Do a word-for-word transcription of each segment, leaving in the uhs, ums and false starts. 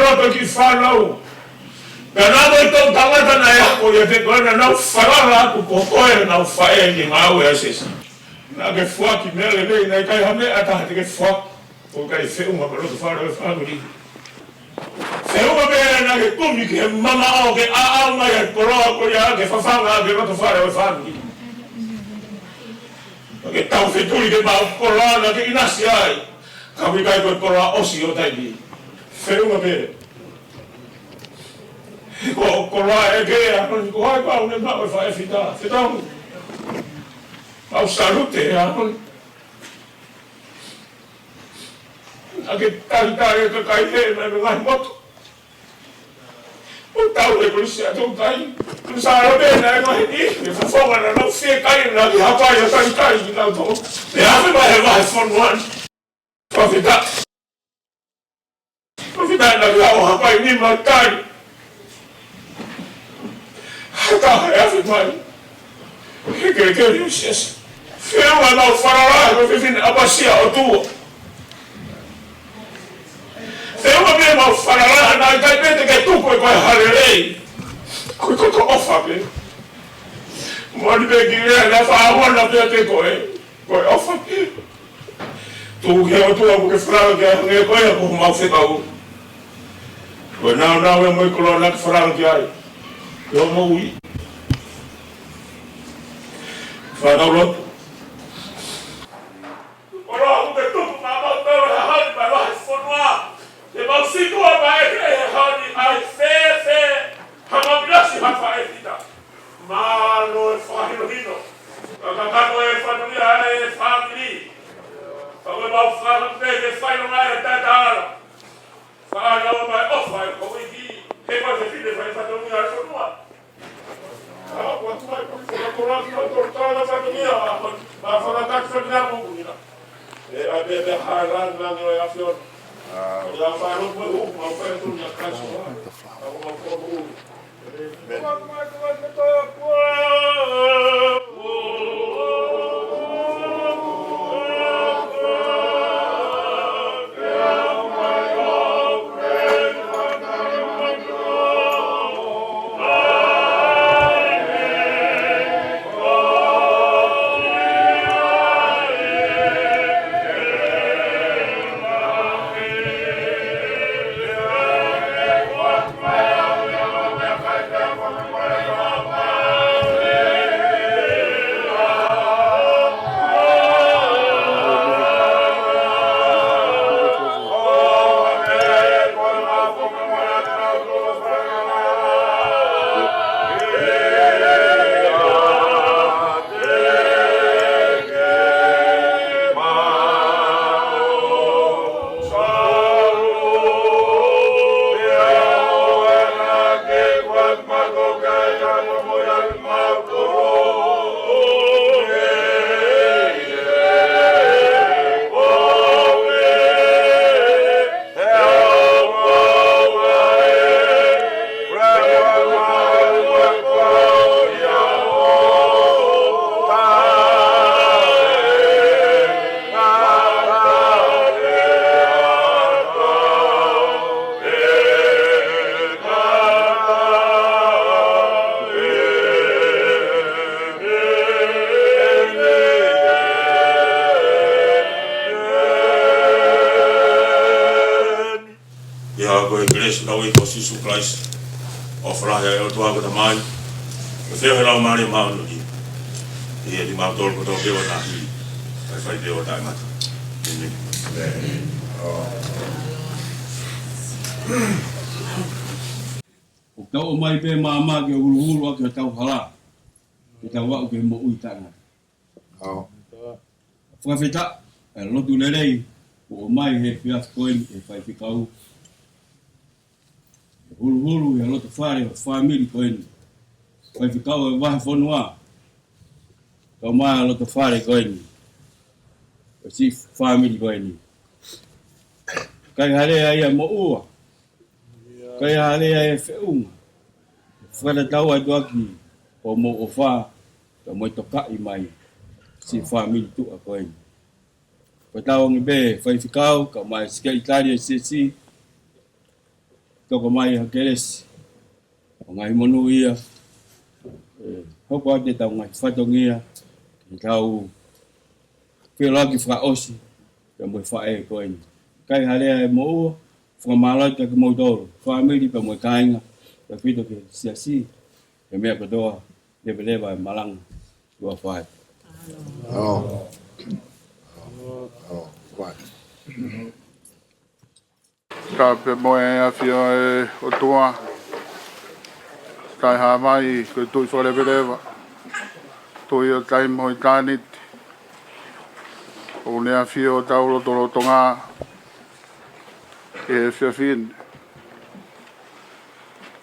poto ki fānau. Pea naʻa mo e toʻu tangata naʻe ako ʻiate koe naʻa nau falala atu ko koe naʻa nau faʻē ki he ngāue ʻa e siasi. Naʻa ke foaki meʻa lelei, naʻe ʻikai ha meʻa ʻe taha te ke foaki ʻoku ʻikai feʻunga mo e loto fale ʻo e fāmili. Feʻunga pē naʻa ke kumi ki he mamaʻo ke ʻaʻau mai ʻa e koloa ko ia ke fafanga ʻaki e loto fale ʻo e fāmili. Ke tau fetuli ke maʻu koloa naʻa ke ʻinasi ai. Ka ʻoku ʻikai ko e koloa ʻosi ʻo taimi. Feʻunga pē. He ko e koloa ʻe ʻeke ʻe Apani ko hai pau ne maʻu ʻe Faifita. Fetamu. Mau salute ʻe Apani. Naʻa ke talitali e kakai he naʻe ngaahi motu. ʻO tau e kolisi ʻa Toutai. Ko e sālō pē naʻe ngaahi ni. E fofonga naʻa nau fie kai naʻa ke hapai ʻa kai kai ki nau tō. Pea afe mai he vahe fonua ni. Fakafetaʻi. Fakafetaʻi naʻa ke ʻalu ʻo hapai ni mau tali. Hata he afe mai. He kelekele ʻo e siasi. Feʻunga mau falala he ko e fefine ʻapasia ʻOtua. Feʻunga pē mau falala naʻe ʻikai pē te ke tuku ʻe koe ha lelei. Ko e koto ʻofa pē. Moʻoni pē ki lea naʻe faʻa ʻaonga pē ʻiate koe. Ko e ʻofa pē. Tuku ki he ʻOtua ʻoku ke falala ki ai hangē ko ia ko homau fekau. Ko e nāunau ia mo e koloa naʻa ke falala ki ai. Ke o moʻui. Fakatau lotu. Koloa ʻoku ke tuku maʻa mautolu he ʻaho ni maʻa e vahe fonua. Ke mau sītuʻa mai he ʻaho ni ʻa e fēfē ha mau ʻinasi ha Faifita. Mālō e fakahinohino. Ka ka ka ko e fatongia ʻa e fāmili. Ka ko e mau fānau pē ke fai ʻo mai e tataala. Faʻa lau mai ʻofa e ko iki. He ko e fefine fai fatongia e fonua. Ka ko atu mai ko e fakakola ki o tō tala fatongia. Ma fakatataki fatongia mo kuina. E a be be haran na no ya fion. Ya fa no mo u ma fa tu ya ka so. Ka ko ma ko u. Ia ko e kelesi ʻa e ʻEiki ko Sīsū Kalaisi, ʻofa lahi ʻa e ʻOtua ko e Tamai, ko e feohi ʻa e Laumālie Māʻoniʻoni, ʻi he ʻi mautolu kotoa pē ʻo tahi, kae fai pē ʻo taʻengata. ʻĒmeni. ʻOku tau ʻomai pē maama ke huluhulu ʻaki hotau hala, ke tau aʻu ki he moʻui taʻengata. Fakafetaʻi e lotu lelei kuo ʻomai he efiafi ko eni ʻe he faifekau, huluhulu he loto fale ʻo e fāmili ko eni, faifekau ʻo e vahefonua, kae ʻumaʻā e loto fale ko eni ʻo e siʻi fāmili ko eni. ʻIkai ha lea ia moʻua, ʻikai ha lea ia feʻunga, fakatatau atu ʻaki hoʻomou ʻofa, kae mo e tokaʻi mai siʻi fāmili tuʻa ko eni. Fakatauange pē faifekau, kae ʻumaʻā e sekelitali ʻo e siasi, toko mai ha kelesi ʻo e ngaahi monū ia, ʻe hoko atu ʻetau ngaahi fatongia ke tau feʻiloaki fakaʻosi pea mo e faʻē ko eni. Kai halea e moʻua, fakamālō atu kiate kimoutolu, fāmili pea mo e kāinga, tautefito ki he siasi, he meʻa kotoa, leveleva e malanga, ua fai. ʻAlo. ʻAlo. ʻAlo. Fai. Tapu mo e ʻafio ʻa e ʻOtua, Taʻehāmai, ko e Tuʻi fakaleveleva, Tuʻi ʻo taimi mo ʻitāniti. ʻOku ne ʻafio ʻi hotau lotolotonga he efiafi ni.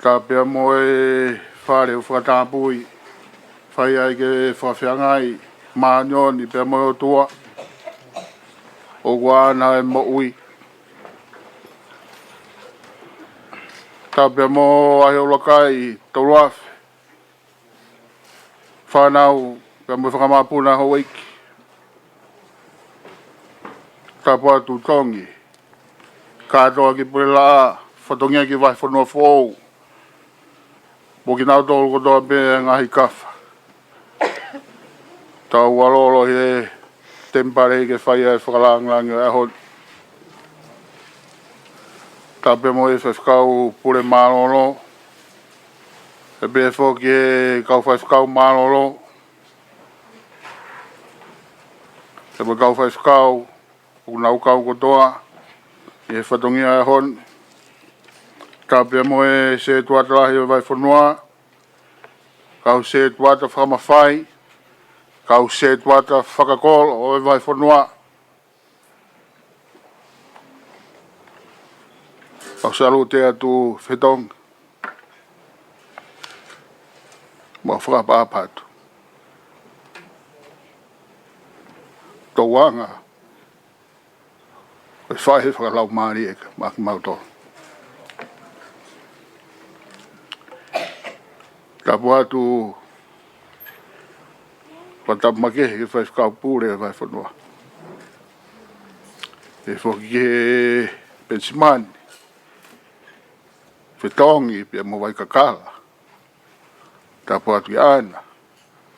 Tapu mo e fale ʻoku fakatapui, fai ai ke fakafeangai māʻoniʻoni pea mo e ʻOtua, ʻoku ʻaʻana e moʻui. Tapu mo e ʻahiʻahi ʻuluaki, tolu afe fānau, pea mo e fakamapuna houʻeiki. Tapu atu Tongi, kātoa ki Pulelaʻa, fatongia ki Vahefonua Foʻou, mo kinautolu kotoa pē ngaahi kafa. Tau ʻalu ʻo ʻalu he temipale ke fai ai e fakalāngilangi ʻo e ʻaho ni. Tapu mo e faifekau pule mālōlō, pehē foki ki he kau faifekau mālōlō, pea mo e kau faifekau ʻoku nau kau kotoa ʻi he fatongia ʻo e ʻaho ni. Tapu mo e setuata lahi ʻo e vahefonua, kau setuata fakamafai, kau setuata fakakolo ʻo e vahefonua. Kau salute atu Fetongi. Mau fakaʻapaʻapa atu. Tauʻanga ʻo e faʻē fakalaumālie maʻa kimautolu. Tapu atu, fakatapu makehe ki he faifekau pule ʻo e vahefonua. Pehē foki ki he Penisimani, Fetongi pea mo Vaikakala. Tapu atu kia ʻAna,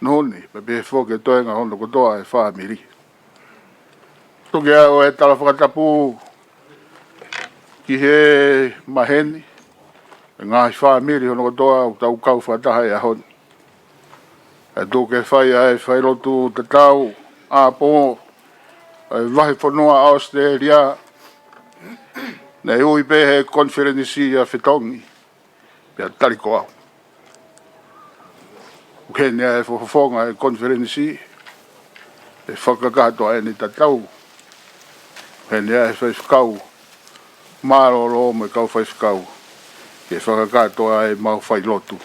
Nuni, pea pehē foki ki he toenga hono kotoa e fāmili. Tuku ke ʻoatu e tala fakatapu ki he maheni, e ngaahi fāmili hono kotoa ʻoku tau kau fakataha he ʻaho ni. ʻE tuku ke fai ai e failotu tatau ʻapō ʻa e vahefonua ʻAositelēlia. Naʻe ui pē he konifelenisi ʻa Fetongi, pea tali ko au. ʻOku heni ʻa e fofonga e konifelenisi, ʻe fakakakato ʻa ʻene tatau. ʻOku heni ʻa e faifekau mālōlō mo e kau faifekau, ke fakakakato ʻa e mau failotu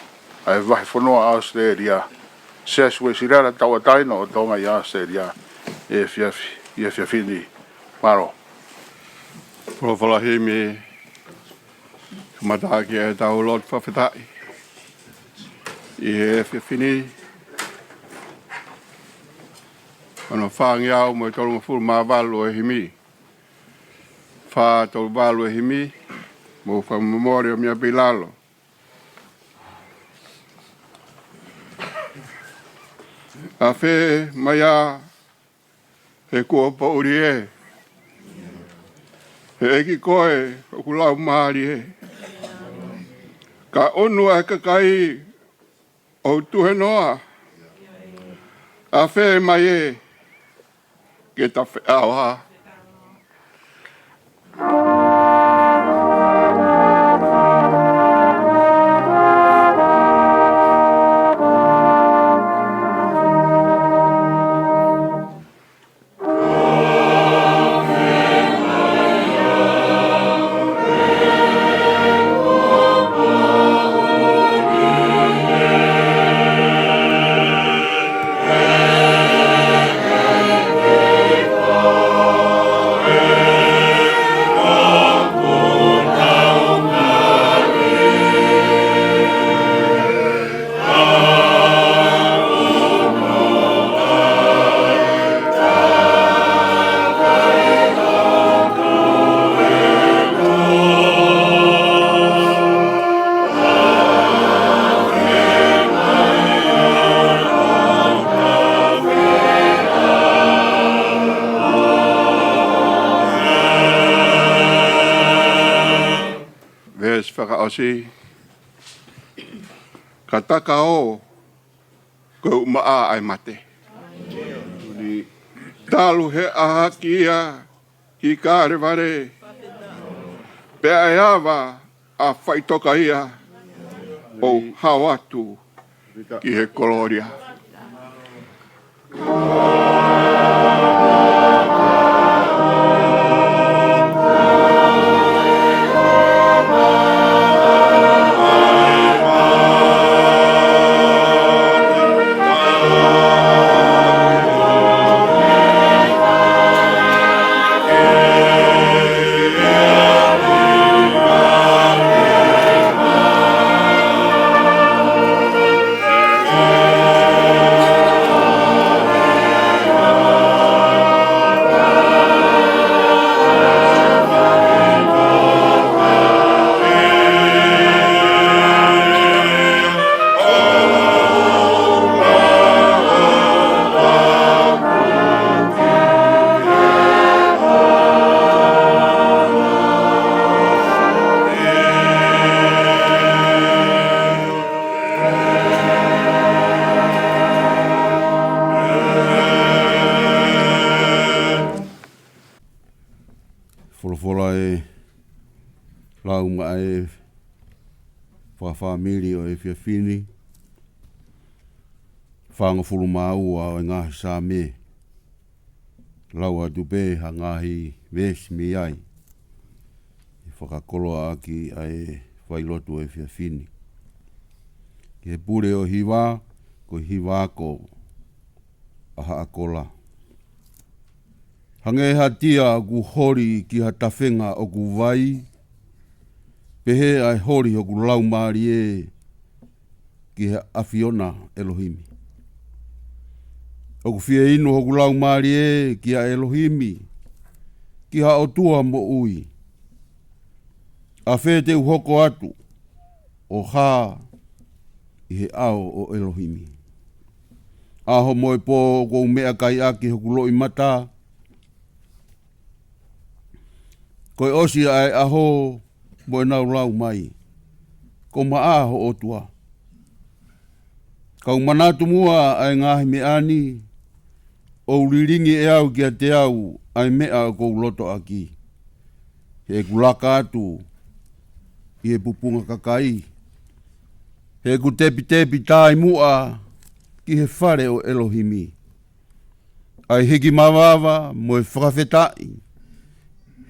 ʻa e vahefonua ʻAositelēlia, Siasi Uēsiliana Tauʻatāina ʻo Tonga ʻi ʻAositelēlia, ʻi he efiafi, ʻi he efiafi ni. Mālō. Folofola himi, kamata ʻaki ʻetau lotu fakafetaʻi ʻi he efiafi ni. Ono fāngeau mo e tolungofulu mā valu ʻo e himi. Fā tolu valu ʻo e himi, mou fakamomole ʻo mei ʻapi lalo. Afe mai ā, he kuo poʻuli ē, he ʻEiki koe ʻoku laumālie. Ka ʻunu ʻa e kakai ʻoku tuhe noa, afe mai ē, ke ta feʻao ā. Fakaʻosi, ka taka ʻo ko e ʻumaʻā ʻa e mate. Talu he ʻaʻahi ia ki Kalevale, pea ʻe ava ʻa faʻitoka ia ʻo hao atu ki he kolōlia. Folofola ʻe lau maʻa e fakafāmili ʻo e efiafi ni, fāngofulu mā ua ʻo e ngaahi Saame. Lau atu pē ha ngaahi veesi mei ai ʻe fakakoloa ʻaki ʻa e failotu ʻo e efiafi ni. Ki he pule ʻo e hiva, ko e hiva ako ʻa Haʻakola. Hangē ha tia ʻoku holi ki ha tafenga ʻoku vai, pehē ʻa e holi hoku laumālie ki he ʻAfiona ʻElohimi. ʻOku fie inu hoku laumālie kia ʻElohimi, ki ha ʻOtua moʻui. ʻAfē te u hoko atu ʻo hā ʻi he ʻao ʻo ʻElohimi? ʻAho mo e pō ʻoku ou meʻakai ʻaki hoku loʻimata, ko e ʻosi ʻa e ʻaho mo ʻenau lau mai, ko Maʻa ho ʻOtua. Kau manatu muʻa ʻa e ngaahi meʻa ni, ʻo lilingi ʻe au kiate au ʻa e meʻa ʻoku ou loto ʻaki. He ʻeku laka atu ʻi he pupunga kakai, he ʻeku tepitepi taʻimuʻa ki he fale ʻo ʻElohimi. ʻA e hiki mavava mo e fakafetaʻi,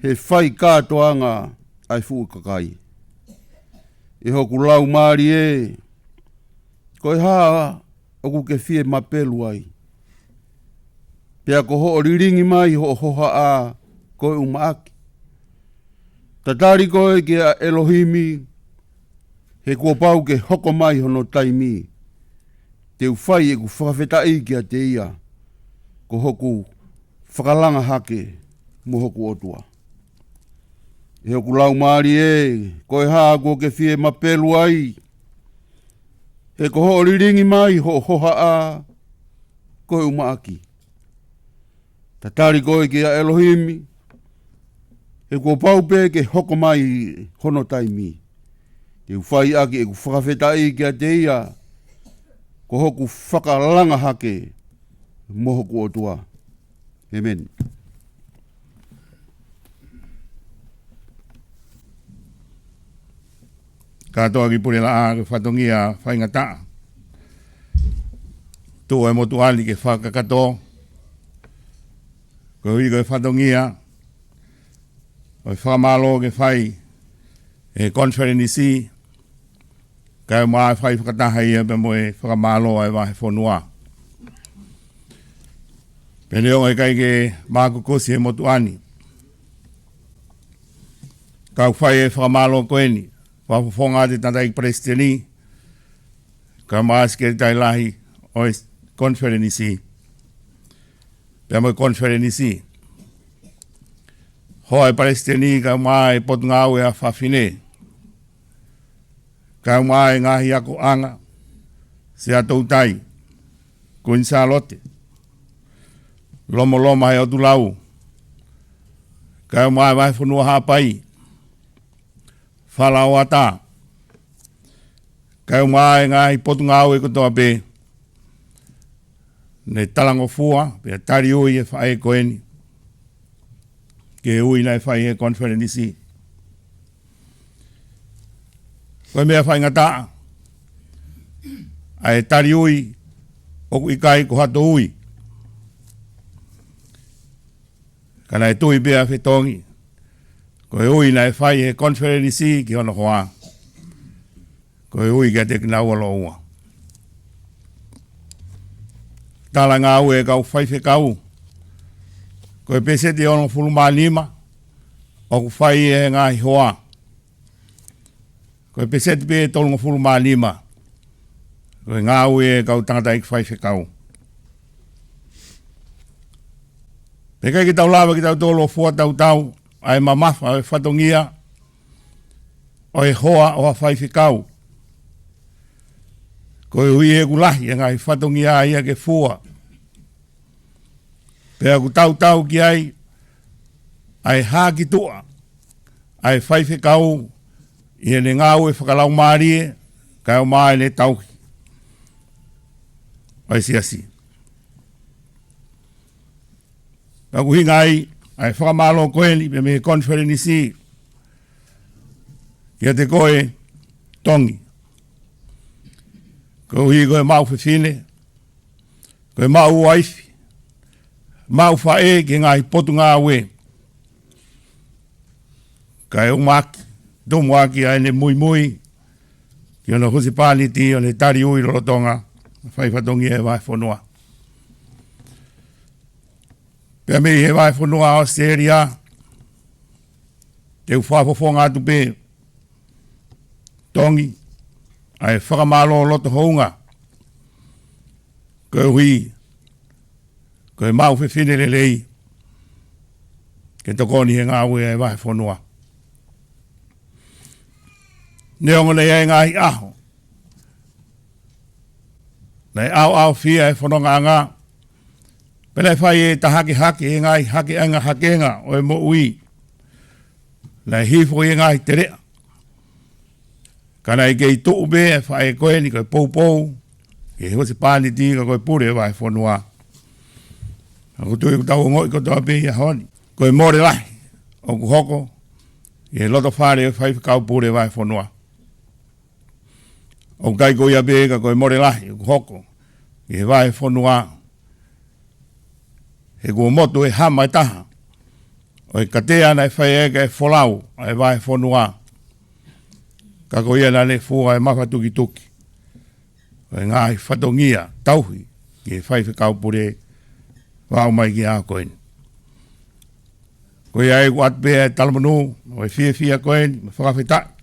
he fai kātoanga ʻa e fuʻu kakai. ʻE hoku laumālie, ko e hā ʻoku ke fie mapelu ai? Pea ko hoʻo lilingi mai hoʻo hohaʻa ko e ʻumaʻaki. Tatali koe kia ʻElohimi, he kuo pau ke hoko mai hono taimi. Te u fai ʻeku fakafetaʻi kiate ia, ko hoku fakalanga hake mo hoku ʻOtua. ʻE hoku laumālie, ko e hā kuo ke fie mapelu ai? He ko hoʻo lilingi mai hoʻo hohaʻa ko e ʻumaʻaki. Tatali koe kia ʻElohimi, he kuo pau pē ke hoko mai hono taimi. Te u fai ʻaki ʻeku fakafetaʻi kiate ia, ko hoku fakalanga hake mo hoku ʻOtua. ʻĒmeni. Kātoa ki Pulelaʻā, ko e fatongia faingataʻa. Tuʻu e motuʻa ni ke fakakakato. Koeʻuhi ko e fatongia ʻo e fakamālō ke fai e konifelenisi, kae ʻumaʻā e fai fakataha ia pea mo e fakamālō ʻa e vahefonua. Pea neongo ʻikai ke mākukusi e motuʻa ni, kau fai e fakamālō ko eni, fakafofonga atu e tangataʻeiki palesiteni, kae ʻumaʻā e sekelitali lahi ʻo e konifelenisi, pea mo e konifelenisi. Hoa e palesiteni kae ʻumaʻā e Potungāue ʻa Fafine, kae ʻumaʻā e ngaahi akoʻanga, Sea Toutai, Kuini Sālote, Lomoloma he ʻOtu Lau, kae ʻumaʻā e vahefonua Haʻapai, Fala ʻo Ata, Kae ʻumaʻā e ngaahi potungāue kotoa pē ne talangofua pea taliui e faʻē ko eni ki he ui naʻe fai he konifelenisi. Ko e meʻa faingataʻa ʻa e taliui ʻoku ʻikai ko hato ui. Ka naʻe tui pē ʻa Fetongi, ko e ui naʻe fai he konifelenisi ki hono hoa, ko e ui kiate kinaua lōua. Talangāue e kau faifekau, ko e peseti ʻe onongofulu mā nima ʻoku fai he ngaahi hoa. Ko e peseti pē ʻe tolungofulu mā nima ko e ngāue e kau tangataʻeiki faifekau. Pea ʻikai ke tau lava ke tau tolo fua tautau ʻa e mamafa ʻo e fatongia ʻo e hoa ʻo ha faifekau, koeʻuhi he ʻoku lahi e ngaahi fatongia ia ke fua. Pea ʻoku tautau ki ai ʻa e hā ki tuʻa ʻa e faifekau ʻi heʻene ngāue fakalaumālie kae ʻumaʻā ʻene tauhi ʻa e siasi. Pea ʻoku ʻuhinga ai ʻa e fakamālō ko eni pē mei he konifelenisi kiate koe Tongi, koeʻuhi ko e maʻu fefine, ko e maʻu uaifi, maʻu faʻē ki he ngaahi potungāue. Kae ʻumaʻā, tumuʻaki ʻa ʻene muimui ki hono husepāniti ʻo ne taliui lolotonga fai fatongia e vahefonua. Pea mei he vahefonua ʻAositelēlia, te u fakafofonga atu pē Tongi ʻa e fakamālō loto hounga koeʻuhi ko e maʻu fefine lelei ke tokoni he ngāue ʻa e vahefonua. Neongo naʻe ʻi ai e ngaahi ʻaho naʻe ʻaoʻaofia e fonongaʻanga, pea naʻe fai e tahake hake e ngaahi hakeʻanga hakenga ʻo e moʻui. Naʻe hifo e ngaahi teleʻa, ka naʻe kei tuʻu pē e faʻē ko eni ko e poupou ki he husepāniti ka ko e pule e vahefonua. ʻOku ou tui ʻoku tau ongoʻi kotoa pē ʻi he ʻaho ni ko e mole lahi ʻoku hoko ʻi he loto fale ʻo e faifekau pule vahefonua. ʻOku ʻikai ko ia pē ka ko e mole lahi ʻoku hoko ʻi he vahefonua, he kuo motu e hama ʻe taha ʻo e katea naʻe fai ai e folau ʻa e vahefonua, ka ko ia naʻa ne fua e mafatukituki ʻo e ngaahi fatongia tauhi ki he faifekau pule ʻo aʻu mai ki he ʻaho ko eni. Ko ia ai ʻoku ʻoatu pē ʻa e talamonū ʻo e fiefia ko eni mo e fakafetaʻi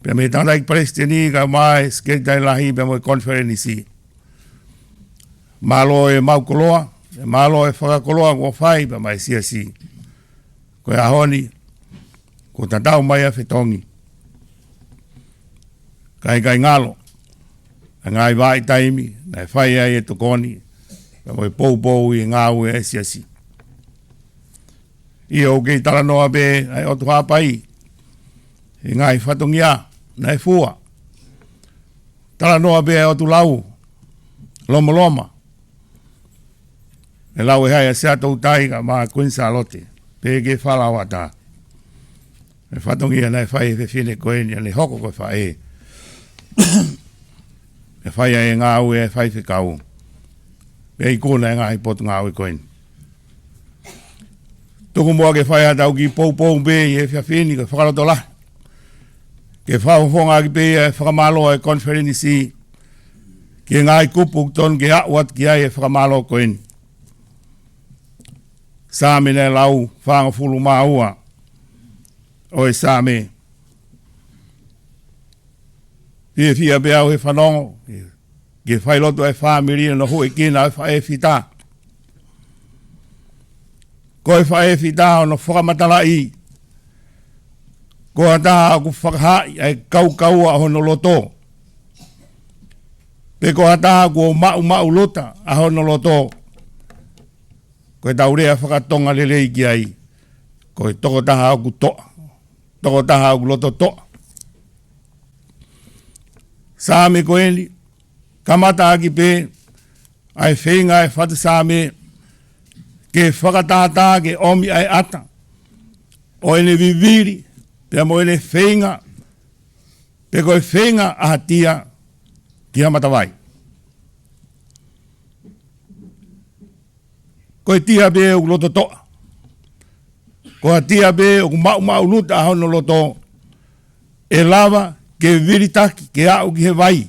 pea mei he tangataʻeiki palesiteni kae ʻumaʻā e sekelitali lahi pea mo e konifelenisi. Mālō e maʻu koloa, e mālō e fakakoloa kuo fai pea mei he siasi. Ko e ʻaho ni kuo tatau mai ʻa Fetongi, ka ʻikai ngalo ʻa e ngaahi vahaʻa taimi naʻe fai ai e tokoni pea mo e poupou ʻi he ngāue ʻa e siasi. ʻIo, ʻoku kei talanoa pē ʻa e ʻOtu Haʻapai he ngaahi fatongia naʻe fua. Talanoa pē ʻa e ʻOtu Lau, Lomaloma, e Lauehai ʻa Siaʻatoutai kae ʻumaʻā Kuini Sālote, pehē ki he Fale ʻo Ata. E fatongia naʻe fai ʻe he fefine ko eni ʻa ʻene hoko ko e faʻē, ʻe fai ai e ngāue ʻa e faifekau, pea ikuna e ngaahi potungāue ko eni. Tuku muʻa ke fai haʻatau kiʻi poupou pē ʻi he efiafi ni, ko e fakalotolahi ke fakafofongaʻaki pē ʻa e fakamālō ʻa e konifelenisi ki he ngaahi kupu ʻoku totonu ke aʻu atu ki ai e fakamālō ko eni. Saame naʻe lau, fāngofulu mā ua ʻo e Saame. Fiefia pē au he fanongo ki he failotu ʻa e fāmili ʻo hono huʻekina ʻo e faʻē fita. Ko e faʻē fita hono fakamatalaʻi ko ha taha ʻoku fakahaaʻi ʻa e kaukaua ʻo hono loto, pe ko ha taha kuo maʻumaʻuluta ʻa hono loto. Ko ʻetau lea faka-Tonga lelei ki ai, ko e tokotaha ʻoku toʻa, tokotaha ʻoku loto toʻa. Saame ko eni, kamata ʻaki pē ʻa e feinga ʻa e fatu Saame ke fakatātā ke ʻomi ʻa e ʻata ʻo ʻene vivili pea mo ʻene feinga, pe ko e feinga ʻa ha tia ki ha matavai. Ko e tia pē ʻoku loto toʻa, ko ha tia pē ʻoku maʻumaʻuluta ʻa hono loto, ʻe lava ke vilitaki ke aʻu ki he vai.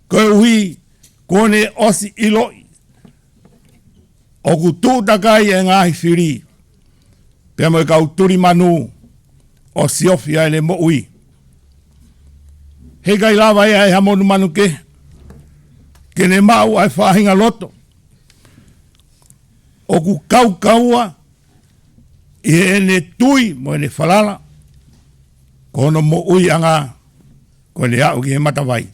Koeʻuhi kuo ne ʻosi ʻiloʻi ʻoku tuʻu takai e ngaahi fili pea mo e kau tuli manu ʻo siofi ʻa ʻene moʻui. Heʻikai lava ia ʻe ha monumanu kehe ke ne maʻu ʻa e faʻahinga loto ʻoku kaukaua ʻi heʻene tui mo ʻene falala, ko hono moʻuiʻanga ko ʻene aʻu ki he matavai.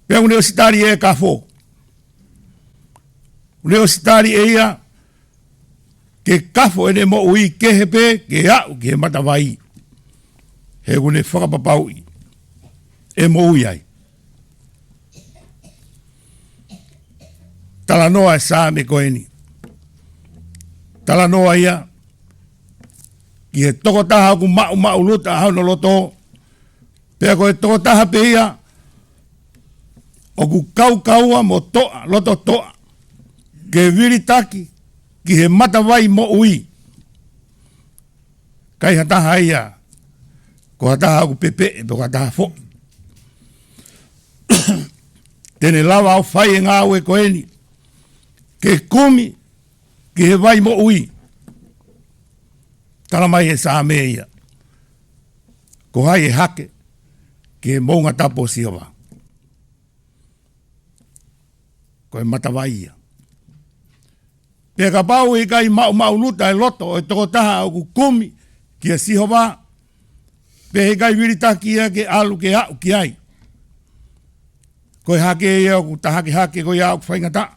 Pea ʻoku ne ʻosi tali ʻe kafo. ʻOku ne ʻosi tali ʻe ia ke kafo ʻene moʻui kehe pē ke aʻu ki he matavai. He ʻoku ne fakapapauʻi ʻe moʻui ai. Talanoa e Saame ko eni, talanoa ia ki he tokotaha ʻoku maʻumaʻuluta ʻa hono loto, pea ko e tokotaha pē ia ʻoku kaukaua mo toʻa, loto toʻa, ke vilitaki ki he matavai moʻui. ʻIkai ha taha ia, ko ha taha ʻoku pepeʻe, pe ko ha taha foʻi, te ne lava ʻo fai e ngāue ko eni, ke kumi ki he vai moʻui. Tala mai he Saame ia, ko hai ʻe hake ki he moʻunga tapu ʻo Sihova? Ko e matavai ia. Pea kapau ʻe ʻikai maʻumaʻuluta e loto ʻo e tokotaha ʻoku kumi kia Sihova, pea heʻikai vilitaki ia ke ʻalu ke aʻu ki ai, ko e hake ia ʻoku ta hake hake ko ia ʻoku faingataʻa.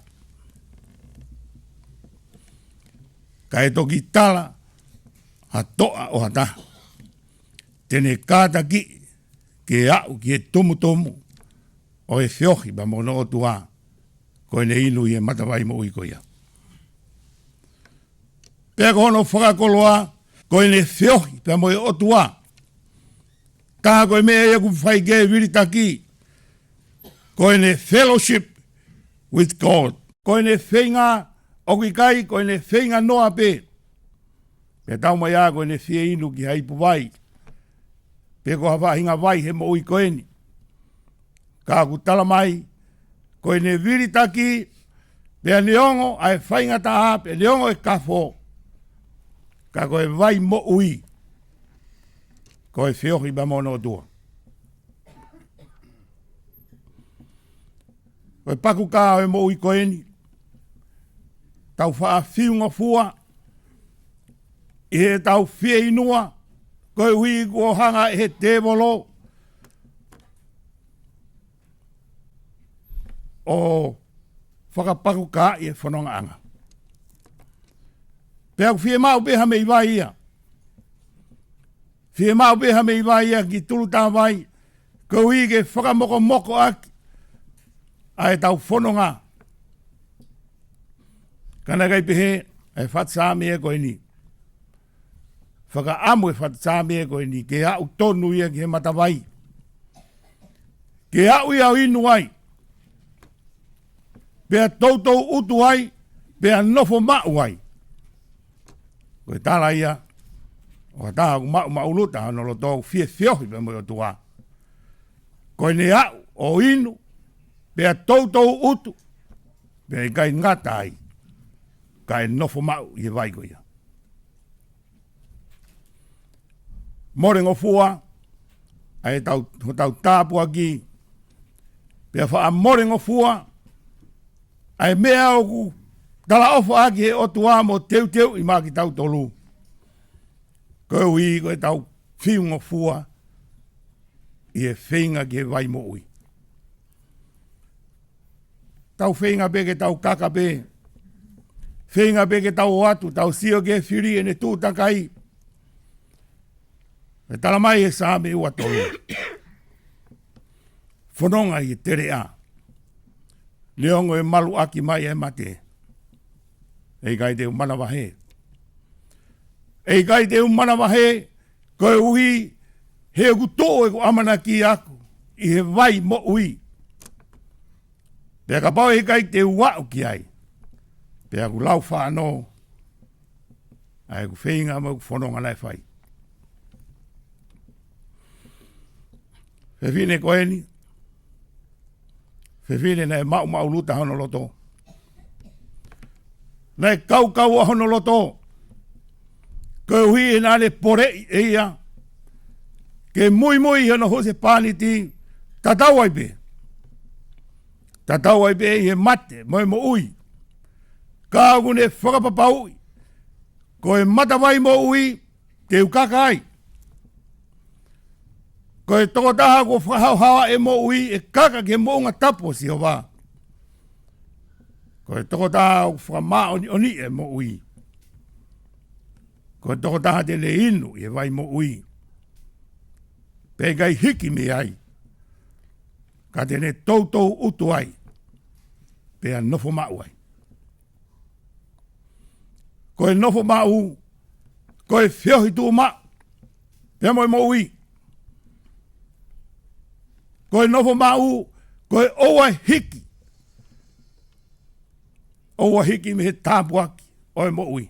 Kae toki tala ha toʻa ʻo ha taha te ne kātakiʻi ke aʻu ki he tumutumu ʻo e feohi pea mo hono ʻOtua, ko ʻene inu ʻi he matavai moʻui ko ia. Pea ko hono fakakoloa, ko ʻene feohi pea mo e ʻOtua, taha ko e meʻa ia ʻoku fai ke vilitaki, ko ʻene fellowship with God. Ko ʻene feinga, ʻoku ʻikai ko ʻene feinga noa pē, pea tau mai ā ko ʻene fie inu ki ha ipu vai, pe ko ha faʻahinga vai he moʻui ko eni. Ka ʻoku tala mai, ko ʻene vilitaki, pea neongo ʻa e faingataʻa, pea neongo e kafo, ka ko e vai moʻui, ko e feohi pea mo hono ʻOtua. Ko e pakukā ʻo e moʻui ko eni, tau faʻa fiungofua ʻi heʻetau fieinua, koeʻuhi kuo hanga ʻe he tēvolo ʻo fakapakukāʻi e fonongaʻanga. Pea ʻoku fiemaʻu pē ha meʻi vai ia. Fiemaʻu pē ha meʻi vai ia ki Tulutavai, koeʻuhi ke fakamokomoko ʻaki ʻa ʻetau fononga. Ka naʻe ʻikai pehē ʻa e fatu Saame ko eni. Fakaʻamu e fatu Saame ko eni ke aʻu tonu ia ki he matavai, ke aʻu ia ʻo inu ai, pea toutou ʻutu ai, pea nofo maʻu ai. Ko e tala ia ʻo ha taha ʻoku maʻumaʻuluta hono loto, ʻoku fie feohi pea mo e ʻOtua, ko ʻene aʻu ʻo inu, pea toutou ʻutu, pea ʻikai ngata ai, kae nofo maʻu ʻi he vai ko ia. Molengofua ʻa ʻetau, hotau tāpuaki, pea faʻa molengofua ʻa e meʻa ʻoku talaʻofa ʻaki ʻe he ʻOtua mo teuteuʻi maʻa kitautolu, koeʻuhi ko ʻetau fiungofua ʻi he feinga ki he vai moʻui. Tau feinga pē ke tau kaka pē. Feinga pē ke tau ō atu, tau sio ki he fili ʻene tuʻu takai. Pea tala mai ʻe he Saame ua tolu, fononga ʻi he teleʻa, neongo ʻe maluʻaki mai ʻa e mate, ʻe ʻikai te u manavahē. ʻE ʻikai te u manavahē, koeʻuhi he ʻoku toʻo ʻeku ʻamanaki ʻaʻaku ʻi he vai moʻui. Pea kapau ʻe ʻikai te u aʻu ki ai, pea ʻoku lau fānō ʻa ʻeku feinga mo ʻeku fononga naʻe fai. Fefine ko eni, fefine naʻe maʻumaʻuluta hono loto. Naʻe kaukaua hono loto, koeʻuhi he naʻa ne poleʻi ʻe ia ke muimui ʻi hono husepāniti, tatau ai pē. Tatau ai pē ʻi he mate mo e moʻui. Ka ʻoku ne fakapapauʻi, ko e matavai moʻui te u kaka ai. Ko e tokotaha kuo fakahaohaoa ʻe moʻui ʻe kaka ki he moʻunga tapu ʻo Sihova. Ko e tokotaha ʻoku fakamāʻoniʻoniʻi ʻa e moʻui. Ko e tokotaha te ne inu ʻi he vai moʻui, pea ʻikai hiki mei ai, ka te ne toutou ʻutu ai, pea nofo maʻu ai. Ko e nofo maʻu, ko e feohi tuʻu maʻu pea mo e moʻui. Ko e nofo maʻu, ko e ʻoua hiki, ʻoua hiki mei he tāpuaki ʻo e moʻui.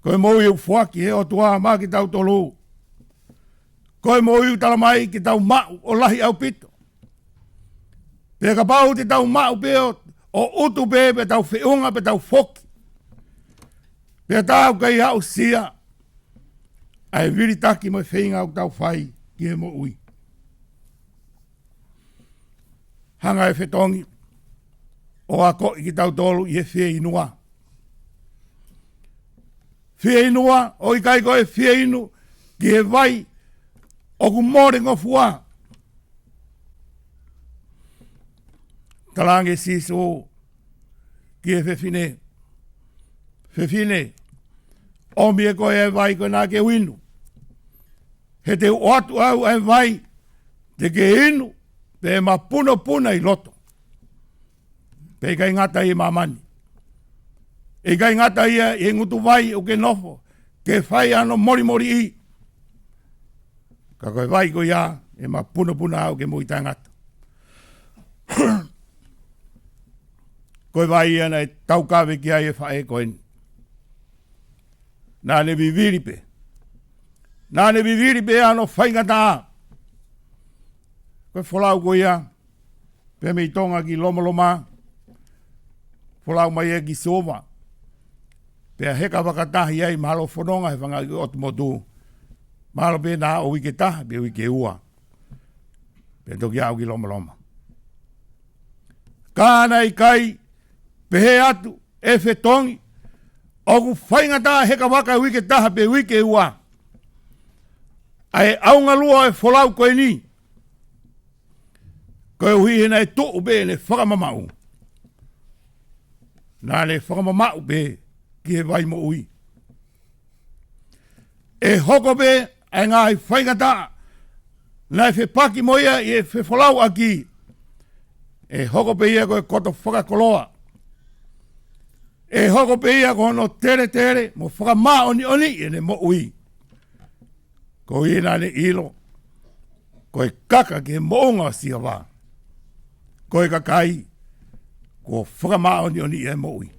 Ko e moʻui ʻoku foaki ʻe he ʻOtua maʻa kitautolu, ko e moʻui ʻoku tala mai ke tau maʻu ʻo lahi ʻaupito. Pea kapau te tau maʻu pē ʻo, ʻo ʻutu pē, pea tau feʻunga, pea tau foki, pea tau ʻikai aʻusia ʻa e vilitaki mo e feinga ʻoku tau fai ki he moʻui. Hanga ʻe he fetongi ʻo akoʻi kitautolu ʻi he fieinua. Fieinua, ʻo ʻikai ko e fieinu ki he vai ʻoku mole ngofua. Talaange ʻe Sīsū ki he fefine, fefine, ʻomi ʻe koe ʻa e vai ko ena ke u inu. He te u ʻoatu au ʻa e vai te ke inu, pea ʻe mapunopuna ʻi loto. Pea ʻikai ngata ia ʻi māmani, ʻe ʻikai ngata ia ʻi he ngutu vai ʻoku ke nofo, ke fai hono molimoliʻi. Ka ko e vai ko ia ʻe mapunopuna au ke moʻui taʻengata. Ko e vai ia naʻe taukave ki ai ʻa e faʻē ko eni. Naʻa ne vivili pē. Naʻa ne vivili pē ʻa hono faingataʻa. Ko e folau ko ia, pea mei Tonga ki Lomaloma, folau mai ia ki Suva. Pea heka fakatahi ai, mahalo fononga he fanga ʻotu motu. Mahalo pē naʻa ʻo uike taha, pe uike ua, pea toki aʻu ki Lomaloma. Ka naʻe ʻikai pehē atu ʻe he fetongi ʻoku faingataʻa heka faka uike taha pe uike ua ʻa e ʻaungalua ʻo e folau ko eni. Koeʻuhi he naʻe tuʻu pē ʻene fakamamaʻu. Naʻa ne fakamamaʻu pē ki he vai moʻui. ʻE hoko pē ʻa e ngaahi faingataʻa naʻe fepaki mo ia ʻi he fefolauʻaki. ʻE hoko pē ia ko e koto fakakoloa. ʻE hoko pē ia ko hono teletele mo fakamāʻoniʻoniʻi ʻene moʻui. Koeʻuhi naʻa ne ʻilo, ko e kaka ki he moʻunga ʻo Sihova, ko e kakai kuo fakamāʻoniʻoniʻi ʻa e moʻui.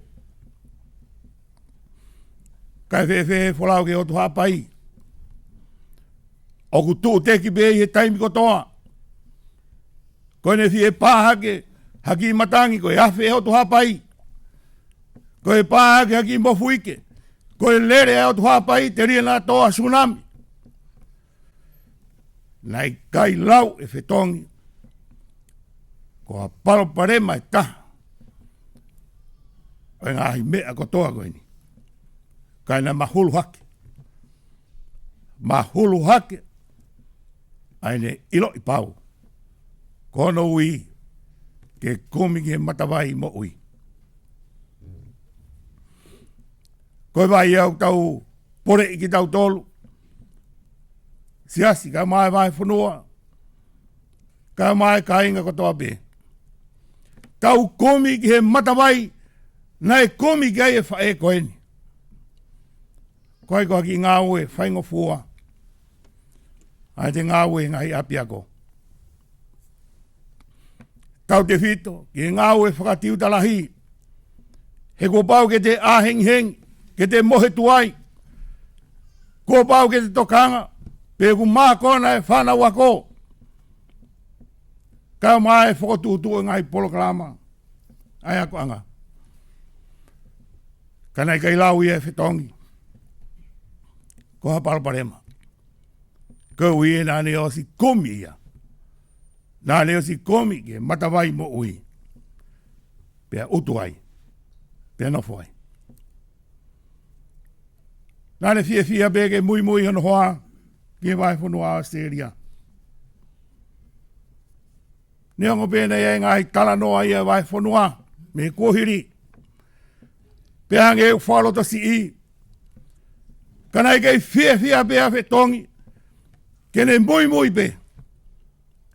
Kae fēfē e folau ki he ʻOtu Haʻapai? ʻOku tuʻuteki pē ʻi he taimi kotoa. Ko ʻene fie pā hake ha kiʻi matangi, ko e afe e ʻOtu Haʻapai. Ko e pā hake ha kiʻi mofuike, ko e lele ʻa e ʻOtu Haʻapai, telia naʻa tō ʻa e sunami. Naʻe ʻikai lau ʻe he fetongi ko ha palopalema ʻe taha ʻo e ngaahi meʻa kotoa ko eni. Kae naʻe mahulu hake, mahulu hake ʻa ʻene ʻiloʻi pau ko hono ui ke kumi ki he matavai moʻui. Ko e vai ia ʻoku tau poleʻi kitautolu, Siasi, kae ʻumaʻā e vahefonua, kae ʻumaʻā e kāinga kotoa pē. Tau kumi ki he matavai naʻe kumi ki ai e faʻē ko eni. Ko e hā koā e kiʻi ngāue faingofua ʻa ʻete ngāue he ngaahi ʻapiako? Tautefito ki he ngāue fakatiuta lahi, he kuo pau ke te ʻā hengihengi, ke te mohe tuai. Kuo pau ke te tokanga pe ʻoku mākona e fānau ako, kae ʻumaʻā e fokotuʻutuʻu e ngaahi polokalama ʻa e akoʻanga. Ka naʻe ʻikai lau ia ʻe Fetongi ko ha palopalema, koeʻuhi he naʻá ne ʻosi kumi ia. Naʻá ne ʻosi kumi ki he matavai moʻui, pea ʻutu ai, pea nofo ai. Naʻá ne fiefia pē ke muimui hono hoa ki he vahefonua ʻAositelēlia. Neongo pē naʻe ʻi ai e ngaahi talanoa ia ʻa e vahefonua mei he kuohili, pea hangē ʻoku fakalotosiʻi, ka naʻe ʻikai fiefia pē ʻa Fetongi ke ne muimui pē,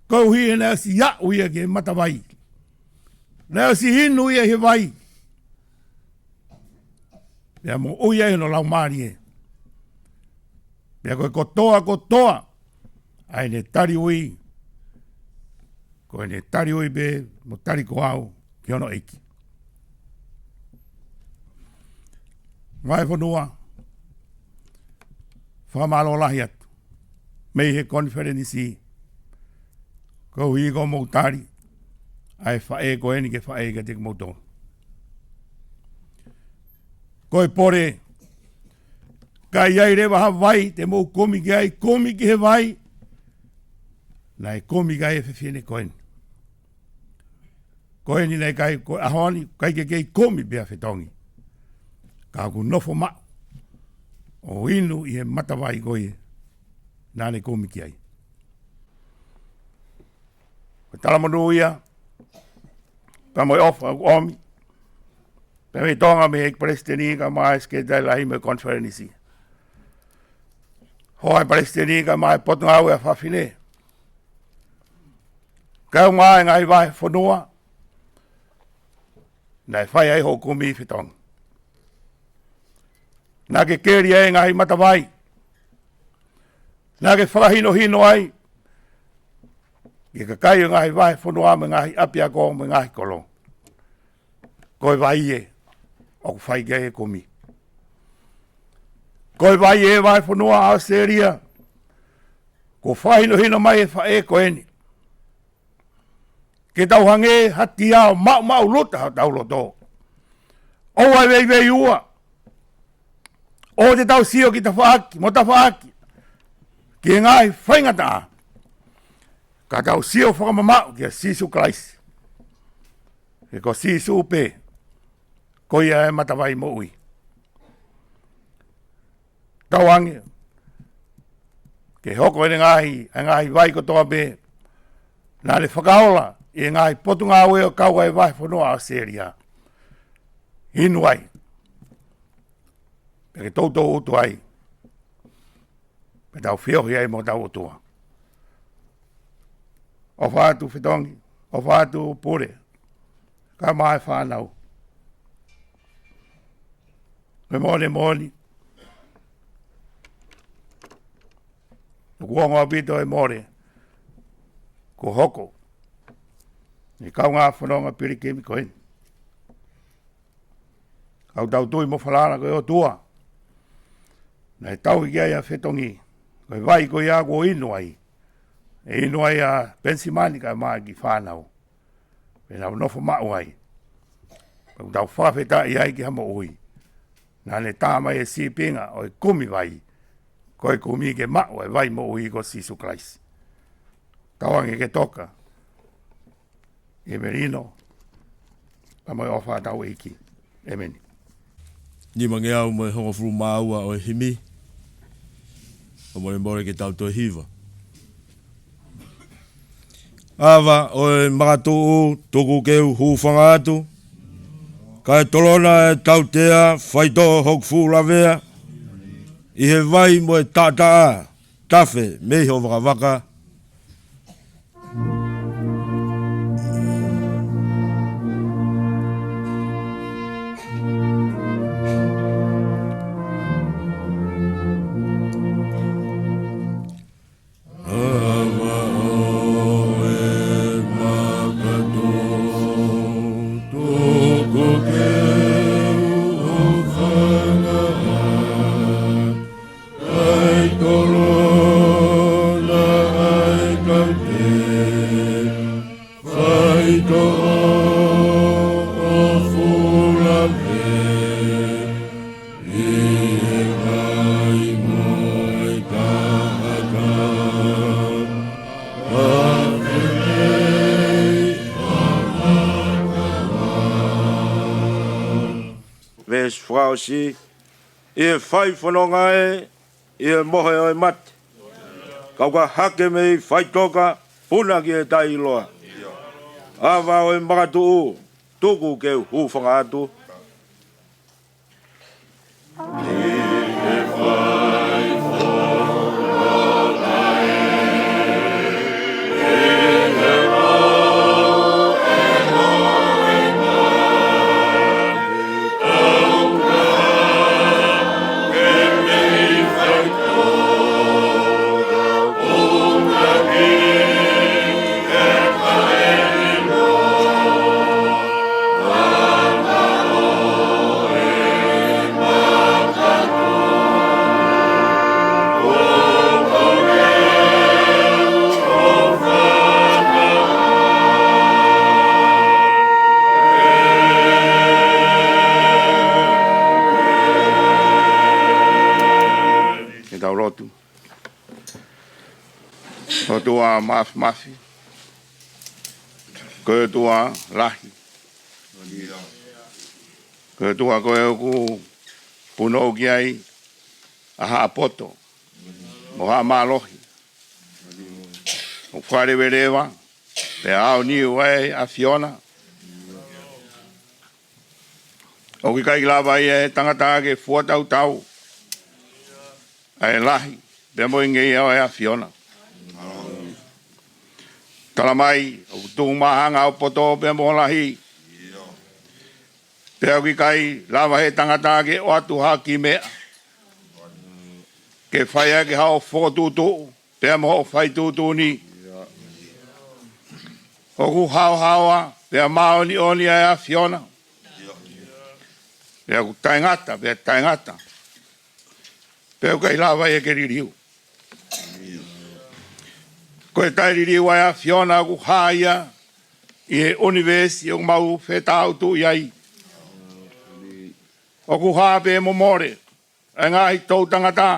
koeʻuhi he naʻe ʻosi aʻu ia ki he matavai. Naʻe ʻosi inu ia ʻi he vai, pea moʻui ai hono laumālie. Pea ko e kotoa kotoa ʻa ʻene tali ui, ko ʻene tali ui pē mo tali ko au ki hono ʻEiki. Vahefonua, fakamālō lahi atu mei he konifelenisi, koeʻuhi ko hoʻomou tali ʻa e faʻē ko eni ke faʻē kiate kimoutolu. Ko e pole, ka ʻi ai leva ha vai te mou kumi ki ai, kumi ki he vai naʻe kumi ki ai e fefine ko eni. Ko eni naʻe ʻikai, ko e ʻaho ni, ʻikai ke kei kumi pē ʻa Fetongi, ka ʻoku nofo maʻu ʻo inu ʻi he matavai ko ia naʻá ne kumi ki ai. Ko e talamonū ia, pea mo e ʻofa ʻoku ʻomi pea mei Tonga, mei he ʻEiki Palesiteni kae ʻumaʻā e Sekelitali Lahi mo e konifelenisi, hoa e Palesiteni kae ʻumaʻā e Potungāue ʻa Fafine, kae ʻumaʻā e ngaahi vahefonua naʻe fai ai hoʻo kumi, Fetongi. Naʻá ke keli ai e ngaahi matavai, naʻá ke fakahinohino ai ki he kakai ʻo e ngaahi vahefonua mo e ngaahi ʻapiako mo e ngaahi kolo. Ko e vai ē ʻoku fai ki ai e kumi. Ko e vai ē, vahefonua ʻAositelēlia, kuo fakahinohino mai e faʻē ko eni ke tau hangē ha tiao maʻumaʻuluta hotau loto. ʻOua ʻe veiveiua. ʻOua te tau sio ki tafaʻaki mo tafaʻaki, ki he ngaahi faingataʻa, ka tau sio fakamamaʻu kia Sīsū Kalaisi. He ko Sīsū pē, ko ia e matavai moʻui. Tauange ke hoko ʻene ngaahi, e ngaahi vai kotoa pē naʻá ne fakaola ʻi he ngaahi potungāue ʻo kau ai e vahefonua ʻAositelēlia. Inu ai, pea ke toutou ʻutu ai, pea tau feohi ai mo hotau ʻOtua. ʻOfa atu Fetongi, ʻofa atu Pule, kae ʻumaʻā e fānau. Ko e moʻoni moʻoni, ʻoku ongo ʻaupito e mole kuo hoko ʻi he kaungā fononga pilikimi ko eni. Ka ʻoku tau tui mo falala ko e ʻOtua naʻe tauhi ki ai ʻa Fetongi, ko e vai ko ia kuo inu ai, ʻe inu ai ʻa Penisimani kae ʻumaʻā e kiʻi fānau, pea nau nofo maʻu ai. Pea ʻoku tau fakafetaʻi ai ki ha moʻui naʻá ne tā mai e sīpinga ʻo e kumi vai, ko e kumi ke maʻu e vai moʻui ko Sīsū Kalaisi. Tauange ke toka ʻi he melino pea mo e ʻofa ʻa hotau ʻEiki. ʻĒmeni. Nimangeau mo e hongofulu mā ua ʻo e himi. Kae molemole ke tau toe hiva. ʻAva ʻo e makatuʻu, tuku ke u hūfanga atu, kae tolona e tautea, faitoʻo hoku fuʻu lavea, ʻi he vai mo e taʻataʻa, tafe mei ho vakavaka. Ava ʻo e makatu, tuku ke u hūfanga atu, ʻai tolona, ʻai kaute, faitoʻo ʻo fula pē, ʻi he vai mo e taʻata, ʻa fēfē ʻa makawa. Veesi fakaʻosi, ʻi he fai fononga ē, ʻi he mohe ʻo e mate, kau ka hake mei faʻitoka, puna ki he taʻeʻiloa. Ava ʻo e makatuʻu, tuku ke u hūfanga atu. Ke tau lotu. ʻOtua Māfimafi, ko e ʻOtua lahi. Ko e ʻOtua ko ē ʻoku punou ki ai ʻa Haʻa Poto mo Haʻa Mālohi. ʻOku fakaleveleva pea aoniu ai ʻa e ʻAfiona. ʻOku ʻikai lava ia ʻe he tangata ke fuatautau ʻa e lahi pea mo e ngeia ʻo e ʻAfiona. Tala mai, ʻoku tuʻu māhanga ʻo poto pea mo lahi. Pea ʻoku ʻikai lava ʻe he tangata ke ʻoatu ha kiʻi meʻa ke fai ʻaki haʻo fokotuʻutuʻu pea mo hoʻo fai tuʻutuʻuni. ʻOku haohaoa pea māʻoniʻoni ʻa e ʻAfiona. Pea ʻoku taʻengata, pea taʻengata. Pea ʻoku ʻikai lava ia ke liliu. Ko e taʻeliliu ʻa e ʻAfiona ʻoku hā ia ʻi he ʻunivēsi ʻoku mau fetāutuʻi ai. ʻOku hā pē mo mole ʻa e ngaahi toʻutangata.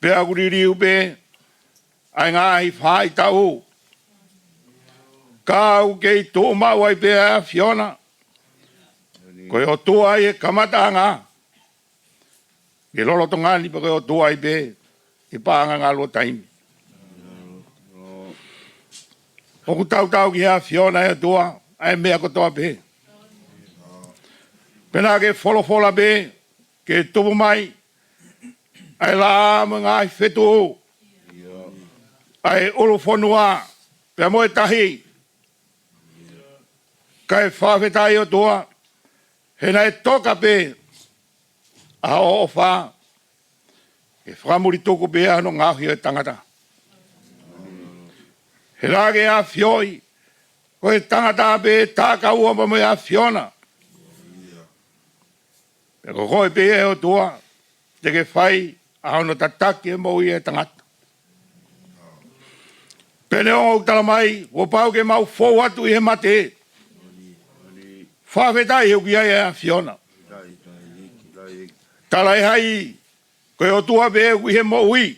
Pea ʻoku liliu pē ʻa e ngaahi faʻahitaʻu. Ka ʻoku kei tuʻu maʻu ai pē ʻa e ʻAfiona. Ko e ʻOtua ʻi he kamataʻanga, ke lolotonga ni pea ko e ʻOtua ai pē ʻi he paʻanga ngalo taimi. ʻOku tautau ki he ʻAfiona ʻe ʻOtua ʻa e meʻa kotoa pē. Pea naʻa ke folofola pē ke tupu mai ʻa e laʻā mo e ngaahi fetuʻu, ʻa e ʻulu fonua pea mo e tahi. Kae fakafetaʻi ʻOtua, he naʻe toka pē ʻa hoʻo ʻofa, ke fakamulituku pē ʻa hono ngaohi ʻo e tangata. He naʻa ke ʻafioʻi, ko e tangata pē ʻe takaua mo e ʻAfiona. Pea ko koe pē ʻe ʻOtua, te ke fai ʻa hono tataki e moʻui ʻa e tangata. Pea neongo ʻoku tala mai, kuo pau ke mau fou atu ʻi he mate. Fakafetaʻi he ʻoku ʻi ai ʻa e ʻAfiona. Talaʻehai, ko e ʻOtua pē ʻoku ʻi he moʻui.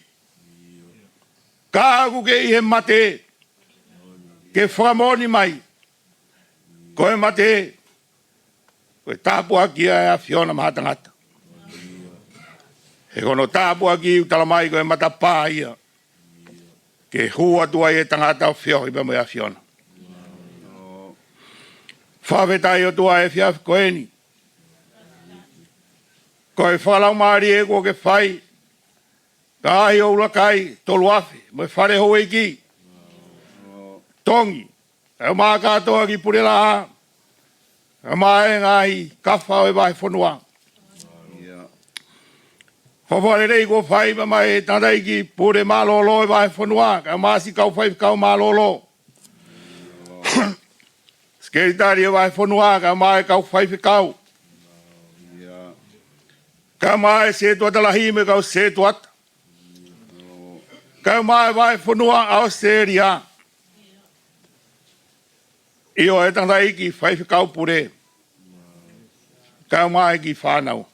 Ka ʻoku ke ʻi he mate, ke fakamoʻoni mai, ko e mate, ko e tāpuaki ia ʻa e ʻAfiona maʻa tangata. He ko hono tāpuaki ʻoku tala mai ko e matapā ia ke hū atu ai e tangata ʻo feohi pea mo e ʻAfiona. Fakafetaʻi ʻOtua he efiafi ko eni. Ko e fakalaumālie kuo ke fai, Ngaahi ʻuluaki, Toluafe, mo e Fale Houʻeiki, Tongi, kae ʻumaʻā kātoa e kiʻi pule laʻā, kae ʻumaʻā e ngaahi kafa ʻo e vahefonua. Fakafofonga lelei kuo fai maʻa e tangataʻeiki pule mālōlō ʻo e vahefonua, kae ʻumaʻā siʻi kau faifekau mālōlō. Sekelitali ʻo e vahefonua, kae ʻumaʻā e kau faifekau. Kae ʻumaʻā e setuata lahi mo e kau setuata. Kae ʻumaʻā e vahefonua ʻAositelēlia. ʻIo, e tangataʻeiki faifekau pule. Kae ʻumaʻā e kiʻi fānau.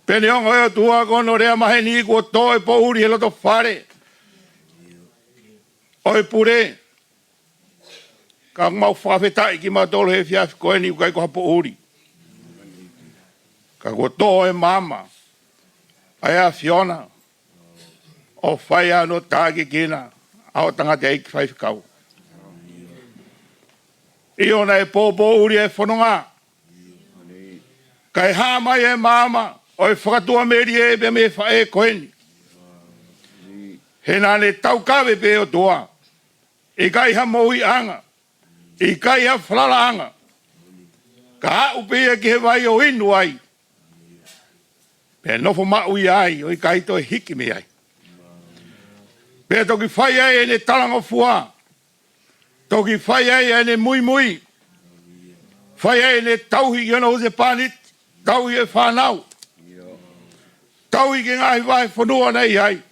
Pea neongo ʻe ʻOtua ko hono lea maheni kuo tō e poʻuli he loto fale ʻo e pule. Ka ʻoku mau fakafetaʻi kimautolu he efiafi ko eni ʻoku ʻikai ko ha poʻuli. Ka kuo tō e maama ʻa e ʻAfiona ʻo fai ai hono tākiekina ʻa hoʻo tangataʻeiki faifekau. ʻIo, naʻe pōpōʻuli e fononga, kae hā mai e maama ʻo e fakatuʻamelie pea mei he faʻē ko eni. He naʻa ne taukave pē ʻOtua. ʻIkai ha moʻuiʻanga, ʻikai ha falalaʻanga. Ka aʻu pē ia ki he vai ʻo inu ai, pea nofo maʻu ia ai, ʻo ʻikai toe hiki mei ai. Pea toki fai ai ʻene talangofua, toki fai ai ʻene muimui, fai ai ʻene tauhi ki hono husepāniti, tauhi e fānau, tauhi ki he ngaahi vahefonua naʻe ʻi ai.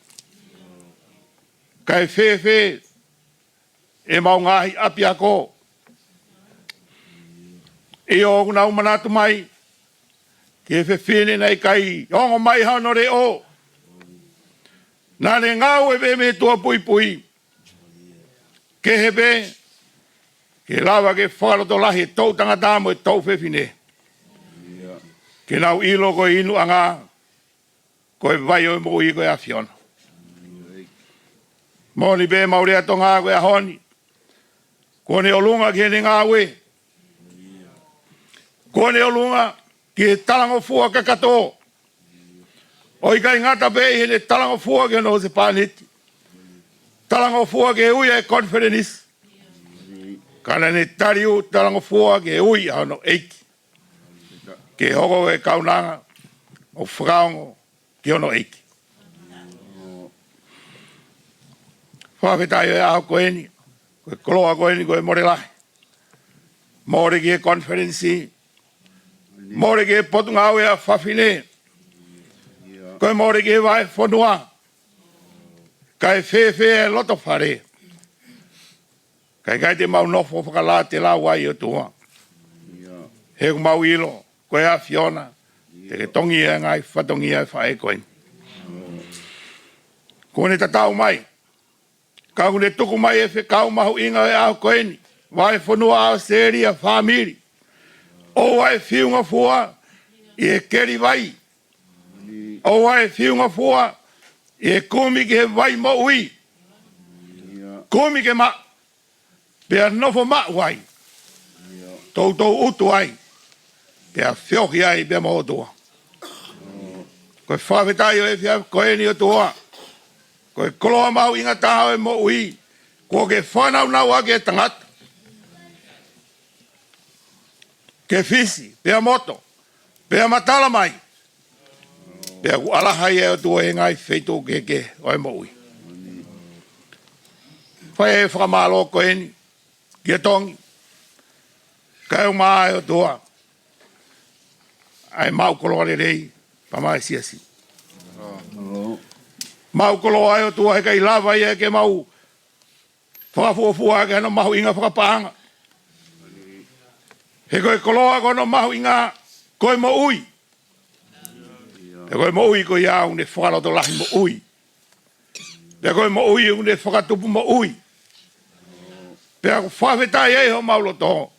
Kae fēfē ʻemau ngaahi ʻapiako? ʻIo, ʻoku nau manatu mai ki he fefine naʻe ʻikai ongo mai hano leʻo. Naʻa ne ngāue pē mei tuʻapuipui. Kehe pē ke lava ke fakalotolahi e toʻu tangata mo e toʻu fefine, ke nau ʻilo ko e ʻinuʻanga ko e vai ʻo e moʻui ko e ʻAfiona. Moʻoni pē ʻemau lea Tonga ko e ʻaho ni. Kuo ne ʻolunga ki heʻene ngāue. Kuo ne ʻolunga ki he talangofua kakato. ʻO ʻikai ngata pē ʻi heʻene talangofua ki hono husepāniti, talangofua ki he ui ʻa e konifelenisi, ka naʻa ne taliu talangofua ki he ui ʻa hono ʻEiki, ke hoko ko e kaunanga ʻoku fakaongo ki hono ʻEiki. Fakafetaʻi ʻo e ʻaho ko eni, ko e koloa ko eni, ko e mole lahi. Mole ki he konifelenisi, mole ki he Potungāue ʻa Fafine, ko e mole ki he vahefonua. Kae fēfē e loto fale, ka ʻikai te mau nofo fakalatelau ai ʻOtua. He ʻoku mau ʻilo ko e ʻAfiona te ke tongi e ngaahi fatongia e faʻē ko eni. Kuo ne tatau mai, ka kuo ne tuku mai e fekau mahuʻinga ʻo e ʻaho ko eni: vahefonua ʻAositelēlia, fāmili, ʻoua ʻe fiu ngofua ʻi he keli vai. ʻOua ʻe fiu ngofua ʻi he kumi ki he vai moʻui. Kumi ke maʻu, pea nofo maʻu ai. Toutou ʻutu ai, pea feohi ai pea mo e ʻOtua. Ko e fakafetaʻi ʻo e efiafi ko eni ʻOtua, ko e koloa mahuʻinga taha ʻo e moʻui kuo ke fānaunau ʻaki e tangata ke fisi, pea moto, pea matala mai, pea kuo ʻalaha ia ʻe ʻOtua he ngaahi feituʻu kehekehe ʻo e moʻui. Fai e fakamālō ko eni kia Tongi, kae ʻumaʻā ʻe ʻOtua ʻa e maʻu koloa lelei pea mo e siasi. Maʻu koloa ʻe ʻOtua he ʻikai lava ia ke mau fakafuofua ʻaki hono mahuʻinga fakapaʻanga. He ko e koloa ko hono mahuʻinga ko e moʻui. He ko e moʻui ko ia ʻoku ne fakalotolahi moʻui. Pea ko e moʻui ʻoku ne fakatupu moʻui. Pea ʻoku fakafetaʻi ai homau loto,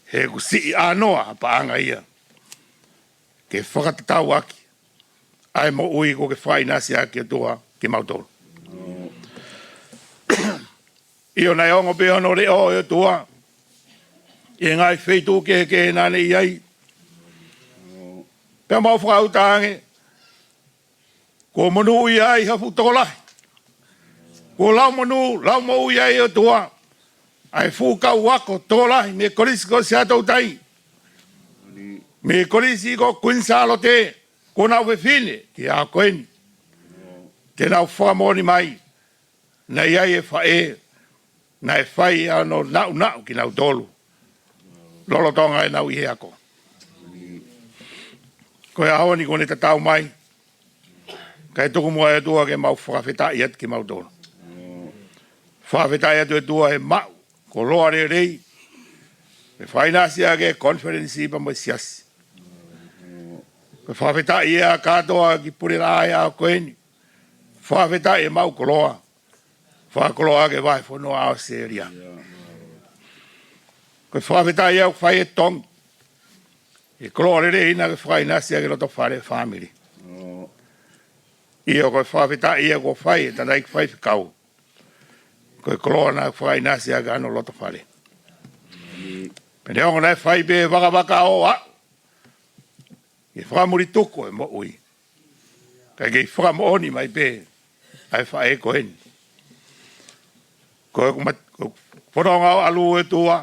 he ʻoku siʻi ʻānoa ha paʻanga ia ke fakatatau ʻaki ʻa e moʻui kuo ke fakaʻinasi ʻaki ʻOtua kimautolu. ʻIo, naʻe ongo pē hono leʻo ʻe ʻOtua ʻi he ngaahi feituʻu kehekehe naʻa ne ʻi ai. Pea mau fakauta ange, Kuo monūʻia ai ha fuʻu tokolahi. Kuo lau monū, lau moʻui ai ʻOtua ʻa e fuʻu kau ako tokolahi mei he Kolisi ko Siaʻatoutai, mei he Kolisi ko Kuini Sālote, ko honau fefine ki he ʻaho ko eni. Te nau fakamoʻoni mai naʻe ʻi ai e faʻē naʻe fai ʻa hono naʻunaʻu kinautolu lolotonga ʻenau ʻi he ako. Ko e ʻaho ni kuo ne tatau mai, kae tuku muʻa ʻe ʻOtua ke mau fakafetaʻi atu kimautolu. Fakafetaʻi atu ʻOtua he maʻu koloa lelei, ʻe fakaʻinasi ʻaki e konifelenisi pea mo e siasi. Ko e fakafetaʻi ia kātoa ki he pule laʻā he ʻaho ko eni. Fakafetaʻi e maʻu koloa fakakoloa ʻaki e vahefonua ʻAositelēlia. Ko e fakafetaʻi ia ʻoku fai e tongi, e koloa lelei naʻa ke fakaʻinasi ʻaki e loto fale fāmili. ʻIo, ko e fakafetaʻi ia kuo fai e tangataʻeiki faifekau, ko e koloa naʻe fakaʻinasi ʻaki hono loto fale. Pea neongo naʻe fai pē vakavaka ʻo aʻu ki he fakamuli tuku e moʻui, kae kei fakamoʻoni mai pē ʻa e faʻē ko eni. Ko e kuma-, ko e fononga ʻo ʻalu ʻOtua,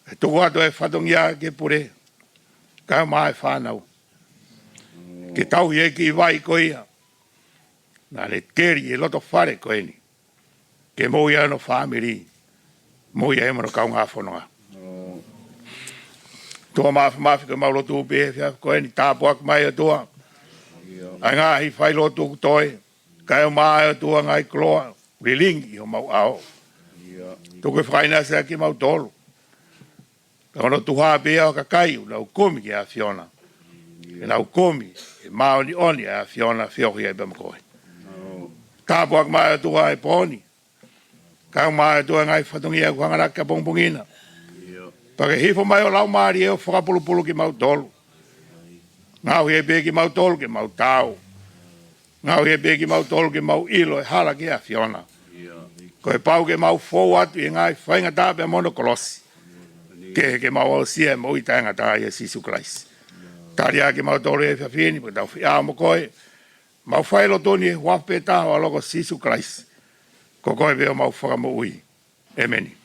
ʻe tuku atu e fatongia ki he pule, kae ʻumaʻā e fānau, ke tauhi e kiʻi vai ko ia naʻa ne keli he loto fale ko eni, ke moʻui ai hono fāmili, moʻui ai mo hono kaungā fononga. ʻOtua Māfimafi, ko ʻemau lotu pē he efiafi ko eni, tāpuaki mai ʻOtua ʻa e ngaahi failotu kuo toe, kae ʻumaʻā ʻOtua ngaahi koloa lilingi ʻi homau ʻao. Tuku e fakaʻinasi ʻaki kimautolu, pea ko hono tuha pē ia ʻo e kakai ʻoku nau kumi ki he ʻAfiona, ke nau kumi he māʻoniʻoni ʻa e ʻAfiona, feohi ai pea mo koe. Tāpuaki mai ʻOtua e pō ni, kae ʻumaʻā ʻOtua e ngaahi fatongia kuo hanganaki ʻapongipongi na. Pea ke hifo mai ho Laumālie ʻo fakapulupulu kimautolu. Ngaohi ai pē kimautolu ke mau taau. Ngaohi ai pē kimautolu ke mau ʻilo e hala ki he ʻAfiona. Ko e pau ke mau fou atu ʻi he ngaahi faingataʻa pea mo hono kolosi, ke, ke mau aʻusia e moʻui taʻengata ʻia Sīsū Kalaisi. Tali ā kimautolu he efiafi ni, pea tau feʻao mo koe. Mau fai e lotu ni he huafa pē taha ʻo ho ʻAlo ko Sīsū Kalaisi, ko koe pē homau Fakamoʻui. ʻĒmeni.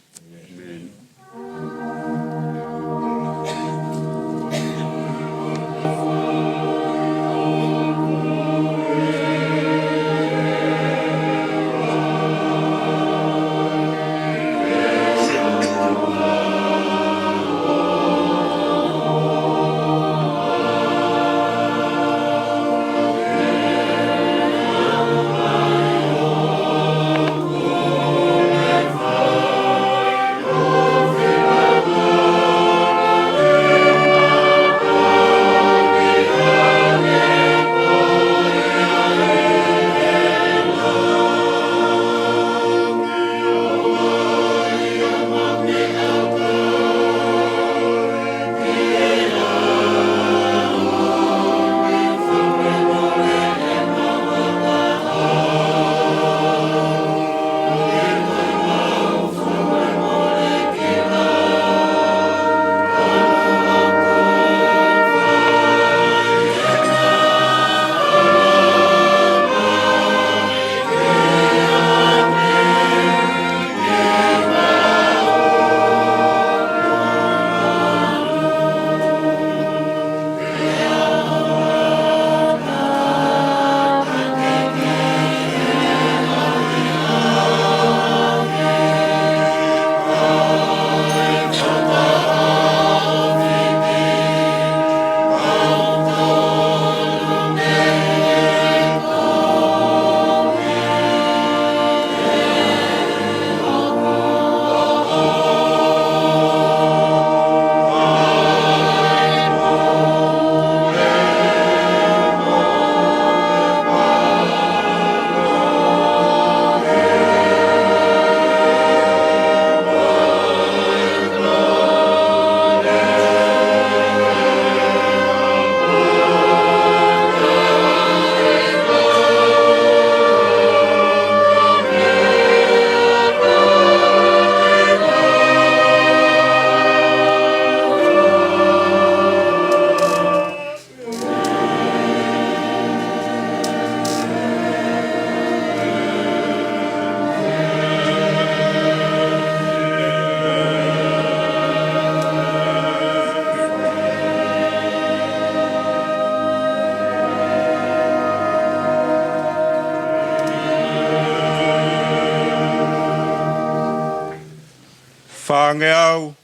Fāngeau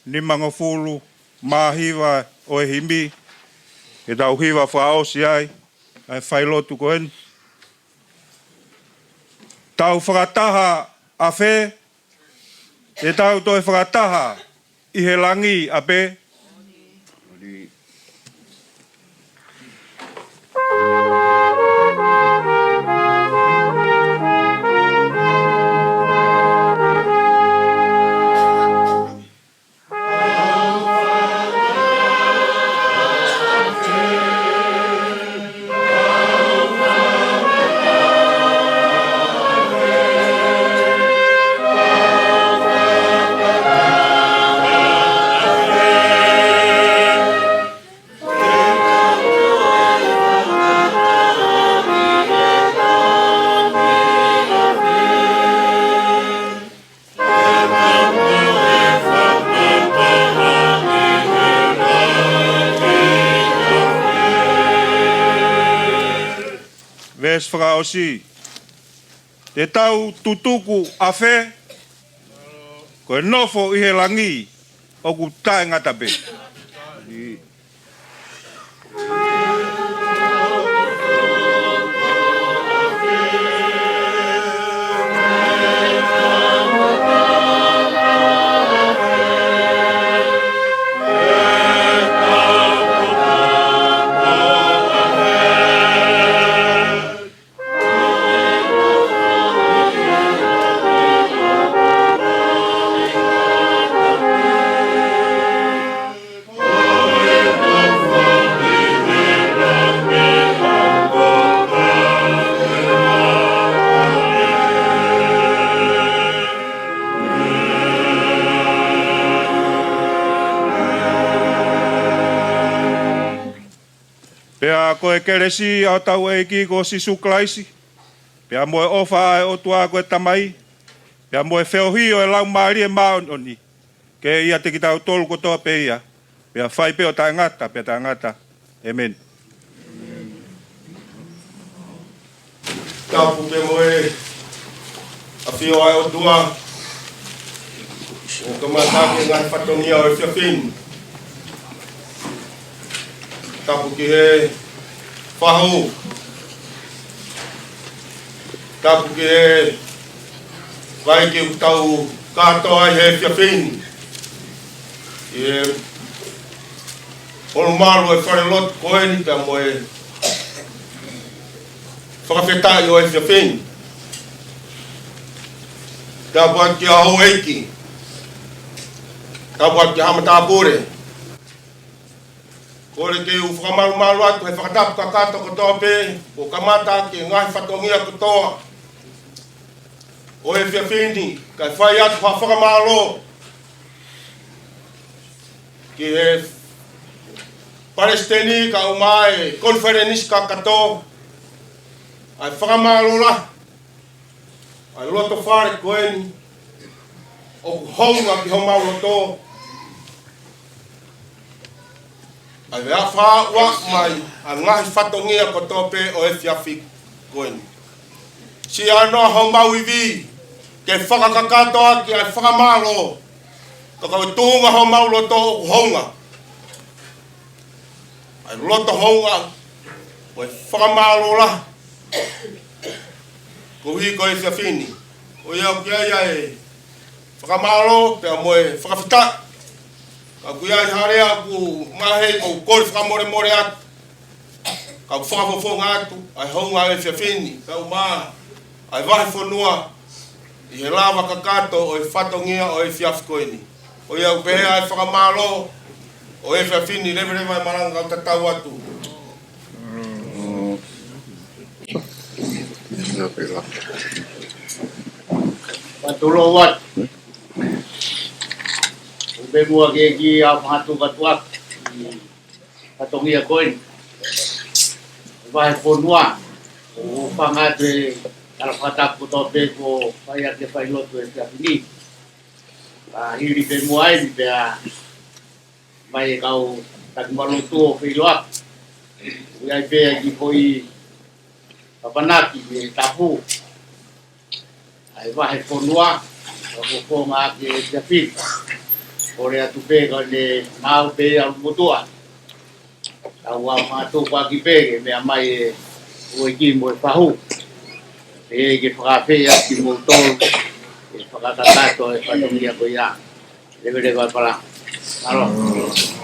nimangofulu mā hiva ʻo e himi, ke tau hiva fakaʻosi ai ʻa e failotu ko eni. Tau fakataha ʻa fē, te tau toe fakataha ʻi he langi ʻa pē. Veesi fakaʻosi. Te tau tutuku ʻa fē, ko e nofo ʻi he langi ʻoku taʻengata pē. Pea ko e kelesi ʻa hotau ʻEiki ko Sīsū Kalaisi, pea mo e ʻofa ʻa e ʻOtua ko e Tamai, pea mo e feohi ʻo e Laumālie Māʻoniʻoni, ke ʻiate kitautolu kotoa pē ia, pea fai pē ʻo taʻengata pea taʻengata. ʻĒmeni. Tapu ke mo e ʻafio ʻa e ʻOtua, ʻo kamata ke ngaahi fatongia ʻo e efiafi ni. Tapu ki he fahu. Tapu ki he vai ke u tau kātoa ai he efiafi ni. Ki he ʻolumalu ʻo e falelotu ko eni pea mo e fakafetaʻi ʻo e efiafi ni. Tapu atu ki he houʻeiki. Tapu atu ki he haʻa matāpule. Kole ke u fakamalumalu atu he fakatapu kakato kotoa pē, kuo kamata ki he ngaahi fatongia kotoa ʻo e efiafi ni, kae fai atu ha fakamālō ki he palesiteni kae ʻumaʻā e konifelenisi kakato, ʻa e fakamālō lahi ʻa e loto fale ko eni, ʻoku hounga ki homau loto, ʻa e ʻalu ʻo ʻoatu mai ʻa e ngaahi fatongia kotoa pē ʻo e efiafi ko eni. Siʻi ʻalu ʻo homau ivi ke fakakakato ʻaki ʻa e fakamālō, ka ko e tuʻunga homau loto ʻoku hounga ʻa e loto hounga, ko e fakamālō lahi koeʻuhi ko e efiafi ni. ʻOku ʻi ai ʻa e fakamālō pea mo e fakafetaʻi. Ka ʻoku ʻi ai ha lea ʻoku mahei, ʻoku ou kole fakamolemole atu. Ka ʻoku fakafofonga atu ʻa e hounga ʻo e efiafi ni, pea ʻumaʻā ʻa e vahefonua ʻi he lava kakato ʻo e fatongia ʻo e efiafi ko eni. ʻOku ou pehē ʻa e fakamālō ʻo e efiafi ni, leveleva e malanga, kau tatau atu. Patolo wat. Upe mua ke ki a matu katuak. Fatongia ko eni. Vahefonua. ʻOku ou fakaʻatā e ala fakatapu kotoa pē kuo fai ʻaki e failotu he efiafi ni. Ka hili pē muʻa eni pea mai e kau taki malutu ʻo feiloaki. ʻOku ʻi ai pē ʻa e kiʻi foʻi papanaki mei he tapu ʻa e vahefonua. Ko e konga ʻa e efiafi ni. Kole atu pē ka ne maʻu pē ʻa e ʻulumotuʻa. Tau ō mai atu ko ē ki he meʻa mai ʻa e houʻeiki mo e fahu. Pea ke fakaafeʻi atu kimoutolu ke fakakakato e fatongia ko ia. Leveleva e palani. Mālō.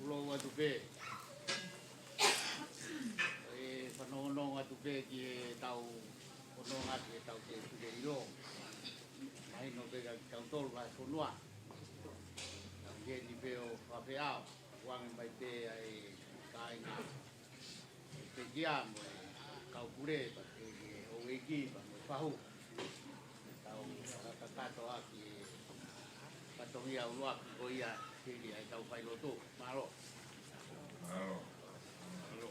Kulo atu pē. ʻE fanongonongo atu pē ki he tau ononga ki he tau ke tuke ilo. Mahino pē ka ki tautolu vahefonua. Tau ke ni pē ʻo fakafeʻao. Kuange mai pē ʻa e kāinga. Pekia mo e kau pule, pea ke ke houʻeiki, pea mo e fahu. Tau fakakakato ʻaki e fatongia ʻuluaki ko ia hili ʻa e tau failotu. Mālō. Mālō. Mālō.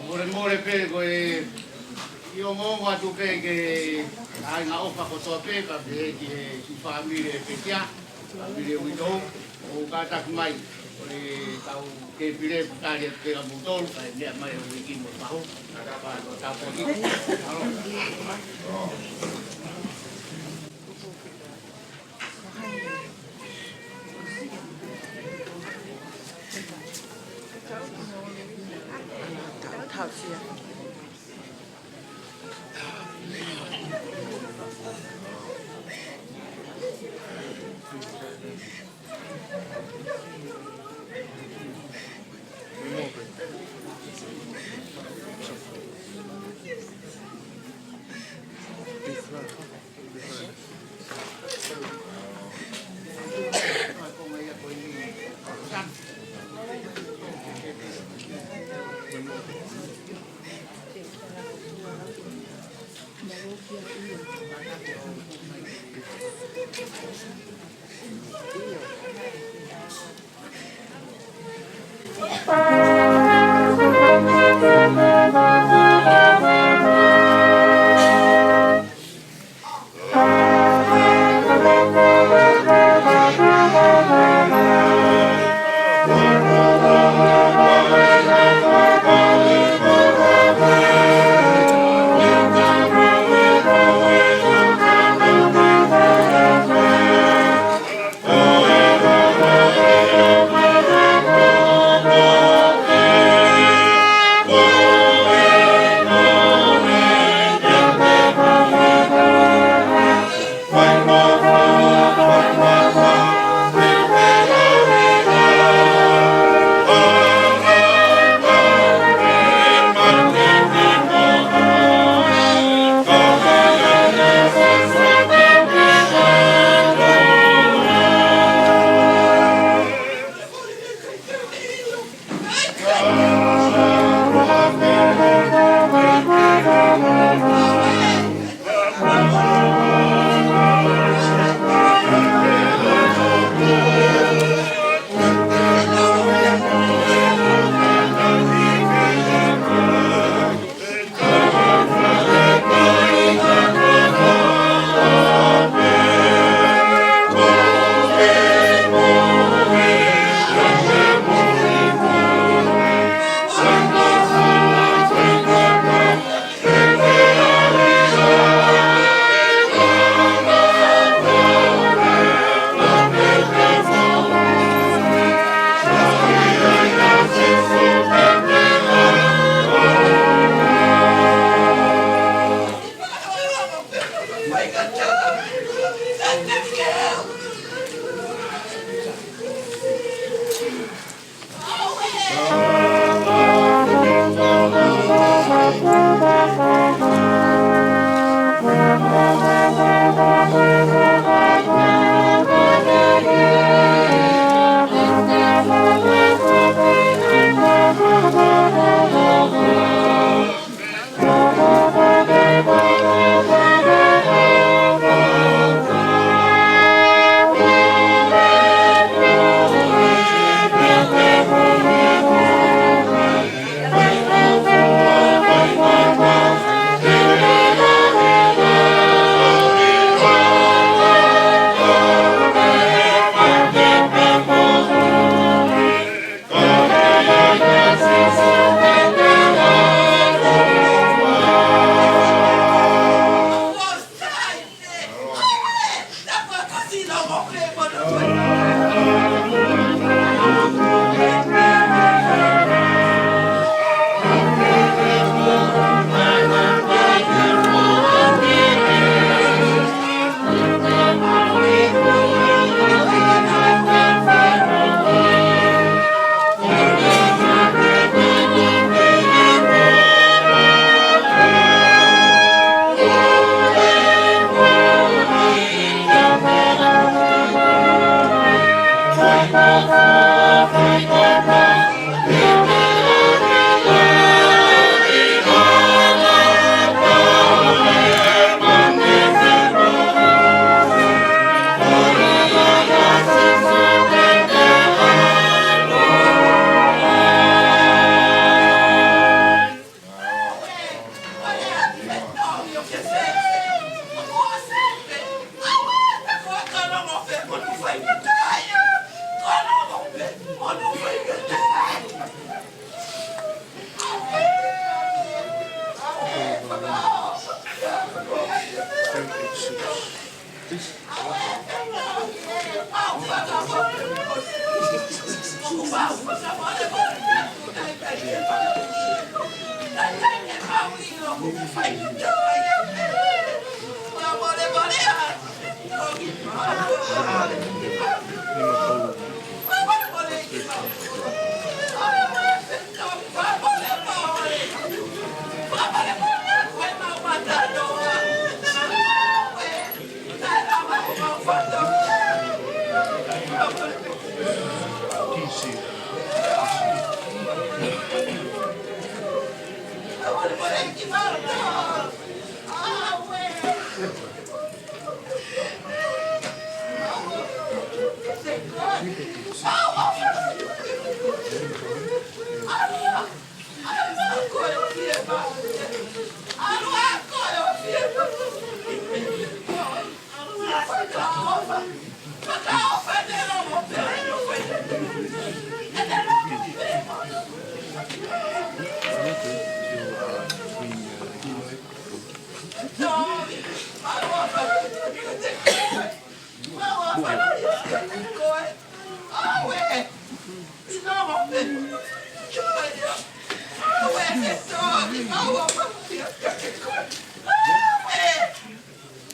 Molemole pē ko e ʻi ongoongo atu pē ke ʻai ngā ʻofa kotoa pē ka pehē ki he kiʻi fāmili ʻe Pekia, fāmili ʻe Uito, ʻo kātaki mai, ʻo e tau ke pile putali atu pē ka mutolu, ka e meʻa mai ʻo Uiki mo Pahu, ka ka pā ko tāpuaki. Alo.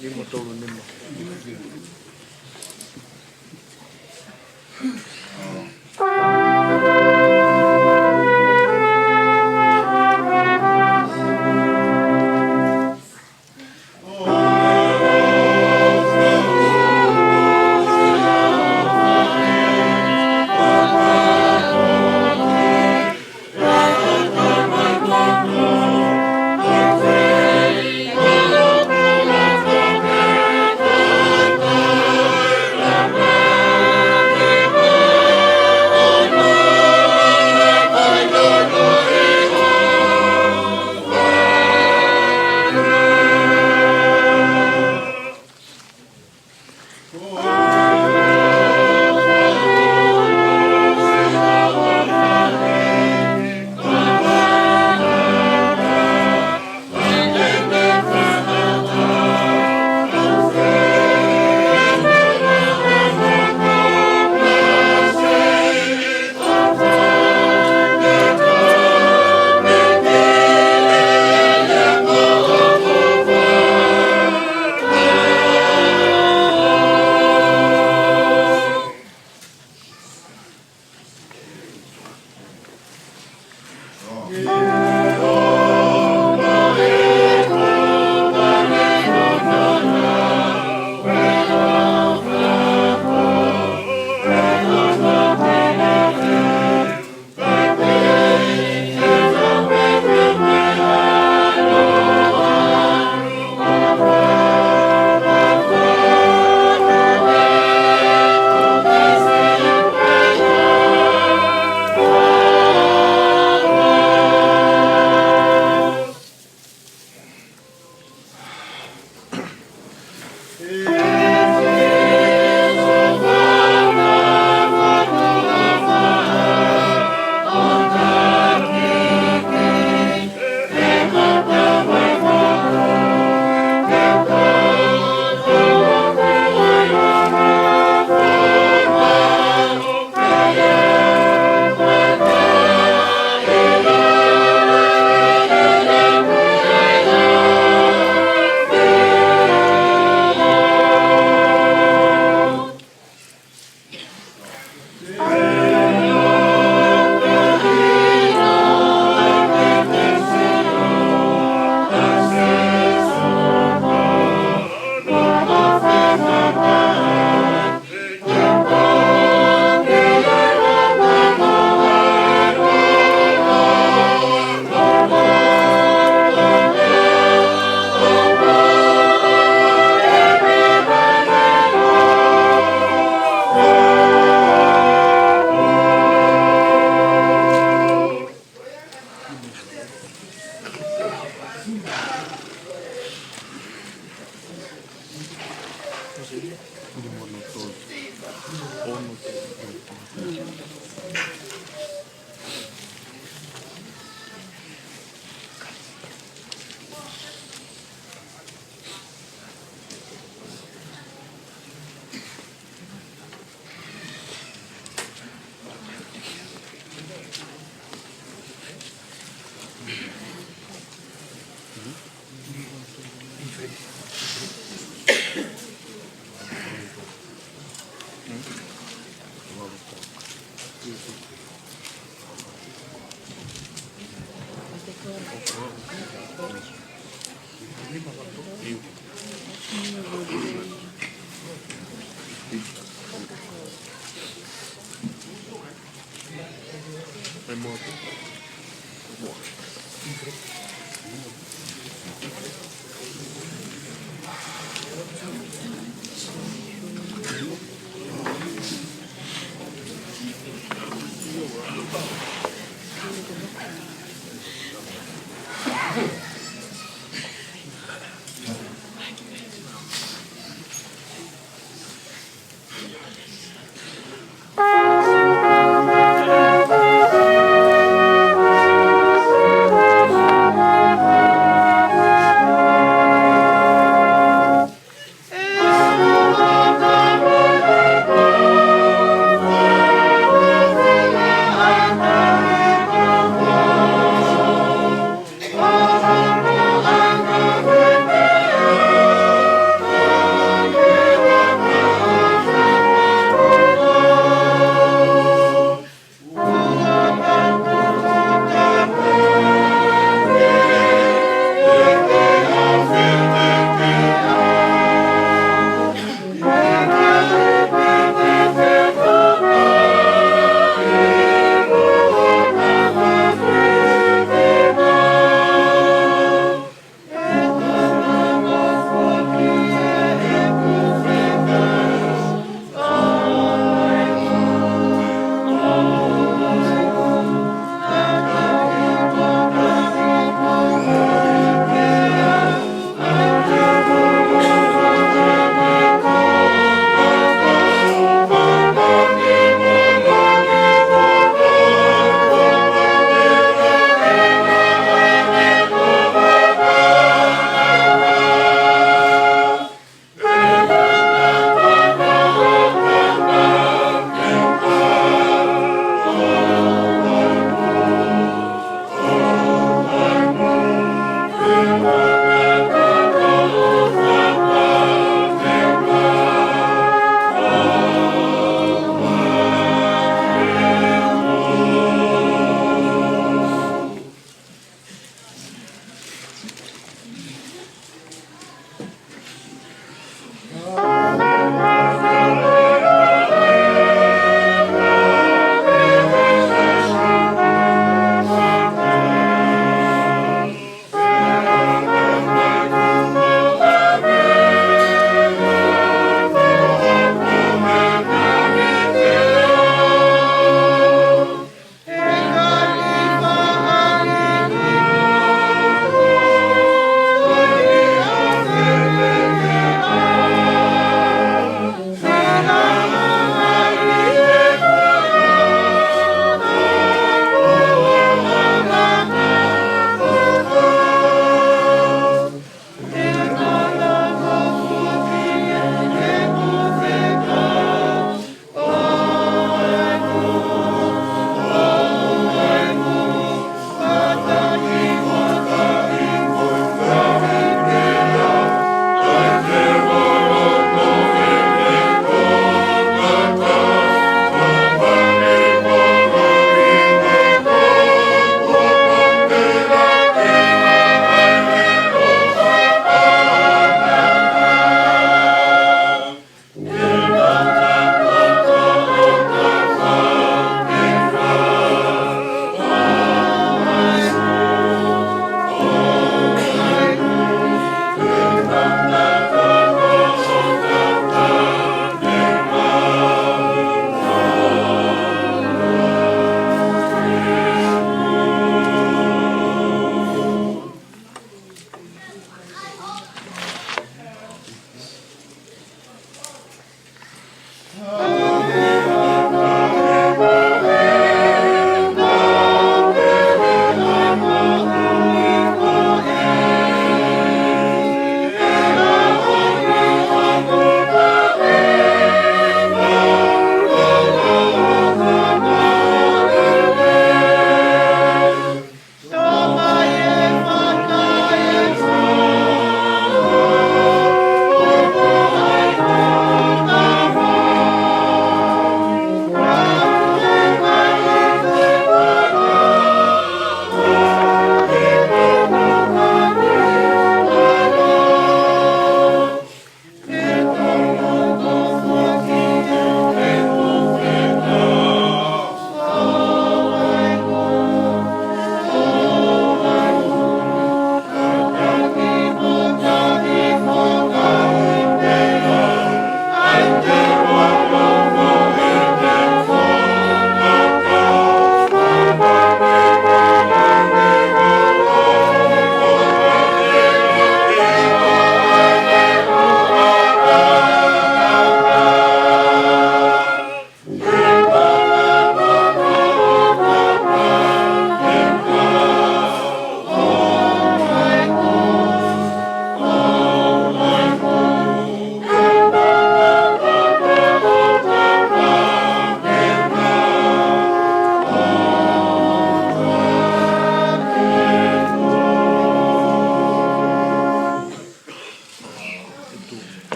Nima tolu nima.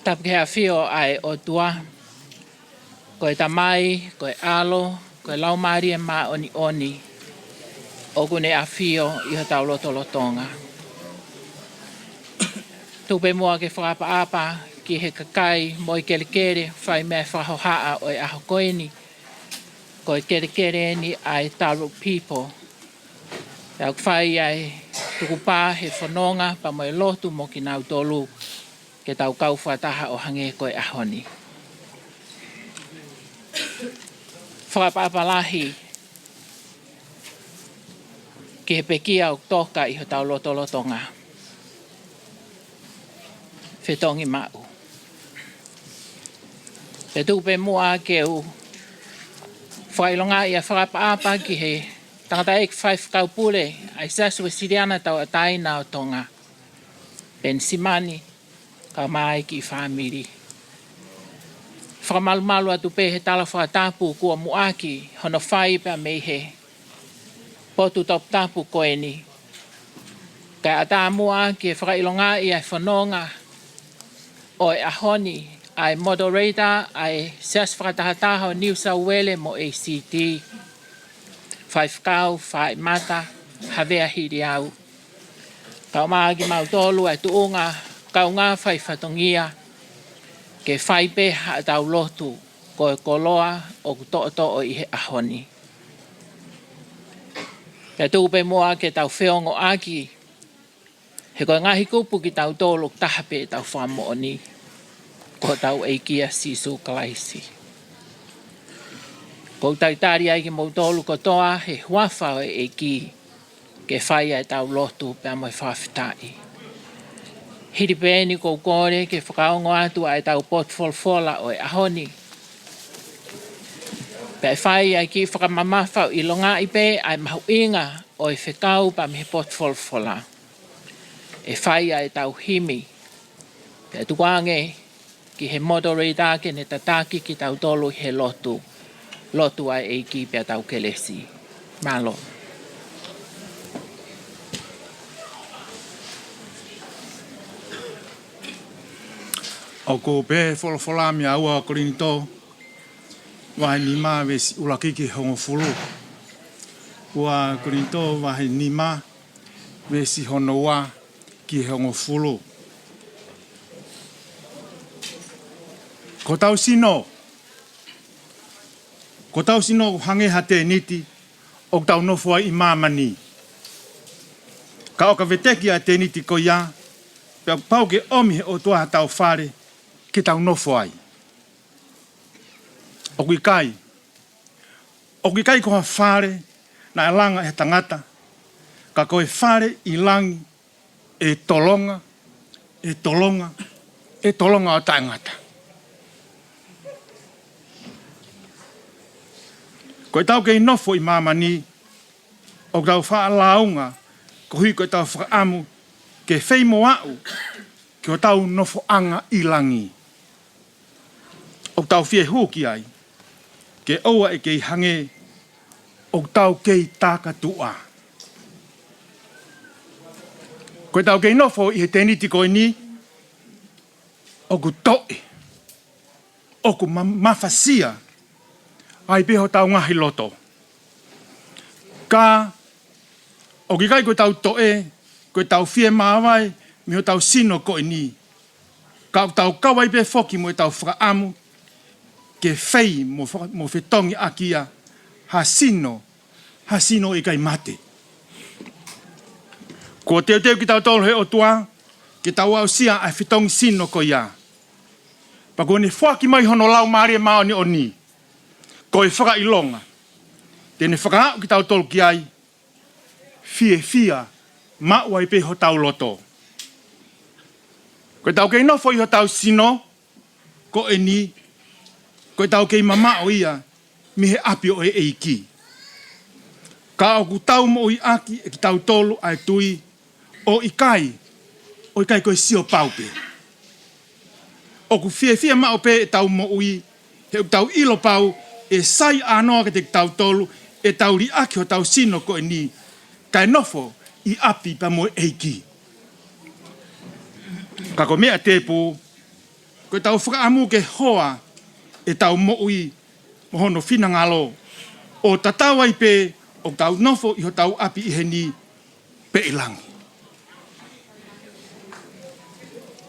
Tapu ki he ʻafio ʻa e ʻOtua, ko e Tamai, ko e ʻAlo, ko e Laumālie Māʻoniʻoni, ʻoku ne ʻafio ʻi hotau lotolotonga. Tuku pē muʻa ke fakaʻapaʻapa ki he kakai mo e kelekele, fai mei he fakahohaʻa ʻo e ʻaho ko eni, ko e kelekele eni ʻa e Talu People. Pea ʻoku fai ai tukupā he fononga pea mo e lotu mo kinautolu, ke tau kau fakataha ʻo hangē ko e ʻaho ni. Fakaʻapaʻapa lahi ki he pekia ʻoku toka ʻi hotau lotolotonga. Fetongi maʻu. Pea tuku pē muʻa ke u fakaʻilongaʻi ʻa e fakaʻapaʻapa ki he tangataʻeiki faifekau pule ʻa e Siasi Uēsiliana Tauʻatāina ʻo Tonga, Penisimani, kae ʻumaʻā e kiʻi fāmili. Fakamalumalu atu pē he tala fakatapu kuo muʻaki hono fai pea mei he potu toputapu ko eni. Kae ʻatā muʻa ke fakaʻilongaʻi ʻa e fononga ʻo e ʻaho ni ʻa e moderator ʻa e Siasi Fakatahataha ʻo New South Wales mo A C T, Faifekau Fāimata Havea Hiliau. Kae ʻumaʻā kimautolu ʻa e tuʻunga kaungā faifatongia ke fai pē haʻatau lotu ko e koloa ʻoku toʻotoʻo ʻi he ʻaho ni. Pea tuku pē muʻa ke tau feongoʻaki, he ko e ngaahi kupu kitautolu ʻoku taha pē ʻetau fakamoʻoni, ko hotau ʻEiki ʻa Sīsū Kalaisi. ʻOku ou talitali ai kimoutolu kotoa he huafa ʻo e ʻEiki ke fai ʻa ʻetau lotu pea mo e fakafetaʻi. Hili pē eni ʻoku ou kole ke fakaongo atu ʻa ʻetau potu folofola ʻo e ʻaho ni. Pea ʻe fai ʻa e kiʻi fakamamafa ʻo ʻilongaʻi pē ʻa e mahuʻinga ʻo e fekau pea mei he potu folofola. ʻE fai ʻa ʻetau himi. Pea tukuange ki he moderator ke ne tataki kitautolu he lotu. Lotu ʻa e ʻEiki pea tau kelesi. Mālō. ʻOku pehē folofola mei he ua Kolinitō, vahe nima veesi ʻuluaki ki he hongofulu. Ua Kolinitō vahe nima veesi hono ua ki he hongofulu. Ko hotau sino, ko hotau sino ʻoku hangē ha tēniti ʻoku tau nofo ai ʻi māmani. Ka ʻo ka veteki ʻa e tēniti ko ia, pea pau ke ʻomi he ʻOtua hotau fale ke tau nofo ai. ʻOku ʻikai, ʻoku ʻikai ko ha fale naʻe langa ʻe ha tangata, ka ko e fale ʻi langi ʻe tolonga, ʻe tolonga, ʻe tolonga ʻo taʻengata. Ko ʻetau kei nofo ʻi māmani, ʻoku tau faʻa lāunga koeʻuhi ko ʻetau fakaʻamu ke fei mo aʻu ki hotau nofoʻanga ʻi langi. ʻOku tau fie hū ki ai, ke ʻoua ʻe kei hangē ʻoku tau kei takatuʻa. Ko ʻetau kei nofo ʻi he tēniti ko eni, ʻoku toʻe, ʻoku ma-, mafasia ai pē hotau ngaahi loto. Ka ʻoku ʻikai ko ʻetau toʻe, ko ʻetau fiemāvae mei hotau sino ko eni, ka ʻoku tau kau ai pē foki mo ʻetau fakaʻamu ke fei mo fa-, mo fetongi ʻaki ia ha sino, ha sino ʻikai mate. Kuo teuteu kitautolu he ʻOtua ke tau aʻusia ʻa e fetongi sino ko ia. Pea kuo ne foaki mai hono Laumālie Māʻoniʻoni ko e fakaʻilonga te ne fakaaʻu kitautolu ki ai, fiefia maʻu ai pē hotau loto. Ko ʻetau kei nofo ʻi hotau sino ko eni, ko ʻetau kei mamaʻo ia mei he ʻapi ʻo e ʻEiki. Ka ʻoku tau moʻui ʻaki ʻe kitautolu ʻa e tui, ʻo ʻikai, ʻo ʻikai ko e sio pau pē. ʻOku fiefia maʻu pē ʻetau moʻui, he ʻoku tau ʻilo pau ʻe sai ʻānoa kiate kitautolu ʻetau liʻaki hotau sino ko eni, kae nofo ʻi ʻapi pea mo e ʻEiki. Ka ko e meʻa tēpū, ko ʻetau fakaʻamu ke hoa ʻetau moʻui mo hono finangalo, ʻo tatau ai pē ʻoku tau nofo ʻi hotau ʻapi ʻi heni pe ʻi langi.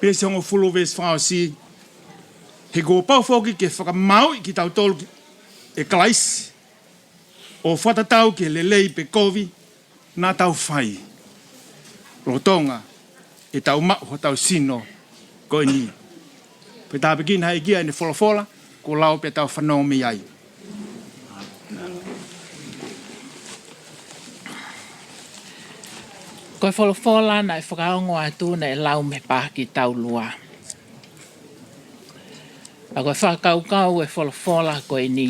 Veesi hongofulu, veesi fakaʻosi, he kuo pau foki ke fakamāuʻi kitautolu ʻe Kalaisi, ʻo fakatatau ki he lelei pe kovi naʻa tau fai, lolotonga ʻetau maʻu hotau sino ko eni. Pea tāpuekina ʻe he ʻEiki ʻa ʻene folofola, kuo lau pea tau fanongo mei ai. Ko e folofola naʻe fakaongo atu naʻe lau mei he paaki taulua. Pea ko e fakakaukau ʻo e folofola ko eni,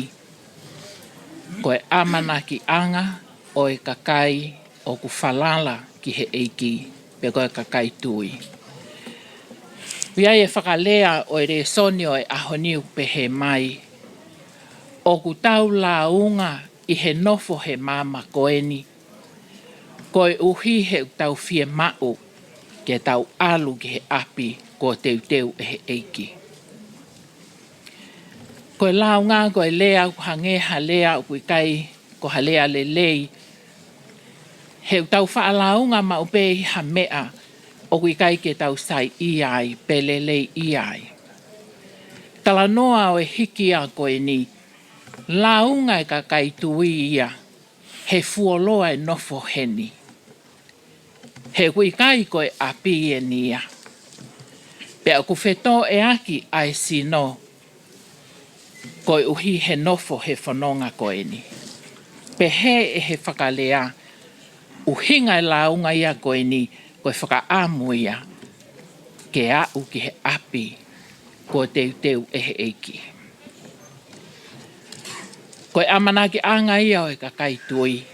ko e ʻamanakiʻanga ʻo e kakai ʻoku falala ki he ʻEiki, pe ko e kakai tui. ʻOku ʻi ai e fakalea ʻo e lēsoni ʻo e ʻaho ni ʻoku pehē mai, ʻoku tau lāunga ʻi he nofo he maama ko eni, koeʻuhi he ʻoku tau fiemaʻu ke tau ʻalu ki he ʻapi kuo teuteu ʻe he ʻEiki. Ko e lāunga, ko e lea ʻoku hangē ha lea ʻoku ʻikai ko ha lea lelei, he ʻoku tau faʻa lāunga maʻu pē ʻi ha meʻa ʻoku ʻikai ke tau saiʻia ai, pe leleiʻia ai. Talanoa ʻo e hiki ia ko eni, lāunga e kakai tui ia, he fuoloa e nofo heni. He ʻoku ʻikai ko e ʻapi eni ia. Pea ʻoku fetōʻeaki ʻa e sino, koeʻuhi he nofo he fononga ko eni. Pehē ʻe he fakalea, ʻuhinga e lāunga ia ko eni, ko e fakaʻamu ia ke aʻu ki he ʻapi kuo teuteu ʻe he ʻEiki. Ko e ʻamanakiʻanga ia ʻo e kakai tui.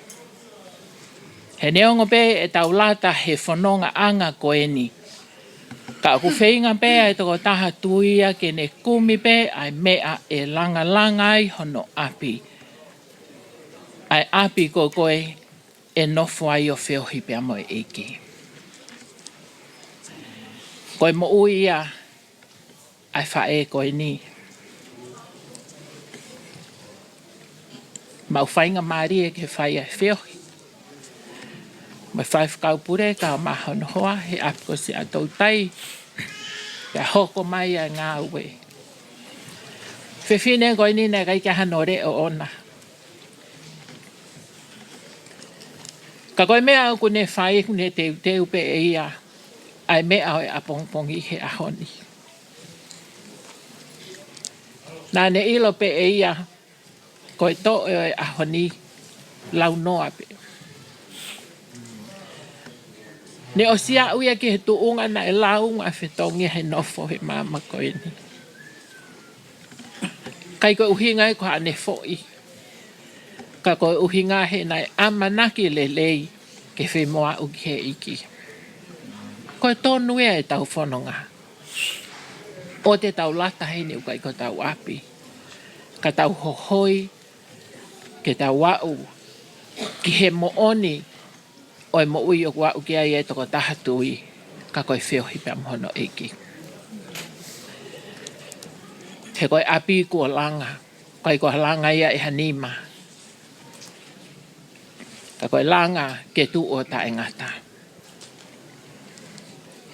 He neongo pē ʻetau lata he fonongaʻanga ko eni, ka ʻoku feinga pē ʻa e tokotaha tui ia ke ne kumi pē ʻa e meʻa ʻe langalanga ai hono ʻapi. ʻA e ʻapi ko ē ʻe nofo ai ʻo feohi pea mo e ʻEiki. Ko e moʻui ia ʻa e faʻē ko eni. Maʻu faingamālie ke fai ʻa e feohi mo e faifekau pule kae ʻumaʻā hono hoa he ʻapi ko Siaʻatoutai. Pea hoko mai ʻa e ngāue. Fefine ko eni naʻe ʻikai ke hano leʻo ʻona. Ka ko e meʻa ʻoku ne fai, ʻoku ne teuteu pē ʻe ia ʻa e meʻa ʻo e ʻapongipongi he ʻaho ni. Naʻa ne ʻilo pē ʻe ia, ko e toʻo ʻo e ʻaho ni, launoa pē. Ne ʻosi aʻu ia ki he tuʻunga naʻe lāunga fetongi he nofo he maama ko eni. ʻIkai ko e ʻuhinga ia ko haʻane foʻi. Ka ko e ʻuhinga he naʻe ʻamanaki lelei ke femoʻuekina ʻe he ʻEiki. Ko e tonu ia ʻetau fononga. ʻOua te tau lata heni ʻoku ʻikai ko hotau ʻapi. Ka tau hohoi, ke tau aʻu ki he moʻoni ʻo e moʻui ʻoku aʻu ki ai e tokotaha tui, ka ko e feohi pea mo hono ʻEiki. He ko e ʻapi kuo langa, ʻikai ko ha langa ia ʻe ha nima. Ka ko e langa ke tuʻu ʻo taʻengata.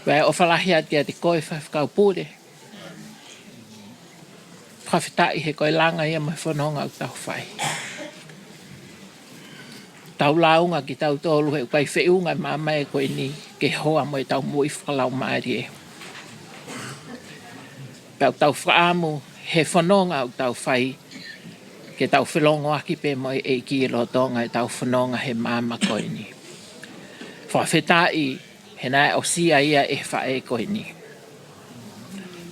Pea ʻofa lahi atu kiate koe faifekau pule. Fakafetaʻi he ko e langa ia mo e fononga ʻoku tau fai. Tau lāunga kitautolu he ʻoku ʻikai feʻunga e maama ko eni ke hoa mo ʻetau moʻui fakalaumālie. Pea ʻoku tau fakaʻamu he fononga ʻoku tau fai, ke tau felongoaki pē mo e ʻEiki ʻi loto ʻetau fononga he maama ko eni. Fakafetaʻi he naʻe aʻusia ia ʻe he faʻē ko eni.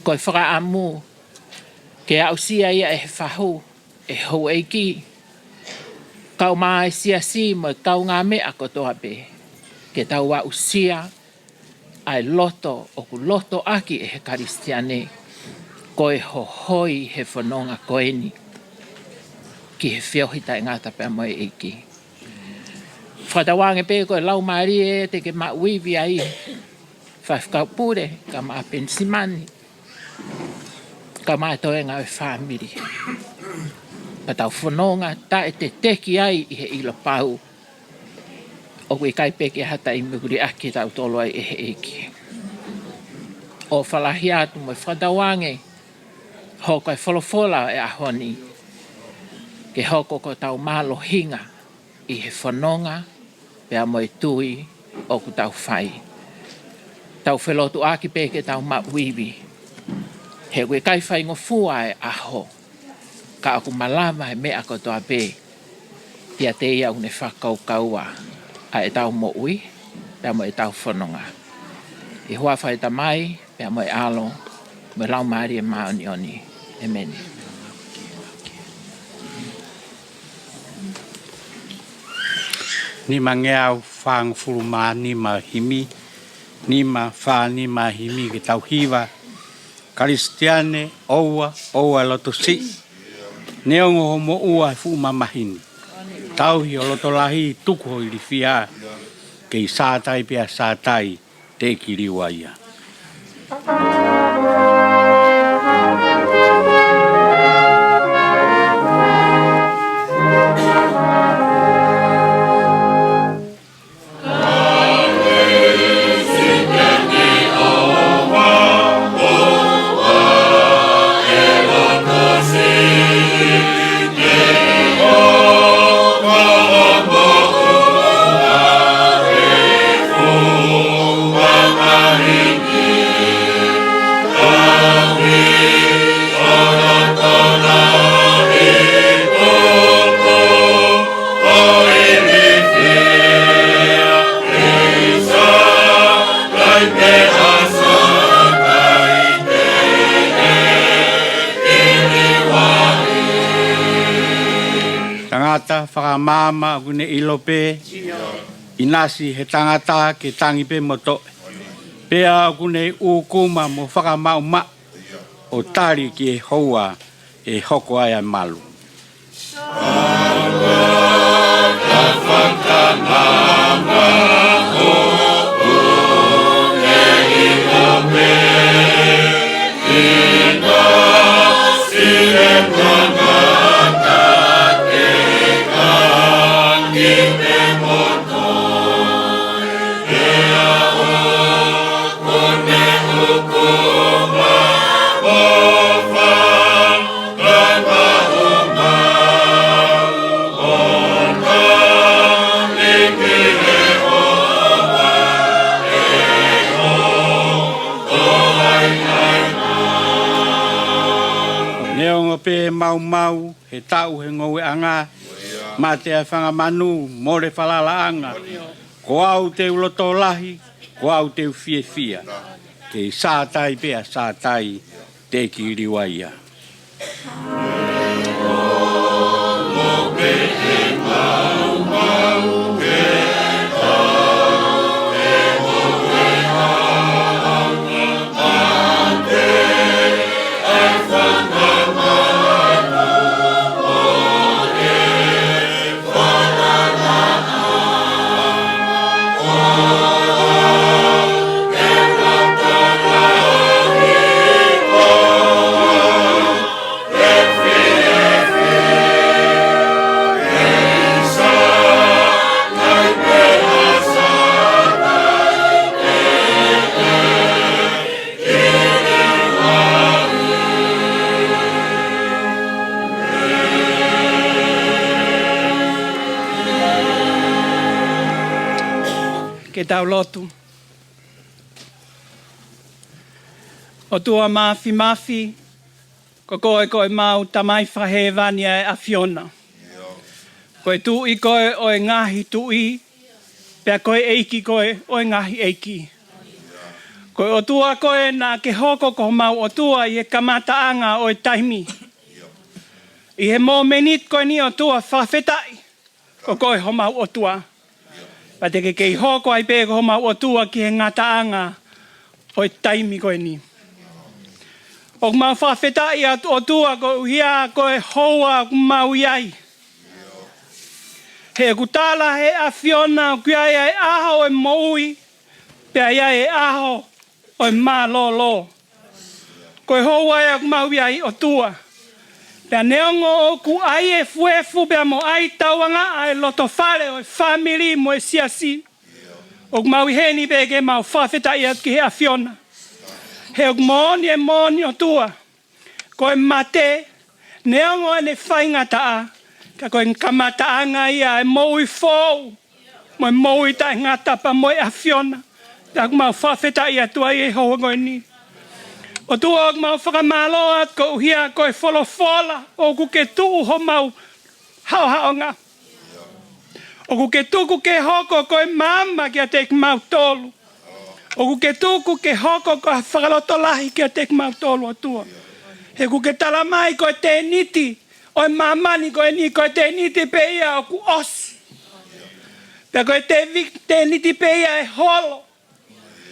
Ko e fakaʻamu ke aʻusia ia ʻe he fahu, ʻe he houʻeiki, kae ʻumaʻā e siasi mo e kaungāmeʻa kotoa pē, ke tau aʻusia ʻa e loto ʻoku lotoʻaki ʻe he Kalisitiane, ko e hohoi he fononga ko eni ki he feohi taʻengata pea mo e ʻEiki. Fakatauange pē ko e laumālie te ke maʻu ivi ai, faifekau pule, kae ʻumaʻā Penisimani, kae ʻumaʻā e toenga ʻo e fāmili. Ka tau fononga taʻeteteki ai ʻi he ʻilo pau ʻoku ʻikai pē ke ʻi ai ha taimi ʻoku liʻaki kitautolu ai ʻe he ʻEiki. ʻOfa lahi atu mo e fakatauange, hoko e folofola ʻo e ʻaho ni ke hoko ko hotau mālohinga ʻi he fononga pea mo e tui ʻoku tau fai. Tau felotuʻaki pē ke tau maʻu ivi, He ʻoku ʻikai faingofua e ʻaho, ka ʻoku malava he meʻa kotoa pē ʻiate ia ʻoku ne fakakaukaua ʻa ʻetau moʻui pea mo ʻetau fononga. ʻI he huafa ʻo e Tamai, pea mo e ʻAlo, mo e Laumālie Māʻoniʻoni. ʻEmeni. Nimangeau fāngofulu mā nima himi, nima fā nima himi ke tau hiva. Kalisitiane, ʻoua, ʻoua loto siʻi. Neongo hoʻo moʻua he fuʻu mamahi ni, tauhi ho loto lahi, tuku ho ilifia, kei Sātai pea Sātai, teʻeki liua ia. Tangata fakamaama ʻoku ne ʻilo pē, ʻinasi he tangata ke tangi pē mo toʻe. Pea ʻoku ne ʻūkuma mo fakamaʻumaʻu ʻo tali ki he houa ʻe hoko ai ʻa e malu. Neongo pē maumau he taʻu he ngoueʻanga, mate ʻa e fanga manu, mole falalaʻanga, ko au te u loto lahi, ko au te u fiefia, kei Sātai pea Sātai, teʻeki liua ia. Ke tau lotu. ʻOtua Māfimafi, ko koe ko ʻemau Tamai Fakahēvani ʻa e ʻAfiona. Ko e Tuʻi koe ʻo e ngaahi tuʻi, pea ko e ʻEiki koe ʻo e ngaahi ʻeiki. Ko e ʻOtua koe naʻa ke hoko ko homau ʻOtua ʻi he kamataʻanga ʻo e taimi. ʻI he mōmeniti ko eni ʻOtua, fakafetaʻi, ko koe homau ʻOtua. Pea te ke kei hoko ai pē ko homau ʻOtua ki he ngataʻanga ʻo e taimi ko eni. ʻOku mau fakafetaʻi atu ʻOtua koeʻuhi ko e houa ʻoku mau ʻi ai. He ʻoku tala he ʻAfiona ʻoku ʻi ai ʻa e ʻaho ʻo e moʻui, pea ʻi ai e ʻaho ʻo e mālōlō. Ko e houa ʻoku mau ʻi ai ʻOtua. Pea neongo ʻoku ʻai efuefu pea mo ʻai tauangaʻa e loto fale ʻo e fāmili mo e siasi, ʻoku mau ʻi heni pē ke mau fakafetaʻi atu ki he ʻAfiona. He ʻoku moʻoni e moʻoni ʻOtua. Ko e mate, neongo ʻene faingataʻa, ka ko e kamataʻanga ia e moʻui foʻou, mo e moʻui taʻengata pea mo e ʻAfiona. Pea ʻoku mau fakafetaʻi atu ai he houa ko eni. ʻOtua, ʻoku mau fakamālō atu koeʻuhi ko e folofola ʻoku ke tuʻu homau haʻohaʻonga. ʻOku ke tuku ke hoko ko e maama kiate kimautolu. ʻOku ke tuku ke hoko ko e fakalotolahi kiate kimautolu, ʻOtua. He ʻoku ke tala mai ko e tēniti ʻo e māmani ko eni, ko e tēniti pē ia ʻoku ʻosi. Pea ko e tēvi-, tēniti pē ia ʻe holo.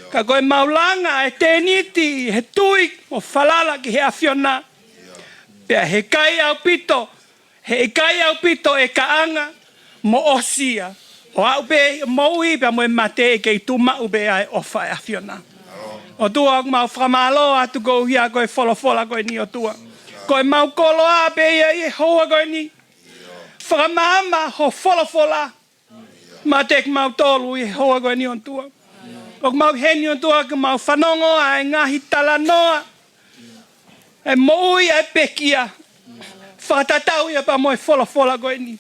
Ka ko e mau langa e tēniti he tui mo falala ki he ʻAfiona. Pea he ʻikai ʻaupito, he ʻikai ʻaupito e kaʻanga mo ʻosi ia. ʻO aʻu pē moʻui pea mo e mate ʻe kei tuʻu maʻu pē ʻa e ʻofa ʻa e ʻAfiona. ʻOtua, ʻoku mau fakamālō atu koeʻuhi ko e folofola ko eni, ʻOtua. Ko e mau koloa pē ia ʻi he houa ko eni. Fakamaama ho folofola maʻa kimautolu ʻi he houa ko eni, ʻOtua. ʻOku mau ʻi heni, ʻOtua, ke mau fanongo ʻa e ngaahi talanoa ʻa e moʻui ʻa e pekia. Fakatatau ia pea mo e folofola ko eni.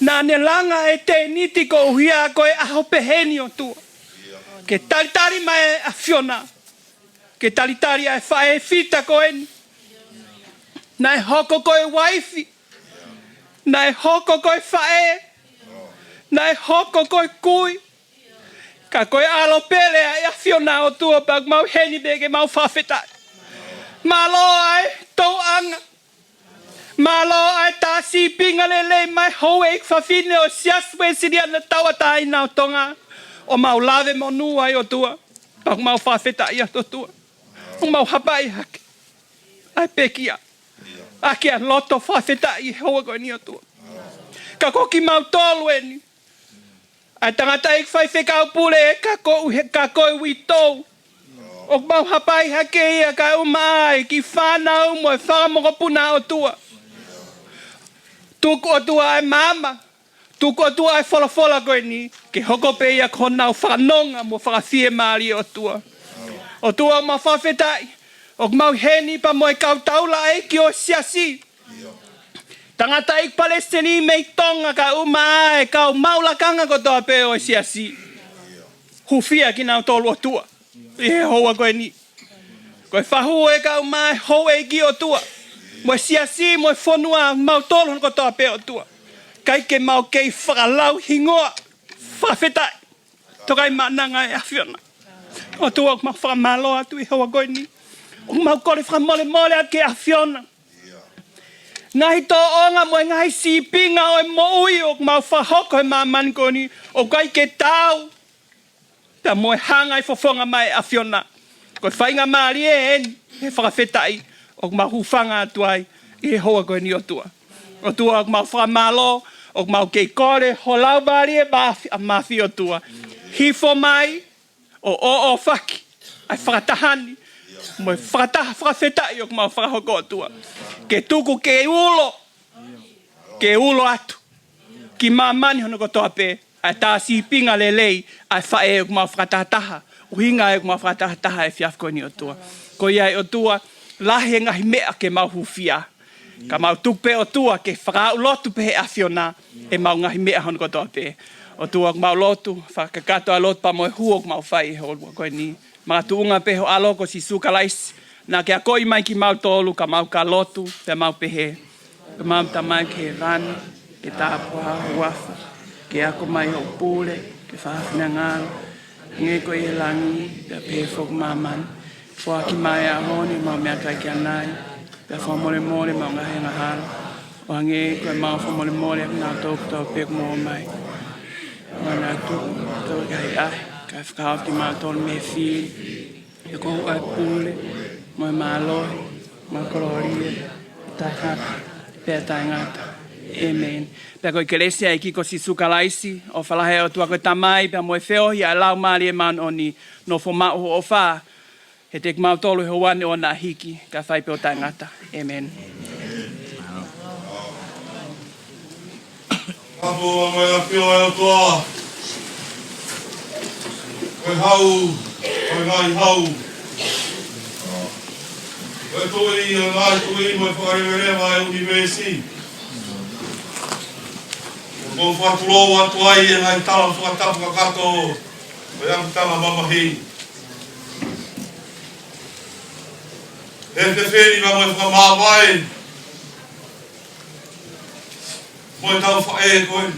Naʻa ne langa e tēniti koeʻuhi ko e ʻaho pehē ni, ʻOtua. Ke talitali mai e ʻAfiona. Ke talitali ʻa e faʻē fita ko eni. Naʻe hoko ko e uaifi. Naʻe hoko ko e faʻē. Naʻe hoko ko e kui. Ka ko e ʻAlo pele ʻa e ʻAfiona, ʻOtua, pea ʻoku mau ʻi heni pē ke mau fakafetaʻi. Mālō ʻa e tōʻonga. Mālō ʻa e tā sīpinga lelei mai houʻeiki fafine ʻo e Siasi Uēsiliana Tauʻatāina ʻo Tonga. ʻOku mau lave monū ai, ʻOtua. Pea ʻoku mau fakafetaʻi atu, ʻOtua. ʻOku mau hapai hake ʻa e pekia. ʻAki ʻa e loto fakafetaʻi ʻi he houa ko eni, ʻOtua. Ka ko kimautolu eni. ʻA e tangataʻeiki faifekau pule, ka ko e, ka ko e uitou. ʻOku mau hapai hake ia kae ʻumaʻā e kiʻi fānau mo e fanga mokopuna, ʻOtua. Tuku, ʻOtua, ʻa e maama. Tuku, ʻOtua, ʻa e folofola ko eni. Ke hoko pē ia ko honau fakanonga mo fakafiemālie, ʻOtua. ʻOtua, ʻoku mau fakafetaʻi. ʻOku mau ʻi heni pea mo e kau taulaʻeiki ʻo e siasi. Tangataʻeiki palesiteni mei Tonga kae ʻumaʻā e kau maʻu lakanga kotoa pē ʻo e siasi. Hūfia kinautolu, ʻOtua, ʻi he houa ko eni. Ko e fahu ʻe kau mai houʻeiki, ʻOtua. Mo e siasi, mo e fonua, mautolu hono kotoa pē, ʻOtua. ʻIkai ke mau kei fakalau hingoa. Fakafetaʻi. Toka ʻi he maʻananga ʻo e ʻAfiona. ʻOtua, ʻoku mau fakamālō atu ʻi he houa ko eni. ʻOku mau kole fakamolemole atu ki he ʻAfiona. Ngaahi tōʻonga mo e ngaahi sīpinga ʻo e moʻui ʻoku mau fakahoko he māmani ko eni, ʻoku ʻikai ke taau pea mo e hanga ʻe fofonga mai ʻa e ʻAfiona. Ko e faingamālie eni he fakafetaʻi ʻoku mau hūfanga atu ai ʻi he houa ko eni, ʻOtua. ʻOtua, ʻoku mau fakamālō, ʻoku mau kei kole ho Laumālie Māfi-, ʻa Māfimafi, ʻOtua. Hifo mai ʻo ʻōʻōfaki ʻa e fakataha ni mo e fakataha fakafetaʻi ʻoku mau fakahoko, ʻOtua. Ke tuku ke ulo, ke ulo atu ki māmani hono kotoa pē ʻa e tā sīpinga lelei ʻa e faʻē ʻoku mau fakatahataha, ʻuhinga ʻoku mau fakatahataha he efiafi ko eni, ʻOtua. Ko ia ai, ʻOtua, lahi e ngaahi meʻa ke mau hūfia. Ka mau tuku pē, ʻOtua, ke fakaaʻu lotu pē he ʻAfiona ʻemau ngaahi meʻa hono kotoa pē. ʻOtua, ʻoku mau lotu, fakakakato ʻa e lotu pea mo e hū ʻoku mau fai he houa ko eni. Makatuʻunga pē ho ʻAlo ko Sīsū Kalaisi, naʻa ke akoʻi mai kimautolu ka mau ka lotu, pea mau pehē: Ko ʻemau Tamai ʻoku ʻi hēvani, ke tāpuhā ho huafa, ke ako mai hoʻo pule, ke fai ho finangalo, hangē ko ia ʻi langi, pea pehē foki ʻi māmani. Foaki mai he ʻaho ni ʻemau meʻakai ki ʻanai, pea fakamolemole ʻemau ngaahi angahala, ʻo hangē ko ʻemau fakamolemole ʻa kinautolu kotoa pē ʻoku mou ʻomai. Manatu, tau ki he ʻahiʻahi, kae fakahaofi kimautolu mei he fili. He ko hoʻo ʻa e pule, mo e mālohi, mo e kolōlia, taʻengata pea taʻengata. ʻĒmeni. Pea ko e kelesi ʻa e ʻEiki ko Sīsū Kalaisi, ʻofa lahi ʻa e ʻOtua ko e Tamai, pea mo e feohi ʻa e Laumālie Māʻoniʻoni, nofo maʻu ʻo ʻofa ʻiate kimautolu he houa ni ʻo ʻona hiki, kae fai pē ʻo taʻengata. ʻĒmeni. Tapu mo e ʻafio ʻa e ʻOtua. Ko e hau ʻo e ngaahi hau, ko e Tuʻi ʻo e ngaahi tuʻi, mo e Fakaleveleva ʻo e ʻunivēsi. ʻOku ou fakatulou atu ai e ngaahi tala fakatapu kakato ʻo e ʻapitanga mamahi. Fefeni ma mo e fakamāvae mo e tau faʻē ko eni.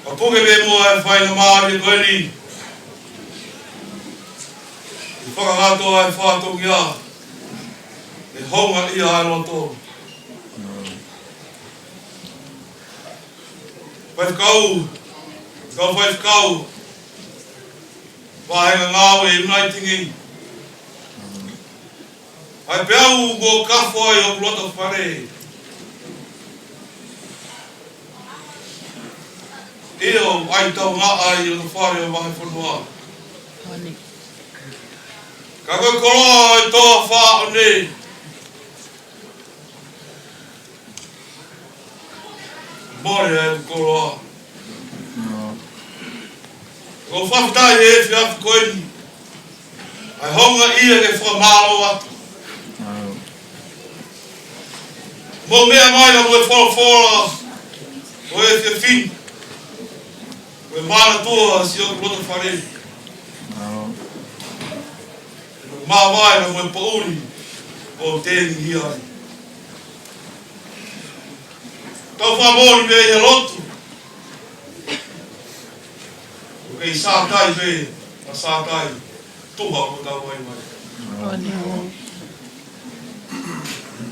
Ka puke pē muʻa e faingamālie ko eni, ʻi he fakakakato ʻa e fatongia, ʻe houngaʻia ʻa e loto. Faifekau, kau faifekau, vahenga ngāue ʻi he Uniting. ʻAi pē au kuo kafo ai hoku loto fale. ʻIo, ʻai tau ngā ʻai ʻo e fale ʻo e vahefonua. Ka ko e koloa ʻo e toafa ʻo ne mole ʻa e koloa. ʻOku ou fakafetaʻi he efiafi ko eni, ʻa e houngaʻia ke fakamālō atu. Mou meʻa mai ʻa mo e folofola ʻo e efiafi ni, ʻo e manatua siʻoku loto fale. Māvae ʻa mo e poʻuli ʻoku ou tengihia ai. Tau fakamoʻoni pē ʻi he lotu. ʻOku kei sātai pē, ka sātai tuha ʻo tau vaivai.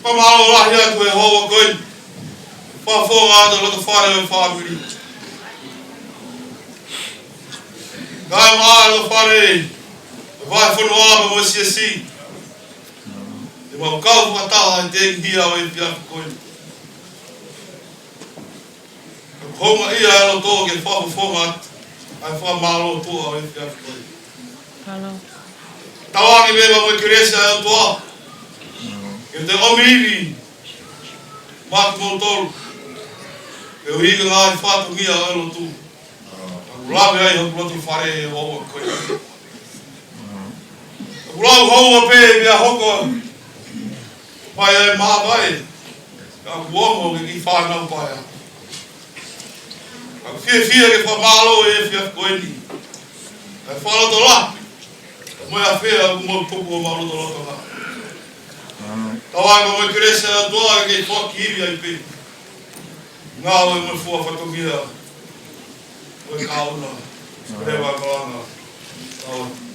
Fakamālō lahi atu he houa ko eni. Fakafofonga atu loto fale ʻo e fāmili. Kae ʻumaʻā loto fale ʻo e vahefonua mo e siasi. ʻE mau kau fakataha he tengihia ʻo e efiafi ko eni. Houngaʻia ʻa e loto ke fakafofonga atu ʻa e fakamālō tuʻa ʻo e efiafi ko eni. Tauange pē ʻa mo e kelesi ʻa e ʻOtua ke te ʻomi ivi maʻa kimoutolu, ke ʻuhi ka ngaahi fatongia ʻo e lotu. ʻOku lave ai hoku loto fale he houa ko eni. ʻOku lau houa pē pea hoko mai ʻa e māvae. Ka ʻoku ongo ke kiʻi fānau paea. Ka ʻoku fiefia ke fakamālō he efiafi ko eni. Kae fakalotolahi mo e ʻafea ʻoku mou tuku ʻo mau lotolotonga. Tauange mo e kelesi ʻa e ʻOtua ke foaki ivi ai pē. Ngāue mo e fua fatongia ʻo e kauna. Leva malanga. Tauange.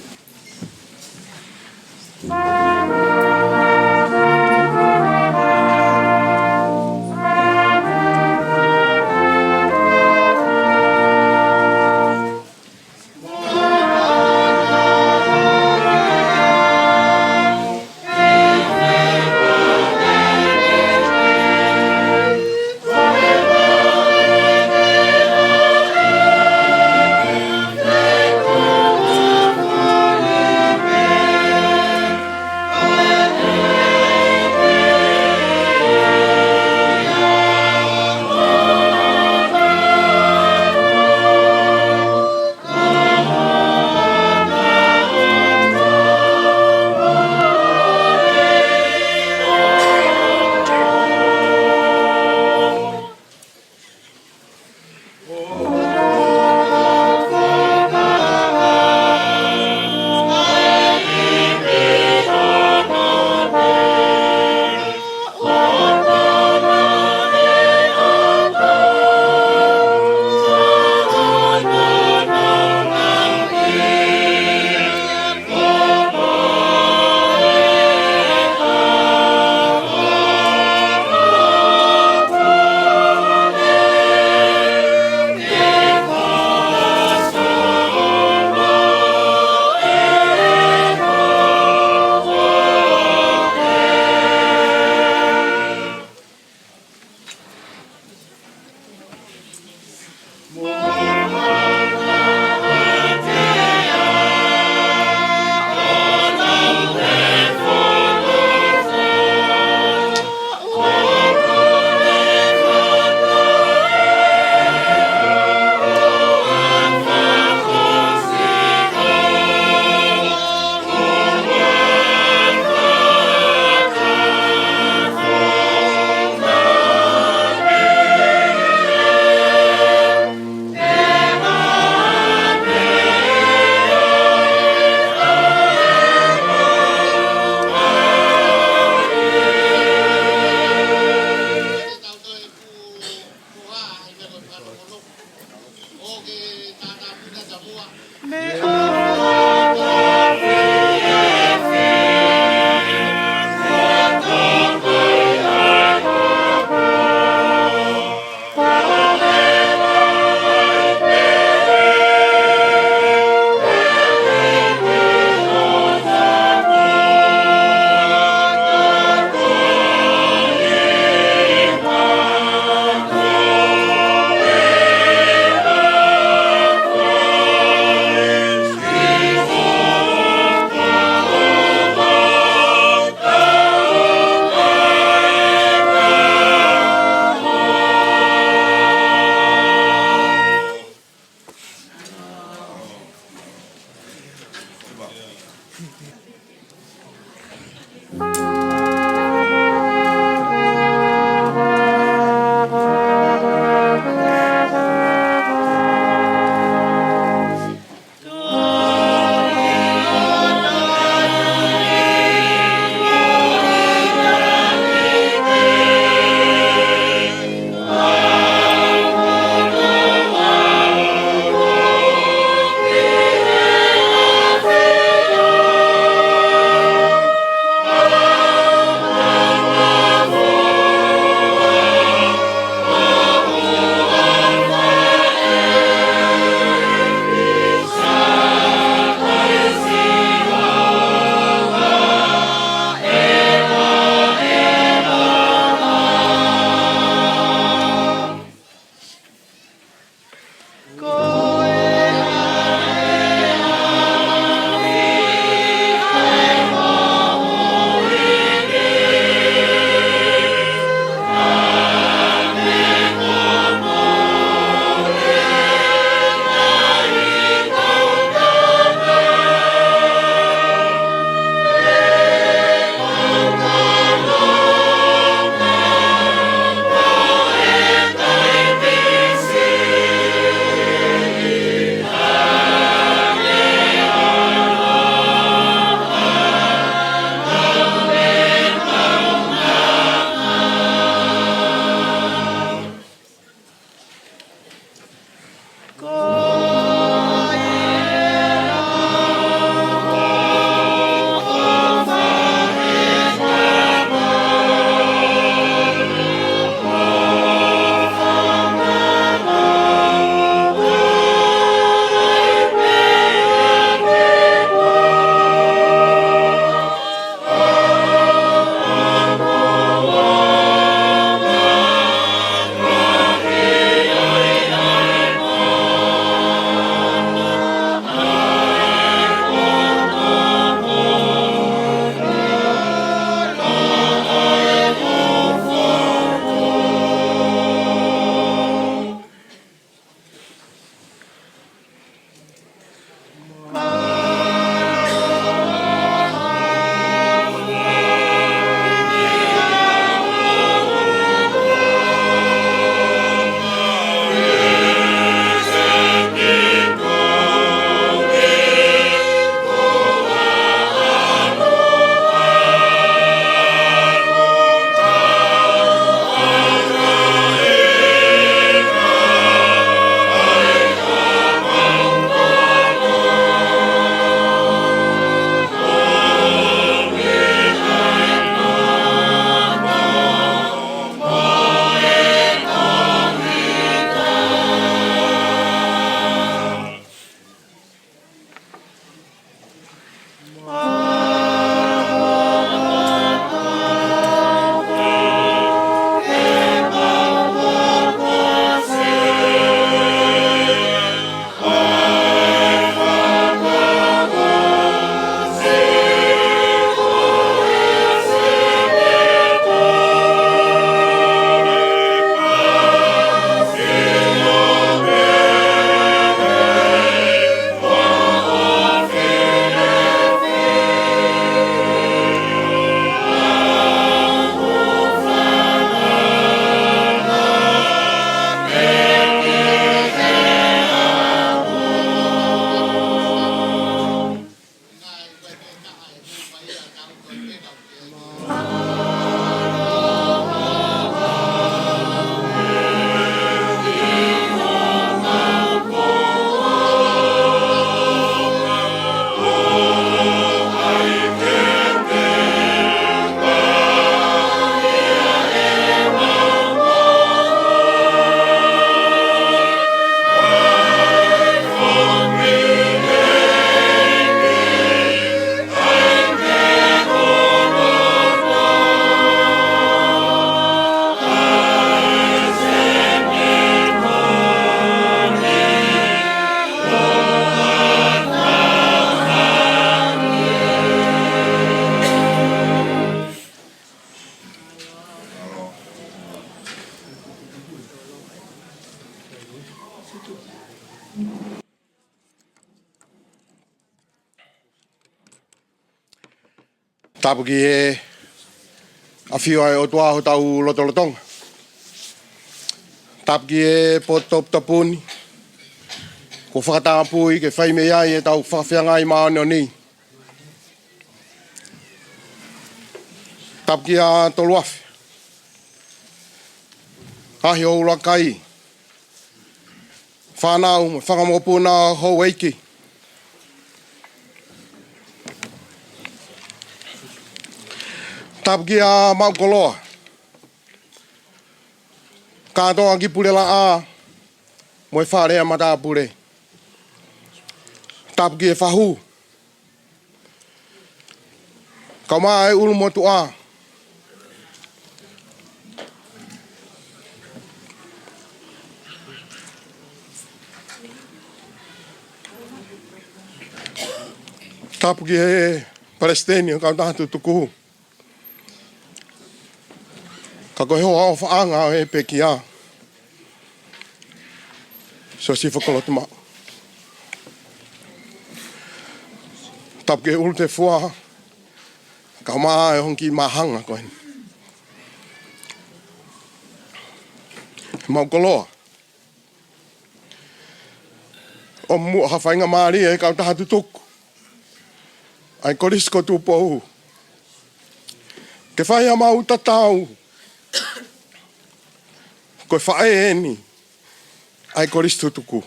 Tapu ki he ʻafio ʻa e ʻOtua ʻi hotau lotolotonga. Tapu ki he potu toputapu ni kuo fakatapui ke fai mei ai ʻetau fakafeangai māʻoniʻoni. Tapu kia Toluafe, ʻAhi ʻo Ulakai, fānau mo e fanga mokopuna ʻo houʻeiki. Tapu kia Maʻukoloa, kātoa ki Pulelaʻā mo e fale ʻa matāpule. Tapu ki he fahu, kae ʻumaʻā e ʻulumotuʻa. Tapu ki he palesiteni ʻo e kautaha tutuku, ka ko e hoa ʻofaʻanga ʻo e pekia, Siosifa Kolotumaʻu. Tapu ki he ʻulutefua, kae ʻumaʻā e ongo kiʻi māhanga ko eni. Maʻukoloa, ʻoku muʻa ha faingamālie ʻa e kautaha tutuku ʻa e Kolisi ko Tupou ke fai ʻemau tatau ko e faʻē eni ʻa e Kolisi tutuku.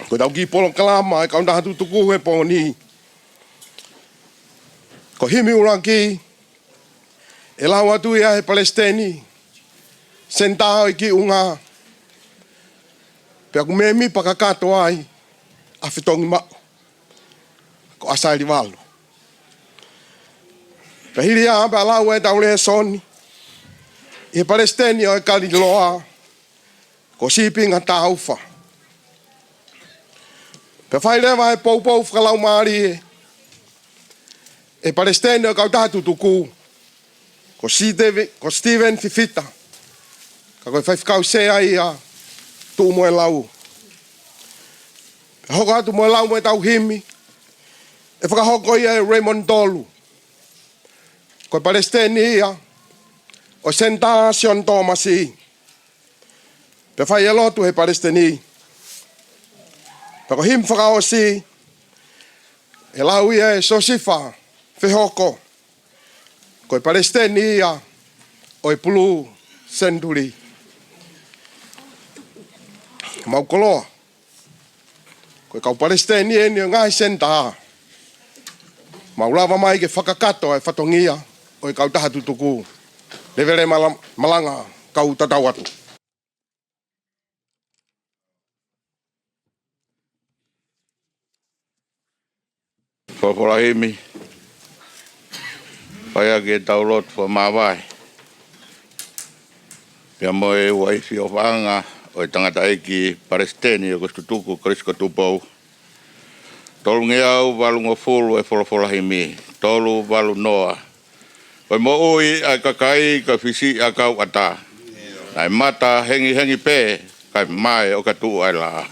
Ko ʻetau kiʻi polokalama ʻa e kautaha tutuku he pō ni, ko e himi ʻuluaki ʻe lau atu ia ʻe he palesiteni, Senitā ʻo e Kiʻunga, pea ʻoku mēmipa kakato ai ʻa Fetongimaʻu, ko ʻAsaeli Valu. Pea hili ia pea lau ʻetau lēsoni ʻe he palesiteni ʻo e Kaliloa, ko Sipinga Taufa. Pea fai leva e poupou fakalaumālie ʻe he palesiteni ʻo e kautaha tutuku, ko Siteve-, ko Steven Fifita, ka ko e faifekau sea ia, tuʻu mo e lau. Pea hoko atu mo e lau mo ʻetau himi, ʻe fakahoko ia ʻe Raymond Tolu, ko e palesiteni ia ʻo e Senitā Sione Tōmasi. Pea fai e lotu ʻe he palesiteni. Pea ko e himi fakaʻosi ʻe lau ia ʻe Siosifa Fehoko, ko e palesiteni ia ʻo e Pulu Senituli. Maʻukoloa, ko e kau palesiteni eni ʻo e ngaahi senitā, mau lava mai ke fakakakato e fatongia ʻo e kautaha tutuku. Levele mala-, malanga, kau tatau atu. Folofola himi, fai ʻaki ʻetau lotu fakamāvae. Pea mo e uaifi ʻofaʻanga ʻo e tangataʻeiki palesiteni ʻo e Kolisi tutuku, Kolisi ko Tupou. Tolungeau valungofulu e folofola himi, tolu valu noa. Ko e moʻui ʻa e kakai ko e fisiʻi ʻakau ʻatā. Naʻe mata hengihengi pē, kae mae ʻo ka tuʻu ʻa e laʻā.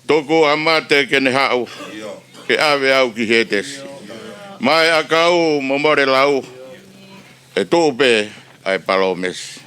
Tuku ʻa mate ke ne haʻu, ke ʻave au ki Hētesi. Mae ʻakau mo mole lau, ʻe tuʻu pē ʻa e palōmesi.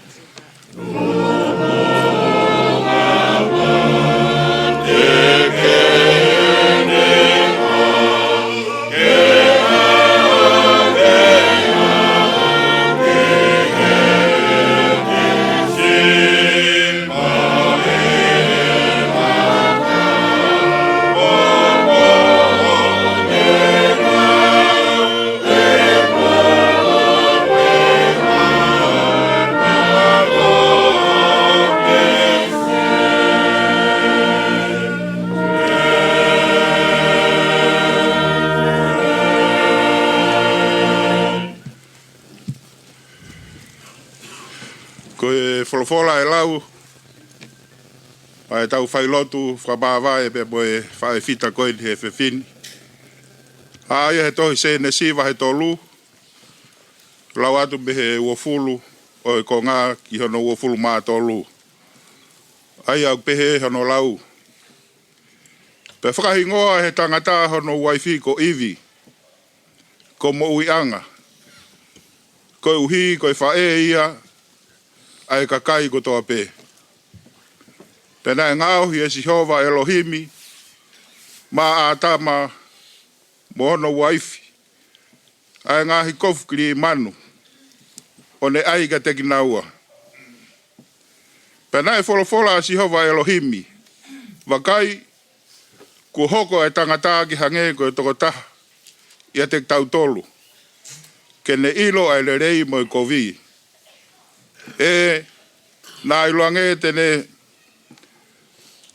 Ko e folofola ʻe lau ʻa ʻetau failotu fakamāvae pea mo e faʻē fita ko eni he efiafi ni, ʻa ia he tohi Sēnesi vahe tolu, lau atu mei he uofulu ʻo e konga ki hono uofulu mā tolu. ʻA ia ʻoku pehē hono lau: Pea fakahingoa ʻe he tangata hono uaifi ko ʻIvi, ko Moʻuiʻanga, koeʻuhi ko e faʻē ia ʻa e kakai kotoa pē. Pea naʻe ngaohi ʻe Sihova ʻElohimi maʻa ʻĀtama mo hono uaifi ʻa e ngaahi kofu kilimanu, ʻo ne ʻai kiate kinaua. Pea naʻe folofola ʻa Sihova ʻElohimi: Vakai, kuo hoko ʻa e tangata ke hangē ko e tokotaha ʻiate kitautolu, ke ne ʻilo ʻa e lelei mo e kovi. ʻE, naʻa ʻiloange te ne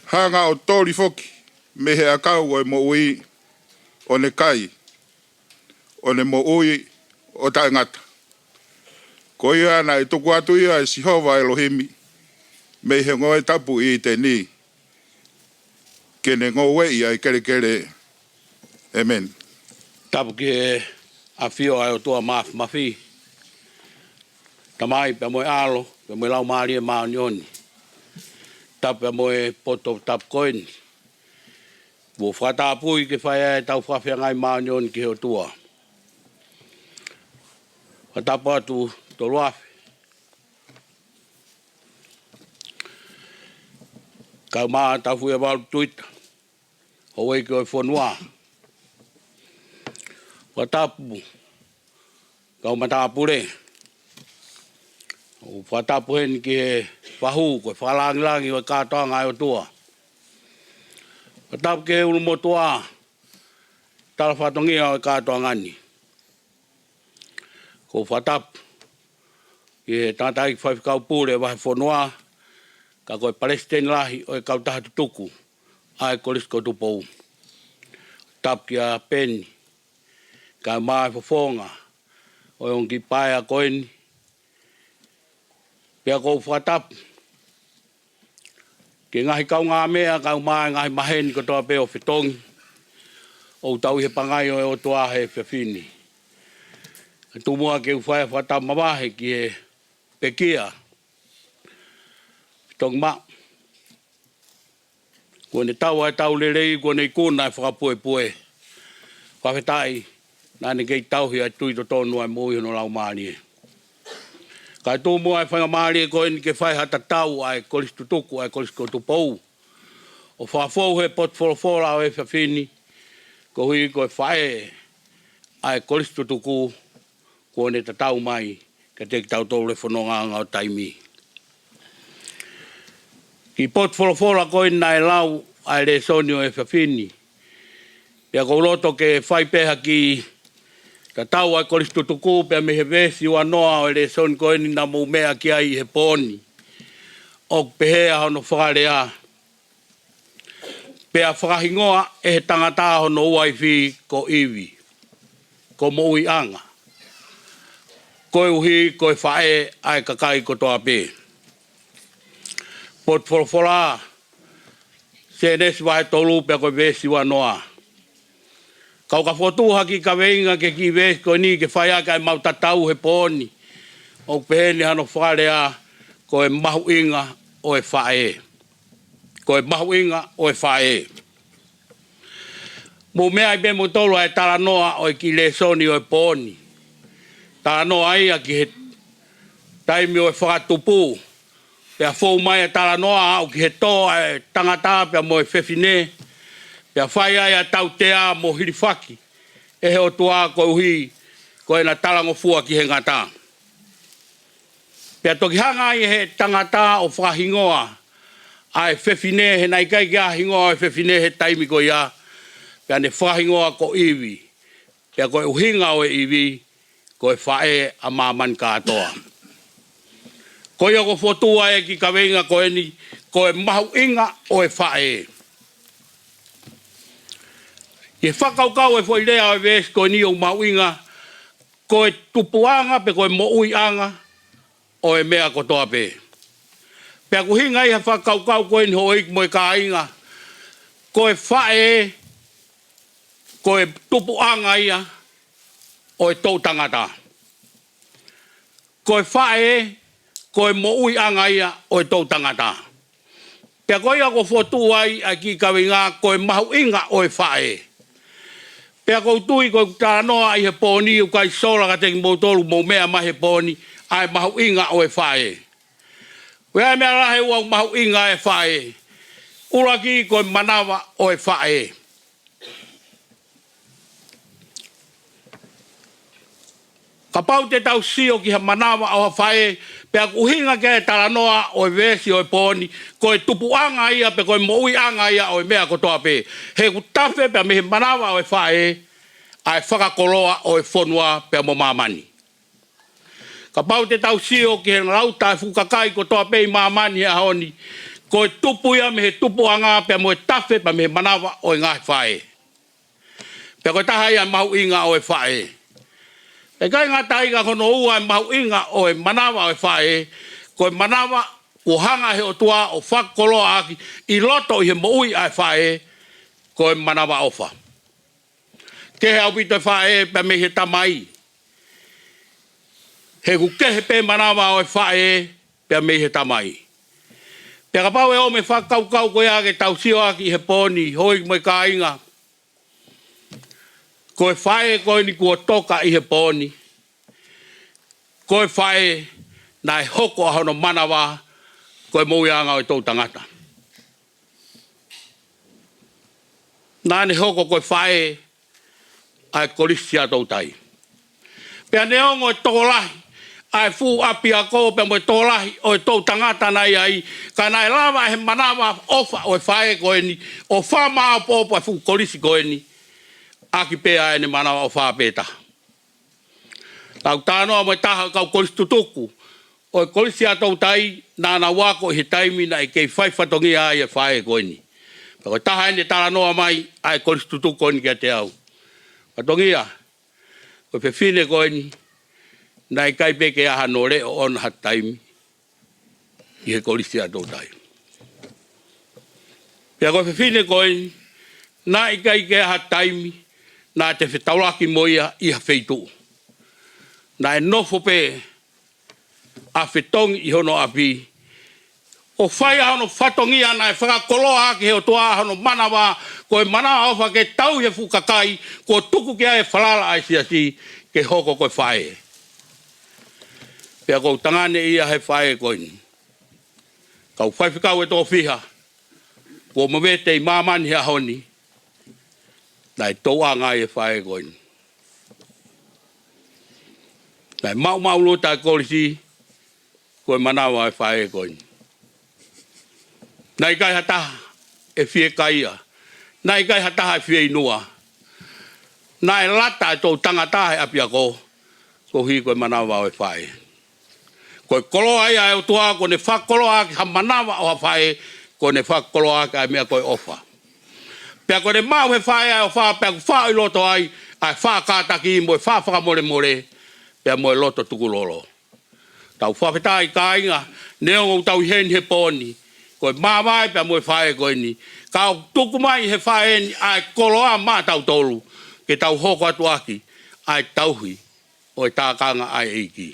hanga ʻo toli foki mei he ʻakau ʻo e moʻui, ʻo ne kai, ʻo ne moʻui ʻo taʻengata. Ko ia naʻe tuku atu ia ʻe Sihova ʻElohimi mei he ngoue tapu ʻi ʻĪteni, ke ne ngoueʻi ʻa e kelekele. ʻĒmeni. Tapu ki he ʻafio ʻa e ʻOtua Māfimafi, Tamai pea mo e ʻAlo pea mo e Laumālie Māʻoniʻoni. Tapu pea mo e potu tapu ko eni kuo fakatapui ke fai ai ʻetau fakafeangai māʻoniʻoni ki he ʻOtua. Fakatapu atu Toluafe, kae ʻumaʻā Taufuʻiavalu Tuita, houʻeiki ʻo e fonua. Fakatapu kau matāpule. ʻOku fakatapu heni ki he fahu ko e fakalāngilangi ʻo e kātoanga ʻa e ʻOtua. Fakatapu ki he ʻulumotuʻa talafatongia ʻo e kātoanga ni. ʻOku fakatapu ki he tangataʻeiki faifekau pule vahefonua, ka ko e palesiteni lahi ʻo e kautaha tutuku ʻa e Kolisi ko Tupou. Tapu kia Peni, kae ʻumaʻā e fofonga ʻo e ongo kiʻi paea ko eni. Pea ʻoku ou fakatapu ki he ngaahi kaungāmeʻa kae ʻumaʻā e ngaahi maheni kotoa pē ʻo fetongi ʻoku tau ʻi he pangai ʻo e ʻOtua he efiafi ni. Kae tuku muʻa ke u fai ʻa e fakatapu mavahe ki he pekia, fetongi maʻu. Kuo ne tau ʻa e tau lelei, kuo ne ikuna ʻa e fakapuepue. Fakafetaʻi naʻa ne kei tauhi ʻa e tui totonu ʻa e moʻui hono laumālie. Kae tuku muʻa e faingamālie ko eni ke fai ha tatau ʻa e Kolisi Tutuku ʻa e Kolisi ko Tupou, ʻo fakafou he potu folofola ʻo e efiafi ni, koeʻuhi ko e faʻē ʻa e Kolisi Tutuku kuo ne tatau mai kiate kitautolu he fonongaʻanga ʻo taimi. Kiʻi potu folofola ko eni naʻe lau ʻa e lēsoni ʻo e efiafi ni. Pea ʻoku ou loto ke fai pē ha kiʻi tatau ʻa e Kolisi Tutuku pea mei he veesi ua noa ʻo e lēsoni ko eni naʻa mou meʻa ki ai ʻi he pō ni. ʻOku pehē ʻa hono fakalea: Pea fakahingoa ʻe he tangata hono uaifi ko ʻIvi, ko Moʻuiʻanga, koeʻuhi ko e faʻē ʻa e kakai kotoa pē. Potu folofola, Sēnesi vahe tolu pea ko e veesi ua noa. Kau ka fokotuʻu ha kiʻi kaveinga ki he kiʻi veesi ko eni ke fai ʻaki ʻa e mau tatau he pō ni. ʻOku pehē ni hano fakalea: Ko e mahuʻinga ʻo e faʻē. Ko e mahuʻinga ʻo e faʻē. Mou meaʻi pē moutolu ʻa e talanoa ʻo e kiʻi lēsoni ʻo e pō ni. Talanoa ia ki he taimi ʻo e fakatupu. Pea fou mai ʻa e talanoa ʻo aʻu ki he tō ʻa e tangata pea mo e fefine. Pea fai ai ʻa e tautea mo hilifaki ʻe he ʻOtua koeʻuhi ko ʻena talangofua ki he ngata. Pea toki hanga ai ʻe he tangata ʻo fakahingoa ʻa e fefine, he naʻe ʻikai ke ʻi ai ha hingoa ʻo e fefine he taimi ko ia. Pea ne fakahingoa ko ʻIvi. Pea ko e ʻuhinga ʻo e ʻIvi, ko e faʻē ʻa māmani kātoa. Ko ia ʻoku fokotuʻu ai e kiʻi kaveinga ko eni, ko e mahuʻinga ʻo e faʻē. ʻI he fakakaukau e foʻi lea ʻo e veesi ko eni ʻoku mahuʻinga, ko e tupuʻanga pe ko e moʻuiʻanga, ʻo e meʻa kotoa pē. Pea ʻoku ʻuhinga ia he fakakaukau ko eni, houʻeiki mo e kāinga, ko e faʻē, ko e tupuʻanga ia ʻo e toʻutangata. Ko e faʻē, ko e moʻuiʻanga ia ʻo e toʻutangata. Pea ko ia ʻoku fotu ai ʻa e kiʻi kaveinga ko e mahuʻinga ʻo e faʻē. Pea ʻoku ou tui ko e talanoa ʻi he pō ni ʻoku ʻikai sola kiate kimoutolu mou meʻa mai he pō ni ʻa e mahuʻinga ʻo e faʻē. ʻOku ʻi ai e meʻa lahi ʻoku mahuʻinga e faʻē. ʻUluaki ko e manava ʻo e faʻē. Kapau te tau sio ki he manava ʻo ha faʻē, pea ʻoku ʻuhinga ki ai e talanoa ʻo e veesi ʻo e pō ni, ko e tupuʻanga ia pe ko e moʻuiʻanga ia ʻo e meʻa kotoa pē. He ʻoku tafe pea mei he manava ʻo e faʻē ʻa e fakakoloa ʻo e fonua pea mo māmani. Kapau te tau sio ki he lauta e fuʻu kakai kotoa pē ʻi māmani he ʻaho ni, ko e tupu ia mei he tupuʻanga pea mo e tafe pea mei he manava ʻo e ngaahi faʻē. Pea ko e taha ia e mahuʻinga ʻo e faʻē. ʻIkai ngata ai, ka ko hono ua e mahuʻinga ʻo e manava ʻo e faʻē, ko e manava kuo hanga he ʻOtua ʻo fakakoloa ʻaki ʻi loto ʻi he moʻui ʻa e faʻē, ko e manavaʻofa. Kehe ʻaupito e faʻē pea mei he tamai. He ʻoku kehe pē manava ʻo e faʻē pea mei he tamai. Pea kapau ʻe ʻomi e fakakaukau ko ia ke tau sio ʻaki ʻi he pō ni, houʻeiki mo e kāinga, ko e faʻē ko eni kuo toka ʻi he pō ni, ko e faʻē naʻe hoko ʻa hono manava ko e moʻuiʻanga ʻo e toʻutangata. Naʻa ne hoko ko e faʻē ʻa e Kolisi ʻa Toutai. Pea neongo e tokolahi ʻa e fuʻu ʻapiako pea mo e tokolahi ʻo e toʻutangata naʻe ʻi ai, ka naʻe lava ʻe he manavaʻofa ʻo e faʻē ko eni ʻo fakamāopoopo ʻa e fuʻu kolisi ko eni ʻaki pē ʻa ʻene manavaʻofa pē taha. Tau talanoa mo e taha ʻo e kau kolisi tutuku ʻo e Kolisi ʻa Toutai, naʻa nau ako ʻi he taimi naʻe kei fai fatongia ai e faʻē ko eni. Pea ko e taha eni e talanoa mai ʻa e kolisi tutuku ko eni kiate au. Fatongia, ko e fefine ko eni, naʻe ʻikai pē ke ʻi ai hano leʻo ʻona ha taimi ʻi he Kolisi ʻa Toutai. Pea ko e fefine ko eni, naʻe ʻikai ke ʻi ai ha taimi naʻa te fetaulaki mo ia ʻi ha feituʻu. Naʻe nofo pē ʻa fetongi ʻi hono ʻapi, ʻo fai ʻa hono fatongia naʻe fakakoloa ʻaki he ʻOtua ʻa hono manava, ko e manavaʻofa ke tauhi e fuʻu kakai, kuo tuku ki ai e falala ʻa e siasi ke hoko ko e faʻē. Pea ʻoku ou tanganeʻia he faʻē ko eni. Kau faifekau ʻe toko fiha kuo movete ʻi māmani he ʻaho ni, naʻe touʻanga ai e faʻē ko eni. Naʻe maʻumaʻuluta e kolisi ko e manava ʻo e faʻē ko eni. Naʻe ʻikai ha taha ʻe fiekaia. Naʻe ʻikai ha taha ʻe fieinua. Naʻe lata e toʻutangata he ʻapiako koeʻuhi ko e manava ʻo e faʻē. Ko e koloa ia ʻa e ʻOtua, kuo ne fakakoloa ʻaki ha manava ʻo ha faʻē, kuo ne fakakoloa ʻaki ʻa e meʻa ko e ʻofa. Pea kuo ne maʻu he faʻē ʻa e ʻofa, pea ʻoku faʻo ʻi loto ai ʻa e faʻa kātaki mo e faʻa fakamolemole, pea mo e loto tukulolo. Tau fakafetaʻi kāinga, neongo ʻoku tau ʻi heni he pō ni, ko e māvae pea mo e faʻē ko eni, ka ʻoku tuku mai he faʻē ni ʻa e koloa maʻatautolu, ke tau hoko atu ʻaki ʻa e tauhi ʻo e tākanga ʻa e ʻEiki.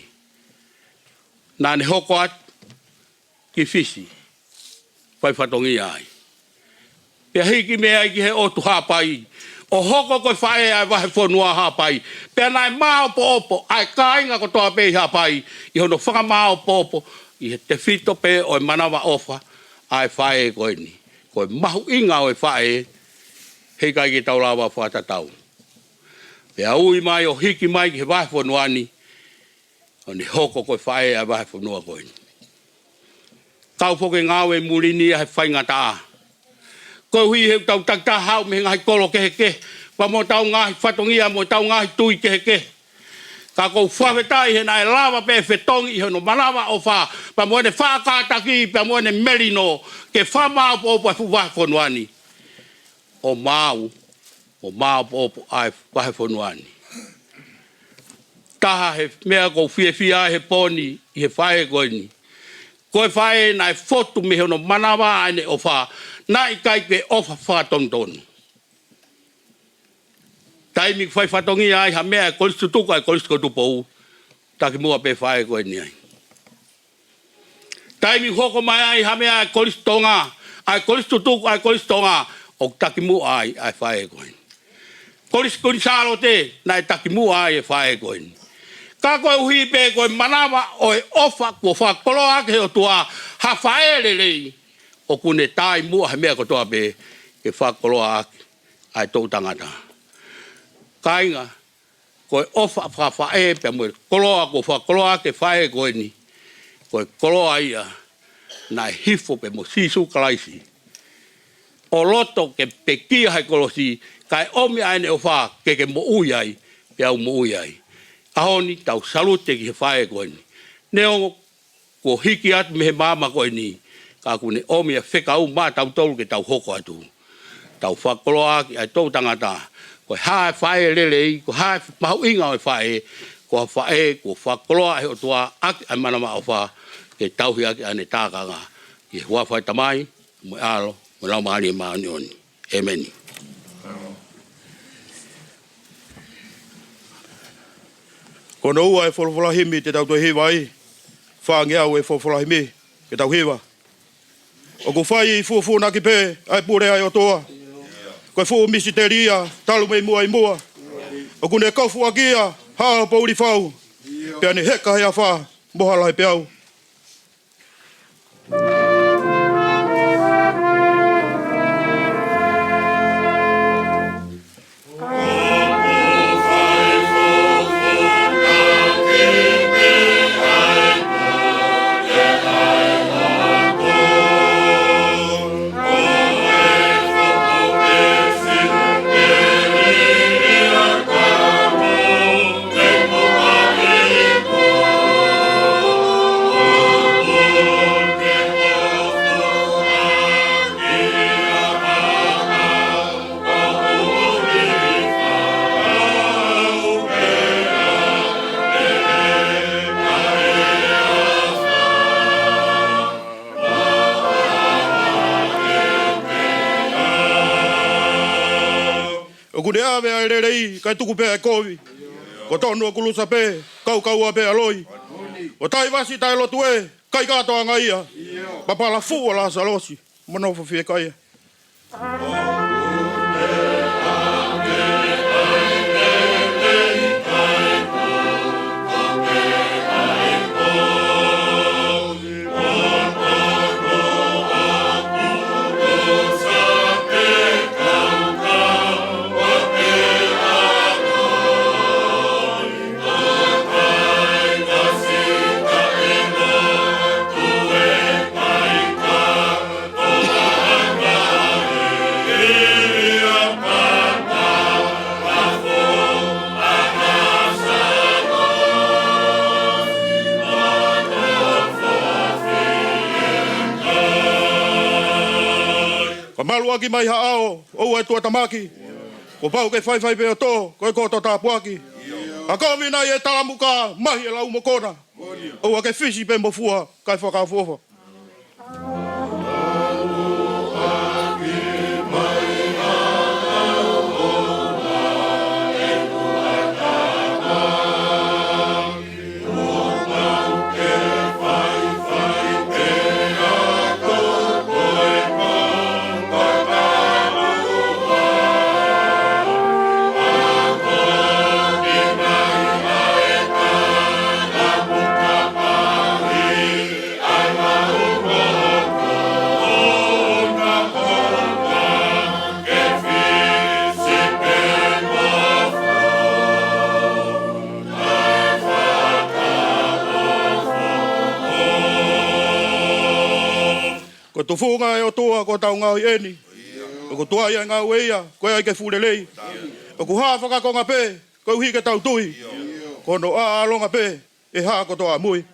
Naʻa ne hoko atu ki Fisi, fai fatongia ai. Pea hiki mei ai ki he ʻotu Haʻapai, ʻo hoko ko e faʻē ʻa e vahefonua Haʻapai. Pea naʻe māopoopo ʻa e kāinga kotoa pē ʻi Haʻapai ʻi hono fakamāopoopo ʻi he tefito pē ʻo e manavaʻofa ʻa e faʻē ko eni. Ko e mahuʻinga ʻo e faʻē, heʻikai ke tau lava fakatatau. Pea ui mai ʻo hiki mai ki he vahefonua ni, ʻo ne hoko ko e faʻē ʻa e vahefonua ko eni. Kau foki e ngāue muli ni ʻa e faingataʻa. Koeʻuhi he ʻoku tau takitaha haʻu mei he ngaahi kolo kehekehe, pea mo ʻetau ngaahi fatongia mo ʻetau ngaahi tui kehekehe. Ka ʻoku ou fakafetaʻi he naʻe lava pē fetongi ʻi hono manavaʻofa, pea mo ʻene faʻa kātaki, pea mo ʻene melino, ke fakamāopoopo e fuʻu vahefonua ni. ʻO maau, ʻo māopoopo ʻa e vahefonua ni. taha he meʻa ʻoku ou fiefia ai he pō ni ʻi he faʻē ko eni. Ko e faʻē naʻe fotu mei hono manava ʻa ʻene ʻofa, naʻe ʻikai ke ʻofa fakatonutonu. Taimi ʻoku fai fatongia ai ha meʻa ʻa e kolisi tutuku, ʻa e kolisi ko Tupou, takimuʻa pē faʻē ko eni ai. Taimi ʻoku hoko mai ai ha meʻa ʻa e kolisi Tonga, ʻa e kolisi tutuku, ʻa e kolisi Tonga, ʻoku takimuʻa ai ʻa e faʻē ko eni. Kolisi Kuini Sālote, naʻe takimuʻa ai e faʻē ko eni. Ka koeʻuhi pē ko e manava ʻo e ʻofa kuo fakakoloa ʻaki he ʻOtua ha faʻē lelei, ʻoku ne takimuʻa he meʻa kotoa pē ke fakakoloa ʻaki ʻa e toʻu tangata. Kāinga, ko e ʻofa fakafaʻē pea mo e koloa kuo fakakoloa ʻaki e faʻē ko eni, ko e koloa ia naʻe hifo pē mo Sīsū Kalaisi ʻo loto ke pekia he kolosi, kae ʻomi ʻa ʻene ʻofa ke ke moʻui ai, pea u moʻui ai. ʻAho ni tau salute ki he faʻē ko eni. Neongo kuo hiki atu mei he maama ko eni, ka ʻoku ne ʻomi ʻa e fekau maʻatautolu ke tau hoko atu. Tau fakakoloa ʻaki ʻa e toʻu tangata, ko e hā e faʻē lelei, ko e hā e mahuʻinga ʻo e faʻē, ko ha faʻē kuo fakakoloa ʻe he ʻOtua ʻaki ʻa e manava ʻofa, ke tauhi ʻaki ʻa ʻene tākanga. ʻI he huafa ʻo e Tamai, mo e ʻAlo, mo e Laumālie Māʻoniʻoni. ʻĒmeni. Ko hono ua e folofola himi te tau toe hiva ai, fāngeau e folofola himi ke tau hiva. ʻOku fai fufuuʻaki pē ʻa e pule ʻa e ʻOtua. Ko e fuʻu misiteli ia talu mei muʻa ʻi muʻa. ʻOku ne kofuʻaki ia ʻi he ʻaho poʻuli fau, pea ne heka he afā mo ha lahi peau. ʻOku ne ʻave ʻa e lelei, kae tuku pē ʻa e kovi. Ko e tonu ʻo e kulusa pē, kaukaua pē ʻa e loi. ʻO taivasi taʻe lotu ē, ʻikai kātoanga ia. Papala fuʻu ʻa Lāsalosi, mo nofo fiekaia. Ka maluʻaki mai ha ʻao, ʻoua ʻe tuʻatamaki. Kuo pau ke faifai pē ʻo tō, ko e koto tāpuaki. Ka kovi nai e talamuka, mahi e lau mokona. ʻOua ke fisi pē mo fua, kae fakaʻofoʻofa. Ko e tufunga ʻo e ʻOtua ko hotau ngaahi ʻeni. ʻOku tuai ʻa e ngāue ia, ko e ʻai ke fuʻu lelei. ʻOku hā fakakonga pē, koeʻuhi ke tau tui. Ko hono ʻaʻalonga pē, ʻe hā kotoa ʻamui.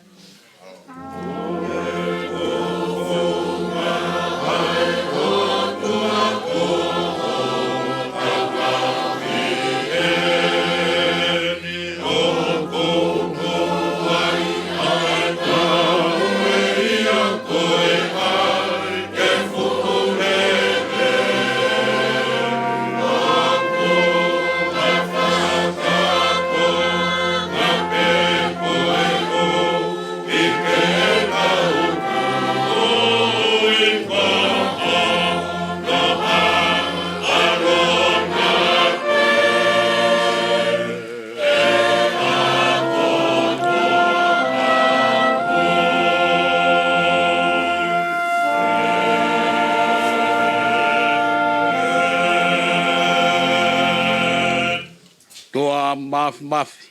Māfimafi.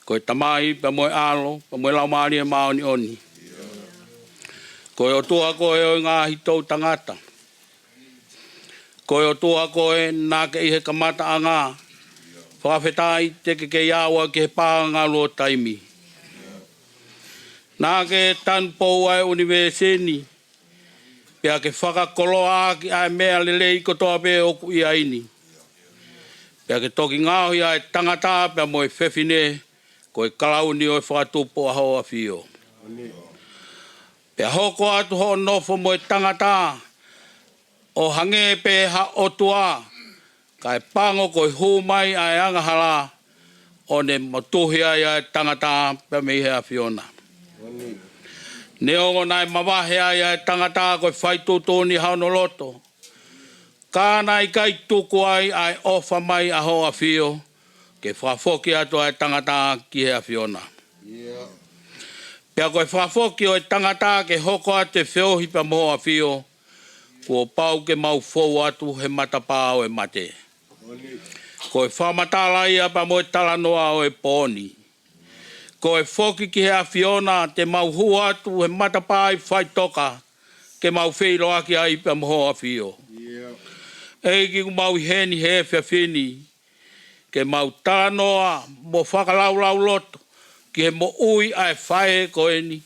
Ko e Tamai, pea mo e ʻAlo, pea mo e Laumālie Māʻoniʻoni. Ko e ʻOtua koe ʻo e ngaahi toʻutangata. Ko e ʻOtua koe naʻa ke ʻi he kamataʻanga. Fakafetaʻi te ke kei ʻalu ki he pā ngaluʻi taimi. Naʻa ke tanupou ʻa e ʻunivēsi ni, pea ke fakakoloa ʻaki ʻa e meʻa lelei kotoa pē ʻoku ʻi ai ni. Pea ke toki ngaohi ʻa e tangata pea mo e fefine, ko e kalauni ʻo e fakatupu ʻa hoʻo ʻAfio. Pea hoko atu hoʻo nofo mo e tangata, ʻo hangē pē ha ʻotua, kae pango ko e hū mai ʻa e angahala, ʻo ne motuhi ai ʻa e tangata pea mei he ʻAfiona. Neongo naʻe mavahe ai ʻa e tangata ko e fai tuʻutuʻuni ʻa hono loto, ka naʻe ʻikai tuku ai ʻa e ʻofa mai ʻa hoʻo ʻAfio, ke fakafoki atu ʻa e tangata ki he ʻAfiona. Pea ko e fakafoki ʻo e tangata ke hoko atu e feohi pea mo hoʻo ʻAfio, kuo pau ke mau fou atu he matapā ʻo e mate. Ko e fakamatala ia pea mo e talanoa ʻo e pō ni. Ko e foki ki he ʻAfiona te mau hū atu he matapā ʻi faʻitoka, ke mau feʻiloaki ai pea mo hoʻo ʻAfio. ʻEiki, ʻoku mau ʻi heni he efiafi ni, ke mau talanoa mo fakalaulauloto ki he moʻui ʻa e faʻē ko eni,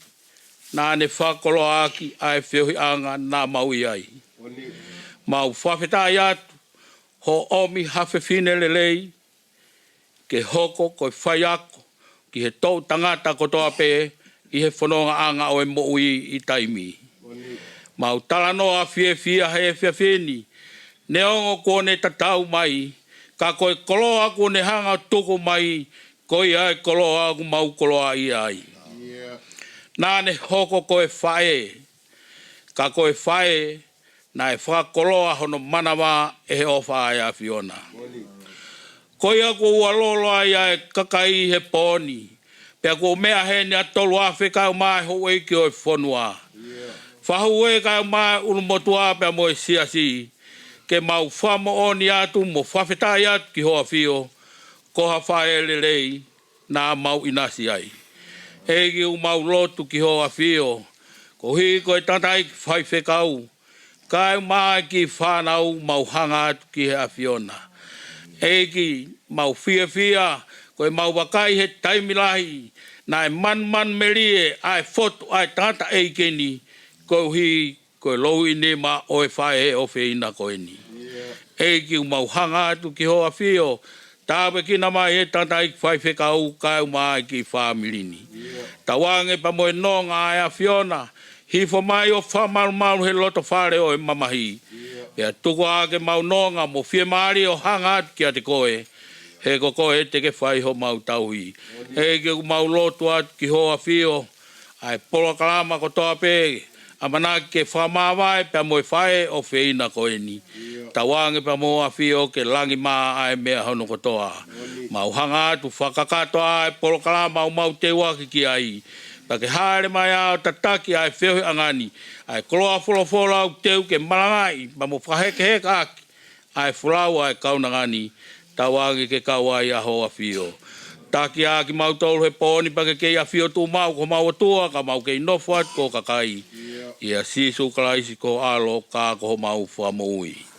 naʻa ne fakakoloa ʻaki ʻa e feohiʻanga naʻa mau ʻi ai. Mau fakafetaʻi atu hoʻo ʻomi ha fefine lelei, ke hoko ko e faiako ki he toʻutangata kotoa pē ʻi he fonongaʻanga ʻo e moʻui ʻi taimi. Mau talanoa fiefia he efiafi ni, neongo kuo ne tatau mai, ka ko e koloa kuo ne hanga ʻo tuku mai, ko ia e koloa ʻoku mau koloaʻia ai. Naʻa ne hoko ko e faʻē, ka ko e faʻē, naʻe fakakoloa hono manava ʻe he ʻofa ʻa e ʻAfiona. Ko ia kuo ʻualolo ai ʻa e kakai he pō ni, pea kuo meʻa heni ʻa e tolu afe kae ʻumaʻā e houʻeiki ʻo e fonua. Fakahū ē kae ʻumaʻā e ʻulumotuʻa pea mo e siasi, ke mau fakamoʻoni atu mo fakafetaʻi atu ki hoʻo ʻAfio, ko ha faʻē lelei naʻa mau ʻinasi ai. ʻEiki, ʻoku mau lotu ki hoʻo ʻAfio, koeʻuhi ko e tangataʻeiki faifekau, kae ʻumaʻā e kiʻi fānau mau hanga atu ki he ʻAfiona. ʻEiki, mau fiefia, ko e mau vakai he taimi lahi, naʻe manumanumelie ʻa e fotu ʻa e tangataʻeiki ni, koeʻuhi ko e louʻi nima ʻo e faʻē ʻofeina ko eni. ʻEiki, ʻoku mau hanga atu ki hoʻo ʻAfio, tāpuekina mai e tangataʻeiki faifekau kae ʻumaʻā e kiʻi fāmili ni. Tauange pea mo e nonga ʻa e ʻAfiona, hifo mai ʻo fakamalumalu he loto fale ʻo e mamahi. Pea tuku ā ke mau nonga mo fiemālie ʻo hanga atu kiate koe, he ko koe te ke fai homau tauhi. ʻEiki, ʻoku mau lotu atu ki hoʻo ʻAfio, ʻa e polokalama kotoa pē, ʻamanaki ke fakamāvae pea mo e faʻē ʻofeina ko eni. Tauange pea mo hoʻo ʻAfio ke langi mā ʻa e meʻa hono kotoa. Mau hanga atu fakakakato ʻa e polokalama ʻoku mau teuaki ki ai. Pea ke hāʻele mai ā ʻo tataki ʻa e feohiʻanga ni, ʻa e koloa folofola ʻoku teu ke malangaʻi, pea mo fakahekeheka ʻaki ʻa e folau ʻa e kaunanga ni, tauange ke kau ai ʻa hoʻo ʻAfio. Taki ā kimautolu he pō ni pea ke kei ʻafio tuʻumaʻu ko homau ʻOtua, ka mau kei nofo atu ko ho kakai. ʻIa Sīsū Kalaisi ko ho ʻAlo, ka ko homau Fakamoʻui.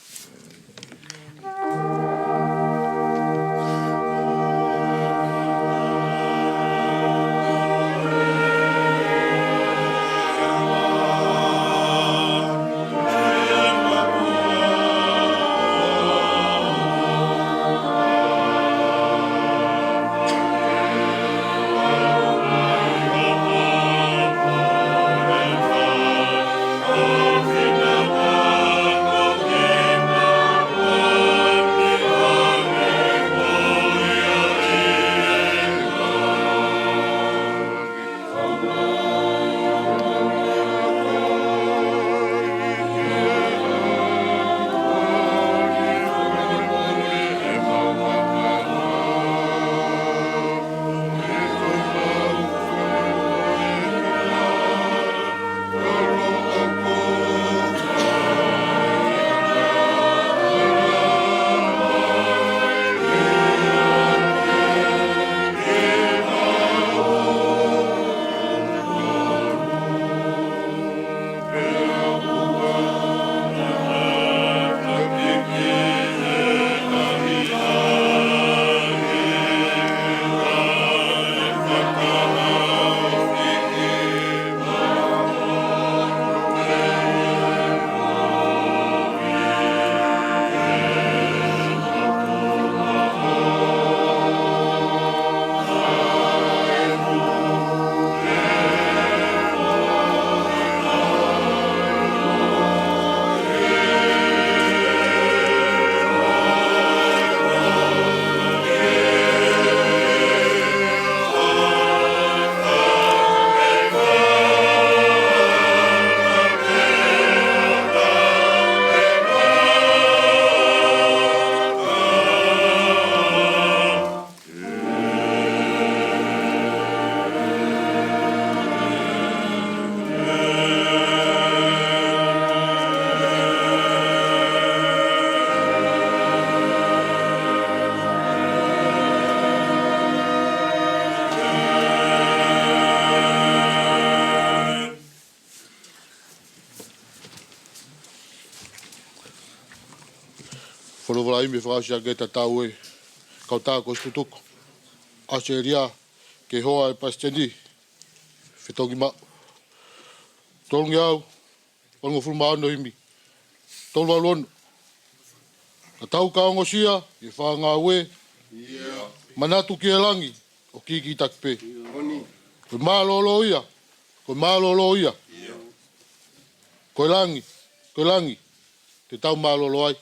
Taimi fakaʻosi ake tatau e kau tā ko e sikutuku ʻAositelēlia ke hoa e palesiteni, fetongi maʻu. Tolungeau valungofulu mā ono himi tolu valu ono. Ka tau ka ongosia ʻi he fanga ngāue, manatu ki he langi ʻo kikitaki pē. Ko e mālōlō ia, ko e mālōlō ia. Ko e langi, ko e langi te tau mālōlō ai.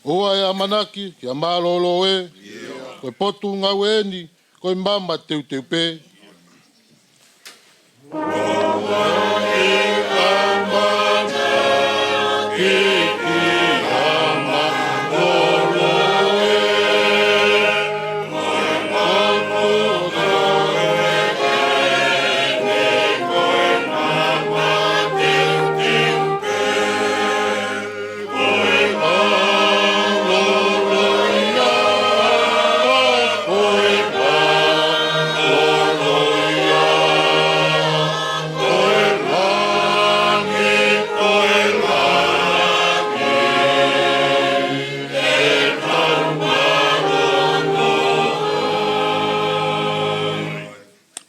ʻOua ʻe ʻamanaki ki ha mālōlō ē, ko e potungāue ʻeni, ko e mama teuteu pē.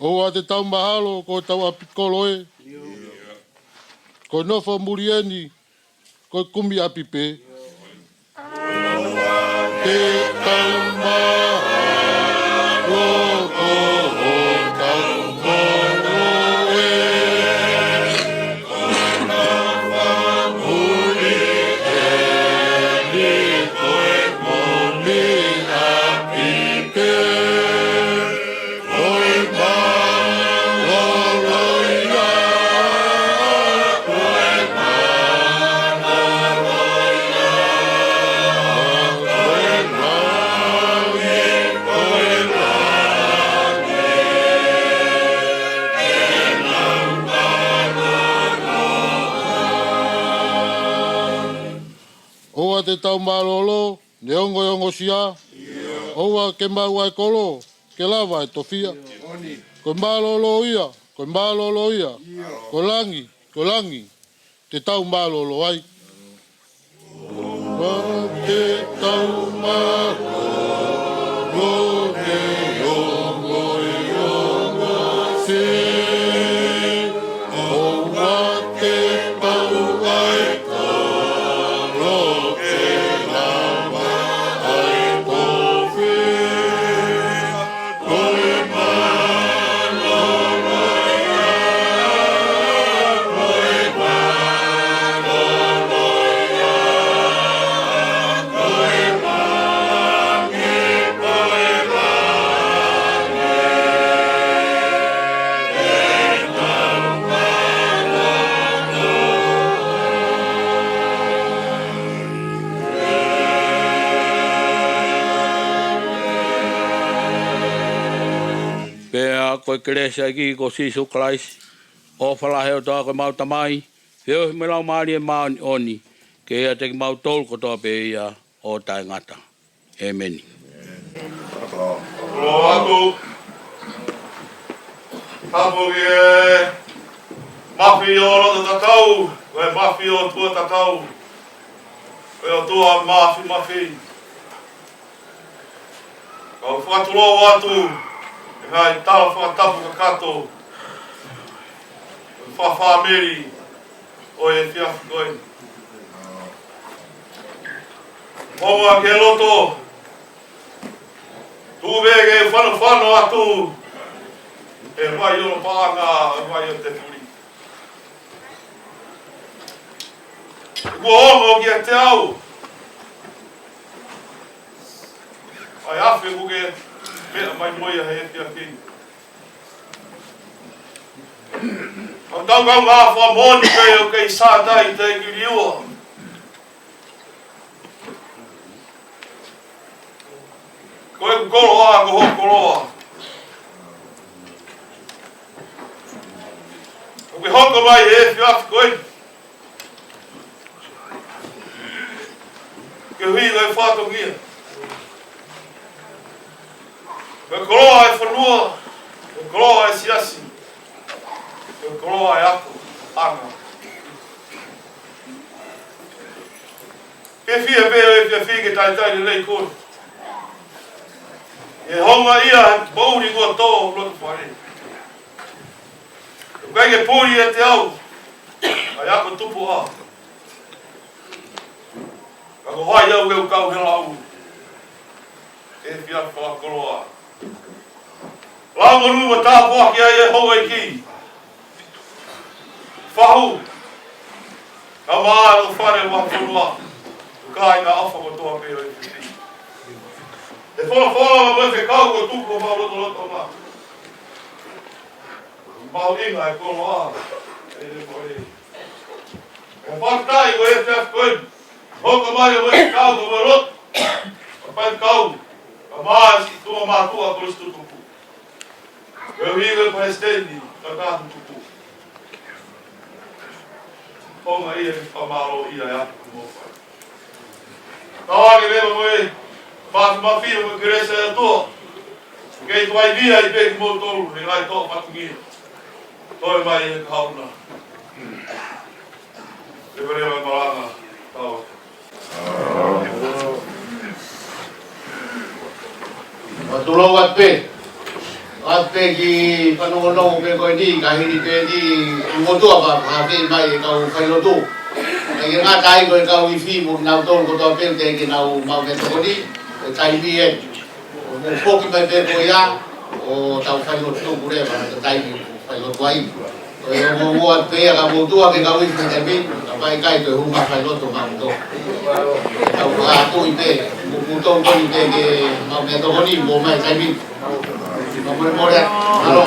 ʻOua te tau mahalo ko hotau ʻapi kolo ē, ko e nofo muli ʻeni, ko e kumi ʻapi pē. Te tau mahalo ko hotau kolo ē, ko e nofo muli ʻeni, ko e kumi ʻapi pē. ʻOua te tau mālōlō, neongo e ongosia, ʻoua ke maʻu ʻa e kolo, ke lava e tofiʻa. Ko e mālōlō ia, ko e mālōlō ia, ko e langi, ko e langi te tau mālōlō ai. ʻOua te tau mālōlō, neongo e ongosia, ʻoua te maʻu ʻa e kolo, ke lava ʻa e tofiʻa. Pea ko e kelesi ʻa e ʻEiki ko Sīsū Kalaisi, ʻofa lahi ʻa e ʻOtua ko homau Tamai, feohi mo e Laumālie Māʻoniʻoni, ke ʻiate kimautolu kotoa pē ia ʻo taʻengata. ʻĒmeni. Loa atu. Tapu ki he mafi ʻo loto tatau, ko e mafi ʻo e ʻOtua tatau, ko e ʻOtua mafimafi. Kau fakatulou atu ʻi he ngaahi tala fakatapu kakato ʻo e fakafāmili ʻo e efiafi ko eni. Mou ʻai ke loto, tuku pē ke fanofano atu ʻE vai ʻo paʻanga, ʻe vai ʻo te puli. Kuo ongo kiate au ʻa e afe kuo ke meʻa mai mo ia he efiafi ni. ʻOku tau kaungā fakamoʻoni pē ʻoku kei sātai te kiliua. Ko e koloa, ko ho koloa. ʻOku ke hoko mai he efiafi ko eni. Ke hui ko e fatongia. Ko e koloa e fonua, ko e koloa e siasi, ko e koloa e ako, ʻanga. Ke fie pē ʻo e fie fie ke taitai lelei koe. ʻE honga ia he poʻuli kuo tō loto fale. ʻOku ʻikai ke puli ʻiate au ʻa e ako tupu ʻa. Ka ko hai au ke u kau he lau. ʻE fie fakakoloa. Lau monū mo tāpuaki ai e houʻeiki. Fahu. Ka mā ʻo fale ua fonua. Kāinga ʻofa kotoa pē ʻo e fiti. ʻE folofola mo e fekau ko tuku ko mau loto loto ma. Mau inga e koloa. ʻE le mo e. ʻE fakataʻi ko e efiafi ko eni. Hoko mai ʻo e fekau ko mo loto. Ka pai kau. Ka mā si tua mātua ko le si tutuku. Ko e ʻuhinga ko e palesiteni, ka ka tutuku. ʻOku ʻi ai e fakamālō ia ʻa e ʻapi mo fai. Tau ake leva mo e, mafi mafi mo e kelesi ʻa e ʻOtua. Kei tuai via i pē kimoutolu, he ngaahi tō fatungia. Toe mai e kahaʻu na. Leva leva e malanga, tau ake. Ua tulou atu pē. Atu pē ki fanongonongo pē ko eni, ka hili pē ni, ʻi motuʻa pea hafe mai e kau failotu. Ka ke ngata ai ko e kau ifi mo kinautolu kotoa pē, teʻeki ke nau maʻu meʻatokoni, e taimi eni. Mou foki mai pē ko ia, ʻo tau failotu tuku leva, he taimi failotu ai. Ko e ongoongo atu pē ia ka mou tuʻu ake kau ifi he taimi ni, ka pai kai ko e hū mai failotu maʻu tō. Tau kātoi pē, mou tō koni pē ke maʻu meʻatokoni, mou mai taimi ni. Mou mole mole, alo.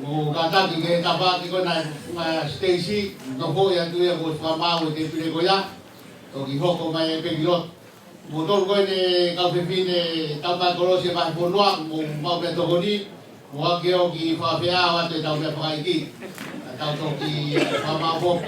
Mou kātaki ke tafaʻaki ko ena ʻa Stacy, nofo ia atu ia ko e fakamaau e tēpile ko ia, toki hoko mai e peki lotu. Mou tolu ko eni kau fefine tau mai kolosi e vahefonua, mou maʻu pē tokoni, mou ake ʻo ki fakafeʻao atu e tau meʻa fakaʻeiki. Ka tau toki fakamaau foki.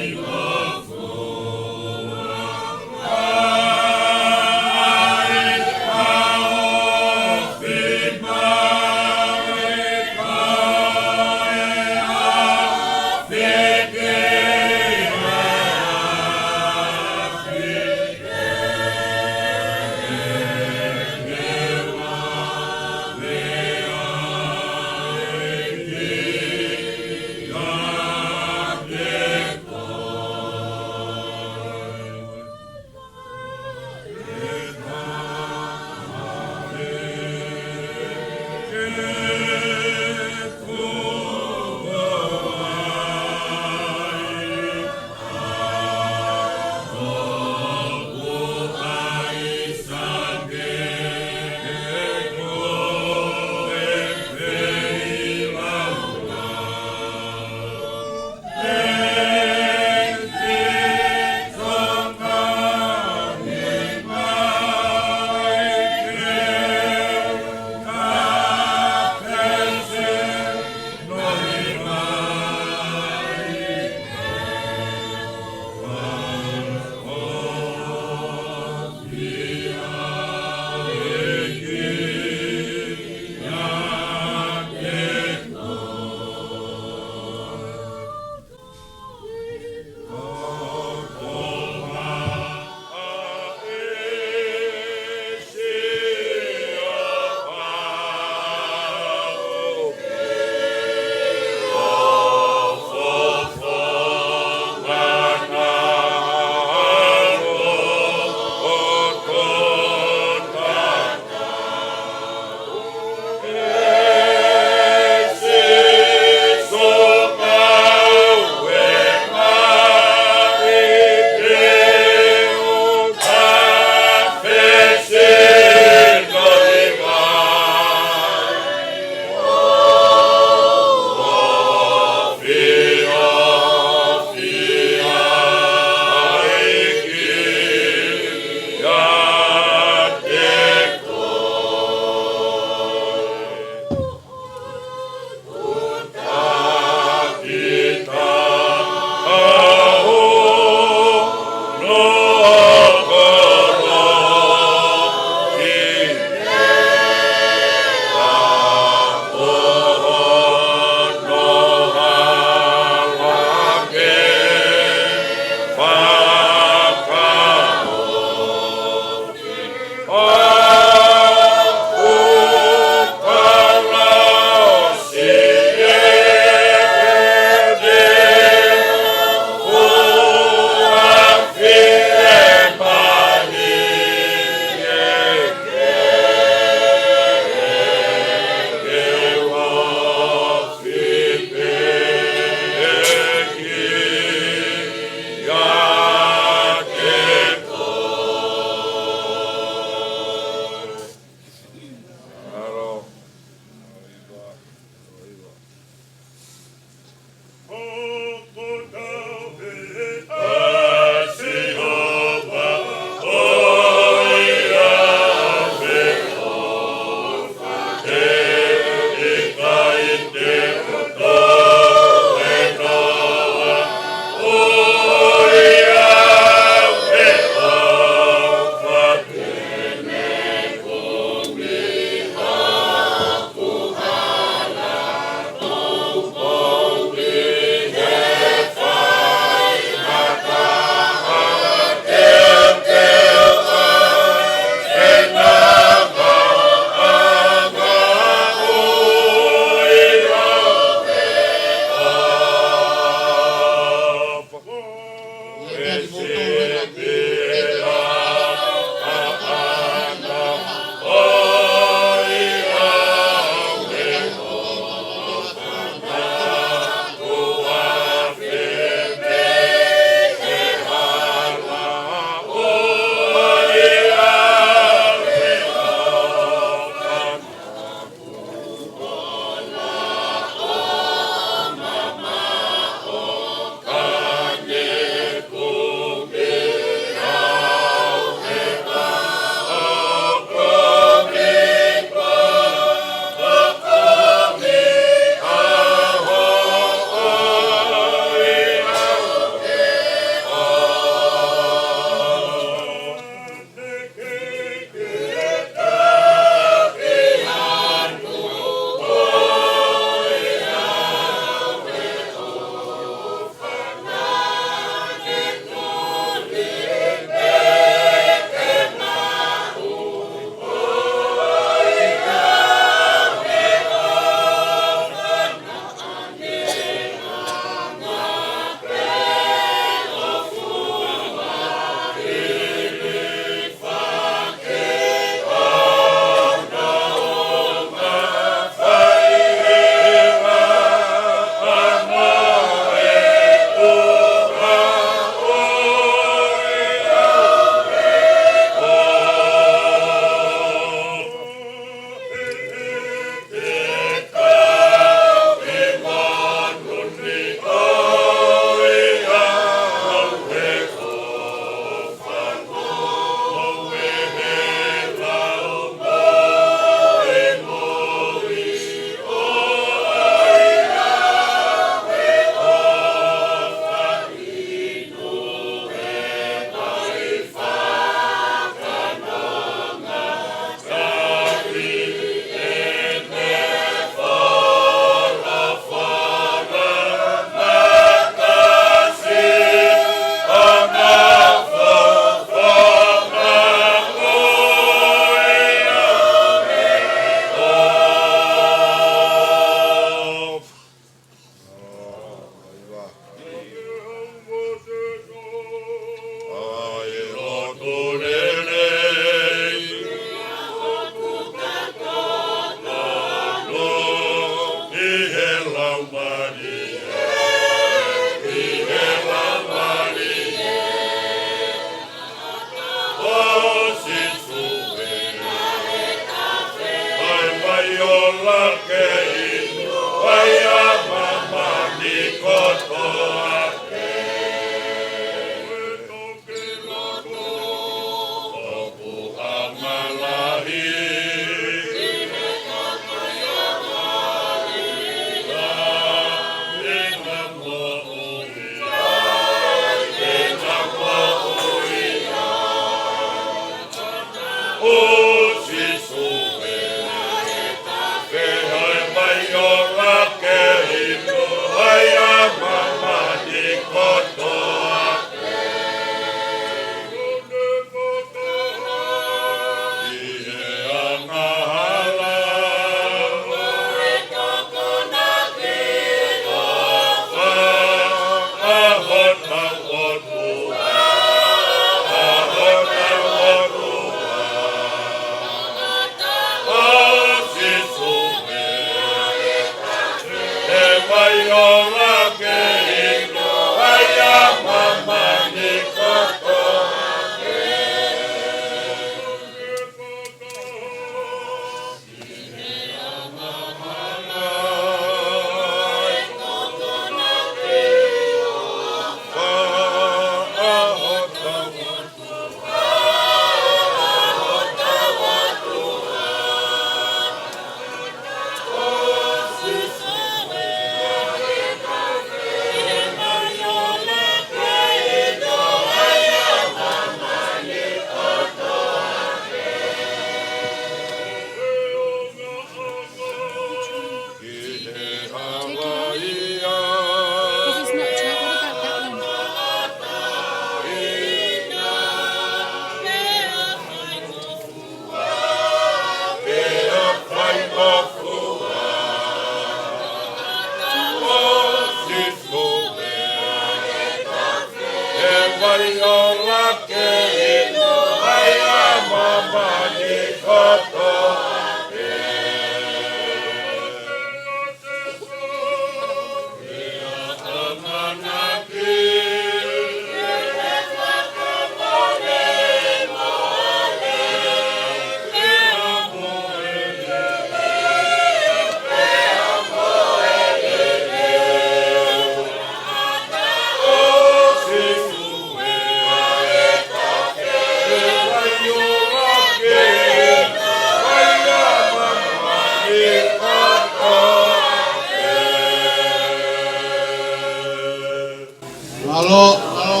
Mālō, mālō.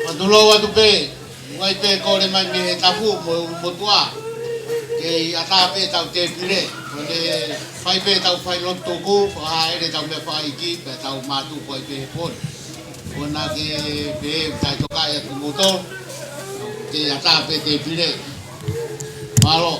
Mālō atu pē, ʻoku ʻi ai pē kole mai mei he tafu mo e ʻulumotuʻa. Kei ʻatā pē ʻetau tēpile. Ko ʻene fai pē ʻetau failotu tuku, fakahāʻele ʻetau meʻa fakaʻeiki, pea tau mātuku ai pē he pō ni. Ko ena ke pehē ʻoku tau tokaʻi atu kimoutolu. Kei ʻatā pē tēpile. Mālō.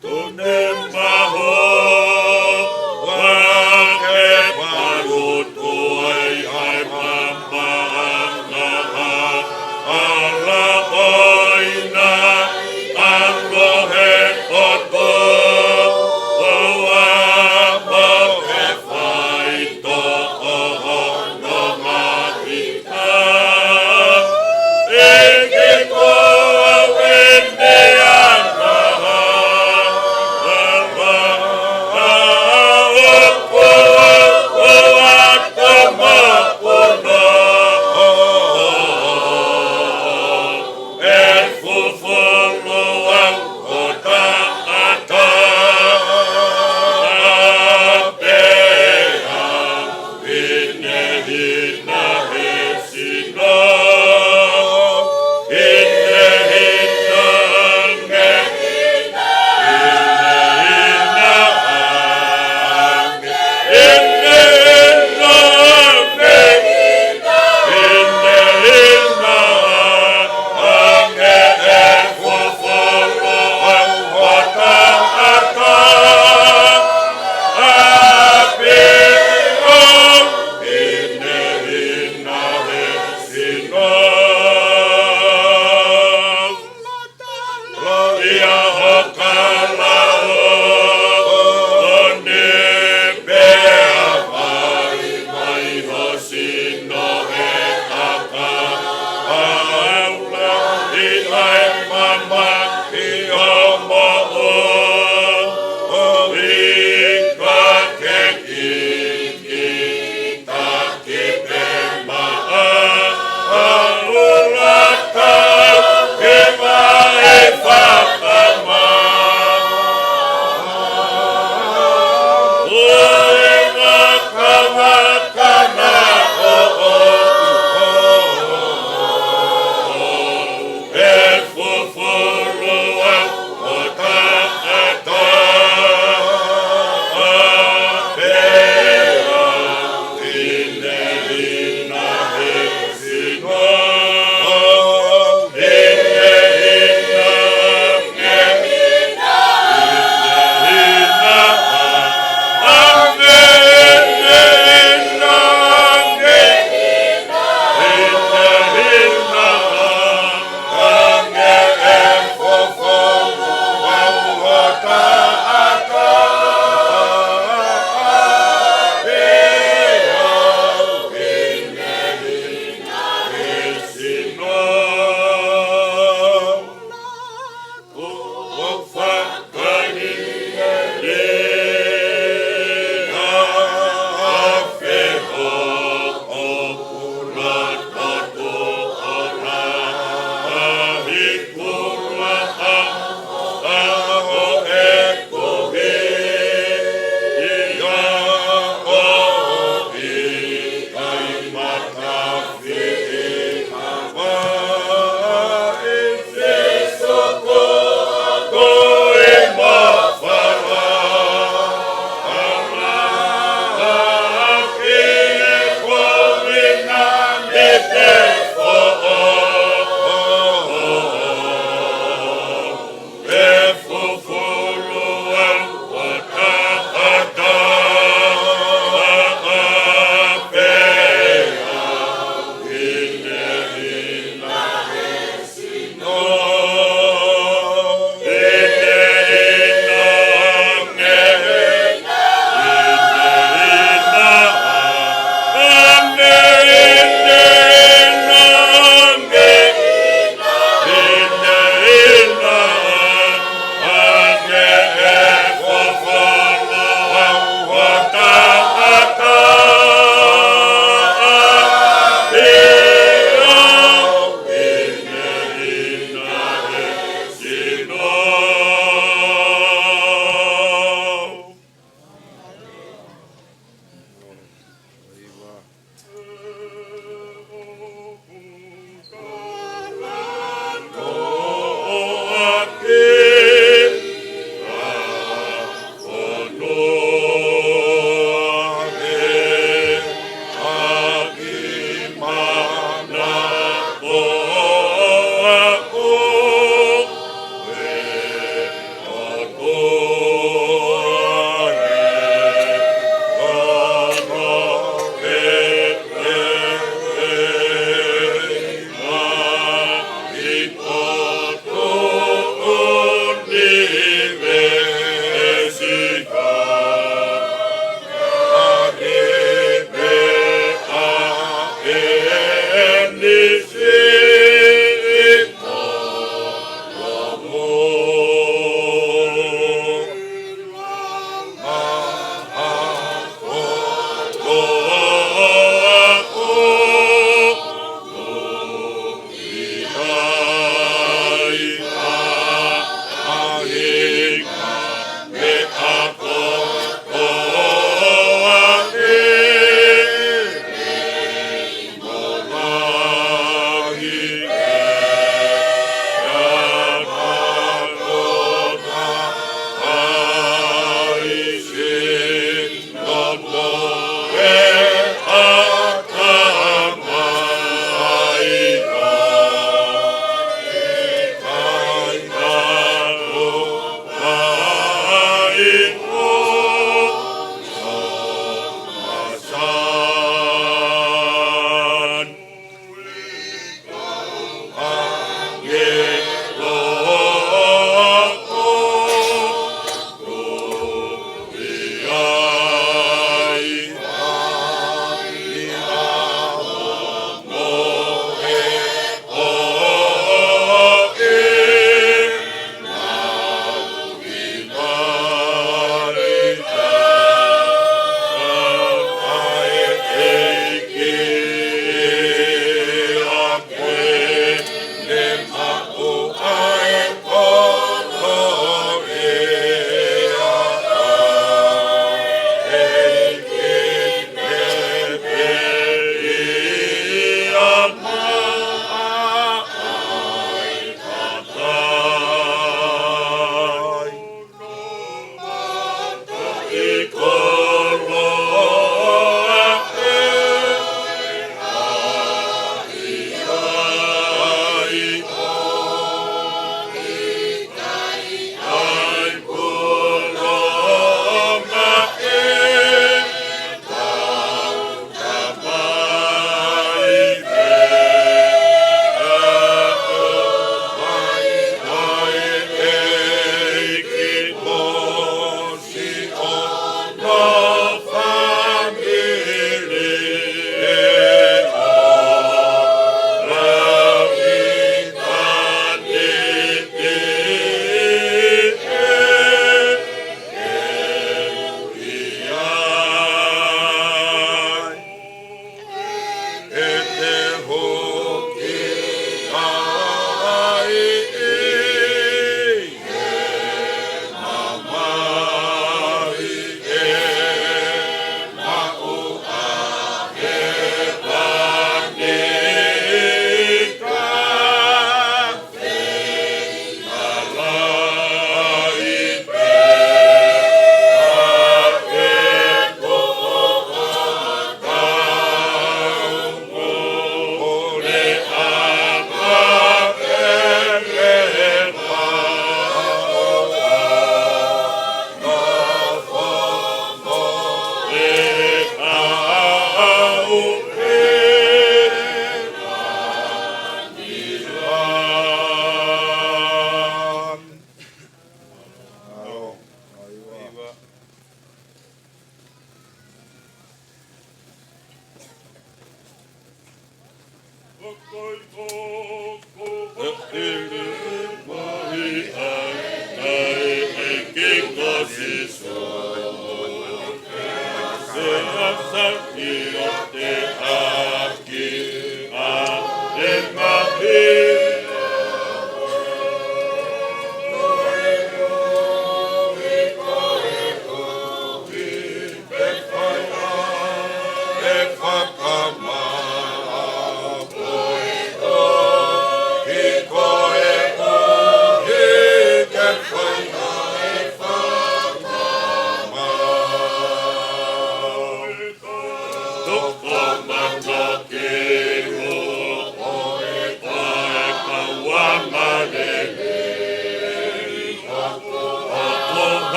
Tune maho, ua ke palutu ai ai mamaanga ha, ala koina, alo he koto, ua mo ke fai toko hono ngati.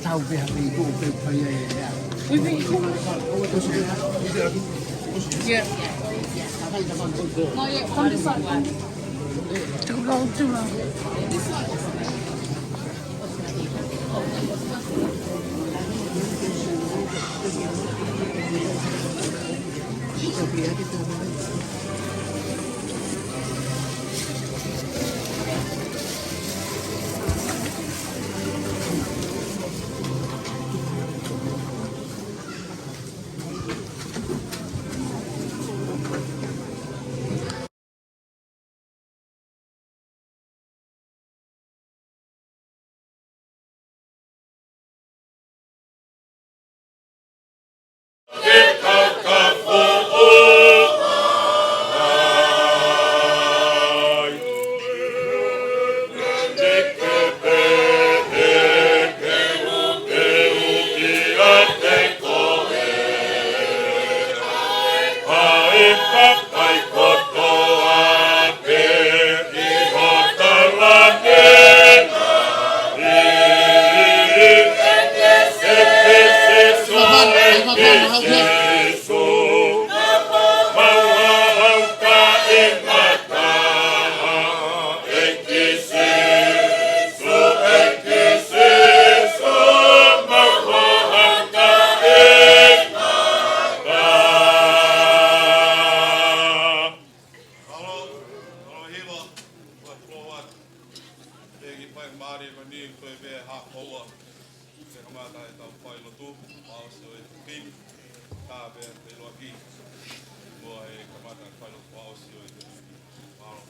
Tau pē ha pē ko pe pai e ea. Yeah. No, yeah, come this side. Too long, too long. Mālō, mālō hiva, ua float. Pea ki fai mālie ko eni, ko e pē ha koa. Ke kamata ʻetau failotu, fakaʻosi ʻo e tuʻu kimi. Ka pea feiloaki. Mo e kamata failotu fakaʻosi ʻo e tuʻu kimi. Mālō.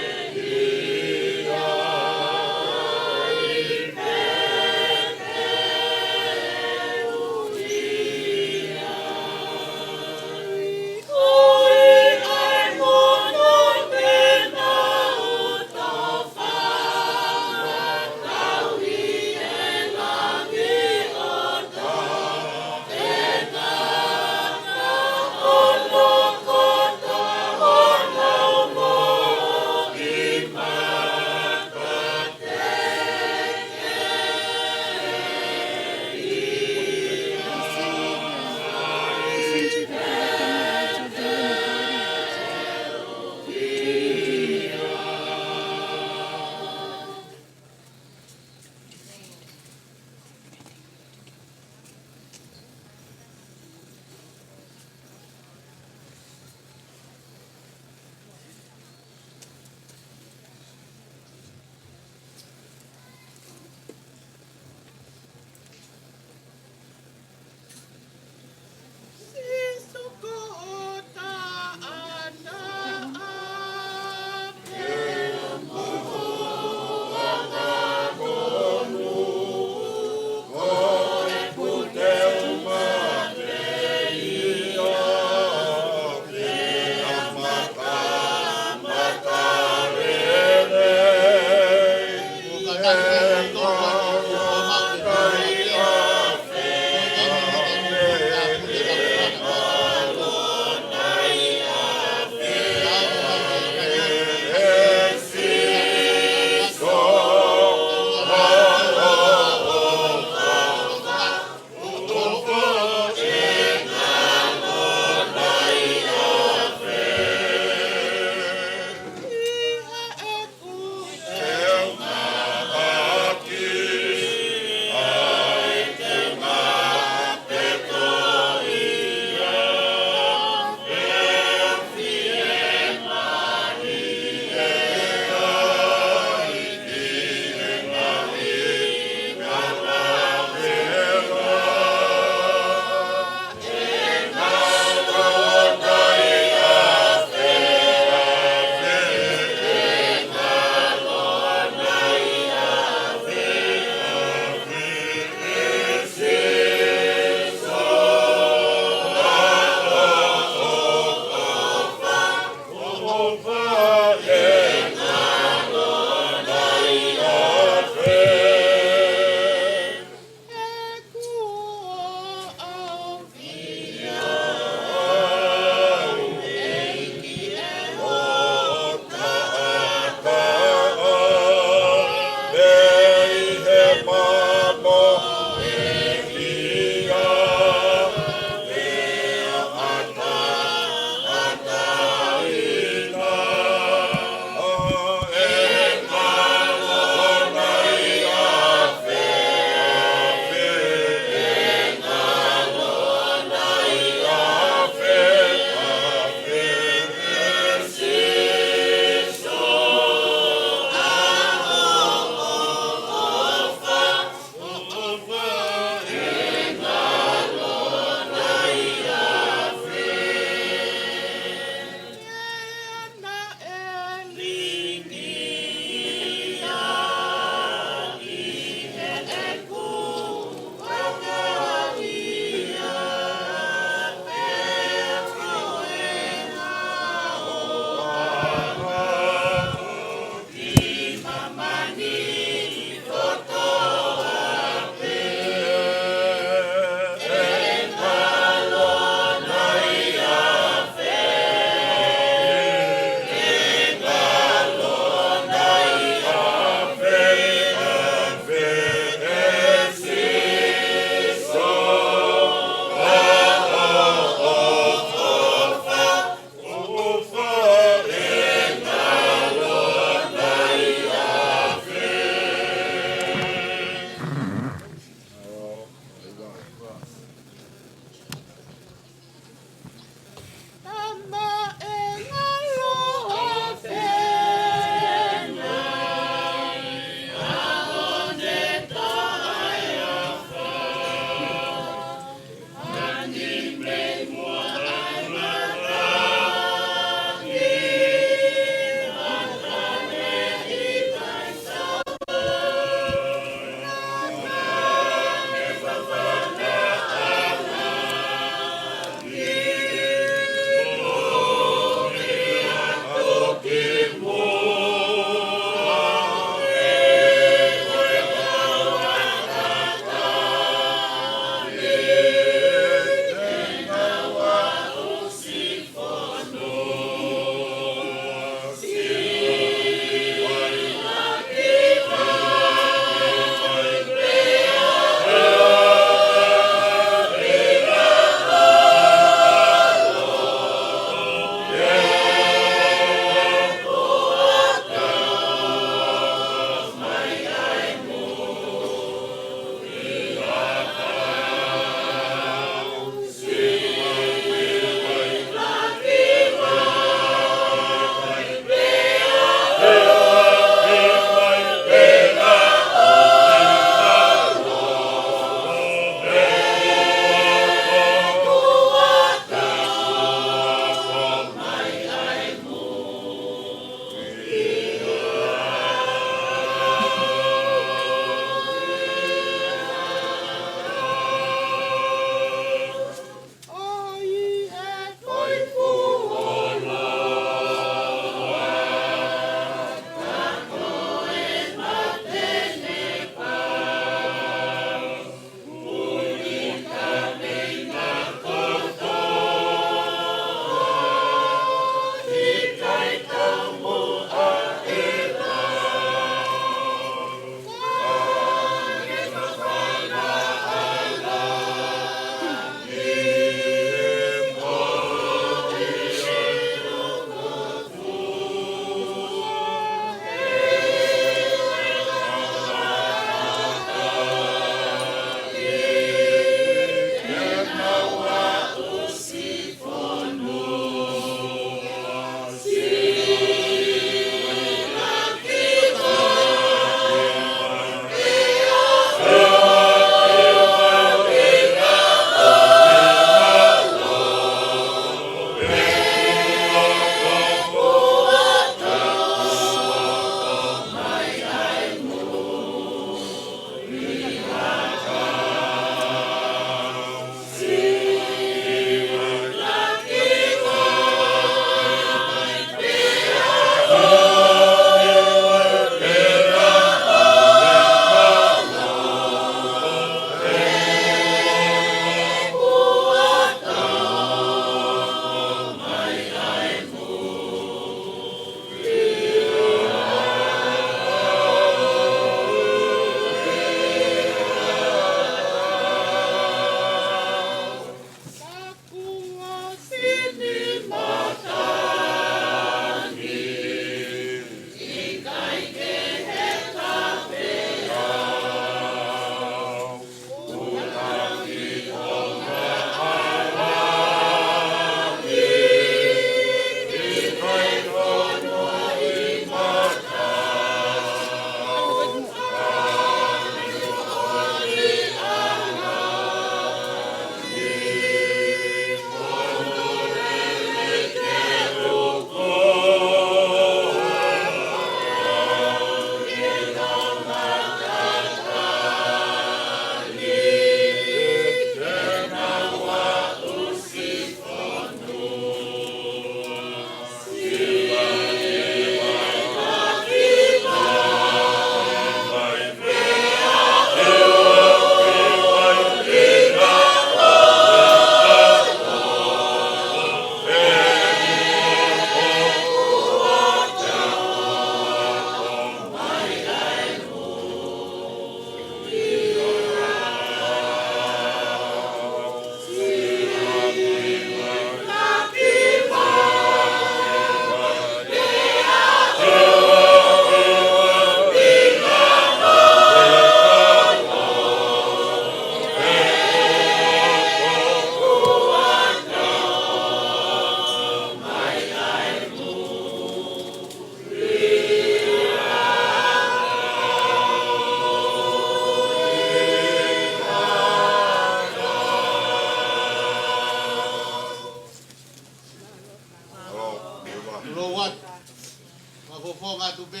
Ko ngatu pē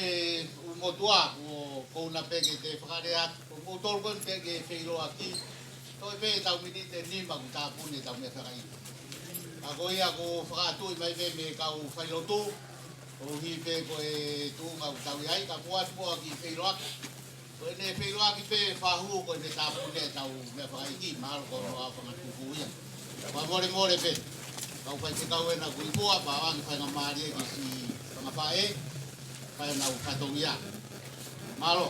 ʻū motuʻa, ko, ko una pē ke te fakalea, ko moutolu ko eni te ke feʻiloaki. Toe pē tau miniti ʻe nima kuo tāpuni ʻetau meʻafakaʻi. Ka ko ia ko e fakaʻatuʻi mai pē mei he kau failotu, koeʻuhi pē ko e tuʻunga ʻoku tau ʻi ai, ka mou ʻoatu muʻa ke feʻiloaki. Ko ʻene feʻiloaki pē fahu ko ʻene tāpuni ʻetau meʻafakaʻi, mahalo ko hono ʻaofangatuku ia. Fakamolemole pē. Kau faifekau ena kuo ʻi muʻa, pea ʻoange faingamālie ki siʻi fanga faʻē, fai ʻenau fatongia. Mālō.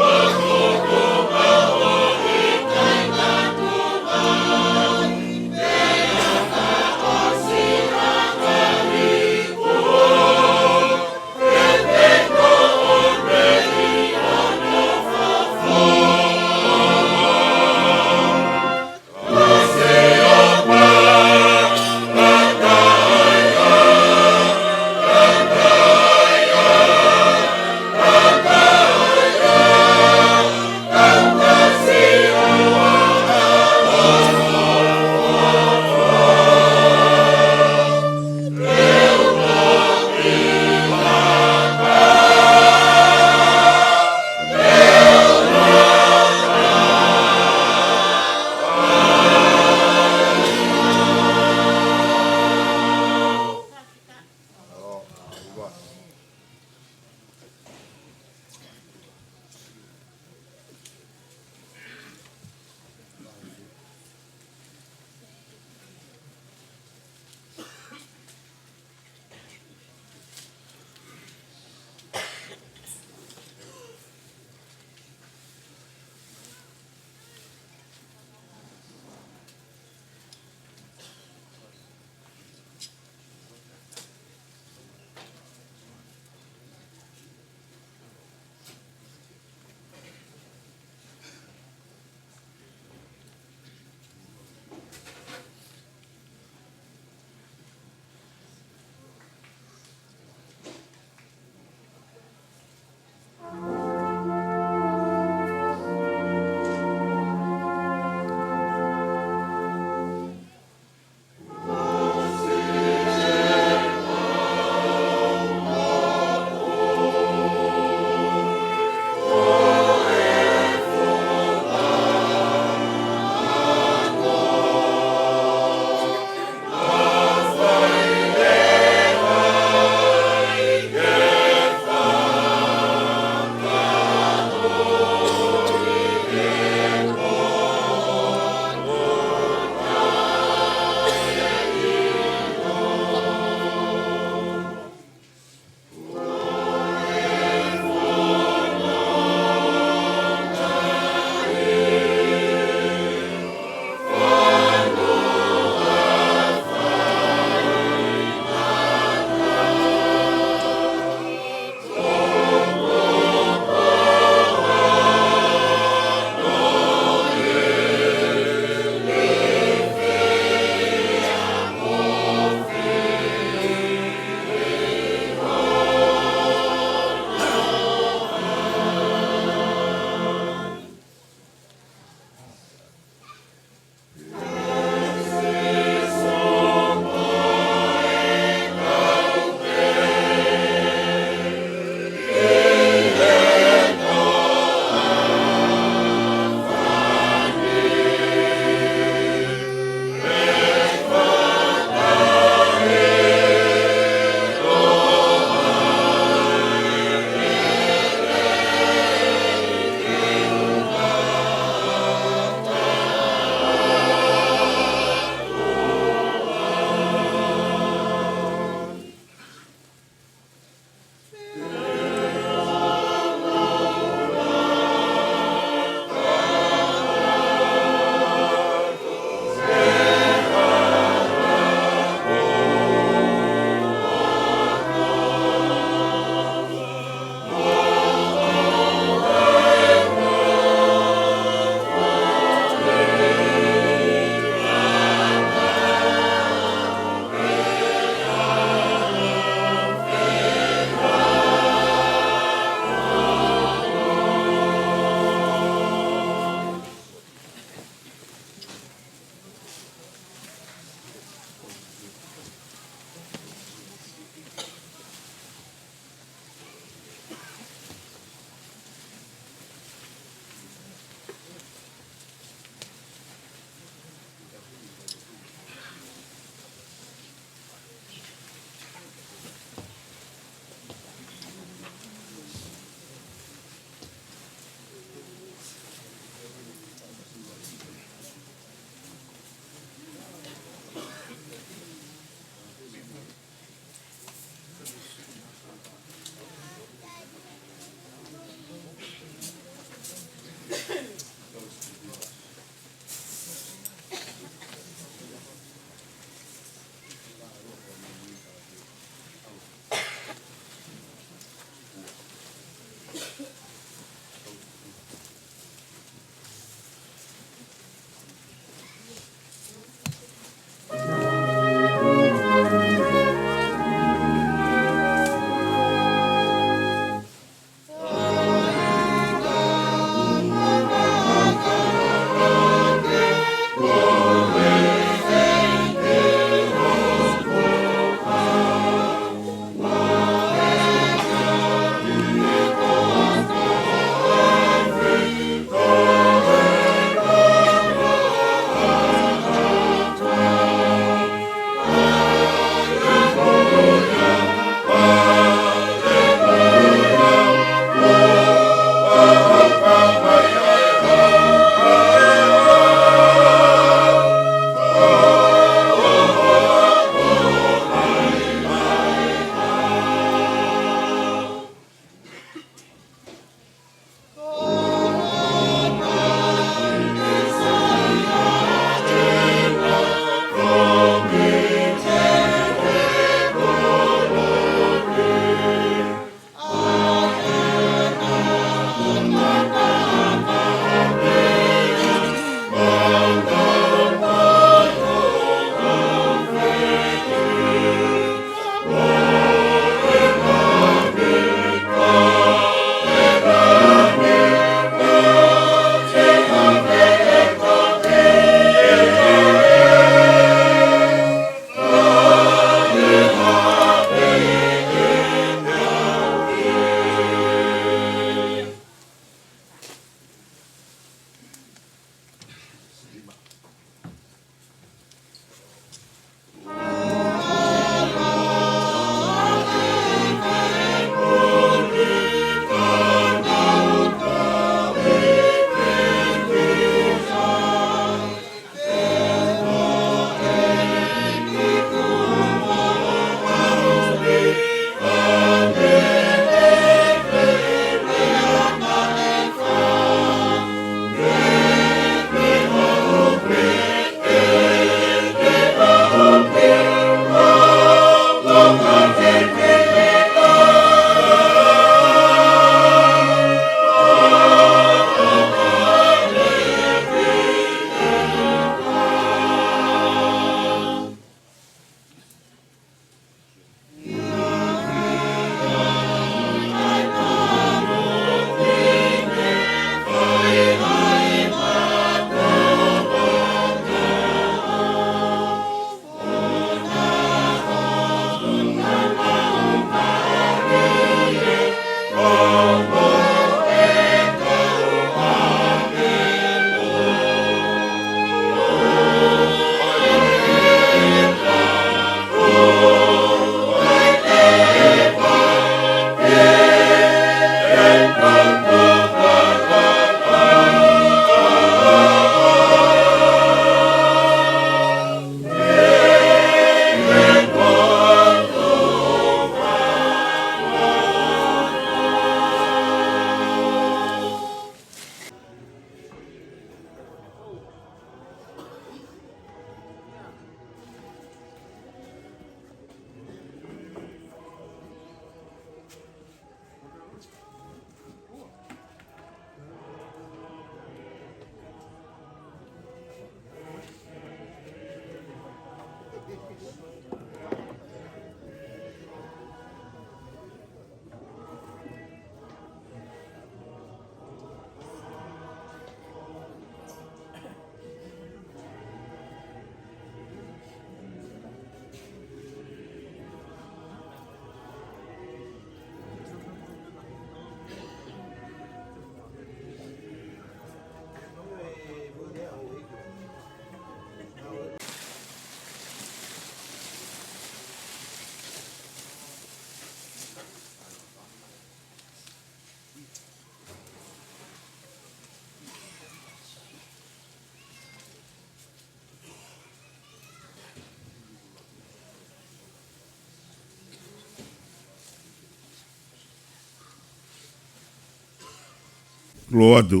Tuʻu atu.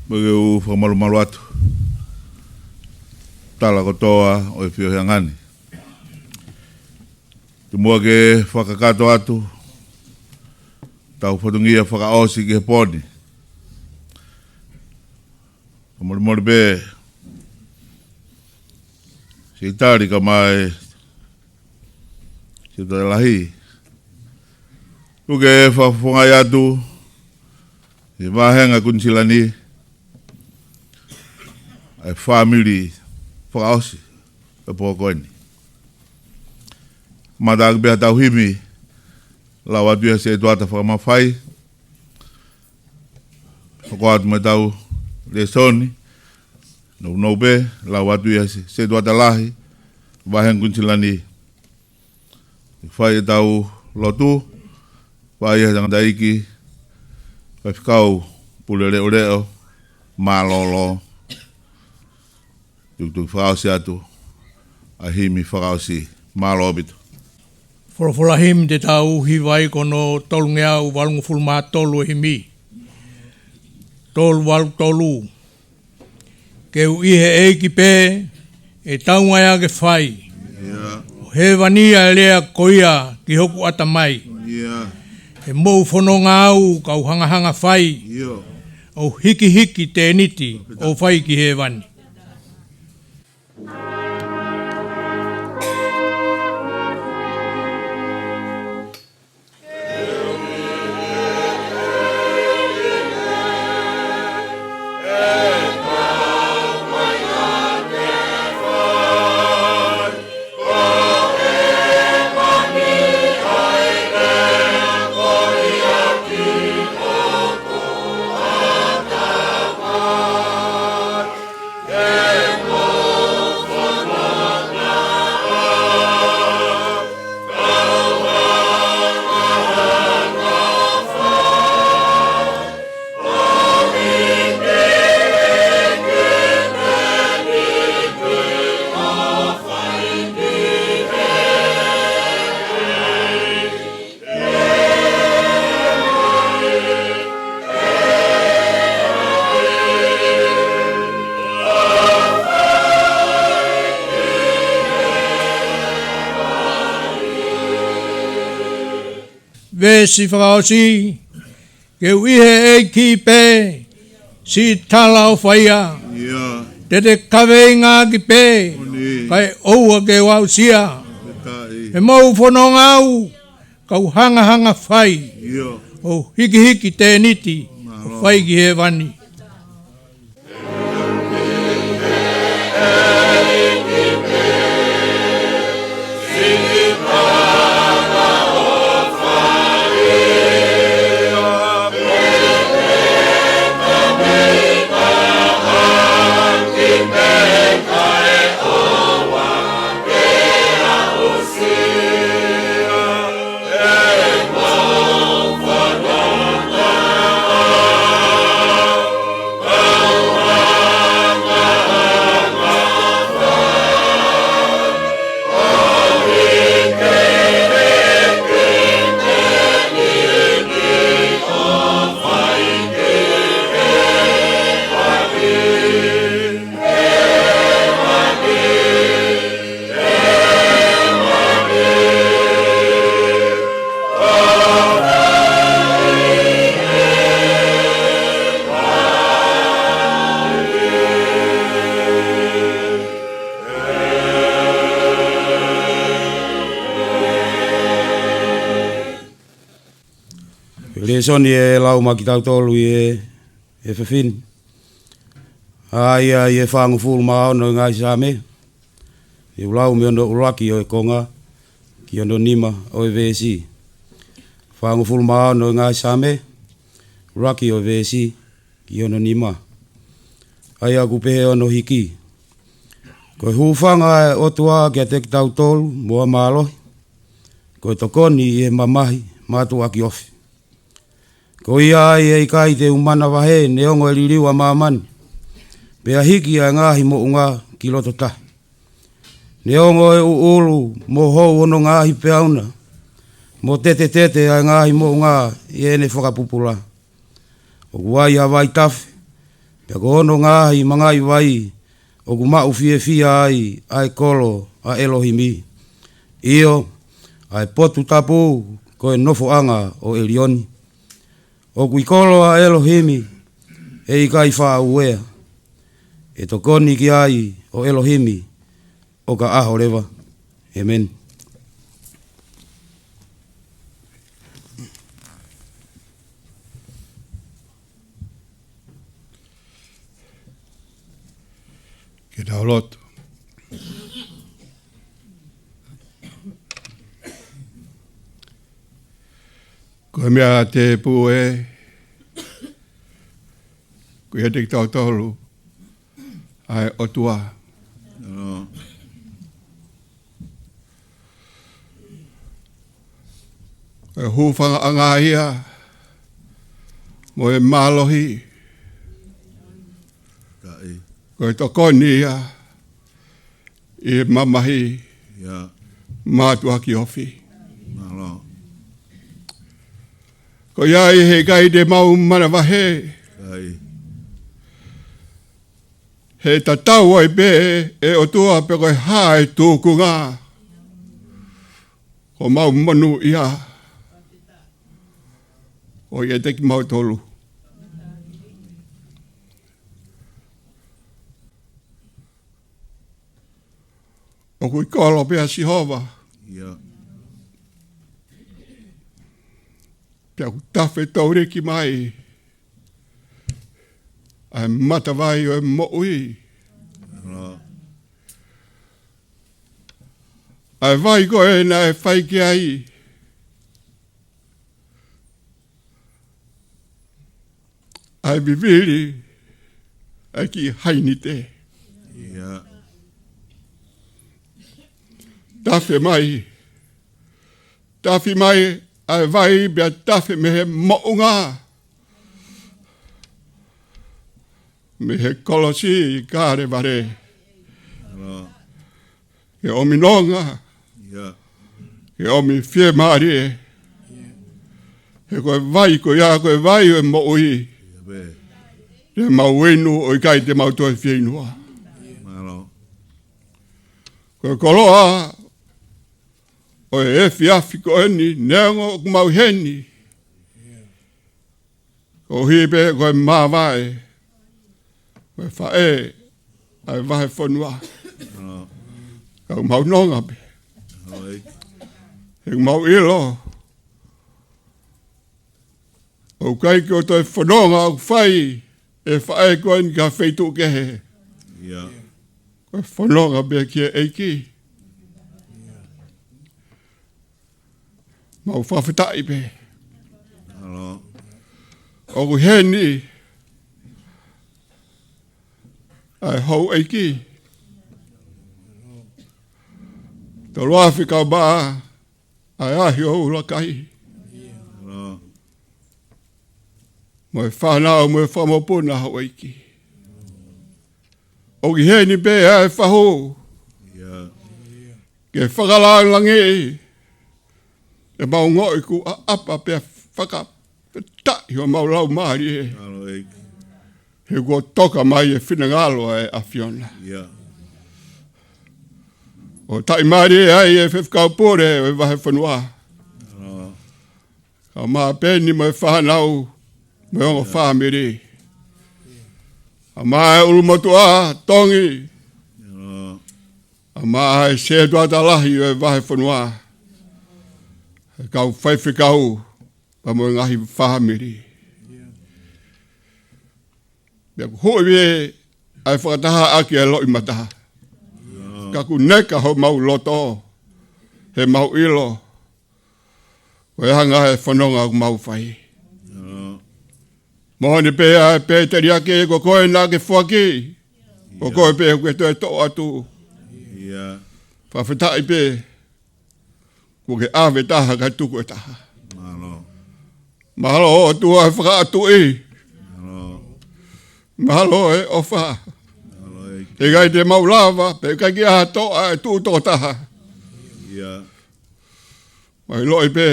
Mo ke u fakamalumalu atu. Tala kotoa ʻo e feohiʻanga ni. Tomuʻa ke fakakakato atu ʻetau fatongia fakaʻosi ki he pō ni. Fakamolemole pē, Seitali kae ʻumaʻā e Setuata Lahi. Tuku ke fakafofongaʻi atu ʻi he vāhenga Kuinisilani ʻa e fāmili fakaʻosi ʻo e pō ko eni. Kamata ʻaki pē ʻetau himi, lau atu ia Setuata fakamafai. Hoko atu mo ʻetau lēsoni, nounou pē, lau atu ia Se-, Setuata Lahi, vāhenga Kuinisilani. Fai ʻetau lotu, fai ʻe he tangataʻeiki, Faifekau Pule Leʻoleʻo, mālōlō. Tuku ke fakaʻosi atu ʻa e himi fakaʻosi. Mālō ʻaupito. Folofola himi te tau hiva ai ko hono tolungeau valungofulu mā tolu e himi. Tolu valu tolu. Ke u ʻi he ʻEiki pē, ʻe taunga ia ke fai. ʻIo. ʻO hēvani ʻa e lea ko ia ki hoku ʻatamai. ʻIo. ʻE mou fononga au kau hangahanga fai. ʻIo. ʻO hikihiki tēniti ʻo fai ki hēvani. Veesi fakaʻosi, ke u ʻi he ʻEiki pē, siʻi tala ʻofa ia. ʻIo. Te te kaveinga ʻaki pē, ʻo ni. Kae ʻoua ke u aʻusia. Petaʻi. ʻE mou fononga au, kau hangahanga fai. ʻIo. ʻO hikihiki tēniti, ʻo mālō. Fai ki hēvani. Lēsoni ʻe lau maʻa kitautolu ʻi he, he efiafi ni. ʻA ia ʻi he fāngofulu mā ono ʻo e ngaahi Saame. ʻE u lau mei hono ʻuluaki ʻo e konga, ki hono nima ʻo e veesi. Fāngofulu mā ono ʻo e ngaahi Saame, ʻuluaki ʻo e veesi, ki hono nima. ʻA ia ʻoku pehē hono hiki. Ko e hūfanga ʻa e ʻOtua kiate kitautolu, mo ha mālohi. Ko e tokoni ʻi he mamahi, mātuʻaki ofi. Ko ia ai ʻe ʻikai te u manavahē, neongo ʻe liliu ʻa māmani. Pea hiki ʻa e ngaahi moʻunga ki loto tahi. Neongo ʻe ʻuʻulu mo hou hono ngaahi peau na. mo tetetete ʻa e ngaahi moʻunga ʻi heʻene fakapupula. ʻOku ai ha vaitafe, pea ko hono ngaahi mangaʻi vai ʻoku maʻu fiefia ai ʻa e kolo ʻa ʻElohimi, ʻio, ʻa e potu tapu ko e nofoʻanga ʻo ʻElioni. ʻOku ʻi kolo ʻa ʻElohimi, ʻe ʻikai faʻa ueʻi, ʻe tokoni ki ai ʻa ʻElohimi ʻo ka ʻaho leva. ʻĒmeni. Ke tau lotu. Ko e meʻa tēpū ē, ko ia te kitautolu ʻa e ʻOtua. Ko e hūfangaʻanga ia mo e mālohi. Ko e tokoni ia ʻi he mamahi mātuʻaki ofi. Ko ia ʻi he ʻikai te mau manavahē, he tatau ai pē ʻe ʻOtua pe ko e hā e tūkunga, ko mau monūʻia ʻo ʻiate kimautolu. ʻOku ʻi kolo pē ʻa Sihova. Pea ʻoku tafe tauliki mai ʻa e matavai ʻo e moʻui. ʻA e vai ko ē naʻe fai ki ai ʻa e vivili ʻa e kiʻi hainite. Tafe mai. Tafe mai ʻa e vai pea tafe mei he moʻunga, mei he kolosi ʻi Kalevale. Ke ʻomi nonga, ke ʻomi fiemālie. He ko e vai ko ia, ko e vai ʻo e moʻui. Te mau inu ʻo ʻikai te mau toe fieinua. Ko e koloa ʻo e efiafi ko eni, neongo ʻoku mau ʻi heni, koeʻuhi pē ko e māvae, ko e faʻē ʻa e vahefonua. Ka ʻoku mau nonga pē. He ʻoku mau ʻilo ʻoku ʻikai ke ʻoua toe fononga ʻoku fai ʻe he faʻē ko eni ki ha feituʻu kehe. Ko e fononga pē ki he ʻEiki. Mau fakafetaʻi pē. ʻOku ʻi heni ʻa e houʻeiki. Tolu afe kau bā ʻa e ʻahi ʻo ʻUlakai. Mo e fānau, mo e fakamokopuna houʻeiki. ʻOku ʻi heni pē ʻa e fahu. Ke fakalāngilangiʻi ʻemau ongoʻi kuo ʻaʻapa pea fakafetaʻi homau laumālie. He kuo toka mai e finangalo ʻa e ʻAfiona. ʻO taʻimālie ai e faifekau pule ʻo e vahefonua. Kae ʻumaʻā Peni mo e fānau mo e ongo fāmili. Kae ʻumaʻā e ʻulumotuʻa Tongi. Kae ʻumaʻā e setuata lahi ʻo e vahefonua. E kau faifekau pea mo e ngaahi fāmili. Pea ʻoku huʻi ʻa e fakatahaʻaki ʻa e loʻimata. Ka ʻoku neka homau loto, he mau ʻilo ko e anga e fononga ʻoku mau fai. Moʻoni pē ʻa e pēteliake, ko koe naʻa ke foaki, ko koe pē ʻoku ke toe toʻo atu. Fakafetaʻi pē kuo ke ʻave taha kae tuku e taha. Mālō ʻOtua e fakaʻatuʻi. Mālō e ʻofa. He ʻikai te mau lava, pe ʻikai ke ʻi ai ha toʻa ʻe tuʻu toko taha. ʻOku ʻiloʻi pē,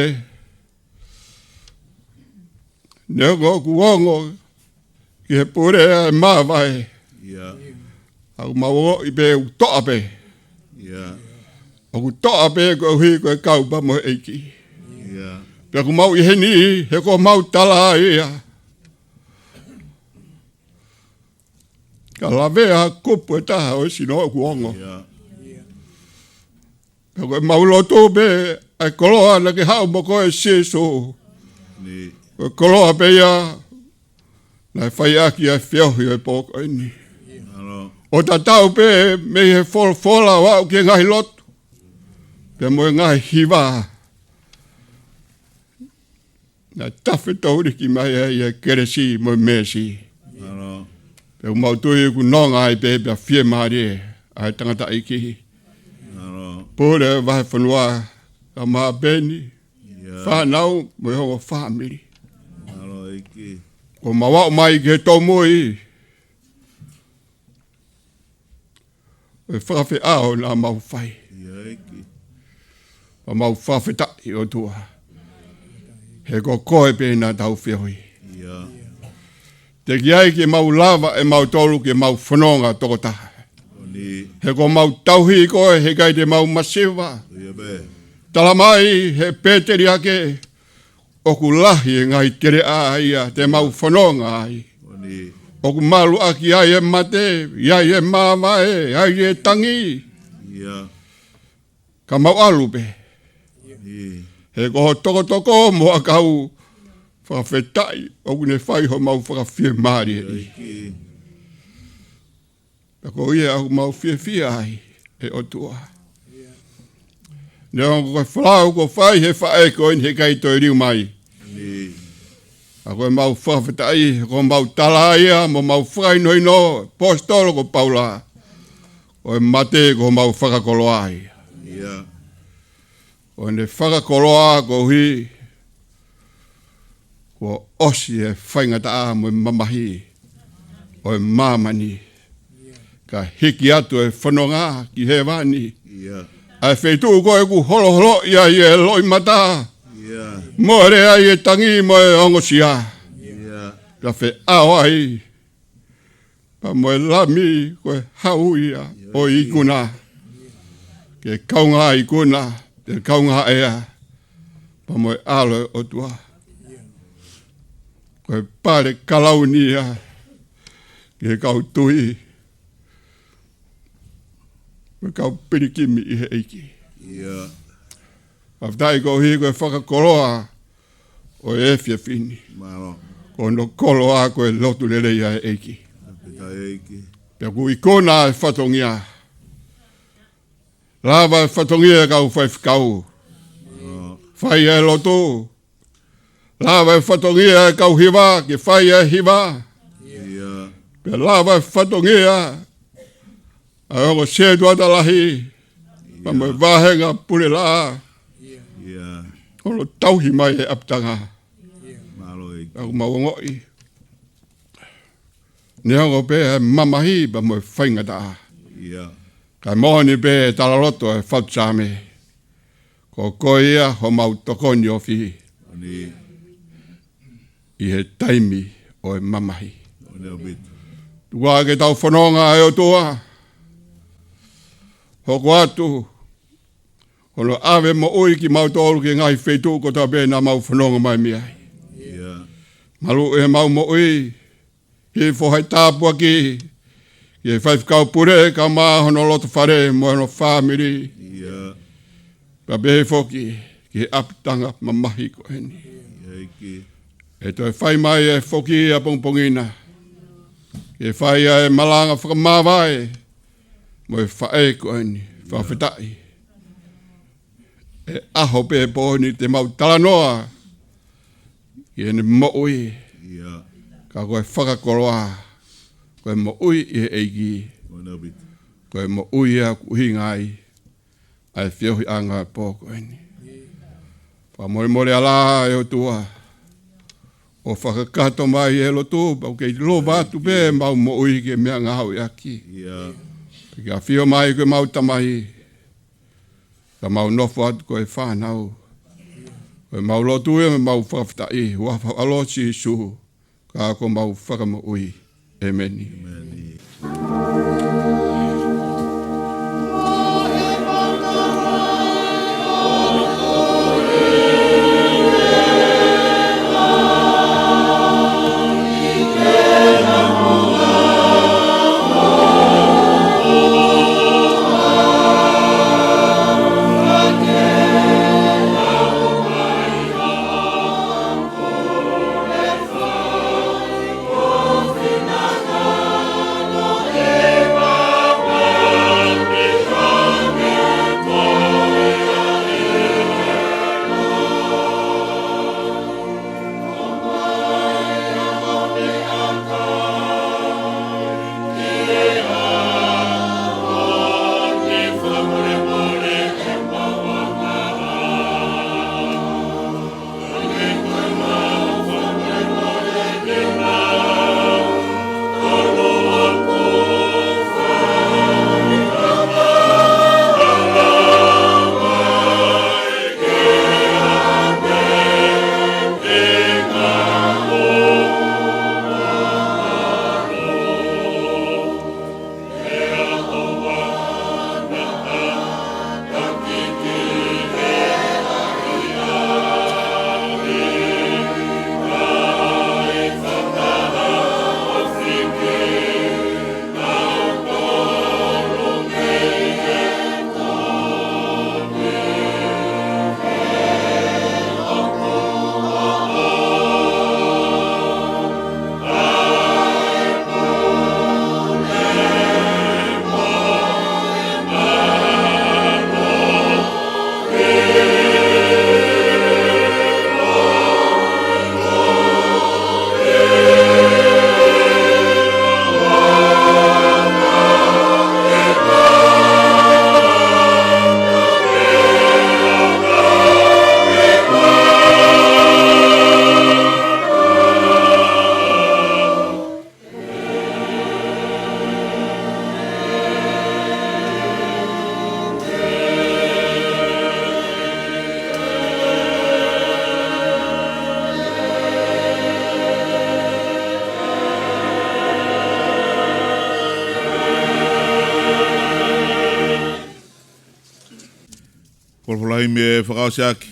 neongo ʻoku ongo ki he pule ʻa e māvae, ʻoku mau ongoʻi pē ʻoku toʻa pē. ʻOku toʻa pē koeʻuhi ko e kau pē mo e ʻEiki. Pea ʻoku mau ʻi heni he kuo mau tala ia. Ka lavea kupu ʻe taha ʻo e sino ʻoku ongo. Pea ko e mau lotu pē ʻa e koloa naʻa ke haʻu mo koe Sīsū. Ko e koloa pē ia naʻe fai ʻaki ʻa e feohi ʻo e pō ko eni. ʻO tatau pē mei he folofola ʻo aʻu ki he ngaahi lotu pea mo e ngaahi hiva. Naʻe tafe tau liki mai ai ʻa e kelesi mo e meesi. Pea ʻoku mau tui ʻoku nonga ai pē pea fiemālie ʻa e tangataʻeiki. Pule vahefonua, ka mapeni, fānau mo e ongo fāmili. ʻOku mau aʻu mai ki he tōmui ʻo e fakafeʻao naʻa mau fai. Pea mau fakafetaʻi ʻOtua. He ko koe pē naʻa tau feohi. Teʻeki ai ke mau lava ʻe mautolu ke mau fononga tokotaha. He ko mau tauhi koe he ʻikai te mau masiva. Tala mai he pēteliake ʻoku lahi e ngaahi teleʻa ia te mau fononga ai. ʻOku malu ʻaki ai e mate, ʻi ai e māvae, ʻi ai e tangi. Ka mau ʻalu pē. He ko ho tokotoko mo ʻakau fakafetaʻi ʻoku ne fai ho mau fakafiemālie. Pea ko ia ʻoku mau fiefia ai ʻe ʻOtua. Neongo ko e folau kuo fai he faʻē ko eni he ʻikai toe liu mai. Ka ko e mau fakafetaʻi, ko mau tala ia, mo mau fakahinohino, ʻaposetolo ko Paula. Ko e mate ko mau fakakoloa ia. ʻO ne fakakoloa koeʻuhi kuo ʻosi e faingataʻa mo e mamahi ʻo e māmani. Ka hiki atu e fononga ki hēvani. ʻA e feituʻu ko ē ʻoku holoholoʻi ai e loʻimata. Mole ai e tangi mo e ongosia. Ka feʻao ai pea mo e Lami ko e hau ia ʻo e ikuna. Ke kaungā ikuna, ke kaungā ʻea, pea mo e ʻAlo ʻo e ʻOtua. Ko e pale kalauni ia ki he kau tui mo e kau pilikimi ʻi he ʻEiki. Fakafetaʻi koeʻuhi ko e fakakoloa ʻo e efiafi ni. Ko hono koloa ko e lotu lelei ʻa e ʻEiki. Pea ʻoku ikuna e fatongia. Lava e fatongia e kau faifekau fai e lotu. Lava e fatongia e kau hiva ke fai e hiva. Pea lava e fatongia ʻa e ongo setuata lahi pea mo e vāhenga pule laʻā ʻo tauhi mai e ʻapitanga. ʻOku mau ongoʻi neongo pē e mamahi pea mo e faingataʻa, ka moʻoni pē e talaloto e fatu Saame, ko koe ia homau tokoni ofi ʻi he taimi ʻo e mamahi. Tuku ke tau fononga ʻe ʻOtua, hoko atu hono ʻave moʻui kimautolu ki he ngaahi feituʻu kotoa pē naʻa mau fononga mai mei ai. Maluʻi ʻemau moʻui, hifo ʻa e tāpuaki ki he faifekau pule kae ʻumaʻā hono lotofale mo hono fāmili. Pea pehē foki ki he ʻapitanga mamahi ko eni. ʻE toe fai mai e foki ʻapongipongi na ke fai ʻa e malanga fakamāvae mo e faʻē ko eni. Fakafetaʻi. ʻE ʻaho pē pō ni te mau talanoa ki heʻene moʻui. Ka ko e fakakoloa, ko e moʻui ʻi he ʻEiki, ko e moʻui ia ʻoku ʻuhinga ai ʻa e feohiʻanga e pō ko eni. Fakamolemole ala ʻe ʻOtua ʻo fakakakato mai e lotu, pea ʻoku kei lova atu pē ʻemau moʻui ki he meʻangāue ʻaki. Pea ke ʻafio mai ko ʻemau Tamai, ka mau nofo atu ko e fānau. Ko ʻemau lotu ia mo ʻemau fakafetaʻi, huafa ho ʻAlo Sīsū, ka ko homau Fakamoʻui. ʻĒmeni. Folofola himi ʻe fakaʻosi ʻaki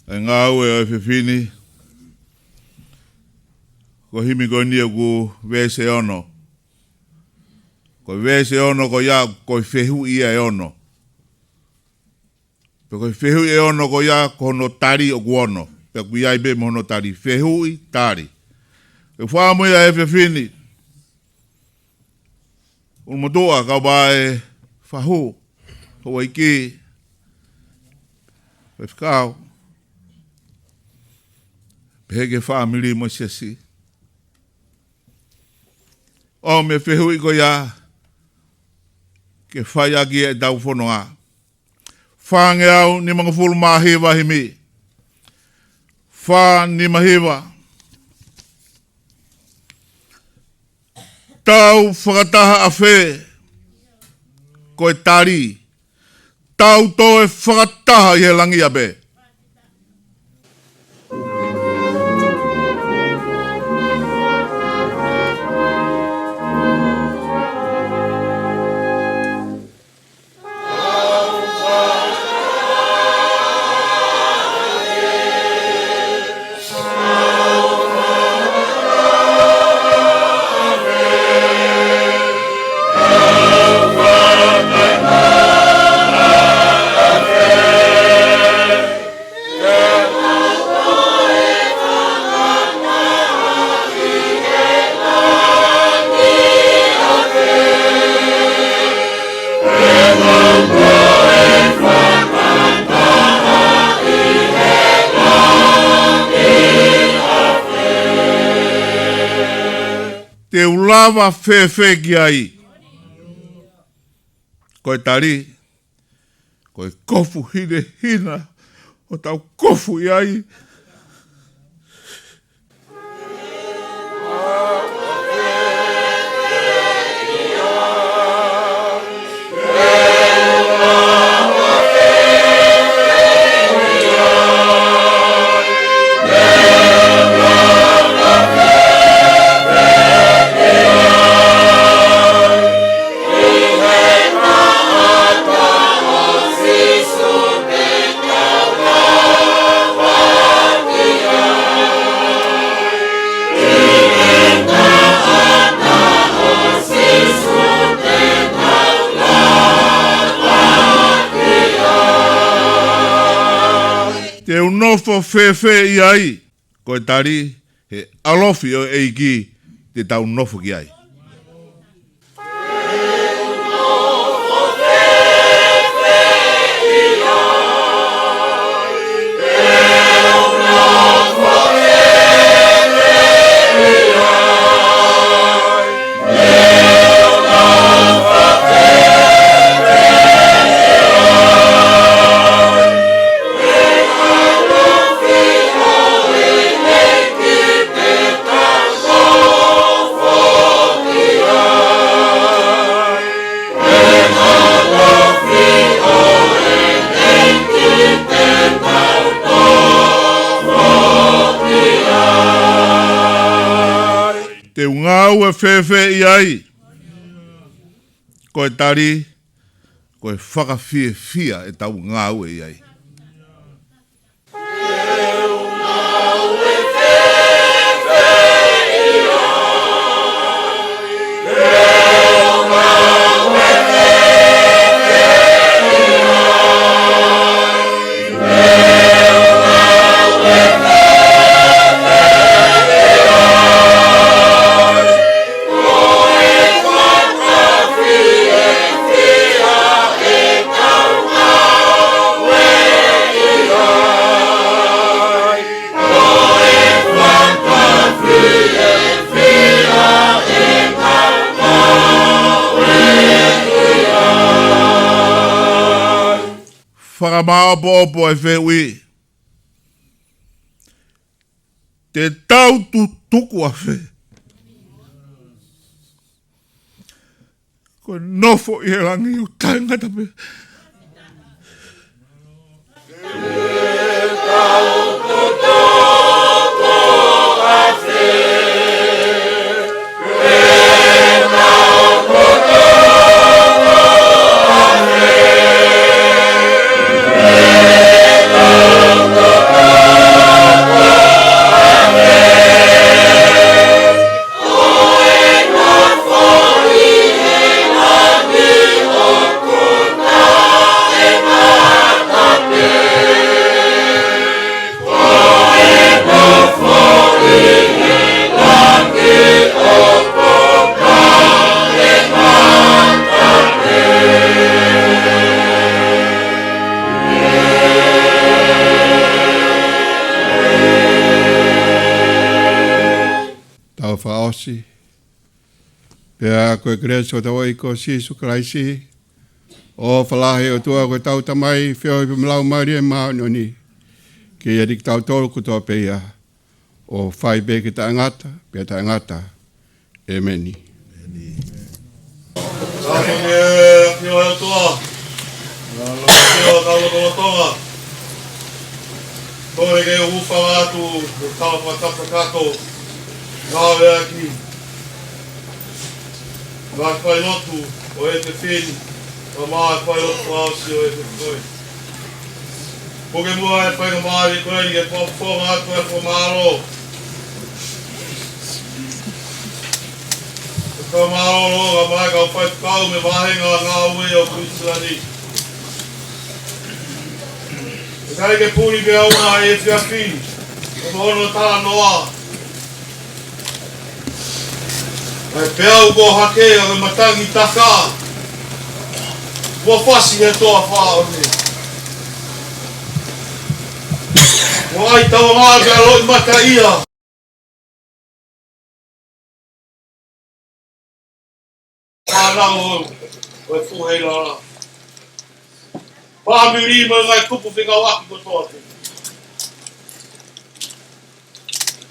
ʻa e ngāue ʻo e efiafi ni. Ko e himi ko eni ʻoku veesi ʻe ono. Ko e veesi ʻe ono ko ia, ko e fehuʻi ia ʻe ono. Pea ko e fehuʻi ʻe ono ko ia, ko hono tali ʻoku ono. Pea ʻoku ʻi ai pē mo hono tali. Fehuʻi, tali. Ko e fakaʻamu ia ʻo e efiafi ni. ʻUlumotuʻa, kau pē ʻa e fahu, houʻeiki, faifekau, pehē ki he fāmili mo e siasi. ʻOmi e fehuʻi ko ia ke fai ʻaki ʻetau fononga. Fāngeau nimangofulu mā hiva himi. Fā nima hiva. Tau fakataha ʻa fē ko e tali. Tau toe fakataha ʻi he langi ʻapē. Te u lava fēfē ki ai? Ko e tali, ko e kofu hinehina ʻoku tau kofu ʻi ai. nofo fēfē ʻi ai? Ko e tali, he ʻalofi ʻo e ʻEiki te tau nofo ki ai. Te u ngāue fēfē ʻi ai? Ko e tali, ko e fakafiefia ʻetau ngāue ʻi ai. Fakamāopoopo e fehuʻi. Te tau tutuku ʻafē? Ko e nofo ʻi he langi ʻoku taʻengata pē. Tau fakaʻosi. Pea ko e kelesi ʻa hotau ʻEiki ko Sīsū Kalaisi, ʻofa lahi ʻa e ʻOtua ko ʻetau Tamai, feohi pea mo e Laumālie Māʻoniʻoni, ke ʻiate kitautolu kotoa pē ia, ʻo fai pē ke taʻengata pea taʻengata. ʻĒmeni. Ka ko e kiʻi ʻOtua, kiʻi ʻOtua lotolotonga, kole ke u hūfanga atu ʻo kau fakatapu kakato, ngāueʻaki ʻa e failotu ʻo e F F M, pea mo e failotu fakaʻosi ʻo e F F M. Puke muʻa e faingamālie ko eni ke fakafofonga atu e fakamālō. Fakamālō ʻa e kau faifekau mo e vāhenga ngāue ʻo Kuinisilani. ʻIkai ke puli pē ʻa e efiafi, ʻo mo hono talanoa. ʻA e peau ko hake ʻa e matangi taka. Kuo fasi he toafa ʻo ne. Kuo ʻai tauanga ke ʻaloʻi mata ia. Fānau ʻo e fuʻu heilala. Fāmili mo e ngaahi kupu fekauʻaki kotoa pē.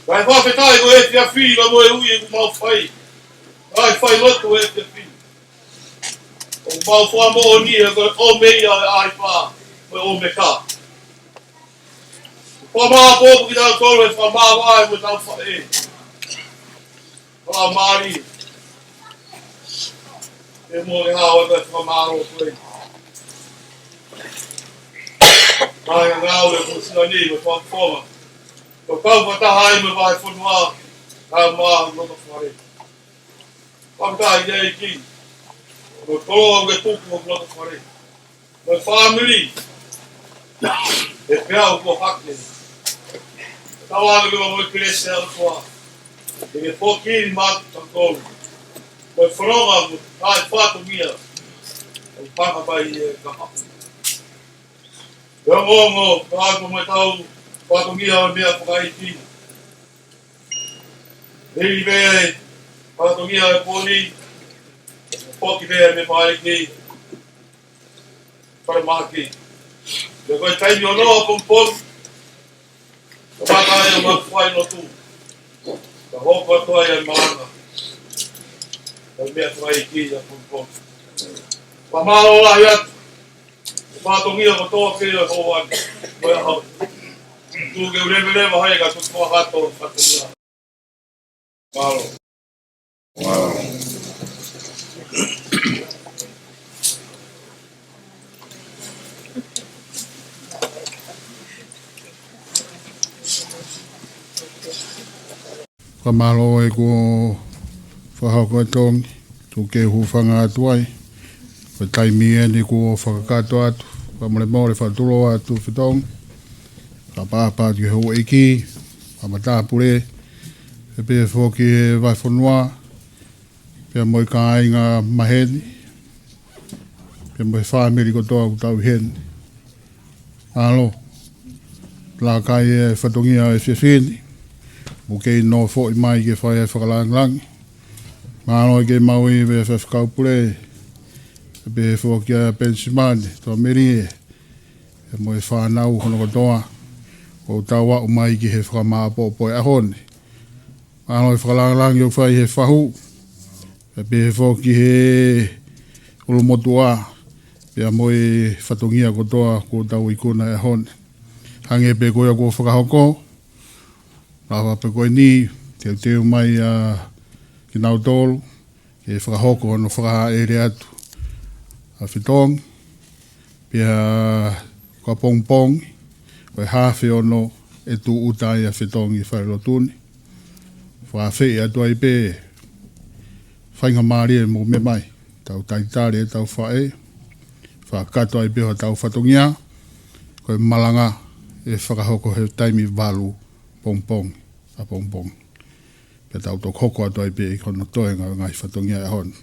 Kae fakafetaʻi ko e efiafi ka mo e ui ʻoku mau fai. Kae failotu e efiafi. ʻOku mau fakamoʻoni ʻa e ko e ʻomi ia ʻa e ʻaipa, ko e ʻomi ka. Fakamālō kitautolu e fakamālō ai mo tau faʻē. Fakamālō. E mo e hao e fakamālō ko e. Mai ngāue ko sila nei mo fakafofonga. Ko kau fakataha ai mo e vahefonua, kau mā mo ka fale. Fakataha i te ʻEiki. Mo koloa ke tuku mo ka fale. Mo e fāmili. E peau ko hake. Tau ʻoatu ki he ʻOtua mo e kelesi ʻa e ʻOtua. Ke ke foki mai kiate kitautolu. Mo e fononga mo e ngaahi fatongia. ʻOku panga mai e kama. Ke ongoongo, ka atu mo e tau fatongia ʻo e meʻa fakaʻeiki. Hili pē fatongia e pōni. Foki pē meʻa fakaʻeiki. Falemahaki. Pea ko e taimi ono ʻapongipongi, ko e mata ia ma fai lotu. Ka hoko atu ai e malanga. Ko e meʻa fakaʻeiki ʻapongipongi. Fakamālō lahi atu. Fatongia kotoa pē ʻo e ʻaho ni. Ko e ʻaho. Tuku ke u leveleva hai ka tuku fakahoko fatongia. Mālō. Mālō. Fakamālō e kuo fakahoko e tongi, tuku ke u hūfanga atu ai. Ko e taimi eni kuo fakakakato atu, fakamolemole fakatulou atu Fetongi. Fakaʻapaʻapa atu ki he houʻeiki, fakamatāpule, pea pehē foki e vahefonua, pea mo e kāinga maheni, pea mo e fāmili kotoa ʻoku tau ʻi heni. Mālō, laka e fatongia ʻo e efiafi ni, mo kei nofoʻi mai ke fai e fakalāngilangi. Mālō e kei maʻu ʻi he Faifekau Pule, pea pehē foki ʻa Penisimani Tomelie, pea mo e fānau hono kotoa, ʻoku tau aʻu mai ki he fakamāʻopoʻopo e ʻaho ni. Mālō e fakalāngilangi ʻoku fai he fahu, pea pehē foki he ʻulumotuʻa, pea mo e fatongia kotoa kuo tau ikuna he ʻaho ni. Hangē pē ko ia kuo fakahoko, lava pē ko eni, teuteu mai ʻa kinautolu, ke fakahoko hono fakahaʻele atu ʻa Fetongi, pea ko ʻapongipongi, ko e haafe ono ʻe tūʻuta ai ʻa Fetongi ʻi he falelotu ni. Fakafeʻiloaki atu ai pē faingamālie mo meʻa mai, tau talitali ʻetau faʻē, fakakakato ai pē hotau fatongia, ko e malanga ʻe fakahoko he taimi valu pongipongi, ʻapongipongi. Pea tau toki hoko atu ai pē ʻi hono toenga e ngaahi fatongia e ʻaho ni.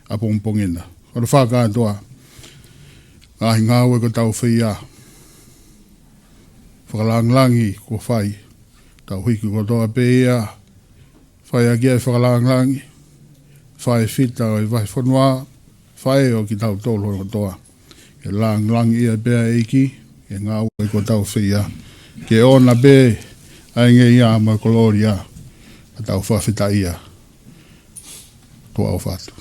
ʻApongipongi na. Hono fakakātoa. Ngaahi ngāue kuo tau fai. Fakalāngilangi kuo fai. Tau hiki kotoa pē ia. Fai ʻaki e fakalāngilangi. Fai fita ʻo e vahefonua. Fai ʻo kitautolu kotoa. Ke lāngilangiʻia pē ʻa e ʻEiki, ke ngāue kuo tau fai. Ke ʻoʻona pē ʻa e ngeia mo e kolōlia, ka tau fakafetaʻia. Tuʻa ʻofa atu.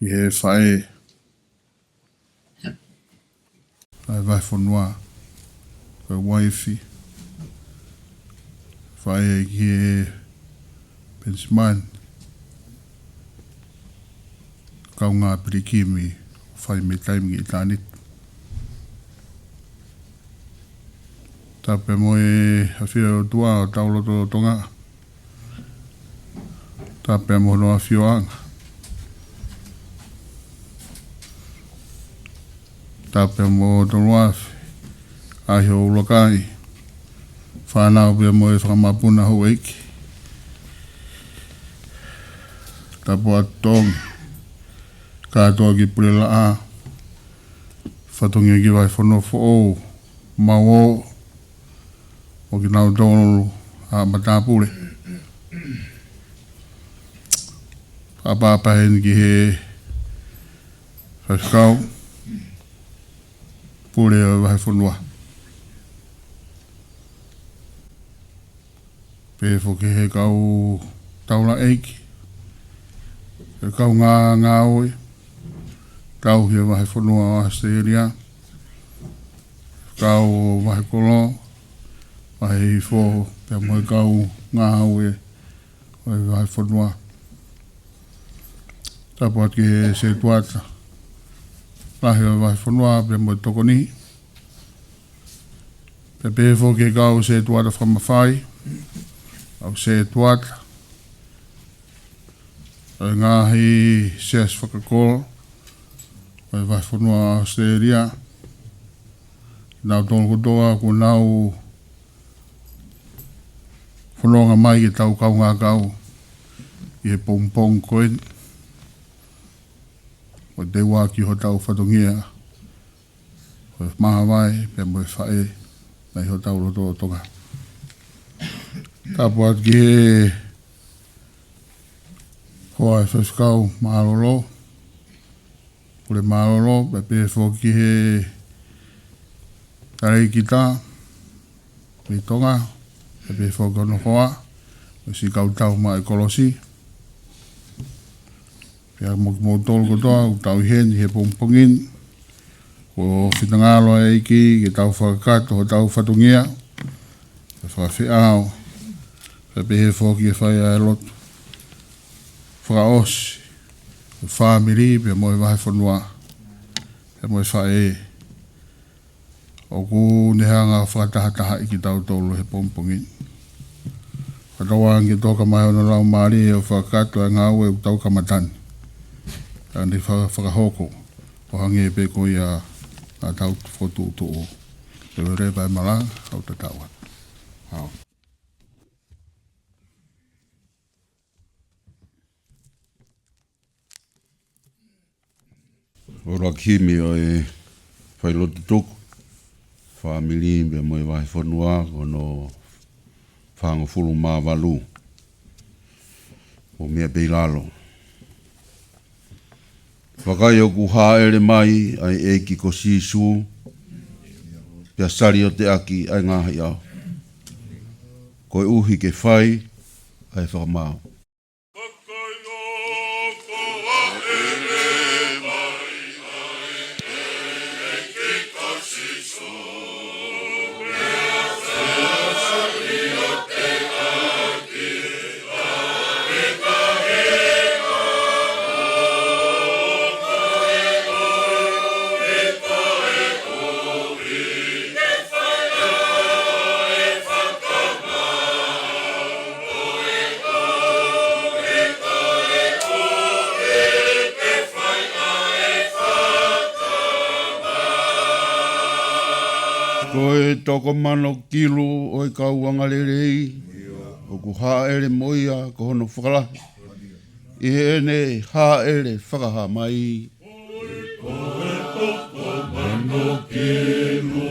ʻi he faʻē ʻa e vahefonua, ko e uaifi, faʻē ki he Penisimani, kaungā pilikimi, fai mei taimi ki ʻitāniti. Tapu mo e ʻafio ʻOtua ʻo hotau lotolotonga. Tapu mo hono ʻafioʻanga. Tapu mo Toluafe, ʻa e ʻuluaki fānau pea mo e fakamapuna houʻeiki. Tapu atu Tonga, kātoa ki Pulelaʻa, fatongia ki Vahefonua Foʻou, Mauō, ʻo kinautolu ʻa matāpule. Pāpā pehē ni ki he faifekau, pule ʻo e vahefonua. Pehē foki ki he kau taulaʻeiki, he kau ngā-, ngāue, tauhi ʻa e vahefonua ʻo ʻAositelēlia, kau vahekolo, vahehifo, pea mo e kau ngāue ʻo e vahefonua. Tapu atu ki he setuata lahi ʻo e vahefonua, pea mo e tokoni. Pea pehē foki ki he kau setuata fakamafai, kau setuata ʻo e ngaahi siasi fakakolo ʻo e vahefonua ʻAositelēlia, kinautolu kotoa kuo nau fononga mai ke tau kaungā kau ʻi he pongipongi ko eni, ʻo teuaki hotau fatongia ʻo e māvae pea mo e faʻē mai hotau lotolotonga. Tapu atu ki he hoa ʻo e faifekau mālōlō, pule mālōlō, pea pehē foki ki he talēkita mei Tonga, pea pehē foki ki hono hoa, mo e siʻi kau tau maʻa e kolosi. Pea mo kimoutolu kotoa ʻoku tau ʻi heni he pongipongi ni, kuo finangalo ʻa e ʻEiki ke tau fakakakato hotau fatongia, ke fakafeʻao, pea pehē foki ke fai ʻa e lotu fakaʻosi, fāmili, pea mo e vahefonua, pea mo e faʻē ʻoku ne hanga ʻo fakatahatahaʻi kitautolu he pongipongi ni. Fakatauange ke toka mai hono Laumālie ʻo fakakakato ʻa e ngāue ʻoku tau kamata ni, kae ne fa-, fakahoko ʻo hangē pē ko ia naʻa tau fokotuʻutuʻu. Leveleva e malanga, ʻoku tau tatau atu. ʻAo. ʻUluaki himi ʻo e failotu tuku, fāmili pea mo e vahefonua, ko hono fāngofulu mā valu. ʻOku meʻa pē ʻi lalo. Vakai, ʻoku hāʻele mai ʻa e ʻEiki ko Sīsū, pea salioteʻaki ʻa e ngaahi ʻao, koeʻuhi ke fai ʻa e fakamaau. Ko e toko mano kilu ʻo e kau angalelei, ʻoku hāʻele mo ia ko hono fakalahi ʻi heʻene hāʻele fakahā mai. Ko e toko mano kilu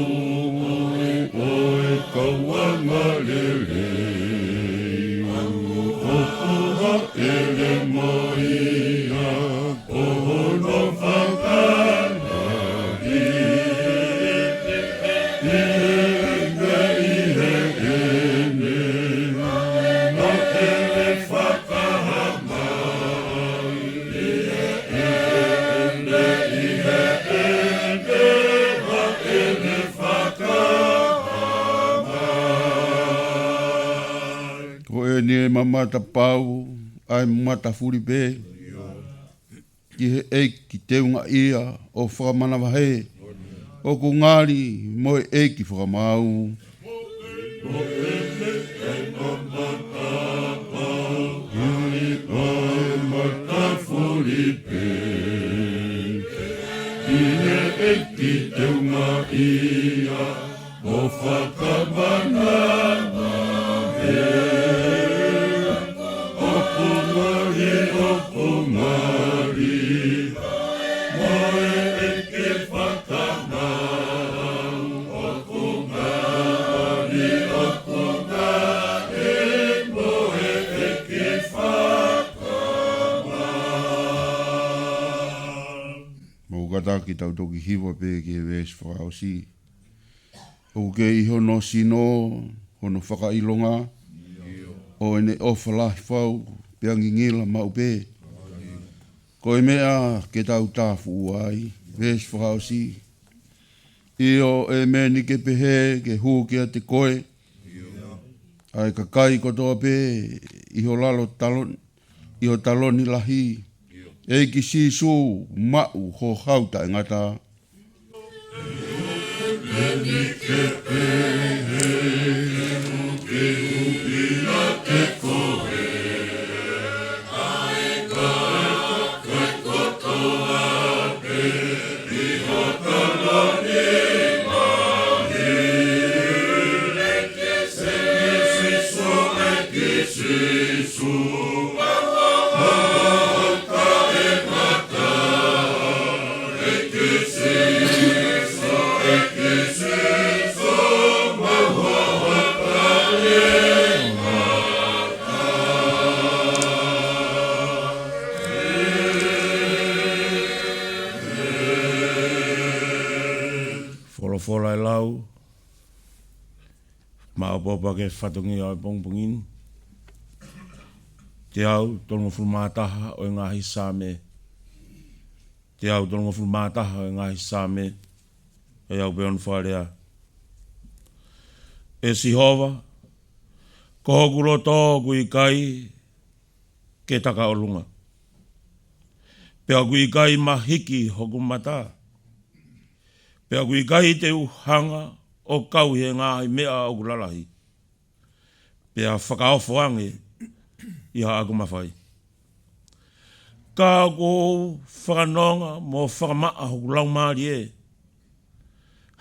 ʻo e kau angalelei, ʻoku hāʻele mo ia ko hono fakalahi ʻi heʻene hāʻele fakahā mai. Matapau ʻa e matafuli pē ki he ʻEiki teungaʻia ʻo fakamanavahē. ʻOku ngali mo e ʻEiki fakamaau. Ko e meʻa ʻi he matapau, ʻa e matafuli pē ki he ʻEiki teungaʻia ʻo fakamanavahē. ʻOku ngali, ʻoku ngali mo e ʻEiki fakamaau. ʻOku ngali, ʻoku ngali mo e ʻEiki fakamaau. Mou kātaki tau toki hiva pē ki he veesi fakaʻosi. ʻOku kei ʻi hono sino hono fakaʻilonga, ʻo ʻene ʻofa lahi fau pea ngingila maʻu pē. Ko e meʻa ke tau tāfuʻu ai, veesi fakaʻosi. ʻIo, ʻēmeni, ke pehē ke hū kiate koe ʻa e kakai kotoa pē ʻi ho lalo taloni, ʻi ho taloni lahi. ʻEiki Sīsū, maʻu ho hau taʻengata. Folofola ʻe lau, maʻopoʻopo ʻa e fatongia ʻo e pongipongi ni. Teau tolungofulu mā taha ʻo e ngaahi Saame. Teau tolungofulu mā taha ʻo e ngaahi Saame. ʻE au pē ʻoku fakalea. ʻE Sihova, ko hoku loto ʻoku ʻikai ke taka ʻolunga, pea ʻoku ʻikai mahiki hoku mata, pea ʻoku ʻikai te u hanga ʻo kau ʻi he ngaahi meʻa ʻoku lalahi, pea fakaofo ange ʻi haʻaku mafai. Ka ʻoku ou fakanonga mo fakamaʻa hoku laumālie,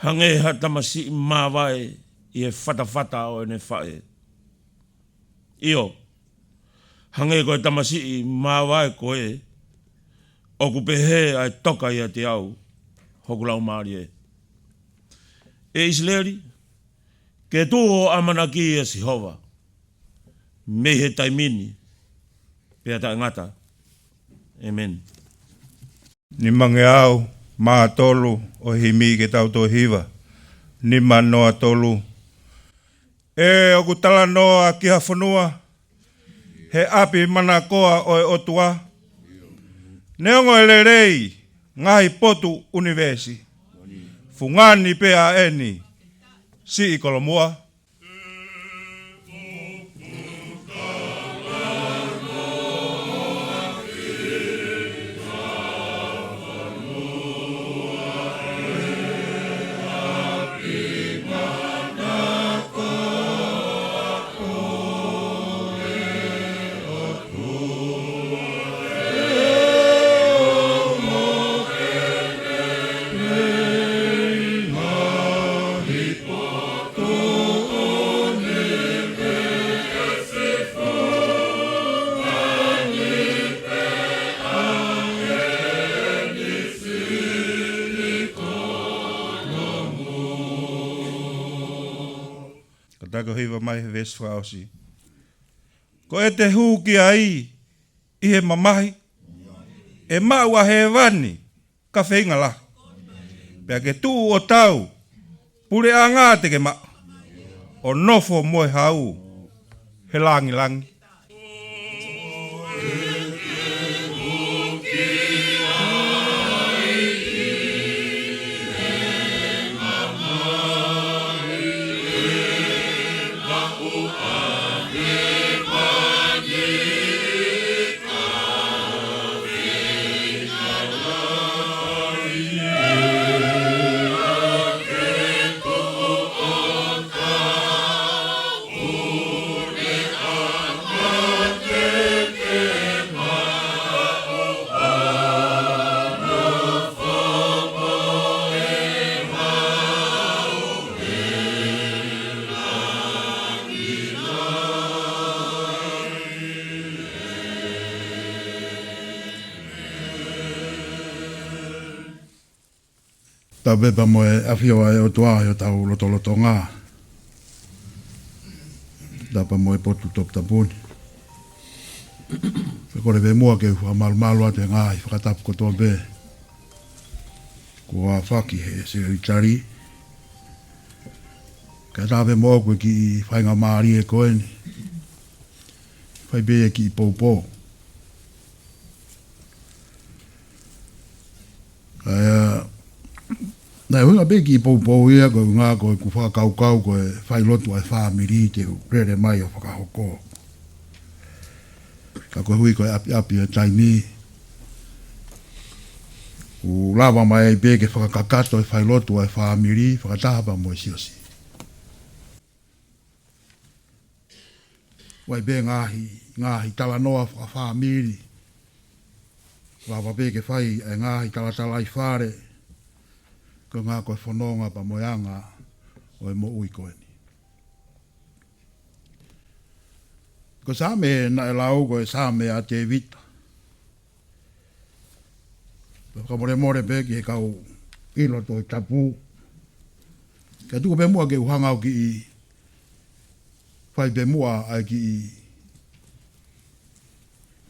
hangē ha tamasiʻi māvae ʻi he fatafata ʻo ʻene faʻē. ʻIo, hangē ko e tamasiʻi māvae ko ē, ʻoku pehē ʻa e toka ʻiate au hoku laumālie. ʻE ʻIsileli, ke tuʻu ʻo ʻamanaki ʻia Sihova mei he taimi ni pea taʻengata. ʻĒmeni. Nimangeau mā tolu ʻo e himi ke tau toe hiva. Nima noa tolu. ʻE ʻoku talanoa ki ha fonua, he ʻapi manakoa ʻo e ʻOtua, neongo e lelei ngaahi potu ʻunivēsi, fungani pē ʻa eni siʻi kolomua. Kātaki ʻo hiva mai he veesi fakaʻosi. Ko ʻete hū ki ai ʻi he mamahi, ʻe maʻu ʻa hēvani ka feinga lahi. Pea ke tuʻu ʻo tau, puleʻanga te ke maʻu, ʻo nofo mo e hau he langilangi. Tapu pē pea mo e ʻafio ʻa e ʻOtua ʻi hotau lotolotonga. Tapu pea mo e potu toputapu ni. Pea kole pē muʻa ke u fakamalumalu atu he ngaahi fakatapu kotoa pē kuo aofaki he Sekelitali. Kae ʻatā pē moʻoku e kiʻi faingamālie ko eni. Fai pē e kiʻi poupou. ʻA ia, naʻe ʻuhinga pē kiʻi poupou ia ko e ʻuhinga ko ʻeku fakakaukau ko e failotu ʻa e fāmili te u lele mai ʻo fakahoko. Ka koeʻuhi ko e ʻapiʻapi e taimi, ʻoku lava mai ai pē ke fakakakato e failotu ʻa e fāmili, fakataha pea mo e siasi. ʻOku ʻi ai pē ngaahi, ngaahi talanoa fakafāmili. Lava pē ke fai e ngaahi talatalaifale. Ko e ʻuhinga ko e fononga pea mo e anga ʻo e moʻui ko eni. Ko e Saame naʻe lau ko e Saame ʻa Tēvita. Fakamolemole pē ki he kau ʻilo Tohi Tapu. Kae tuku pē muʻa ke u hanga ʻo kiʻi fai pē muʻa ʻa e kiʻi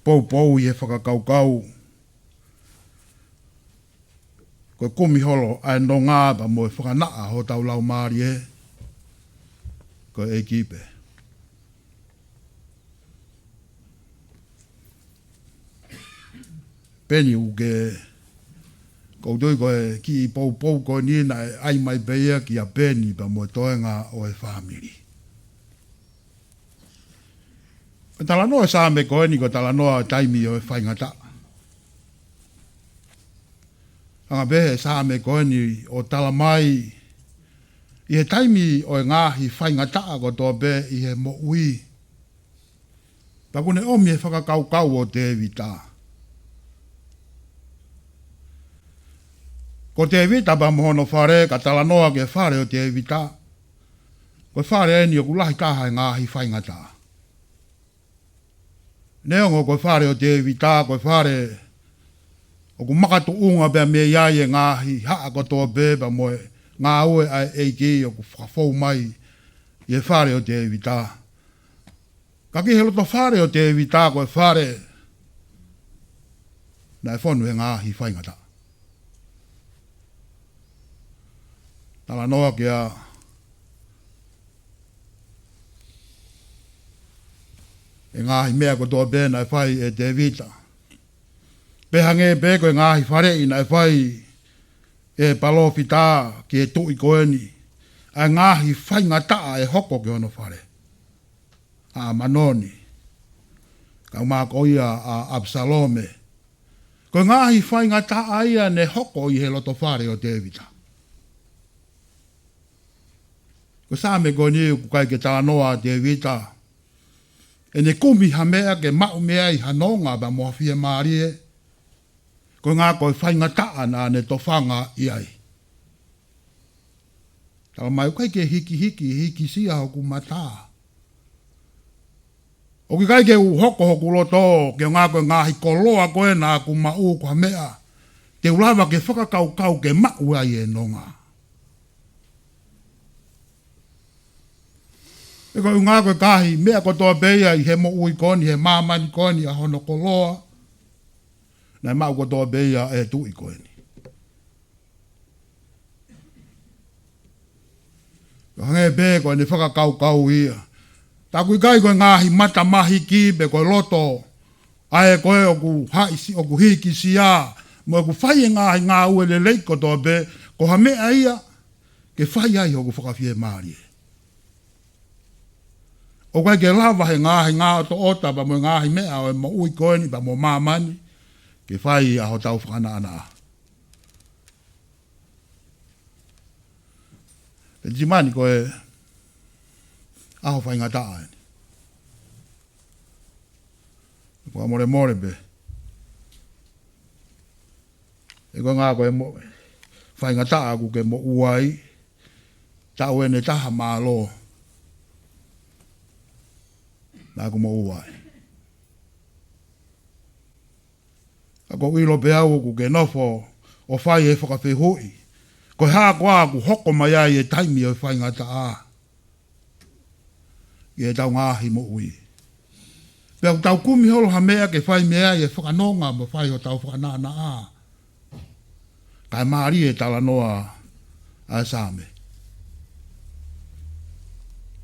poupou ʻi he fakakaukau. Ko e kumi holo ʻa e nonga pea mo e fakanaʻa hotau laumālie. Ko e ʻEiki pē. Peni ʻoku ke, ʻoku ou tui ko e kiʻi poupou ko eni naʻe ʻai mai pē ia kia Peni pea mo e toenga ʻo e fāmili. Ko e talanoa e Saame ko eni ko e talanoa taimi ʻo e faingataʻa. Hanga pē he Saame ko eni ʻo tala mai ʻi he taimi ʻo e ngaahi faingataʻa kotoa pē ʻi he moʻui. Pea ʻoku ne ʻomi e fakakaukau ʻo Tēvita. Ko Tēvita pea mo hono fale, ka talanoa ki he fale ʻo Tēvita. Ko e fale eni ʻoku lahi taha e ngaahi faingataʻa. Neongo ko e fale ʻo Tēvita, ko e fale ʻoku makatuʻunga pē mei ai e ngaahi haʻa kotoa pē pea mo e ngāue ʻa e ʻEiki ʻoku fakafou mai ʻi he fale ʻo Tēvita. Ka ki he loto fale ʻo Tēvita ko e fale naʻe fonu he ngaahi faingataʻa. Talanoa ki ai e ngaahi meʻa kotoa pē naʻe fai ʻe Tēvita. Pea hangē pē ko e ngaahi faleʻi naʻe fai ʻe he palōfita ki he tuʻi ko eni. ʻA e ngaahi faingataʻa ʻe hoko ki hono fale. ʻA Amanoni. Kae ʻumaʻā ko ia ʻa ʻApisalome. Ko e ngaahi faingataʻa ia ne hoko ʻi he loto fale ʻo Tēvita. Ko e Saame ko eni ʻoku ʻikai ke talanoa ʻa Tēvita ʻene kumi ha meʻa ke maʻu mei ai ha nonga pea mo ha fiemālie. Ko e ʻuhinga ko e faingataʻa naʻa ne tofanga ʻi ai. Tala mai ʻoku ʻikai ke hikihiki, hikisia hoku mata. ʻOku ʻikai ke u hoko hoku loto, ke ʻuhinga ko e ngaahi koloa ko ē naʻa ku maʻu ko ha meʻa te u lava ke fakakaukau ke maʻu ai e nonga. Pea ko e ʻuhinga ko e ngaahi meʻa kotoa pē ia ʻi he moʻui ko eni, he māmani ko eni ʻa hono koloa. Naʻe maʻu kotoa pē ia ʻe he tuʻi ko eni. Ka hangē pē ko ʻene fakakaukau ia. Tā ʻoku ʻikai ko e ngaahi mata mahiki pe ko e loto ʻa ē ko ē ʻoku haʻisia, ʻoku hikisia, mo ʻoku fai e ngaahi ngāue lelei kotoa pē, ko ha meʻa ia ke fai ai hoku fakafiemālie. ʻOku ʻikai ke lava he ngaahi ngaʻotoʻota pea mo e ngaahi meʻa ʻo e moʻui ko eni pea mo māmani, ke fai ʻa hotau fakanaʻanaʻa. Penisimani ko e ʻaho faingataʻa eni. Fakamolemole pē. ʻE ko e ʻuhinga ko e mo-, faingataʻa ʻoku ke moʻua ai, taʻu ʻe taha mālō. Naʻa ku moʻua ai. Ka ʻoku ou ʻilo pē au ʻoku ke nofo ʻo fai e fakafehuʻi. Ko e hā koā ʻoku hoko mai ai e taimi ʻo e faingataʻa ʻi heʻetau ngaahi moʻui? Pea ʻoku tau kumi holo ha meʻa ke fai mei ai e fakanonga mo fai hotau fakanaʻanaʻa. Kae mālie e talanoa ʻa e Saame.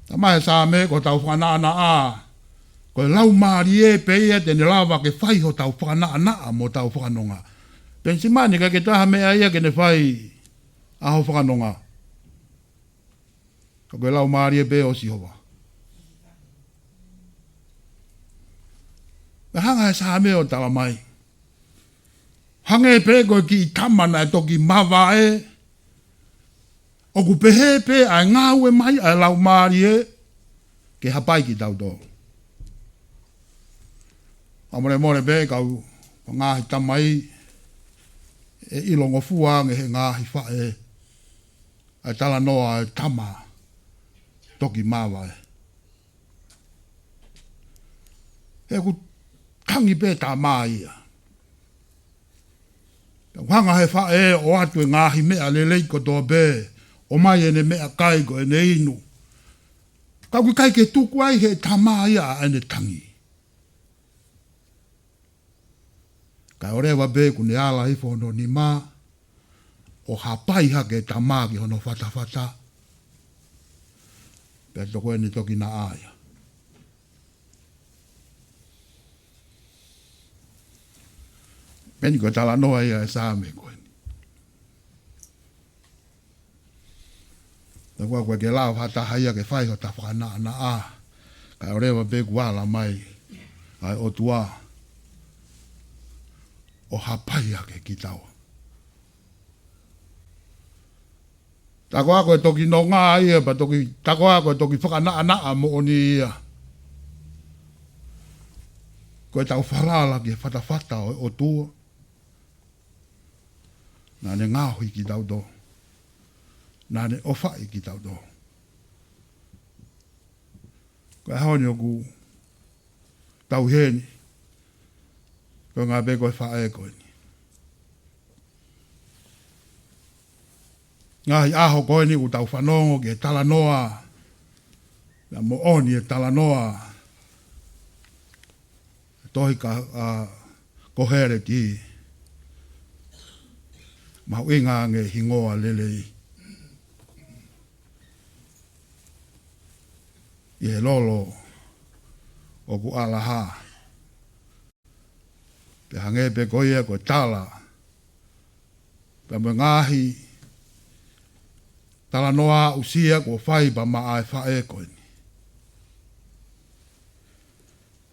Talamai ʻe he Saame ko hotau fakanaʻanaʻa, ko e laumālie pē ia te ne lava ke fai hotau fakanaʻanaʻa mo hotau fakanonga. Penisimani, ʻikai ke toe ʻi ai ha meʻa ia ke ne fai ʻa ho fakanonga. Ka ko e laumālie pē ʻo Sihova. Pea hanga ʻe he Saame ʻo talamai, hangē pē ko e kiʻi tama naʻe toki mavae, ʻoku pehē pē ʻa e ngāue mai ʻa e laumālie ke hapai kitautolu. Fakamolemole pē kau ngaahi tamai, ʻe ʻilongofua ange ʻe he ngaahi faʻē ʻa e talanoa ʻa e tama toki mavae. He ʻoku tangi pē tama ia. Pea ʻoku hanga ʻe he faʻē ʻo ʻoatu e ngaahi meʻa lelei kotoa pē, ʻomai ʻene meʻakai ko ʻene inu. Ka ʻoku ʻikai ke tuku ai ʻe he tama ia ʻa ʻene tangi. Kae ʻoua leva pē kuo ne ala hifo hono nima ʻo hapai hake e tama ki hono fatafata, pea toko ʻene toki naʻa ia. Peni ko e talanoa ia ʻa e Saame ko eni. Naʻa ʻoku ʻikai ke lava ha taha ia ke fai hota fakanaʻanaʻa, kae ʻoua leva pē kuo ala mai ʻa e ʻOtua ʻo hapai hake kitaua. Tā koā ko e toki nonga ia, pea toki, tā koā ko e toki fakanaʻanaʻa moʻoni ia, ko ʻetau falala ki he fatafata ʻo e ʻOtua. Naʻa ne ngaohi kitautolu. Naʻa ne ʻofaʻi kitautolu. Ko e ʻaho ni ʻoku tau ʻi heni, ko e ngaahi pē ko e faʻē ko eni. Ngaahi ʻaho ko eni ʻoku tau fanongo ki he talanoa, naʻe moʻoni e talanoa, tohi ka, ʻa, Koheleti, mahuʻinga ange hingoa lelei. ʻI he lolo ʻoku ʻalaha. Pea hangē pē ko ia ko e tala. Pea mo e ngaahi talanoa aʻusia kuo fai pea maʻa e faʻē ko eni.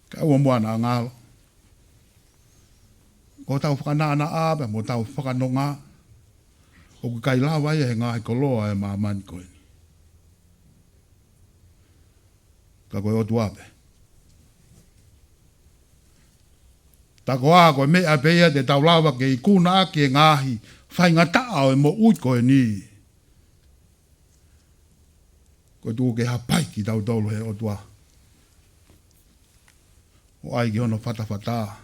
Ka ʻoua muʻa naʻa ngalo. Ko hotau fakanaʻanaʻa pea mo hotau fakanonga, ʻoku ʻikai lava ia ʻe he ngaahi koloa ʻo e māmani ko eni. Ka ko e ʻOtua pē. Tā koā ko e meʻa pē ia te tau lava ke ikuna ʻaki e ngaahi faingataʻa ʻo e moʻui ko eni. Ko e tuku ke hapai kitautolu ʻe he ʻOtua ʻo ʻai ki hono fatafata.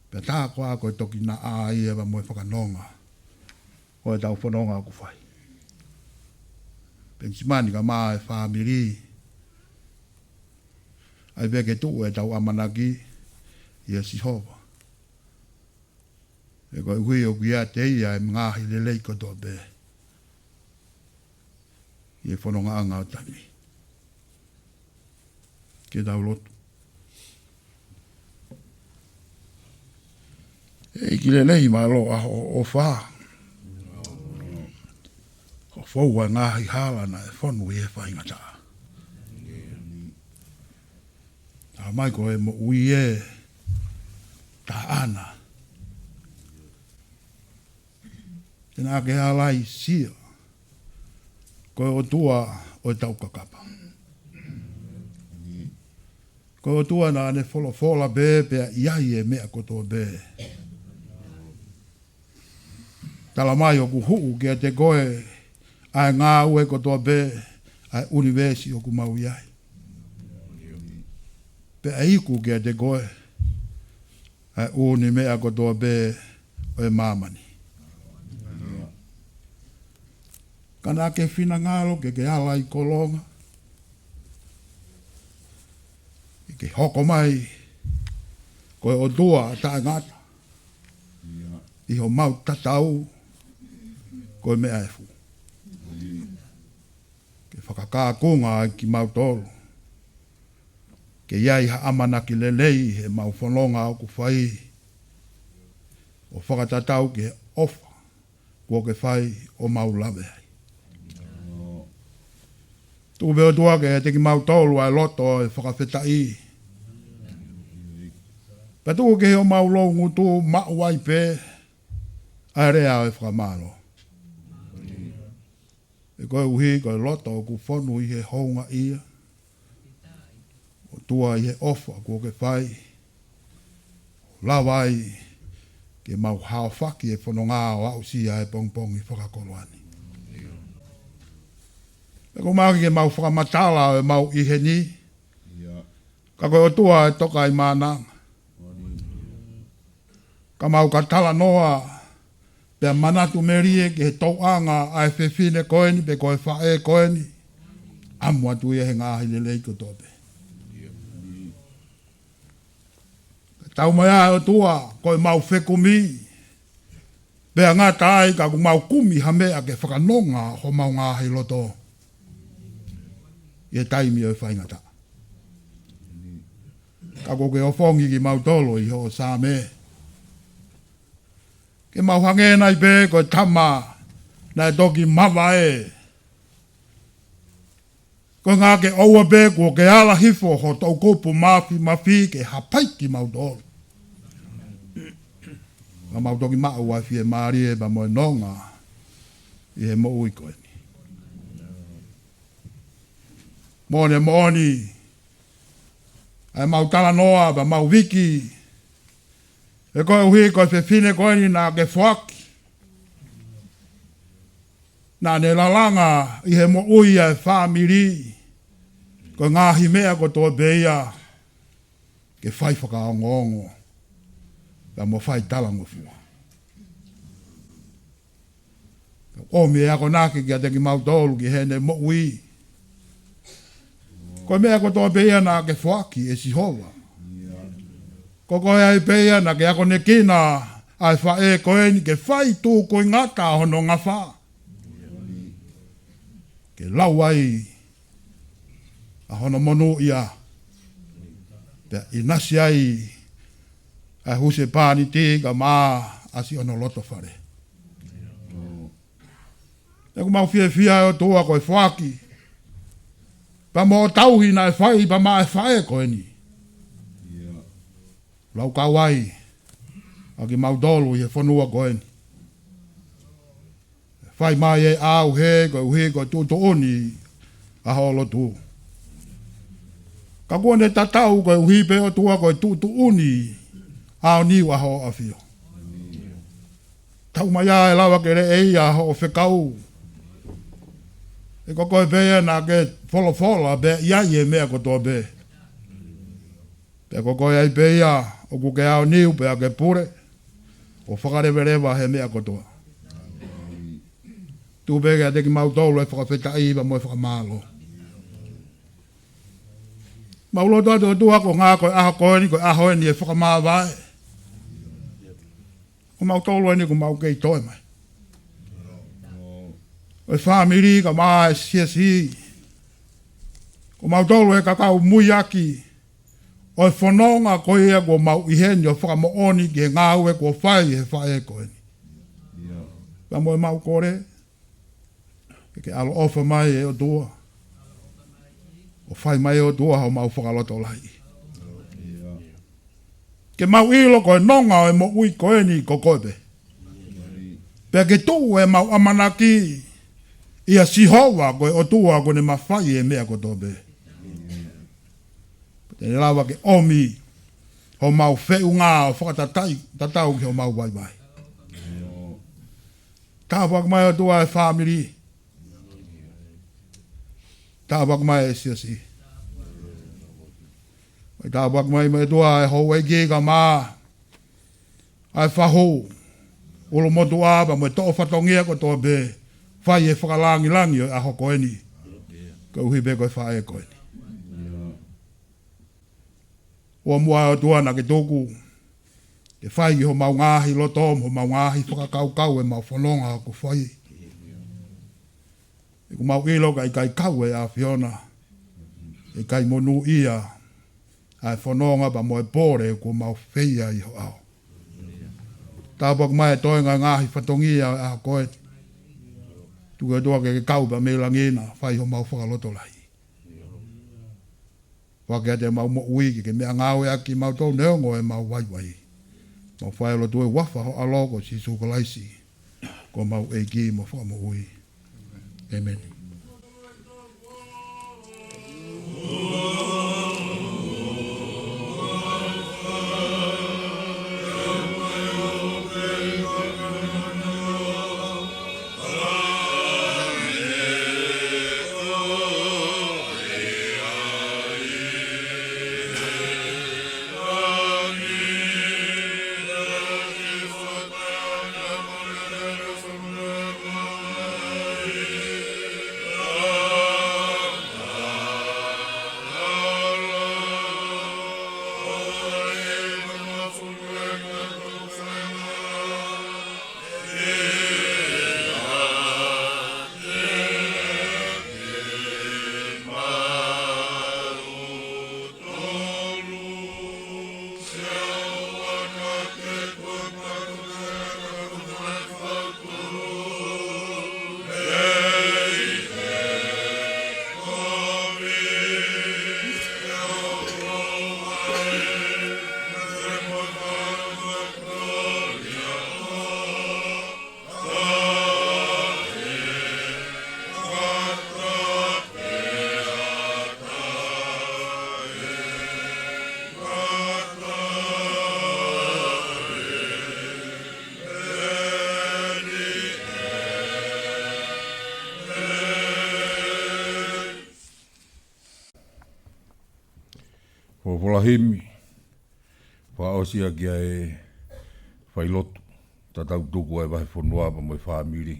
Pea tā koā ko e toki naʻa ia pea mo e fakanonga ʻo ʻetau fononga ʻoku fai. Penisimani kae ʻumaʻā e fāmili. ʻAi pē ke tuʻu ʻetau ʻamanaki ʻia Sihova. He koeʻuhi ʻoku ʻiate ia e ngaahi lelei kotoa pē ʻi he fonongaʻanga ʻo taimi. Ke tau lotu. ʻEiki lelei, mālō ʻa hoʻo ʻofa. Hoʻo fou ʻa e ngaahi hala naʻe fonu ʻi he faingataʻa. Talamai ko e moʻui ʻe taʻana. Te na ke halaisia. Ko e ʻOtua ʻo ʻetau kakapa. Ko e ʻOtua naʻa ne folofola pē pea ʻi ai e meʻa kotoa pē. Talamai ʻoku huʻu kiate koe ʻa e ngāue kotoa pē ʻa e ʻunivēsi ʻoku mau ʻi ai. Pea ʻe iku kiate koe ʻa e ʻū meʻa kotoa pē ʻo e māmani. Ka naʻa ke finangalo ke ke ala ʻi kolonga, ʻi ke hoko mai ko e ʻOtua taʻengata ʻi homau tatau ko e meʻa ʻe fua. Ke fakakakunga ai kimautolu ke ʻi ai ha ʻamanaki lelei he mau fononga ʻoku fai, ʻo fakatatau ki he ʻofa kuo ke fai ʻo mau lave ai. Tuku pē ʻOtua ke ʻiate kimautolu ʻa e loto ʻo e fakafetaʻi. Pea tuku ke ʻi homau loungutu maʻu ai pē ʻa e lea ʻo e fakamālō. He koeʻuhi ko e loto ʻoku fonu ʻi he houngaʻia, ʻOtua, ʻi he ʻofa kuo ke fai, lava ai ke mau haofaki e fononga ʻo aʻusia e pongipongi fakakoloa ni. Pea ʻoku mau ʻai ke mau fakamatala ʻo e mau ʻi heni, ka ko e ʻOtua ʻe toka ʻi mānanga. Ka mau ka talanoa pea manatu melie ki he tauʻanga ʻa e fefine ko eni pe ko e faʻē ko eni, ʻamu atu ia he ngaahi lelei kotoa pē. Taumaiā ʻOtua, ko e mau fekumi, pea ngata ai ka ʻoku mau kumi ha meʻa ke fakanonga homau ngaahi loto ʻi he taimi ʻo e faingataʻa. Ka kuo ke ofongi kimautolu ʻi hoʻo Saame, ke mau hangē nai pē ko e tama naʻe toki mavae. Ko e ʻuhinga ke ʻoua pē kuo ke ala hifo ho toʻukupu mafimafi ke hapai kimautolu, ka mau toki maʻu ʻa e fiemālie pea mo e nonga ʻi he moʻui ko eni. Moʻoni, moʻoni, ʻa e mau talanoa pea mau viki, he koeʻuhi ko e fefine ko eni naʻa ke foaki, naʻa ne lalanga ʻi he moʻui ʻa e fāmili, ko e ngaahi meʻa kotoa pē ia ke fai fakaongoongo pea mo fai talangofua. ʻOmi e akonaki kiate kimautolu ki heʻene moʻui. Ko e meʻa kotoa pē ia naʻa ke foaki, ʻe Sihova. Ko koe ai pē ia naʻa ke akonekina ʻa e faʻē ko eni ke fai tukuingata hono ngafa, ke lau ai ʻa hono monūʻia, pea ʻinasi ai ʻa e husepāniti kae ʻumaʻā siʻono loto fale. Pea ʻoku mau fiefia ʻe ʻOtua ko e foaki pea mo e tauhi naʻe fai pea maʻa e faʻē ko eni. Laukau ai ʻa kimautolu ʻi he fonua ko eni. Fai mai e ʻauhē koeʻuhi ko e tuʻutuʻuni ʻa hoʻo lotu. Ka kuo ne tatau koeʻuhi pē ʻOtua ko e tuʻutuʻuni aoniu ʻa hoʻo ʻAfio. Taumaiā ʻe lava ke leʻeia hoʻo fekau. He ko koe pē ia naʻa ke folofola pea ʻi ai e meʻa kotoa pē. Pea ko koe ai pē ia ʻoku ke aoniu pea ke pule ʻo fakaleveleva he meʻa kotoa. Tuku pē kiate kimautolu e fakafetaʻi pea mo e fakamālō. Mau lotu atu ʻOtua ko e ʻuhinga ko e ʻaho ko eni, ko e ʻaho eni ʻe fakamāvae. Ko mautolu eni ʻoku mau kei toe mai, ʻo e fāmili kae ʻumaʻā e siasi. Ko mautolu e kakau muiaki ʻo e fononga ko ia kuo mau ʻi heni ʻo fakamoʻoni ki he ngāue kuo fai he faʻē ko eni. Pea mo e mau kole ke ke ʻaloʻofa mai ʻe ʻOtua, ʻo fai mai ʻe ʻOtua homau fakalotolahi. Ke mau ʻilo ko e nonga ʻo e moʻui ko eni ko koe pē. Pea ke tuʻu e mau ʻamanaki ʻia Sihova ko e ʻOtua kuo ne mafai e meʻa kotoa pē. Te ne lava ke ʻomi homau feʻunga ʻo fakatatai, tatau ki homau vaivai. Tāpuaki mai ʻOtua e fāmili. Tāpuaki mai e siasi. Mai tāpuaki mai mai ʻOtua e houʻeiki kae ʻumaʻā ʻa e fahu, ʻulumotuʻa pea mo e toʻo fatongia kotoa pē. fai e fakalangilangi ʻo e ʻaho ko eni, koeʻuhi pē ko e faʻē ko eni. ʻOua muʻa ʻOtua naʻa ke tuku ke fai ki homau ngaahi loto mo homau ngaahi fakakaukau ʻemau fononga ʻoku fai. He ʻoku mau ʻilo ka ʻikai kau e ʻAfiona, ʻikai monūʻia ʻa e fononga pea mo e pole kuo mau fai ʻi ho ʻao. Tāpuaki mai e toenga ngaahi fatongia ʻo e ʻaho ko eni. Tuku ʻOtua ke ke kau pea mei langi na, fai homau fakalotolahi. Foaki atu ʻemau moʻui ke ke meʻangāueʻaki kimautolu neongo ʻemau vaivai. Mau fai e lotu ʻi he huafa ho ʻAlo ko Sīsū Kalaisi, ko homau ʻEiki mo Fakamoʻui. ʻĒmeni. Folofola himi, fakaʻosi ʻaki ʻa e failotu, tatau tuku ʻa e vahefonua pea mo e fāmili.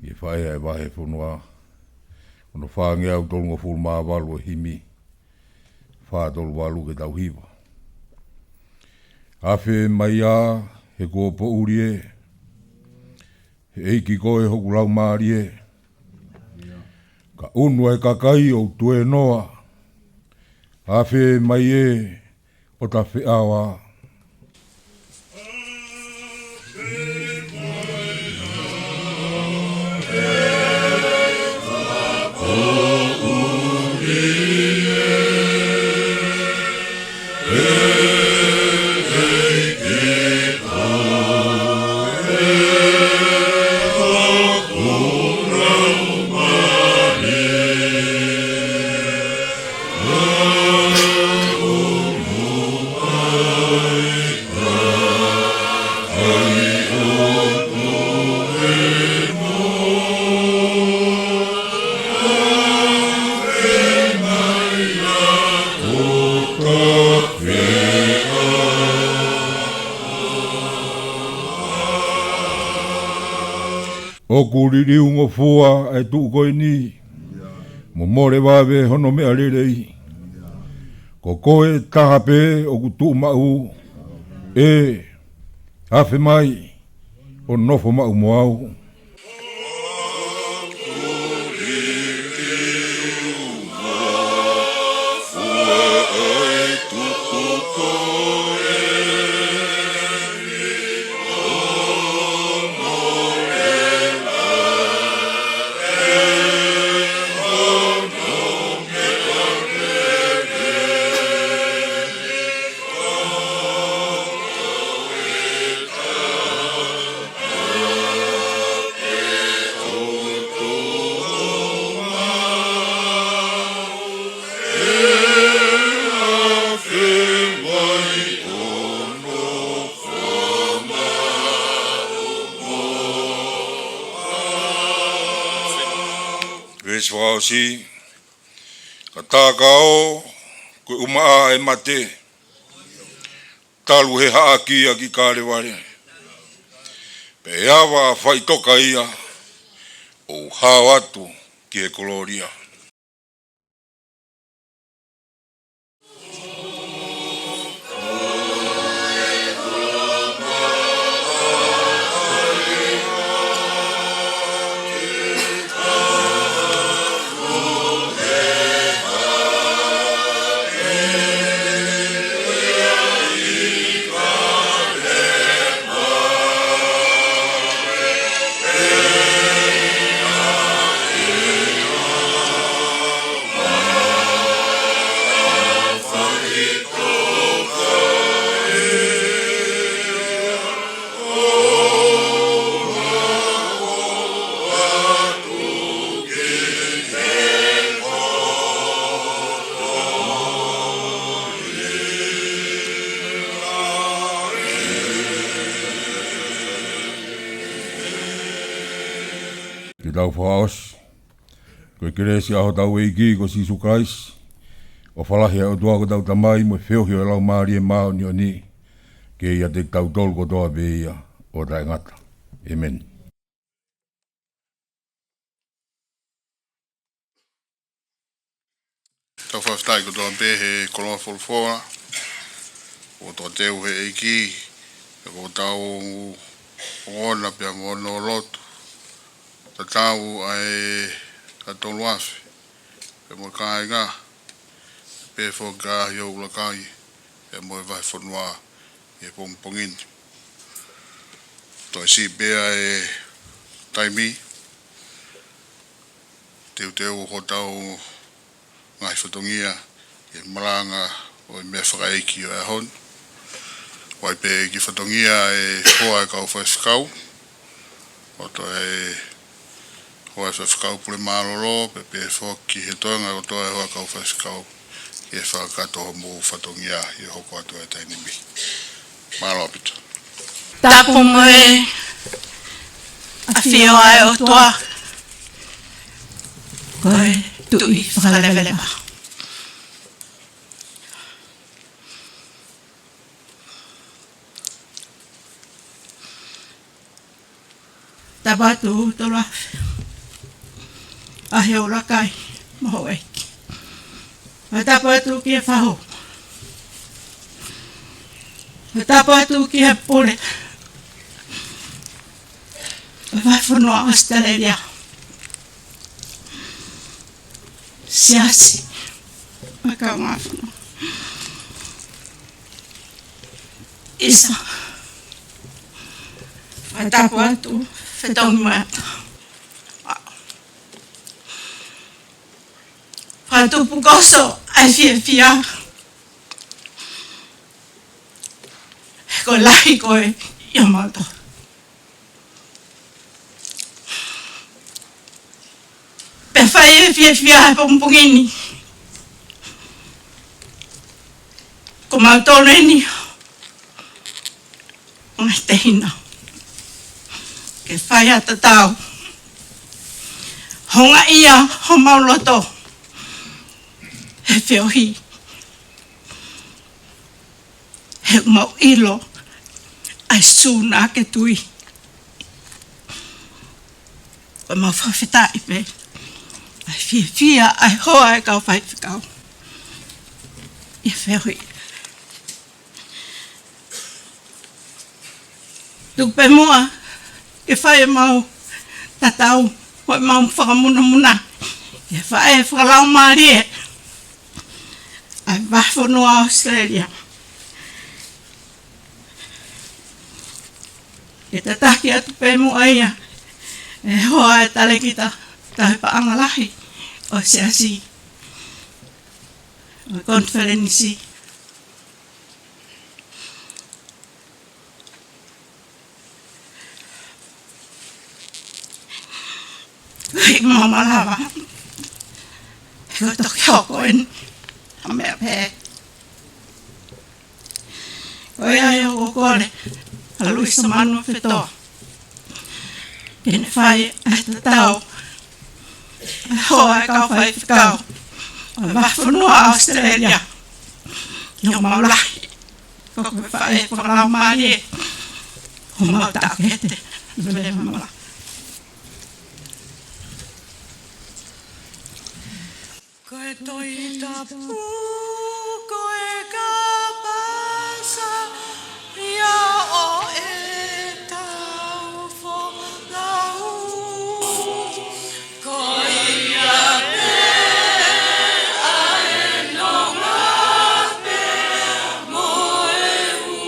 ʻI he faʻē ʻa e vahefonua, ono fāngeau tolungofulu mā valu ʻo e himi, fā tolu valu ke tau hiva. Afe mai ā, he kuo poʻuli ē, he ʻEiki koe hoku laumālie. Ka ʻunu ʻa e kakai ʻo tuēnoa. Afe mai ē ʻo ta feʻao ā. ʻOku liliu ngofua ʻa e tuʻu ko eni, mo mole vave hono meʻa lelei. Ko koe taha pē ʻoku tuʻu maʻu, ē, afe mai, ʻo nofo maʻu mo au. Veesi fakaʻosi, ka tā ka ō, ko e ʻumaʻā ʻa e mate, talu he haʻaki ʻa ki Kalevale. Pea ʻe ava ʻa faʻitoka ia, ʻo hao atu ki he kolōlia. Ke tau fakaʻosi. Ko e kelesi ʻa hotau ʻEiki ko Sīsū Kalaisi, ʻofa lahi ʻa e ʻOtua ko hotau Tamai, mo e feohi ʻo e Laumālie Māʻoniʻoni, ke ʻiate kitautolu kotoa pē ia ʻo taʻengata. ʻĒmeni. Tau fakafetaʻi kotoa pē he koloa folofola kuo tō teu he ʻEiki, he kuo tau ongona pea mo hono lotu tatau ʻa e katolu afe, pea mo e kāinga, pea foki ʻa e ʻū lakai, pea mo e vahefonua ʻi he pongipongi ni. Toe siʻi pē ʻa e taimi, teuteu hotau ngaahi fatongia ki he malanga ʻo e meʻa fakaʻeiki ʻo e ʻaho ni. ʻOku ʻi ai pē kiʻi fatongia ʻe hoa ʻa e kau faifekau, ʻo toe hoa ʻa e faifekau pule mālōlō, pea pehē foki he toenga ʻo toe hoa ʻa e kau faifekau ke fakakakato hoʻomou fatongia ʻi he hoko atu ʻa e taimi ni. Mālō ʻaupito. Tapu mo e ʻafio ʻa e ʻOtua, ko e Tuʻi fakaleveleva. Tapu atu tolu afe ʻa e ʻū lakai mo houʻeiki. Mo e tapu atu ki he fahu. Mo e tapu atu ki he pule ʻo e vahefonua ʻAositelēlia. Siasi, mo e kaungāfonua. ʻIsa, fakatapu atu, fetongi mai atu. Fakatupu koso ʻa e fiefia. Ko e lahi ko ē ʻia mautolu. Pea fai e fiefia he pongipongi ni, ko mautolu eni ʻo ngaahi tehina, ke fai ha tatau, houngaʻia homau loto he feohi. He ʻoku mau ʻilo ʻa e sūna ke tui. ʻOku mau fakafetaʻi pē ʻa e fiefia ʻa e hoa ʻa e kau faifekau ʻi he feohi. Tuku pē muʻa ke fai ʻemau tatau, mo ʻemau fakamunamuna ki he faʻē fakalaumālie ʻa e vahefonua ʻAositelēlia. Ke tataki atu pē muʻa ia ʻe he hoa ʻa e talēkita tauhi paʻanga lahi ʻo e siasi, ʻo e konifelenisi. Ko e ʻikai ke u malava, he ko e toki hoko eni ha meʻa pehē. Ko ia ai ʻoku ou kole ʻa Luisa Manuofetoa ke ne fai ʻa e tatau ʻa e hoa ʻa e kau faifekau ʻa e vahefonua ʻAositelēlia. Ke mau lahi, ko e faʻē fakalaumālie, ko mau taʻokete. Lelei mo e mala. Tohi Tapu ko e kapasa ia ʻo ʻetau folau. Ko ia pē ʻa e nonga pea mo e ʻū.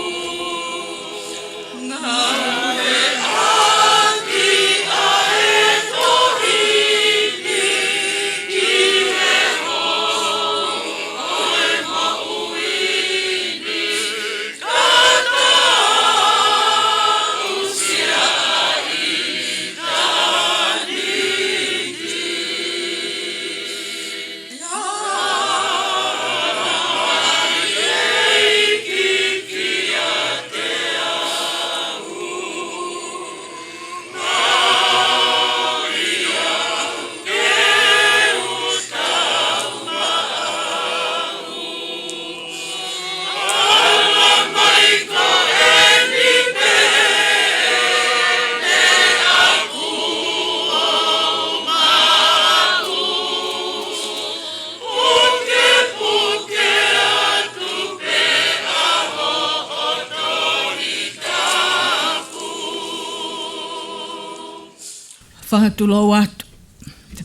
Fakatulou atu,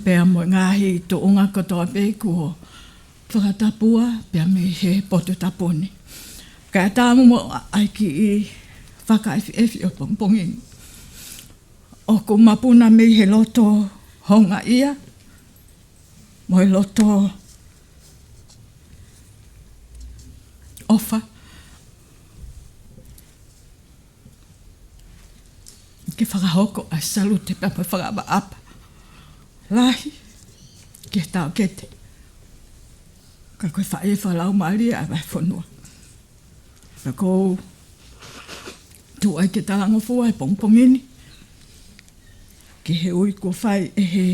pea mo e ngaahi tuʻunga kotoa pē kuo fakatapua pea mei he potu tapu ni. Kae ʻatā mo ʻai ki he fakaʻefiʻefi ʻo e pongipongi ni. ʻOku mapuna mei he loto houngaʻia mo e loto ʻofa ke fakahoko ʻa e salute pea mo e fakaʻapaʻapa lahi ki he taʻokete. Ka ko e faʻē fakalaumālie ʻa e vahefonua. Pea ʻoku ou tuʻu ai ke talangofua he pongipongi ni ki he ui kuo fai ʻe he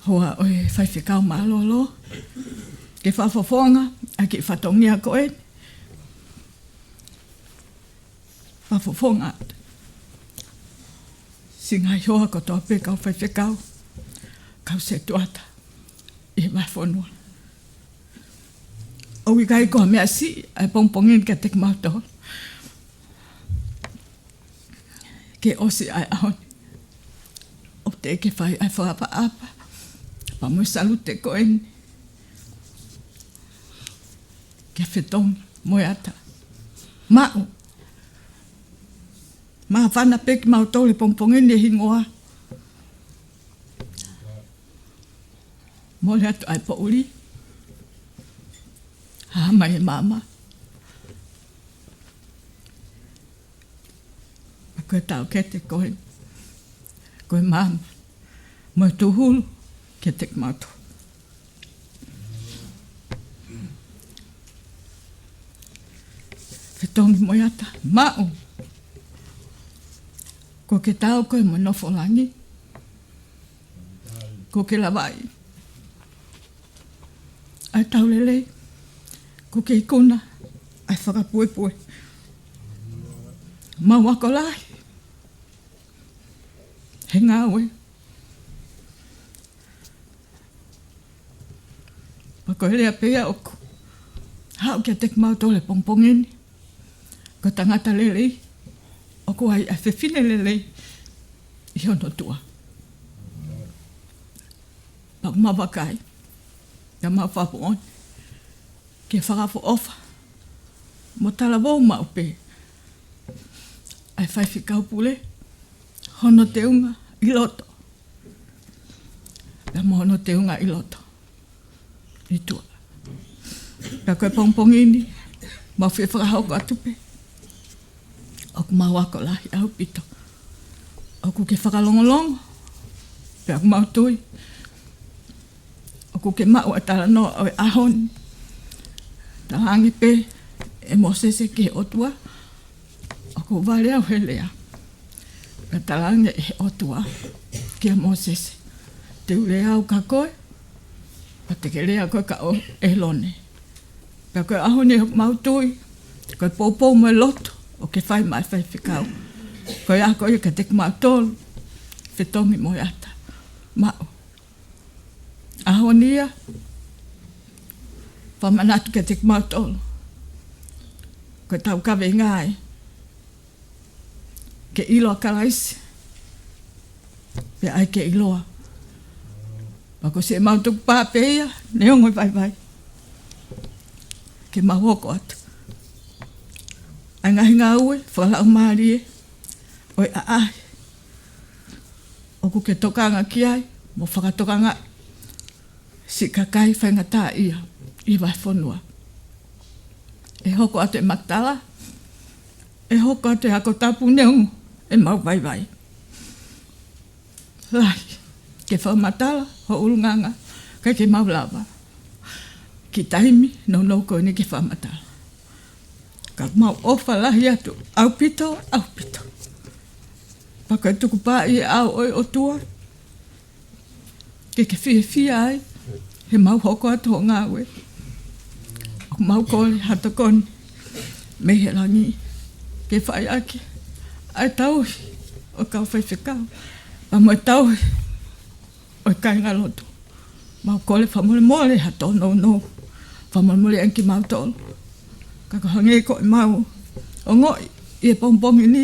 hoa ʻo e faifekau mālōlō ke fakafofonga ʻaki e fatongia ko ē. Fakafofonga atu siʻi ngaahi hoa kotoa pē, kau faifekau, kau setuata ʻi he vahefonua. ʻOku ʻikai ko ha meʻa siʻi ʻa e pongipongi ni kiate kimautolu. Ke ʻosi ʻa e ʻaho ni, ʻoku teʻeki ke fai ʻa e fakaʻapaʻapa pea mo e salute ko eni kia Fetongi Moeata. Maʻu. Māfana pē kimautolu he pongipongi ni he hingoa. Mole atu ʻa e poʻuli. Hā mai e maama. Ko e taʻokete ko ē, ko e maama mo e tūhulu kiate kimautolu. Fetongi Moeata, maʻu. Kuo ke taau koe mo e nofo langi. Kuo ke lavaʻi ʻa e tau lelei. Kuo ke ikuna ʻa e fakapuepue. Mau ako lahi he ngāue. Pea ko e lea pē ia ʻoku haʻu kiate kimautolu he pongipongi ni, ko e tangata lelei ʻoku ʻi ai ʻa e fefine lelei ʻi hono tuʻa. Pea ʻoku mau vakai, pea mau fakamoʻoni ke fakaʻofoʻofa mo talavou maʻu pē ʻa e faifekau pule, hono teunga ʻi loto pea mo hono teunga ʻi loto ʻi tuʻa. Pea ko e pongipongi ni, mau fie fakahoko atu pē ʻoku mau ako lahi ʻaupito. ʻOku ke fakalongolongo, pea ʻoku mau tui ʻoku ke maʻu ʻa e talanoa ʻo e ʻaho ni. Talaange pē ʻe Mōsese ki he ʻOtua, ʻoku vale au he lea. Pea talaange ʻe he ʻOtua kia Mōsese, te u lea au kia koe, pea te ke lea koe kia ʻĒlone. Pea ko e ʻaho ni ʻoku mau tui ko e poupou mo e lotu ʻoku ke fai maʻa e faifekau, ko e ako ia kiate kimautolu, Fetongi Moeata. Maʻu. ʻAho ni ia, Fakamanatu kiate kimautolu ko e taukaveʻi ngāue ke ʻilo ʻa Kalaisi, pea ʻai ke ʻiloa. Pea ko siʻemau tukupā pē ia, neongo e vaivai, ke mau hoko atu ʻa e ngaahi ngāue fakalaumālie ʻo e ʻaʻahi ʻoku ke tokanga ki ai mo fakatokangaʻi siʻi kakai faingataʻaʻia ʻi he vahefonua. ʻE hoko atu e makatala, ʻe hoko atu e ako tapu neongo ʻemau vaivai lahi ke fakamatala ho ʻulungaanga, kae ʻikai ke mau lava kiʻi taimi nounou ko eni ke fakamatala. Ka mau ʻofa lahi atu ʻaupito, ʻaupito. Pea ko e tukupā ʻi he ʻao ʻo e ʻOtua ke ke fiefia ai heʻemau hoko atu ho ngāue. ʻOku mau kole ha tokoni mei he langi ke fai ʻaki ʻa e tauhi ʻo e kau faifekau, pea mo e tauhi ʻo e kāingalotu. Mau kole fakamolemole ha tōnounou, fakamolemole ange kimautolu. Ka ko e hangē ko ʻemau ongoʻi ʻi he pongipongi ni,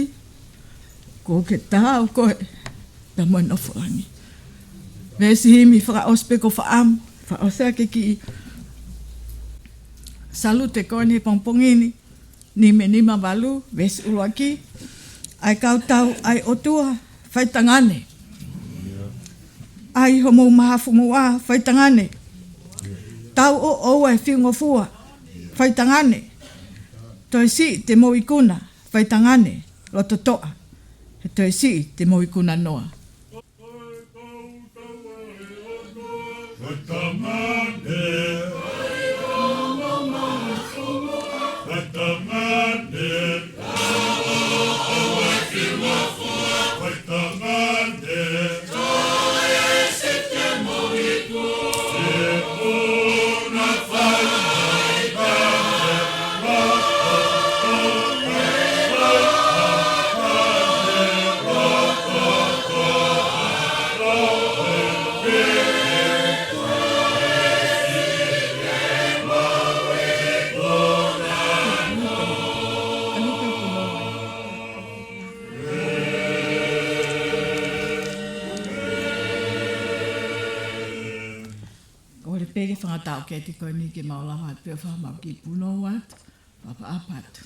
kuo ke taau koe pea mo e nofo langi. Veesi himi fakaʻosi pē ko e fakaʻamu, fakaʻosi ʻaki e kiʻi salute ko eni he pongipongi ni, Nīmeni nima valu, veesi ʻuluaki: ʻA e kau tau ʻa e ʻOtua, faitangane. ʻA e homou mahafu muʻa, faitangane. Tau ʻo ʻoua ʻe fiu ngofua, faitangane. Toe siʻi te mou ikuna, faitangane. Loto toʻa, he toe siʻi te mou ikuna noa. Kole pē ki he fanga taʻokete ko eni ke mau lava pē ʻo fai haʻamau kiʻi punou atu, pea ʻapaʻapa atu.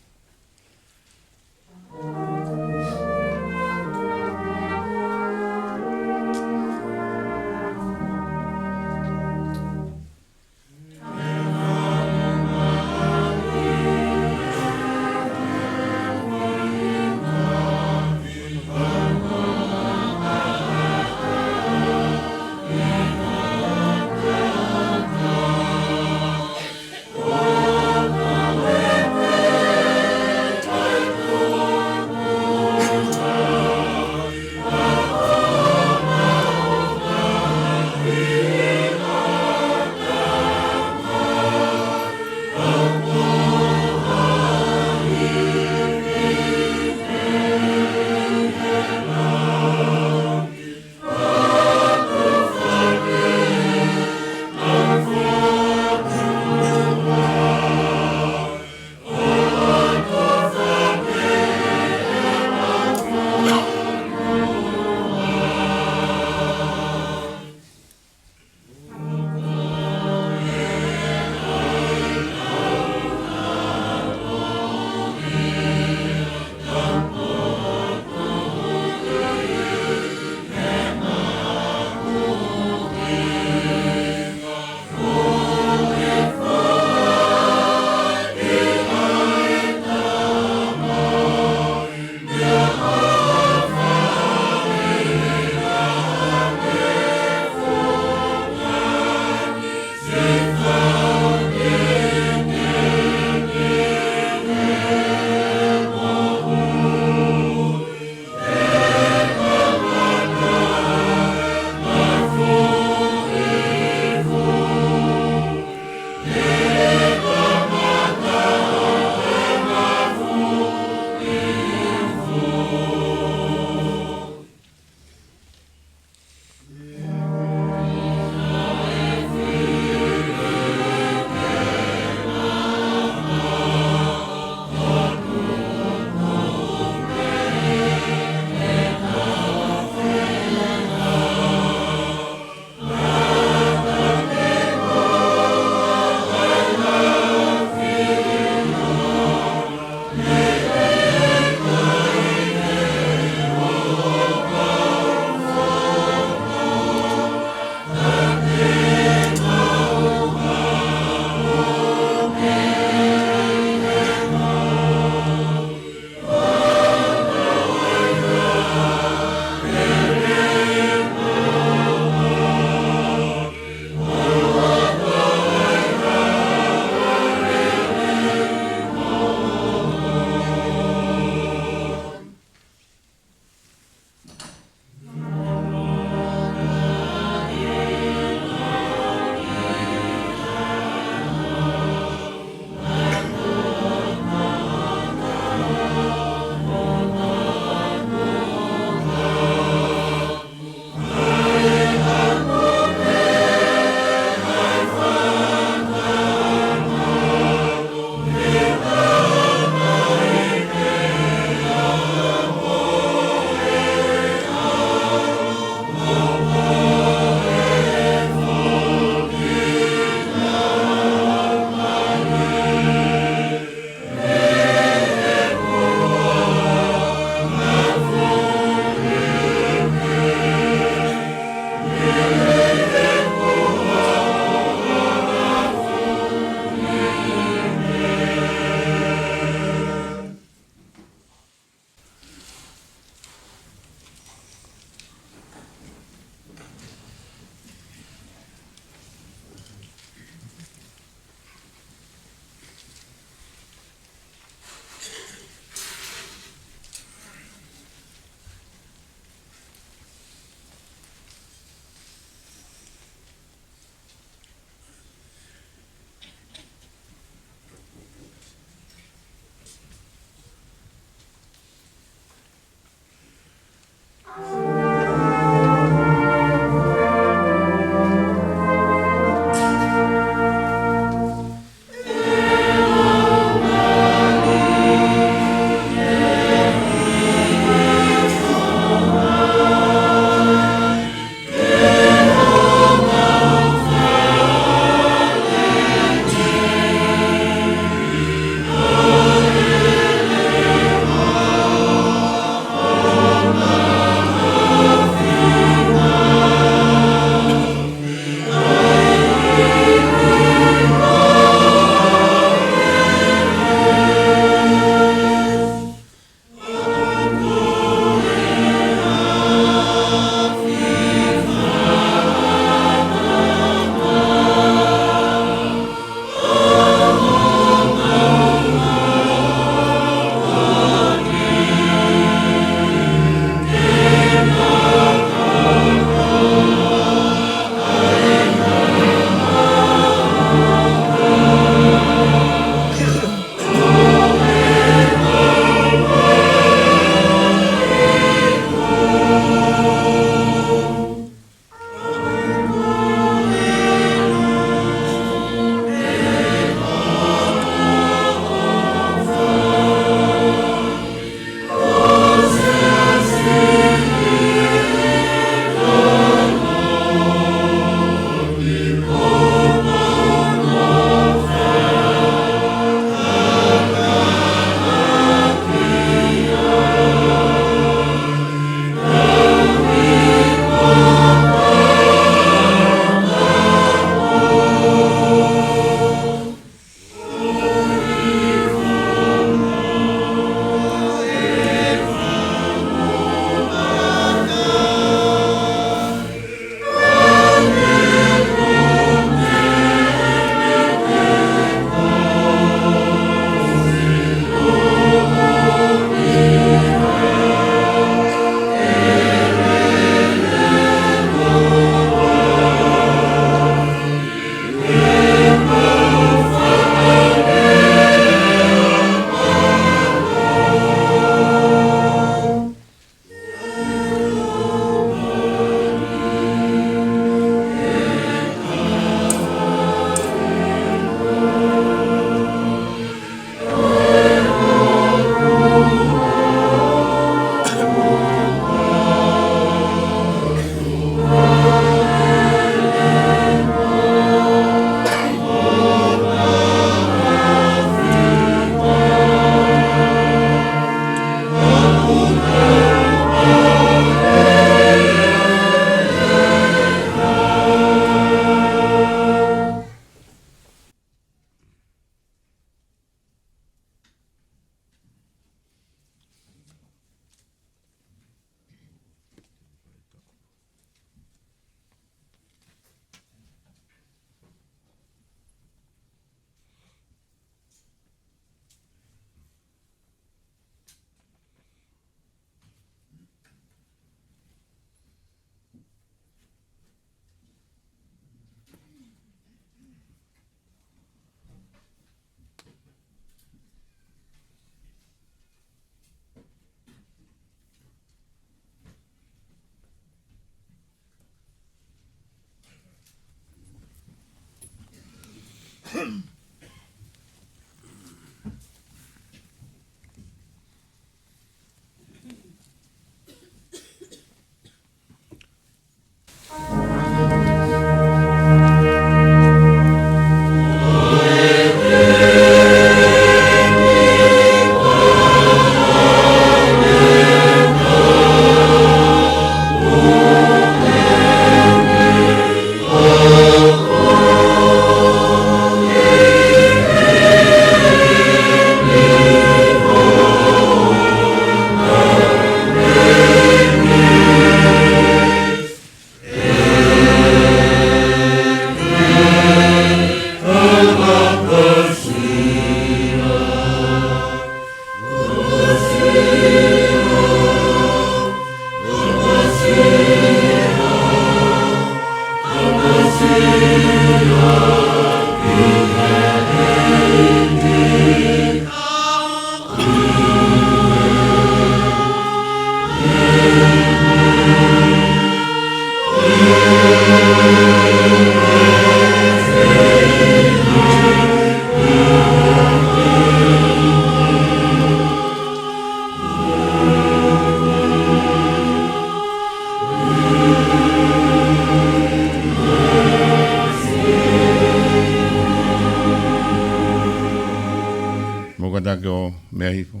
Mou kātaki ʻo meʻa hifo.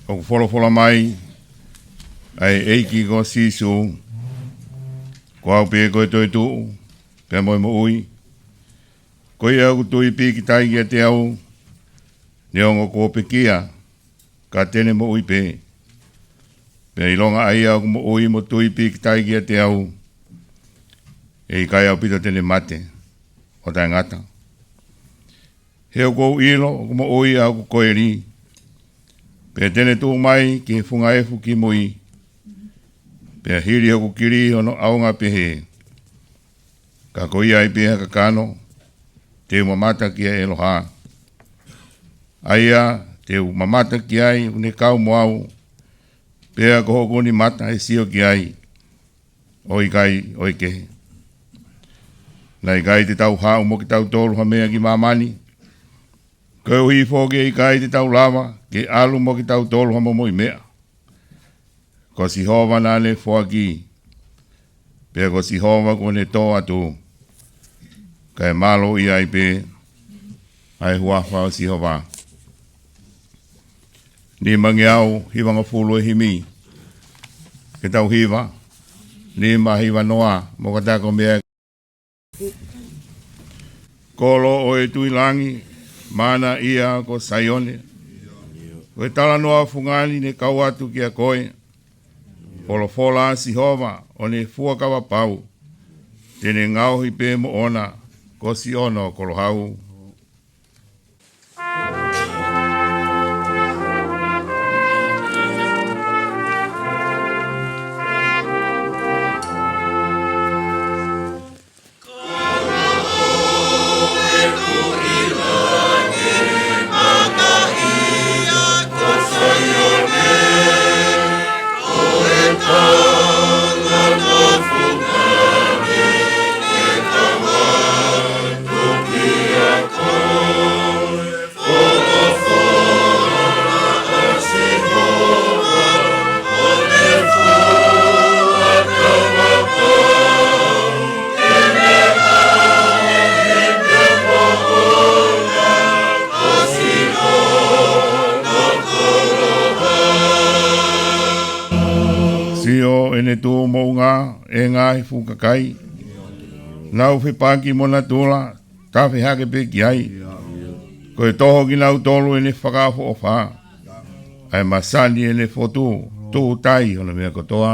ʻOku folofola mai ʻa e ʻEiki ko Sīsū, ko au pē ko e toetuʻu, pea mo e moʻui. Ko ia ʻoku tui pīkitai kiate au, neongo kuo pekia, ka te ne moʻui pē. Pea ʻilonga ʻa ia ʻoku moʻui mo tui pīkitai kiate au, ʻe ʻikai ʻaupito te ne mate ʻo taʻengata. He ʻoku ou ʻilo ʻoku moʻui ʻa hoku koeli, pea te ne tuʻu mai ki he funga efu kimui, pea hili hoku kili hono ʻaonga pehē. Ka ko ia ai pē ha kakano, te u mamata ki ai ʻeloha. ʻA ia te u mamata ki ai ʻoku ne kau mo au, pea ko hoku ʻuni mata ʻe sio ki ai, ʻo ʻikai ʻo e kehe. Naʻe ʻikai te tau haʻu mo kitautolu ha meʻa ki māmani, koeʻuhi foki ʻe ʻikai te tau lava ke ʻalu mo kitautolu ha momoʻi meʻa. Ko Sihova naʻa ne foaki, pea ko Sihova kuo ne tō atu, kae mālōʻia ai pē ʻa e huafa ʻo Sihova. Nimangeau hivangofulu e himi. Ke tau hiva. Nima hiva noa, mou kātaki ʻo meʻa. Kolo ʻo e tuʻi langi, mana ia ko Saione. Ko e talanoa fungani ne kau atu kia koe. Folofola ʻa Sihova ʻo ne fuakava pau. Te ne ngaohi pē moʻona ko Sione kolohau. Sio ʻene tuʻu moʻunga ʻe he ngaahi fuʻu kakai. Nau fepaki mo natula, tafe hake pē ki ai. Ko e toho kinautolu ʻene fakaʻofoʻofa, ʻa e masani ʻene fotu, tuʻu tai hono meʻa kotoa.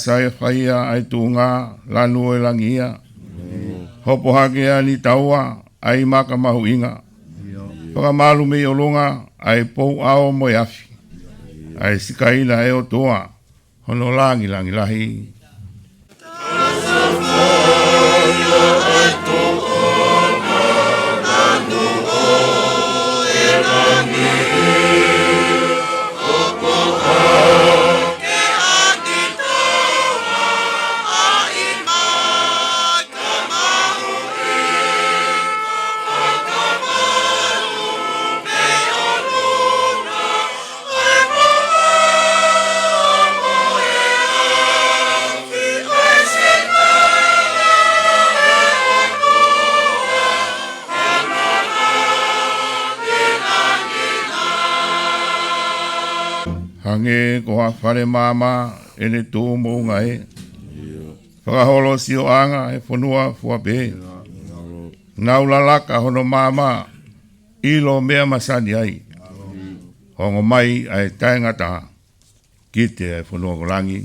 Sai faia ʻa e tuʻunga, lanu ʻo e langi ia. Hopo hake ʻa Nitaua ʻa e maka mahuʻinga. Fakamālū mei ʻolunga ʻa e pou ʻao mo e afi, ʻa e sikaina ʻa e ʻOtua hono langilangi lahi. Hangē ko ha fale maama ʻene tuʻu moʻunga ē. Fakaholo sioʻanga he fonua fua pē. Nau lalaka hono maama, ʻilo meʻa masani ai. Ongo mai ʻa e taʻengata, kite ʻa e fonua ko langi.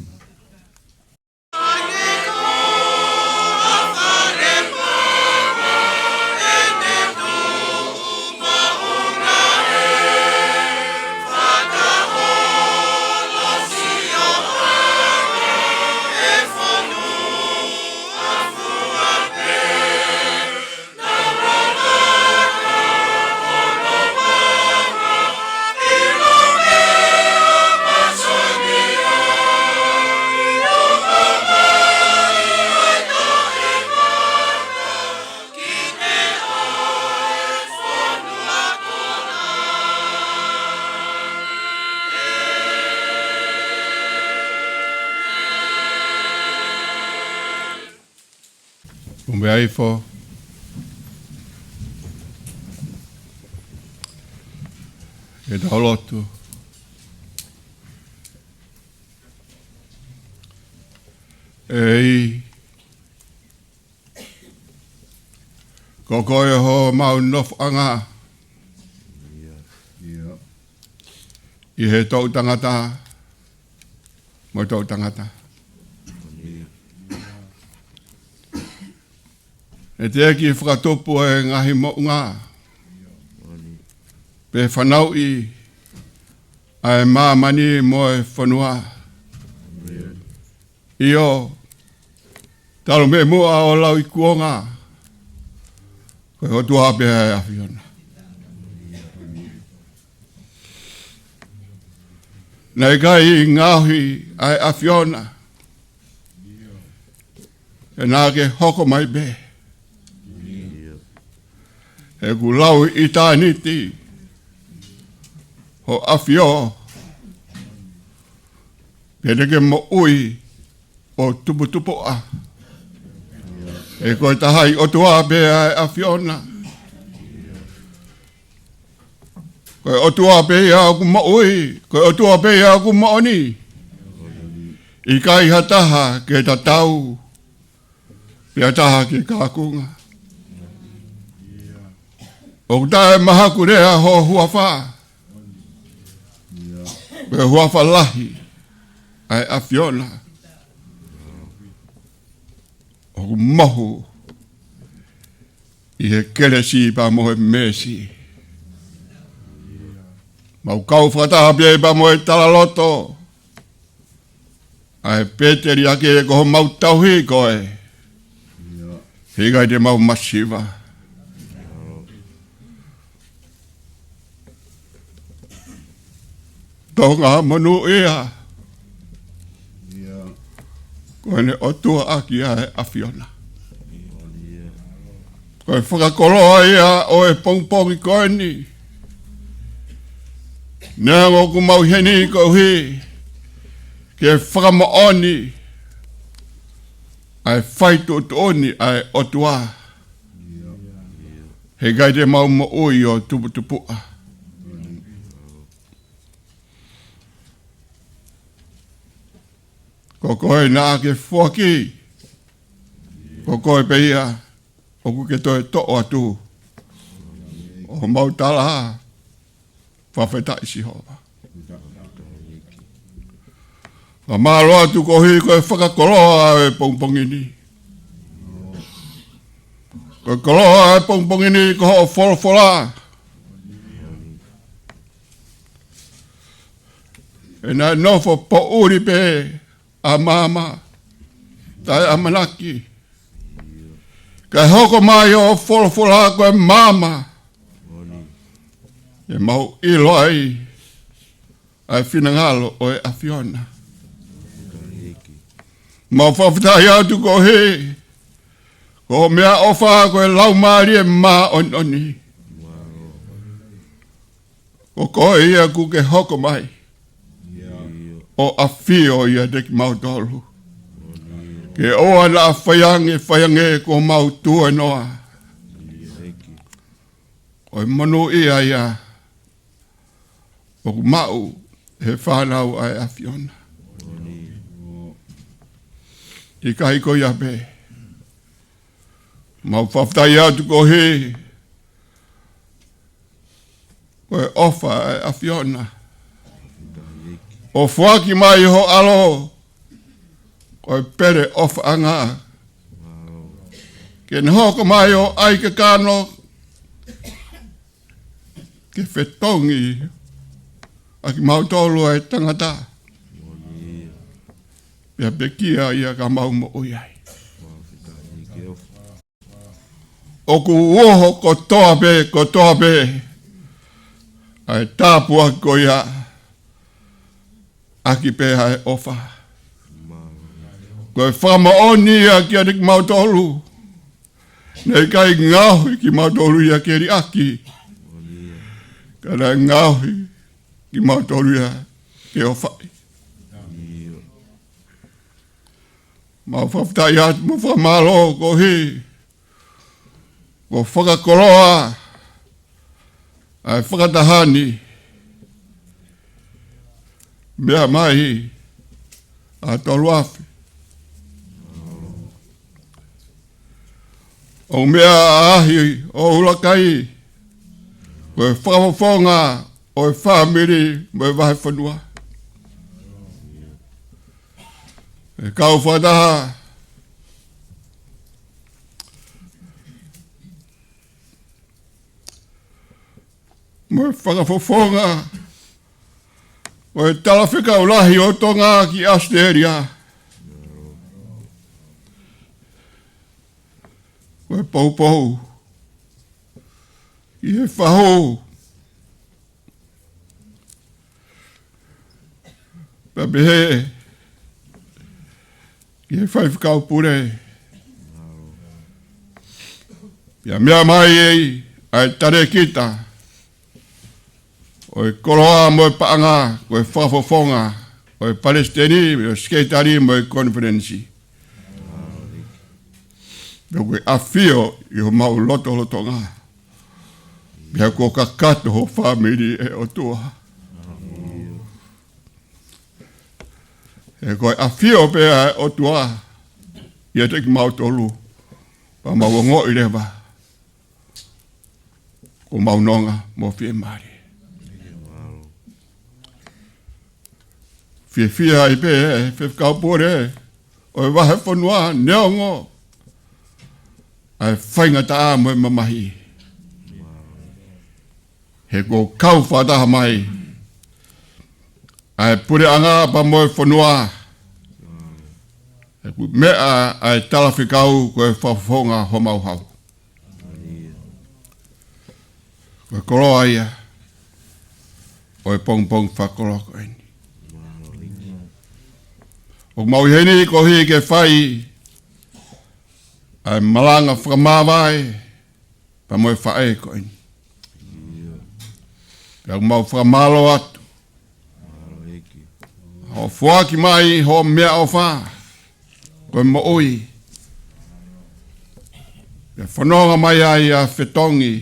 Ume aifo. ʻE tau lotu. ʻEiki, ko koe homau nofoʻanga ʻi he toʻutangata mo e toʻutangata. ʻE teʻeki fakatupu e ngaahi moʻunga pe fanauʻi ʻa e māmani mo e fonua. ʻIo, talu mei muʻa ʻo lauikuonga, ko e ʻOtua pē ʻa e ʻAfiona. Naʻe ʻikai ngaohi ʻa e ʻAfiona ke naʻa ke hoko mai pē. He kuo lau ʻitāniti ho ʻAfio, pea te ke moʻui ʻo tuputupuʻa. He ko e taha ʻi ʻOtua pē ʻa e ʻAfiona. Ko e ʻOtua pē ia ʻoku moʻui, ko e ʻOtua pē ia ʻoku moʻoni. ʻIkai ha taha ke tatau, pea taha ke kakunga. ʻOku taʻemahakulea ho huafa. Ko e huafa lahi ʻa e ʻAfiona. ʻOku mohu ʻi he kelesi pea mo e meesi. Mau kau fakataha pē pea mo e talaloto ʻa e pēteliake ko homau tauhi koe. He ʻikai te mau masiva. Tonga monūʻia. Ko ʻene ʻOtua ʻaki ʻa e ʻAfiona. Ko e fakakoloa ia ʻo e pongipongi ko eni. Neongo ʻoku mau ʻi heni koeʻuhi ke fakamoʻoni ʻa e fai tuʻutuʻuni ʻa e ʻOtua. He ʻikai te mau moʻui ʻo tuputupuʻa. Ko koe naʻa ke foaki. Ko koe pē ia ʻoku ke toe toʻo atu ʻo mau tala. Fakafetaʻi Sihova. Fakamālō atu koeʻuhi ko e fakakoloa ʻo e pongipongi ni. Ko e koloa ʻo e pongipongi ni ko hoʻo folofola. ʻE naʻe nofo poʻuli pē ʻa maama, taʻeʻamanaki. Kae hoko mai hoʻo folofola ko e maama. ʻE mau ʻilo ai ʻa e finangalo ʻo e ʻAfiona. Mau fakafetaʻi atu koeʻuhi ko hoʻo meʻaʻofa ko e Laumālie Māʻoniʻoni. Ko koe ia kuo ke hoko mai ʻo ʻafio ʻiate kimautolu. Ke ʻoua naʻa fai ange, fai ange kuo mau tuenoa. Ko e monūʻia ia ʻoku maʻu he fānau ʻa e ʻAfiona. ʻIkai ko ia pē. Mau fakafetaʻi atu koeʻuhi ko e ʻofa ʻa e ʻAfiona. ʻO foaki mai ho ʻAlo ko e pele ʻofaʻanga. Ke ne hoko mai ʻo ʻai kakano ke fetongi ʻa kimautolu ʻa e tangata. Pea pekia ia ka mau moʻui ai. ʻOku uho kotoa pē, kotoa pē ʻa e tāpuaki ko ia ʻaki pē ʻa e ʻofa. Ko e fakamoʻoni ia kiate kimautolu. Naʻe ʻikai ngaohi kimautolu ia ke liʻaki. Ka naʻe ngaohi kimautolu ia ke ʻofaʻi. Mau fakafetaʻi atu, mau fakamālō koeʻuhi ko e fakakoloa ʻa e fakataha ni. Meʻa mai ʻa Toluafe. ʻO meʻa ʻa ʻAhi ʻo Ulakai. Ko e fakafofonga ʻo e fāmili mo e vahefonua. ʻE kau fakataha mo e fakafofonga ʻo e Talafekau Lahi ʻo Tonga ki ʻAositelēlia. Ko e poupou ki he fahu. Pea pehē ki he faifekau pule. Pea meʻa mai ai ʻa e talēkita ʻo e koloa mo e paʻanga, ko e fakafofonga ʻo e palesiteni, ʻo e sekelitali mo e konifelenisi. Pea ko e ʻafio ʻi homau lotolotonga. Pea kuo kakato ho fāmili ʻe ʻOtua. ʻE ko e ʻafio pē ʻa e ʻOtua ʻiate kimautolu. Pea mau ongoʻi leva ko homau nonga mo fiemālie. Fiefia ai pē ʻe he faifekau pule ʻo e vahefonua neongo ʻa e faingataʻa mo e mamahi. He kuo kau fakataha mai ʻa e puleʻanga pea mo e fonua. He kuo meʻa ʻa e talafekau ko e fakafofonga homau hau. Ko e koloa ia ʻo e pongipongi fakakoloa ko eni. ʻOku mau ʻi heni koeʻuhi ke fai ʻa e malanga fakamāvae pea mo e faʻē ko eni. Pea ʻoku mau fakamālō atu ʻo foaki mai ho meʻaʻofa ko e moʻui. Pea fononga mai ai ʻa fetongi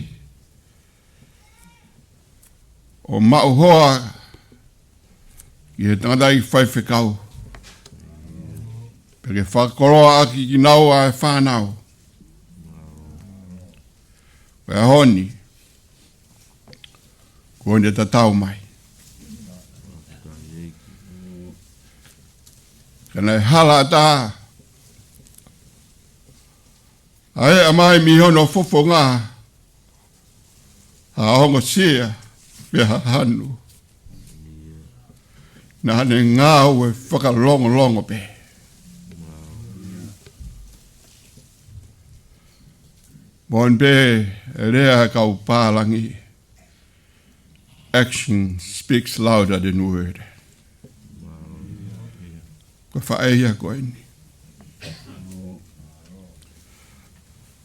ʻo maʻu hoa ki he tangataʻeiki faifekau. Pea ke fakakoloa ʻaki kinaua ʻa e fānau. Ko e ʻaho ni kuo ne tatau mai. Pea naʻe halaʻatā ʻa e ʻa mai mei hono fofonga ha ongosia pe ha hanu. Naʻa ne ngāue fakalongolongo pē. Moʻoni pē e lea ʻa e kau pālangi. Action speaks louder than word. Ko e faʻē ia ko eni.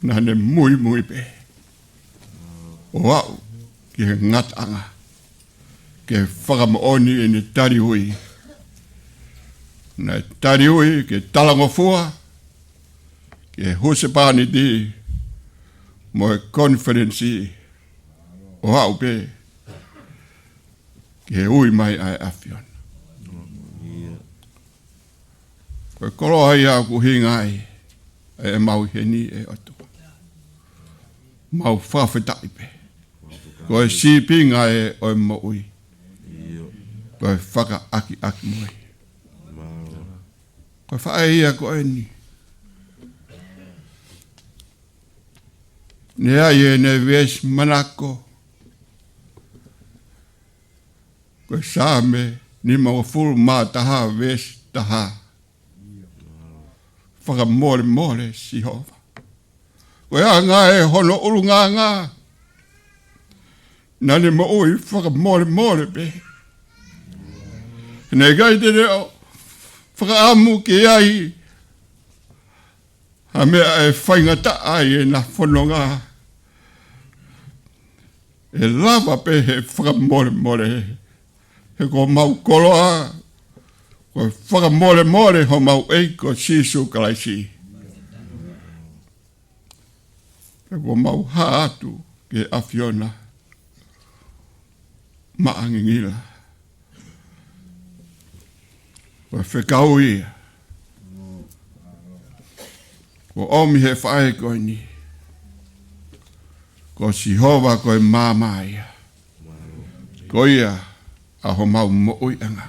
Naʻa ne muimui pē ʻo aʻu ki he ngataʻanga ke fakamoʻoni ʻene taliui. Naʻe taliui ke talangofua ki he husepāniti mo e konifelenisi ʻo aʻu pē ki he ui mai ʻa e ʻAfiona. Ko e koloa ia ʻoku ʻuhinga ai ʻemau ʻi heni, ʻe ʻOtua. Mau fakafetaʻi pē. Ko e sīpinga ē ʻo e moʻui. Ko e fakaʻakiʻakimui. Ko e faʻē ia ko eni. Ne ʻi ai ʻene veesi manako. Ko e Saame nimangofulu mā taha veesi taha. Fakamolemole Sihova. Ko e anga ē hono ʻulungaanga. Naʻa ne moʻui fakamolemole pē. Naʻe ʻikai te ne fakaʻamu ke ʻi ai ha meʻa ʻe faingataʻa ai ʻena fononga. ʻE lava pē he fakamolemole. He ko homau koloa, ko e fakamolemole homau ʻEiki ko Sīsū Kalaisi. Pea kuo mau hā atu ki he ʻAfiona maʻa ngingila. Ko e fekau ia kuo ʻomi he faʻē ko eni. Ko Sihova ko e maama ia. Ko ia ʻa homau moʻuiʻanga.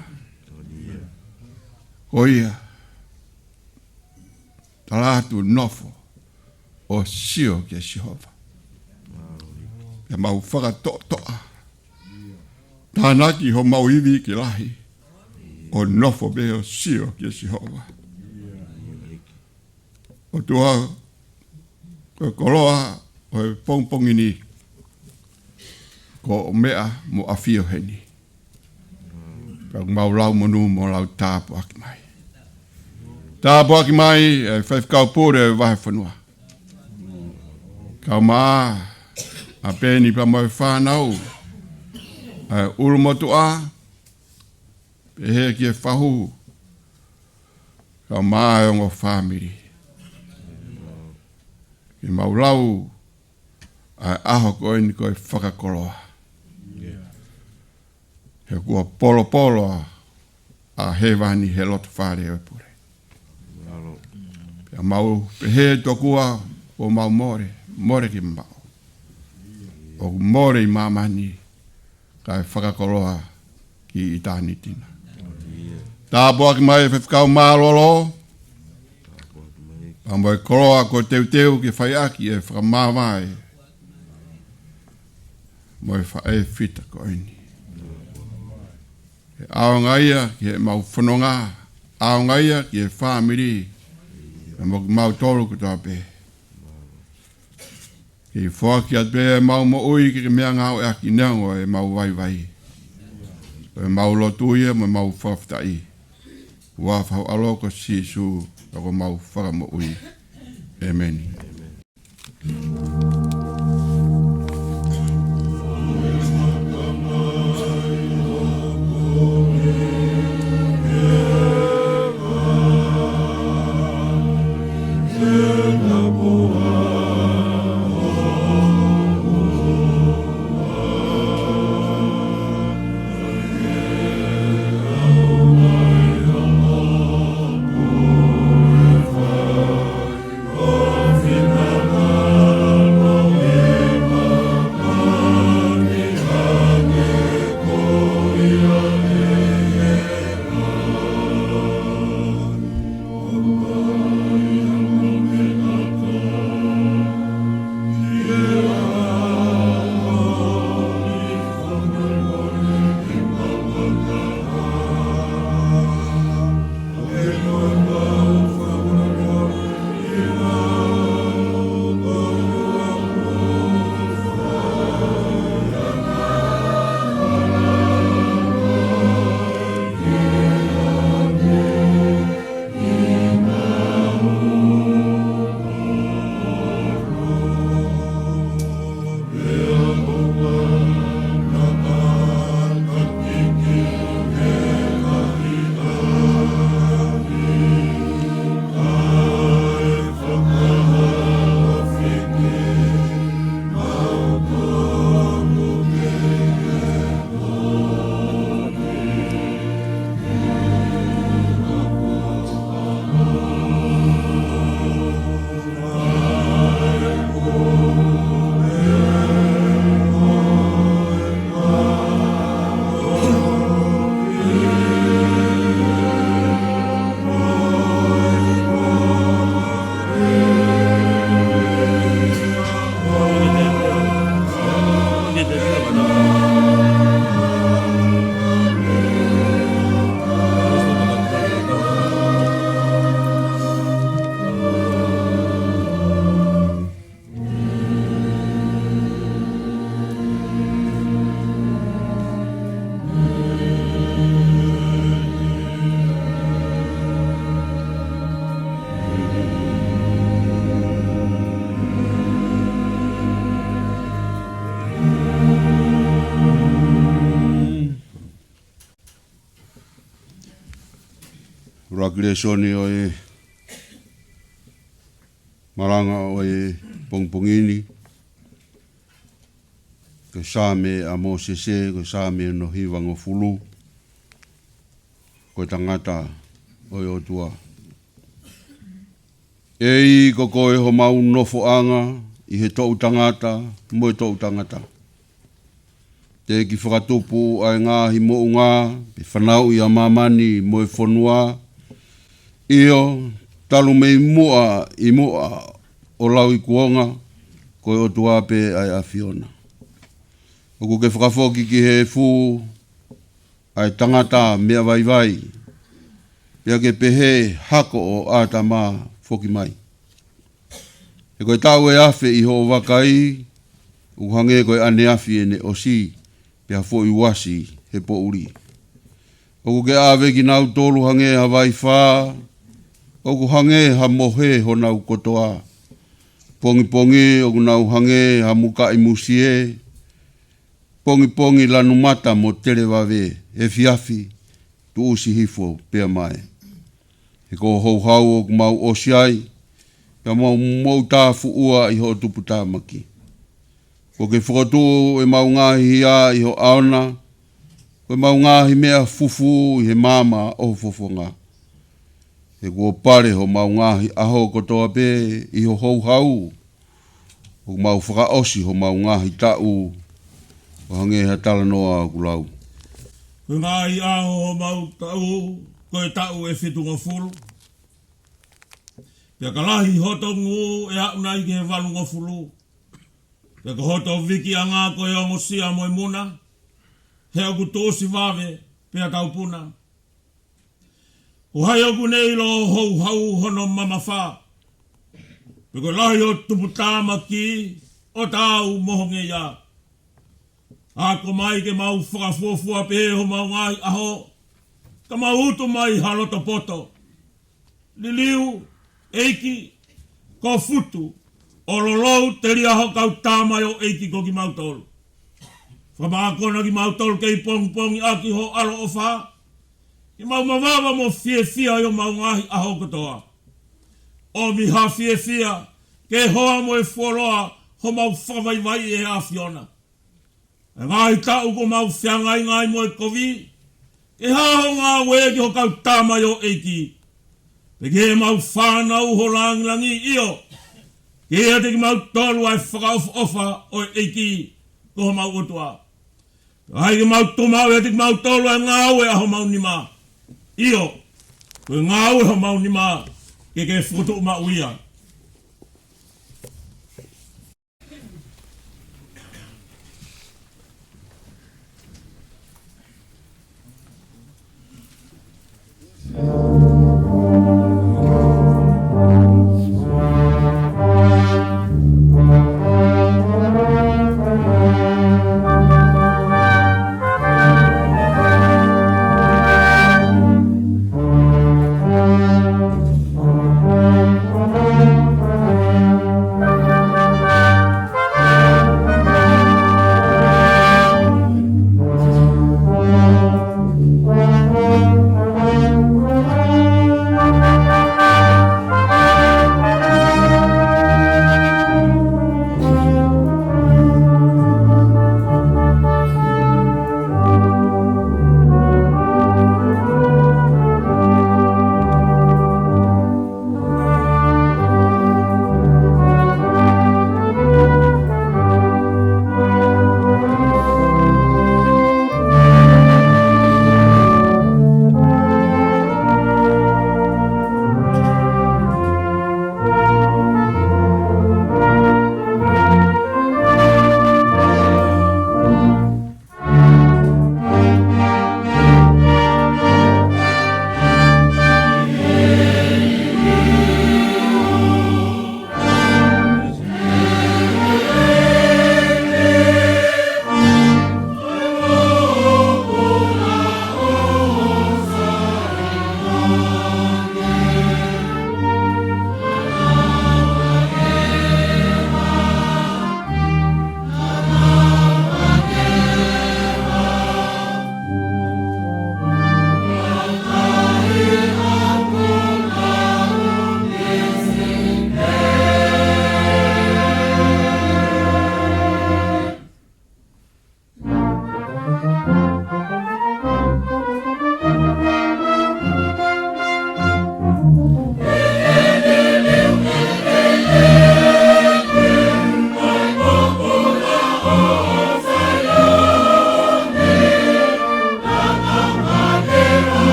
Ko ia tala atu nofo ʻo sio kia Sihova. Pea mau fakatoʻotoʻa. Tānaki homau ivi ke lahi ʻo nofo pē ʻo sio kia Sihova. ʻOtua, ko e koloa ʻo e pongipongi ni, ko hoʻo meʻa mo ʻafio heni. Pea mau lau monū mo lau tāpuaki mai. Tāpuaki mai e faifekau pule e vahefonua. Kae ʻumaʻā ʻa Peni pea mo e fānau, ʻa e ʻulumotuʻa, pehē ki he fahu, kae ʻumaʻā e ongo fāmili. Ke mau lau ʻa e ʻaho ko eni ko e fakakoloa. He kuo polopolo ʻa hēvani he loto fale ʻo e pule. Pea mau pehē tokua kuo mau mole, mole ki maʻu. ʻOku mole ʻi māmani, kae fakakoloa ki ʻitāniti na. Tāpuaki mai e faifekau mālōlō, pea mo e koloa kuo teuteu ke fai ʻaki e fakamāvae mo e faʻē fita ko eni. Ke ʻaonga ia ki heʻemau fononga, ʻaonga ia ki he fāmili, pea mo kimautolu kotoa pē. Ke foaki atu pē ʻemau moʻui ke ke meʻangāueʻaki neongo ʻemau vaivai. Ko ʻemau lotu ia mo ʻemau fakafetaʻi. Huafa ho ʻAlo ko Sīsū, ko homau Fakamoʻui. ʻĒmeni. Lāngilangi ʻo e malanga ʻo e pongipongi ni, ko e Saame ʻa Mōsese, ko e Saame hono hivangofulu, ko e tangata ʻo e ʻOtua. ʻEiki, ko koe homau nofoʻanga ʻi he toʻutangata mo e toʻutangata. Teʻeki fakatupu ʻa e ngaahi moʻunga, pe fanauʻi ʻa māmani mo e fonua. ʻIo, talu mei muʻa ʻi muʻa ʻo lauikuonga, ko e ʻOtua pē ʻa e ʻAfiona. ʻOku ke fakafoki ki he efu ʻa e tangata meʻa vaivai, pea ke pehē hako ʻo ʻĀtama foki mai. He ko e taʻu ʻe afe ʻi hoʻo vakai, ʻoku hangē ko e ʻaneafi ʻene ʻosi, pea foʻi uasi he poʻuli. ʻOku ke ʻave kinautolu hangē ha vaifā, ʻoku hangē ha mohe honau kotoa. Pongipongi ʻoku nau hangē ha mukaʻi musie, pongipongi lanu mata mo televave, efiafi tuʻusi hifo pea mae. He ko e houhau ʻoku mau ʻosi ai, pea mau moʻutāfuʻua ʻi hoʻo tuputāmaki. Kuo ke fokotuʻu ʻemau ngaahi hia ʻi ho ʻaona, ko ʻemau ngaahi meʻa fufū ʻi he maama ʻo ho fofonga. He kuo pale homau ngaahi ʻaho kotoa pē ʻi ho houhau, ʻoku mau fakaʻosi homau ngaahi taʻu, ʻo hangē ha talanoa ʻoku lau. Ko e ngaahi ʻaho homau taʻu, ko e taʻu ʻe fitungofulu. Pea ka lahi hoto ngū ʻe aʻu nai ki he valungofulu. Pea ko hoto vikiʻanga ko e ongosia mo e muna, he ʻoku tuʻusi vave pea taupuna. Ko hai ʻoku ne ʻilo ʻo houhau hono mamafa? Pe ko e lahi ʻo e tuputāmaki ʻo taau mo ho ngeia? Ako mai ke mau fakafuofua pē homau ngaahi ʻaho, ka mau utu mai ha loto poto. Liliu, ʻEiki, ko Futu, ʻo lolou telia ho kau tamaioʻeiki ko kimautolu. Fakamakona kimautolu kei pongipongi ʻaki ho ʻaloʻofa, ke mau mavava mo fiefia ʻi homau ngaahi ʻaho kotoa. ʻOmi ha fiefia ki he hoa mo e fuoloa homau fakavaivaiʻi ʻe he ʻAfiona. ʻA e ngaahi taʻu kuo mau feangainga ai mo e kovi, ke hā ho ngāue ki ho kau tamaioʻeiki. Pea ki heʻemau fānau ho lāngilangi, ʻio, ke ʻiate kimautolu ʻa e fakaʻofoʻofa ʻo e ʻEiki ko homau ʻOtua. Pea ʻai ke mau tuʻu maʻu ʻiate kimautolu ʻa e ngāue ʻa homau nima. ʻIo, ko e ngāue homau nima ke ke fokotuʻu maʻu ia.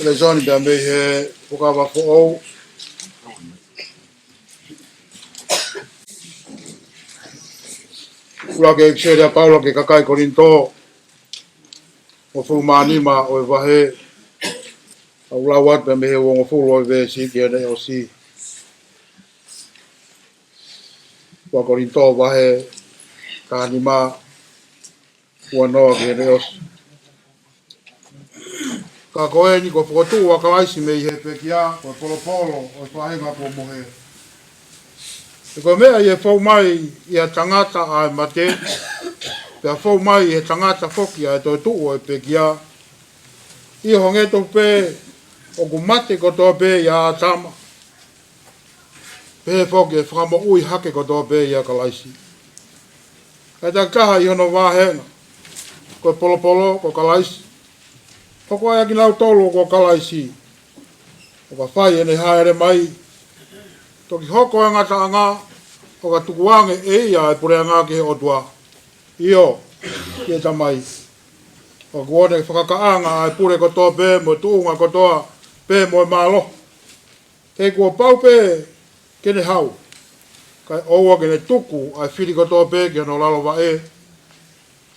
Lēsoni pea mei he Fuakava Foʻou. ʻUluaki ʻEpiseli ʻa Paula ki he kakai Kolinitō, hongofulu mā nima ʻo e vahe, ʻa ia ʻoku lau atu pea mei he uongofulu ʻo e veesi ki heʻene ʻosi. Ua Kolinitō vahe taha nima, ua noa ki heʻene ʻosi. Ka ko eni kuo fokotuʻu ʻa Kalaisi mei he pekia, ko e polopolo ʻo e faʻahinga kuo mohe. He ko e meʻa ʻi he fou mai ʻi he tangata ʻa e mate, pea fou mai ʻi he tangata foki ʻa e toetuʻu ʻo e pekia. ʻI he hangē tofu pē ʻoku mate kotoa pē ʻia ʻĀtama, pehē foki ʻe fakamoʻui hake kotoa pē ʻia Kalaisi. Kae takitaha ʻi hono vāhenga, ko e polopolo ko Kalaisi. Hoko ai ʻa kinautolu ko Kalaisi, ʻo ka fai ʻene hāʻele mai, toki hoko e ngataʻanga, ʻo ka tukuange ʻe ia e puleʻanga ki he ʻOtua, ʻio, ki he Tamai. Pea kuo ne fakakakaʻanga ʻa e pule kotoa pē mo e tuʻunga kotoa pē mo e mālohi. He kuo pau pē ke ne hau, kae ʻoua ke ne tuku ʻa e fili kotoa pē ki hono lalo vaʻe.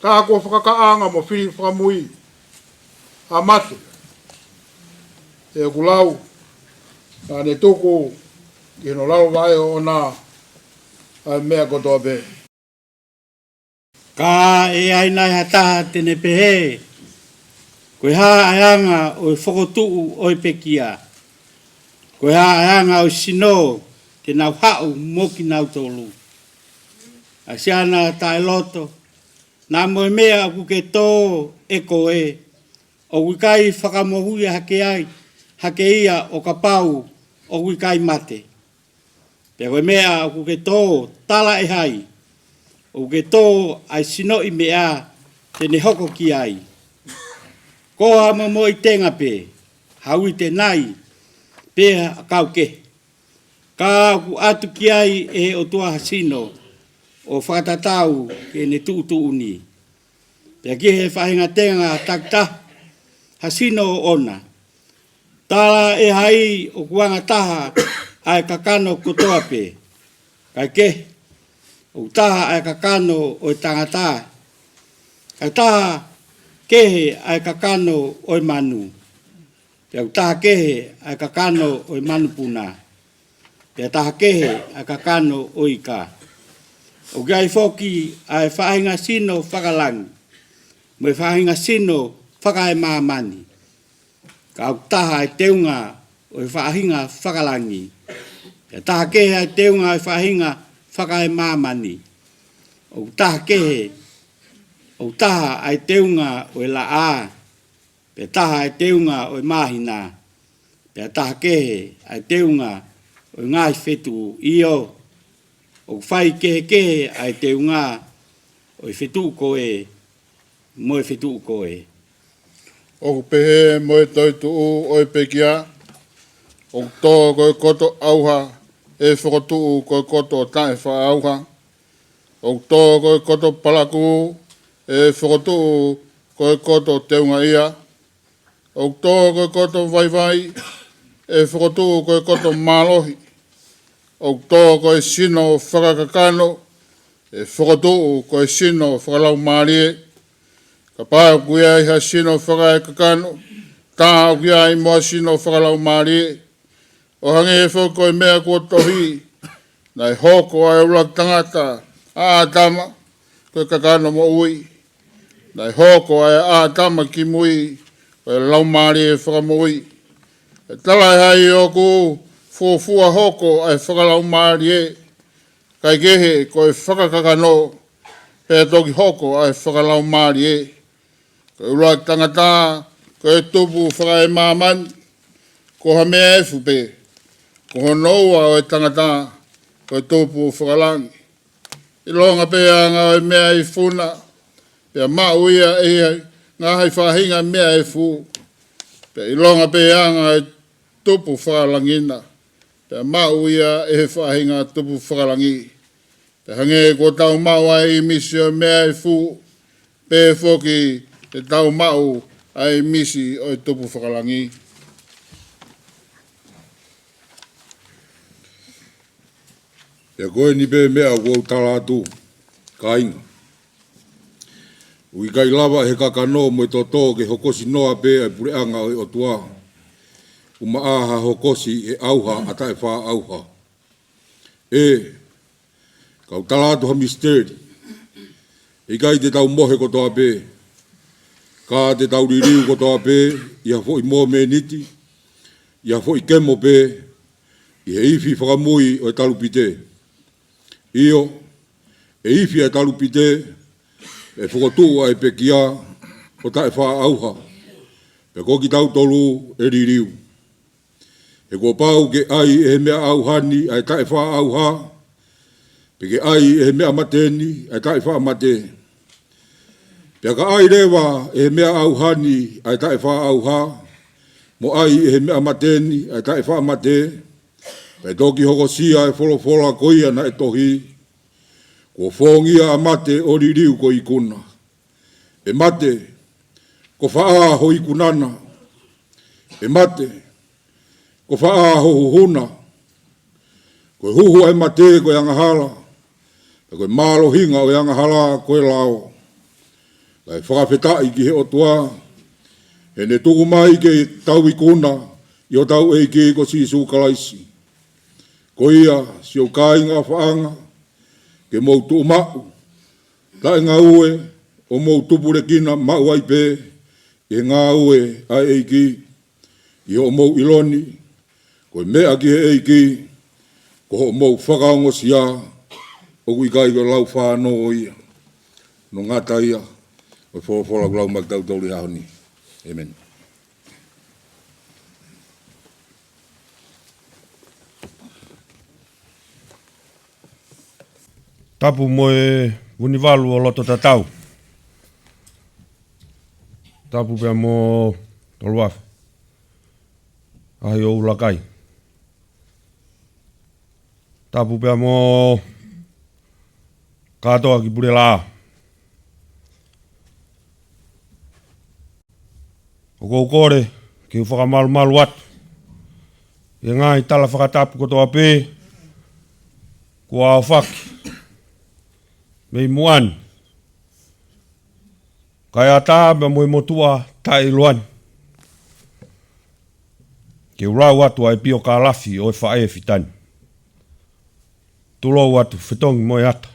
Tā kuo fakakakaʻanga mo fili fakamui ʻa mate, he ʻoku lau, naʻa ne tuku ki hono lalo vaʻe ʻoʻona ʻa e meʻa kotoa pē. Ka ʻe ʻi ai nai ha taha te ne pehē, ko e hā ʻa e anga ʻo e fokotuʻu ʻo e pekia? Ko e hā ʻa e anga ʻo e sino te nau haʻu mo kinautolu? ʻA Siana taʻeloto, naʻa mo e meʻa ʻoku ke tō ʻe koe, ʻoku ʻikai fakamoʻui hake ai, hake ia ʻo kapau ʻoku ʻikai mate. Pea ko e meʻa ʻoku ke tō, tala ʻe hai? ʻOku ke tō ʻa e sinoʻi meʻa te ne hoko ki ai. Ko ha momoʻi tenga pē, ha uite nai, pe ha kau kehe. Ka ʻoku ʻatu ki ai ʻe he ʻOtua ha sino ʻo fakatatau ki heʻene tuʻutuʻuni. Pea ki he faʻahinga tenga takitaha ha sino ʻoʻona. Tala ʻe hai ʻoku anga taha ʻa e kakano kotoa pē? Kae kehe, ʻoku taha ʻa e kakano ʻo e tangata, kae taha kehe ʻa e kakano ʻo e manu, pea ʻoku taha kehe ʻa e kakano ʻo e manupuna, pea taha kehe ʻa e kakano ʻo e ika. ʻOku ʻi ai foki ʻa e faʻahinga sino fakalangi, mo e faʻahinga sino fakaemāmani. Ka ʻoku taha ʻa e teunga ʻo e faʻahinga fakalangi, pea taha kehe ʻa e teunga ʻo e faʻahinga fakaemāmani. ʻOku taha kehe, ʻoku taha ʻa e teunga ʻo e laʻā, pea taha ʻa e teunga ʻo e māhina, pea taha kehe ʻa e teunga ʻo e ngaahi fetuʻu. ʻIo, ʻoku faikehekehe ʻa e teunga ʻo e fetuʻu ko ē mo e fetuʻu ko ē. ʻOku pehē mo e toetuʻu ʻo e pekia, ʻoku tō ko e koto ʻauha ʻe fokotuʻu ko e koto taʻefaʻaʻauha. ʻOku tō ko e koto palakū ʻe fokotuʻu ko e koto teungaʻia. ʻOku tō ko e koto vaivai ʻe fokotuʻu ko e koto mālohi. ʻOku tō ko e sino fakakakano ʻe fokotuʻu ko e sino fakalaumālie. Kapau ʻoku ʻi ai ha sino fakaekakano, tā ʻoku ʻi ai mo ha sino fakalaumālie. ʻO hangē foki ko e meʻa kuo tohi, naʻe hoko ʻa e ʻuluaki tangata, ʻa ʻĀtama, ko e kakano moʻui. Naʻe hoko ʻa ʻĀtama kimui ko e laumālie fakamoʻui. ʻE tala ʻe hai ʻoku fuofua hoko ʻa e fakalaumālie? Kae kehe, ko e fakakakano, Pea toki hoko ʻa e fakalaumālie. Ko e ʻuluaki tangata, ko e tupu fakaemāmani, ko ha meʻa efu pē. Ko hono ua ʻo e tangata, ko e tupu fakalangi. ʻIlonga pē ʻa e anga ʻo e meʻa efu na, pea maʻu ia ʻe he ngaahi faʻahinga meʻa efu. Pea ʻilonga pē ʻa e anga ʻo e tupu fakalangi na, pea maʻu ia ʻe he faʻahinga tupu fakalangi. Pea hangē kuo tau maʻu ʻa e ʻīmisi ʻo e meʻa efu, pehē foki te tau maʻu ʻa e ʻīmisi ʻo e tupu fakalangi. Pea ko eni pē meʻa ʻoku ou tala atu, kāinga. ʻOku ʻikai lava ʻe he kakano mo e toto ke hokosi noa pē ʻa e puleʻanga ʻo e ʻOtua. ʻUmaʻā ha hokosi ʻe ʻauha ʻa taʻefaʻaʻauha. ʻE, kau tala atu ha misiteli. ʻIkai te tau mohe kotoa pē. Ka te tau liliu kotoa pē, ʻi ha foʻi mōmeniti, ʻi ha foʻi kemo pē, ʻi he ifi fakamui ʻo e talupite. ʻIo, ʻe ifi ʻa e talupite, ʻe fokotuʻu ʻa e pekia ʻo taʻefaʻaʻauha. Pea ko kitautolu ʻe liliu. He kuo pau ke ʻai ʻe he meʻa ʻauha ni ʻa e taʻefaʻaʻauha, pe ke ʻai ʻe he meʻa mate ni ʻa e taʻefaʻamate. Pea ka ʻai leva ʻe he meʻa ʻauha ni ʻa e taʻefaʻaʻauha, mo ʻai ʻe he meʻa mate ni ʻa e taʻefaʻamate, pea toki hokosia ʻa e folofola ko ia naʻe tohi, kuo fōngia ʻa mate ʻo liliu ko e ikuna. ʻE mate, ko fē ʻa ho ikuna na? ʻE mate, ko fē ʻa ho huhu na? Ko e huhu ʻa e mate ko e angahala, pea ko e mālohinga ʻo e angahala ko e lao. Kae fakafetaʻi ki he ʻOtua, he ne tuku mai ke tau ikuna ʻi hotau ʻEiki ko Sīsū Kalaisi. Ko ia, siʻoku kāinga ʻofaʻanga, ke mou tuʻu maʻu, taʻengaue, ʻo mou tupulekina maʻu ai pē ʻi he ngāue ʻa e ʻEiki, ʻi hoʻomou ʻilo ni, ko e meʻa ki he ʻEiki, ko hoʻomou fakaongosia, ʻoku ʻikai ko e laufānō ia. ʻOku ngata ia ʻo e folofola kuo lau mai kiate kitautolu ʻi he ʻaho ni. ʻĒmeni. Tapu mo e Vunivalu ʻo Loto Tatau. Tapu pea mo Toluafe, ʻaʻahi ʻo ʻUlakai. Tapu pea mo kātoa ki Pulelaʻā. ʻOku ou kole ke u fakamalumalu atu ʻi he ngaahi tala fakatapu kotoa pē kuo aofaki mei muʻa ni, kae ʻatā pea mo e motuʻa taʻeʻiloa ni, ke u lau atu ʻa e piokālafi ʻo e faʻē fitani. Tulou atu, fetongi mo e ata,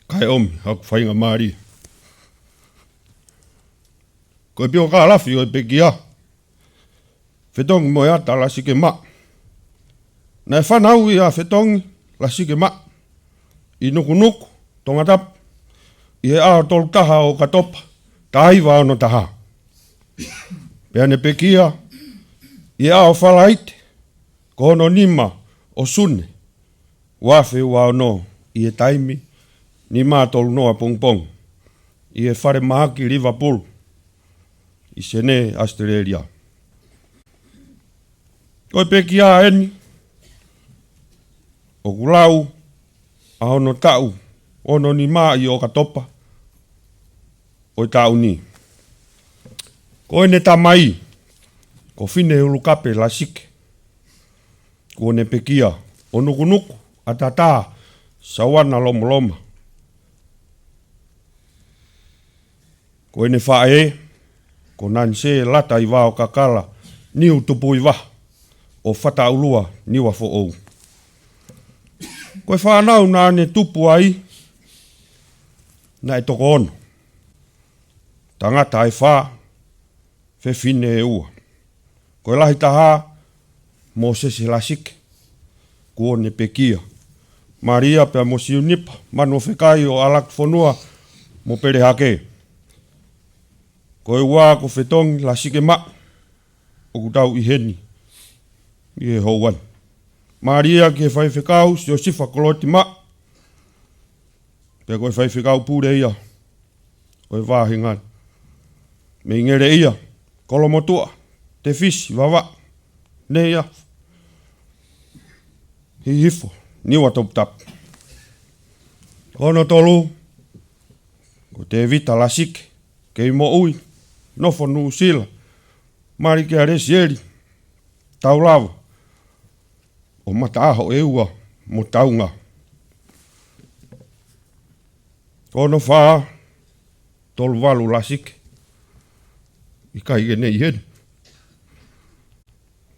kae ʻomi haʻaku faingamālie. Ko e piokālafi ʻo e pekia, fetongi mo e ata Lasike Maʻa. Naʻe fanauʻi ʻa Fetongi Lasike Maʻa ʻi Nukunuku, Tongatapu, ʻi he ʻaho tolu taha ʻo ʻOkatopa, taha hiva ono taha. Pea ne pekia ʻi he ʻaho Falaite, ko hono nima ʻo Sune, ua afe ua ono, ʻi he taimi nima tolu noa pongipongi, ʻi he falemahaki Liverpool, ʻi Senē, ʻAositelēlia. Ko e pekia eni ʻoku lau ʻa hono taʻu ono nima ʻi ʻOkatopa ʻo e taʻu ni. Ko ʻene tamai, ko Fineulukape Lasike, kuo ne pekia ʻo Nukunuku, ʻAtatā, Sauana, Lomoloma. Ko ʻene faʻē, ko Nanisē Lata ʻi Vaokakala, Niu Tupuʻivaha, ʻo Fataʻulua, Niuafoʻou. Ko e fānau naʻa ne tupu ai, naʻe toko ono. Tangata ʻe fā, fefine ʻe ua. Ko e lahi taha, Mōsese Lasike, kuo ne pekia Malia pea mo Siunipa Manu ʻo Fekai ʻo ʻAlakifonua mo Pelehake. Ko e ua ko Fetongi Lasike Maʻu, ʻoku tau ʻi heni ʻi he houa ni. Malia ki he faifekau Siosifa Koloti Maʻu, pea ko e faifekau pule ia ʻo e vāhenga ni. Mei Ngeleʻia, Kolomotuʻa, Tefisi Vavaʻu, Neia Hihifo, Niua Toputapu. Ko hono tolu ko Tevita Lasike, kei moʻui, nofo Nuʻusila, mali kia Lesieli Taulava ʻo Mataʻaho ʻEua mo Taunga. Ko hono fā, Toluvalu Lasike, ʻikai ke ne ʻi heni,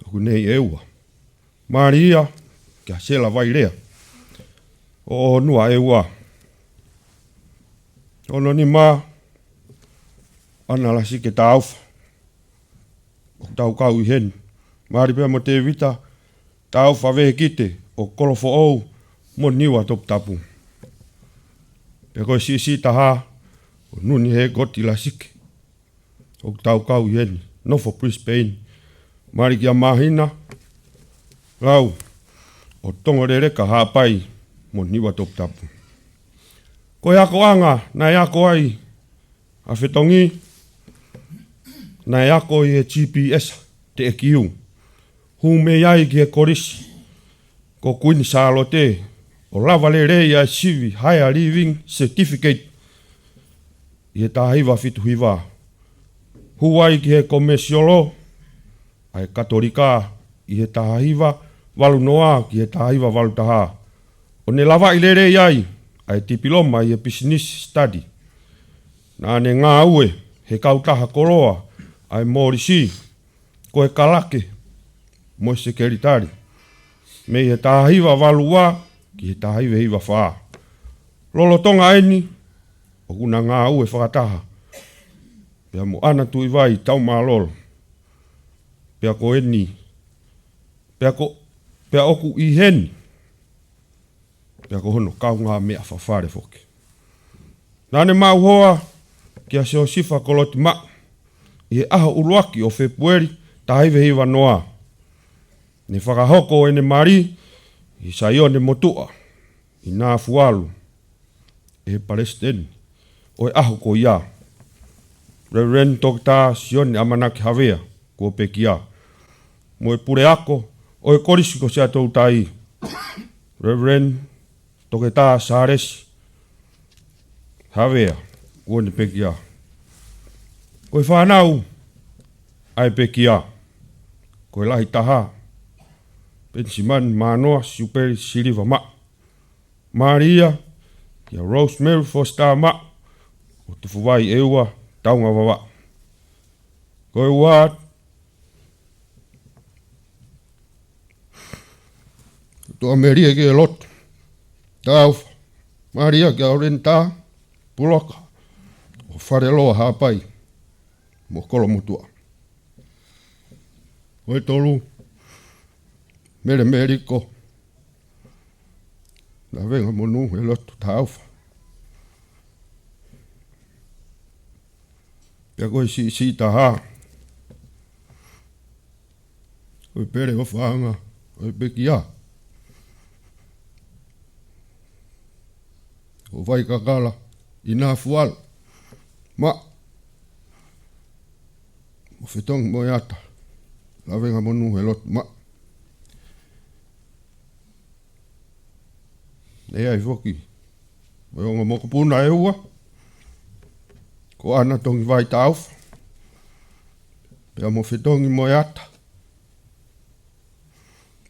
ʻoku ne ʻi ʻEua. Malia kia Sela Vailea ʻo ʻOhonua ʻEua. Hono nima, ʻAna Lasike Taufa, ʻoku tau kau ʻi heni, mali pea mo Tevita Taufa Vehekite ʻo Kolofoʻou mo Niua Toputapu. Pea ko e siʻisiʻi taha, ko Nunihekoti Lasike, ʻoku tau kau ʻi heni, nofo Brisbane, mali kia Mahina Lau ʻo Tongoleleka Haʻapai mo Niua Toputapu. Ko e akoʻanga naʻe ako ai ʻa Fetongi, naʻe ako ʻi he G P S teʻeki ʻū. Hū mei ai ki he kolisi ko Kuini Sālote ʻo lava lelei ʻa e sivi Higher Living Certificate ʻi he taha hiva fitu hiva. Hū ai ki he komesiolo ʻa e Katolika ʻi he taha hiva valu noa ki he taha hiva valu taha, ʻo ne lavaʻi lelei ai ʻa e tipiloma ʻi he Business Study. Naʻa ne ngāue he kautaha koloa ʻa e Mōlisi ko e kalake mo e sekelitali mei he taha hiva valu ua ki he taha hiva hiva fā. Lolotonga eni ʻoku na ngāue fakataha pea mo ʻAna Tuʻivai Taumālolo, pea ko eni, pea ko, pea ʻoku ʻi heni, pea ko hono kaungāmeʻa fafale foki. Naʻa ne maʻu hoa kia Siosifa Koloti Maʻu ʻi he ʻaho ʻuluaki ʻo Fepueli taha hiva hiva noa. Ne fakahoko ʻene mali ʻi Saione Motuʻa ʻi Nafualu ʻe he palesiteni ʻo e ʻaho ko ia, Reverend Toketā Sione ʻAmanaki Havea, kuo pekia, mo e puleako ʻo e Kolisi ko Siaʻatoutai, Reverend Toketā Sālesi Havea, kuo ne pekia. Ko e fānau ʻa e pekia, ko e lahi taha, Penisimani Mānoa Siupeli Siliva Maʻu, mali ia kia Rosemary Foster Maʻu ʻo Tufuvai ʻEua, Taunga Vavaʻu. Ko e ua, Tuʻamelie ki he lotu, Taufa, mali ia kia Olenitā Puloka ʻo Faleloa Haʻapai mo Kolomotuʻa. Ko e tolu, Mele Meliko Lavengamonū he lotu, Taufa. Pea ko e siʻisiʻi taha, ko e pele ʻofaʻanga ʻo e pekia, ko Vaikakala ʻi Nafualu Maʻu, mo Fetongi Moeata Lavengamonū he lotu, Maʻu. ʻE ʻi ai foki mo e ongo mokopuna ʻe ua, ko ʻAna Tongivai Taufa pea mo Fetongi Moeata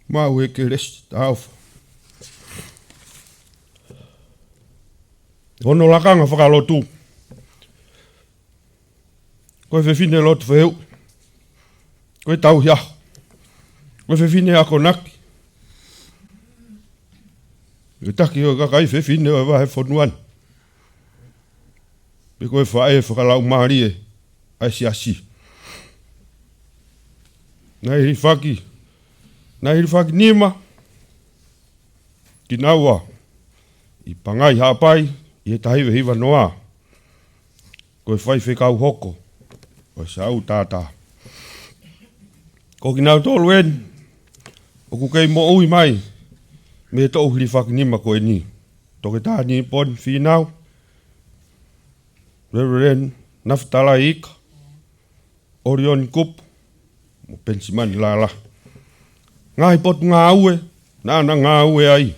Maʻu, ʻe kelesi, Taufa. Hono lakanga fakalotu, ko e fefine lotu fehuʻi, ko e tauhi ʻaho, ko e fefine akonaki, ko e taki ʻo e kakai fefine ʻo e vahefonua ni, pea ko e faʻē fakalaumālie ʻa e siasi. Naʻe hilifaki, naʻe hilifaki nima kinaua ʻi Pangai Haʻapai ʻi he taha hiva hiva noa, ko e faifekau hoko ʻo Saʻu Tata. Ko kinautolu eni ʻoku kei moʻui mai mei he toʻu hilifakinima ko eni: Toketā Niponi Fīnau, Reverend Nafitalai Ika, ʻOlioni Kupu, mo Penisimani Lala. Ngaahi potungāue naʻa na ngāue ai: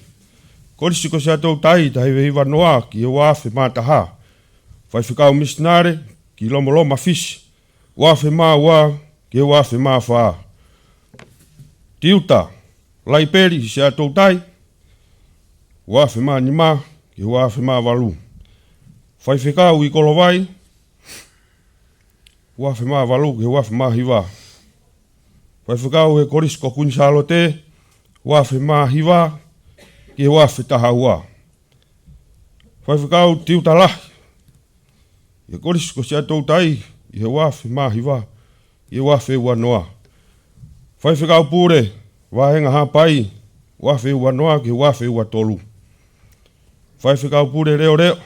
Kolisi ko Siaʻatoutai, taha hiva hiva noa ki he ua afe mā taha. Faifekau misinale ki Lomoloma, Fisi, ua afe mā ua ki he ua afe mā fā. Tiuta laipeli ʻi Siaʻatoutai, ua afe mā nima ki he ua afe mā valu. Faifekau ʻi Kolovai, ua afe mā valu ki he ua afe mā hiva. Faifekau he Kolisi ko Kuini Sālote, ua afe mā hiva ki he ua afe taha ua. Faifekau tiuta lahi ʻi he Kolisi ko Siaʻatoutai ʻi he ua afe mā hiva ki he ua afe ua noa. Faifekau pule Vāhenga Haʻapai, ua afe ua noa ki he ua afe ua tolu. Faifekau pule leʻoleʻo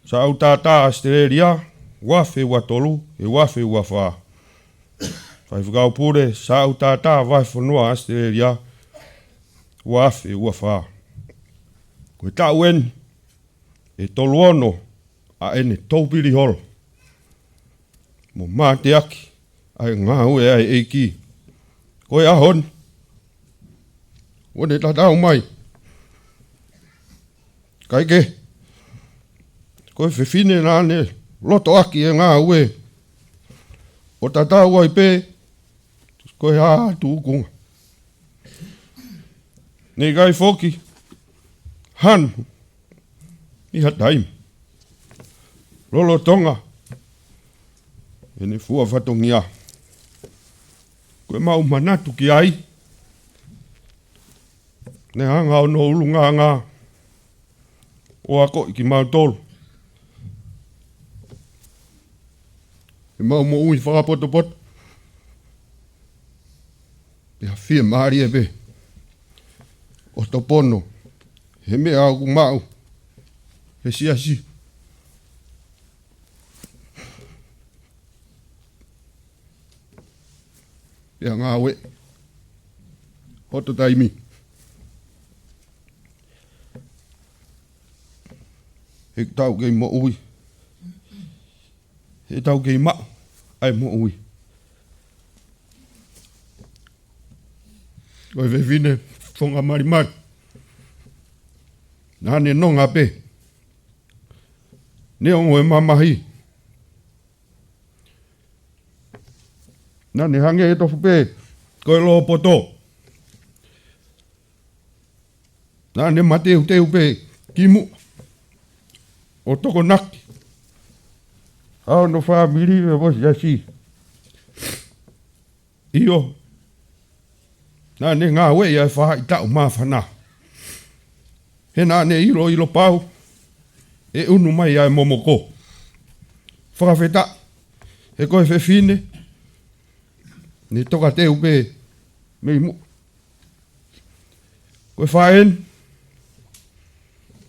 Saʻu Tata, ʻAositelēlia, ua afe ua tolu ki he ua afe ua fā. Faifekau pule Saʻu Tata, Vahefonua, ʻAositelēlia, ua afe ua fā. Ko e taʻu eni ʻe tolu ono ʻa ʻene toupili holo mo mateaki ʻa e ngāue ʻa e ʻEiki. Ko e ʻaho ni ʻoku ne tatau mai, kae kehe, ko e fefine naʻa ne lotoʻaki e ngāue ʻo tatau ai pē ko e hā ha tuʻunga. Ne ʻikai foki hanu ʻi ha taimi lolotonga ʻene fua fatongia. Ko ʻemau manatu ki ai, ne hanga ʻo hono ʻulungaanga ʻo akoʻi kimautolu ʻi heʻemau moʻui fakapotopoto. Pea fiemālie pē ʻo topono he meʻa ʻoku maʻu he siasi. Pea ngāue hoto taimi. He ʻoku tau kei moʻui, he ʻoku tau kei maʻu ʻa e moʻui. Ko e fefine fongamalimali, naʻa ne nonga pē neongo e mamahi. Naʻa ne hangē tofu pē ko e lōpoto. Naʻa ne mateuteu pē ki muʻa ʻo tokonaki ʻa hono fāmili mo e siasi. ʻIo, naʻa ne ngāueʻi ʻa e faʻahitaʻu māfana. He naʻa ne ʻiloʻilo pau ʻe ʻunu mai ʻa e momoko. Fakafetaʻi he ko e fefine ne tokateu pē mei muʻa. Ko e faʻē ni,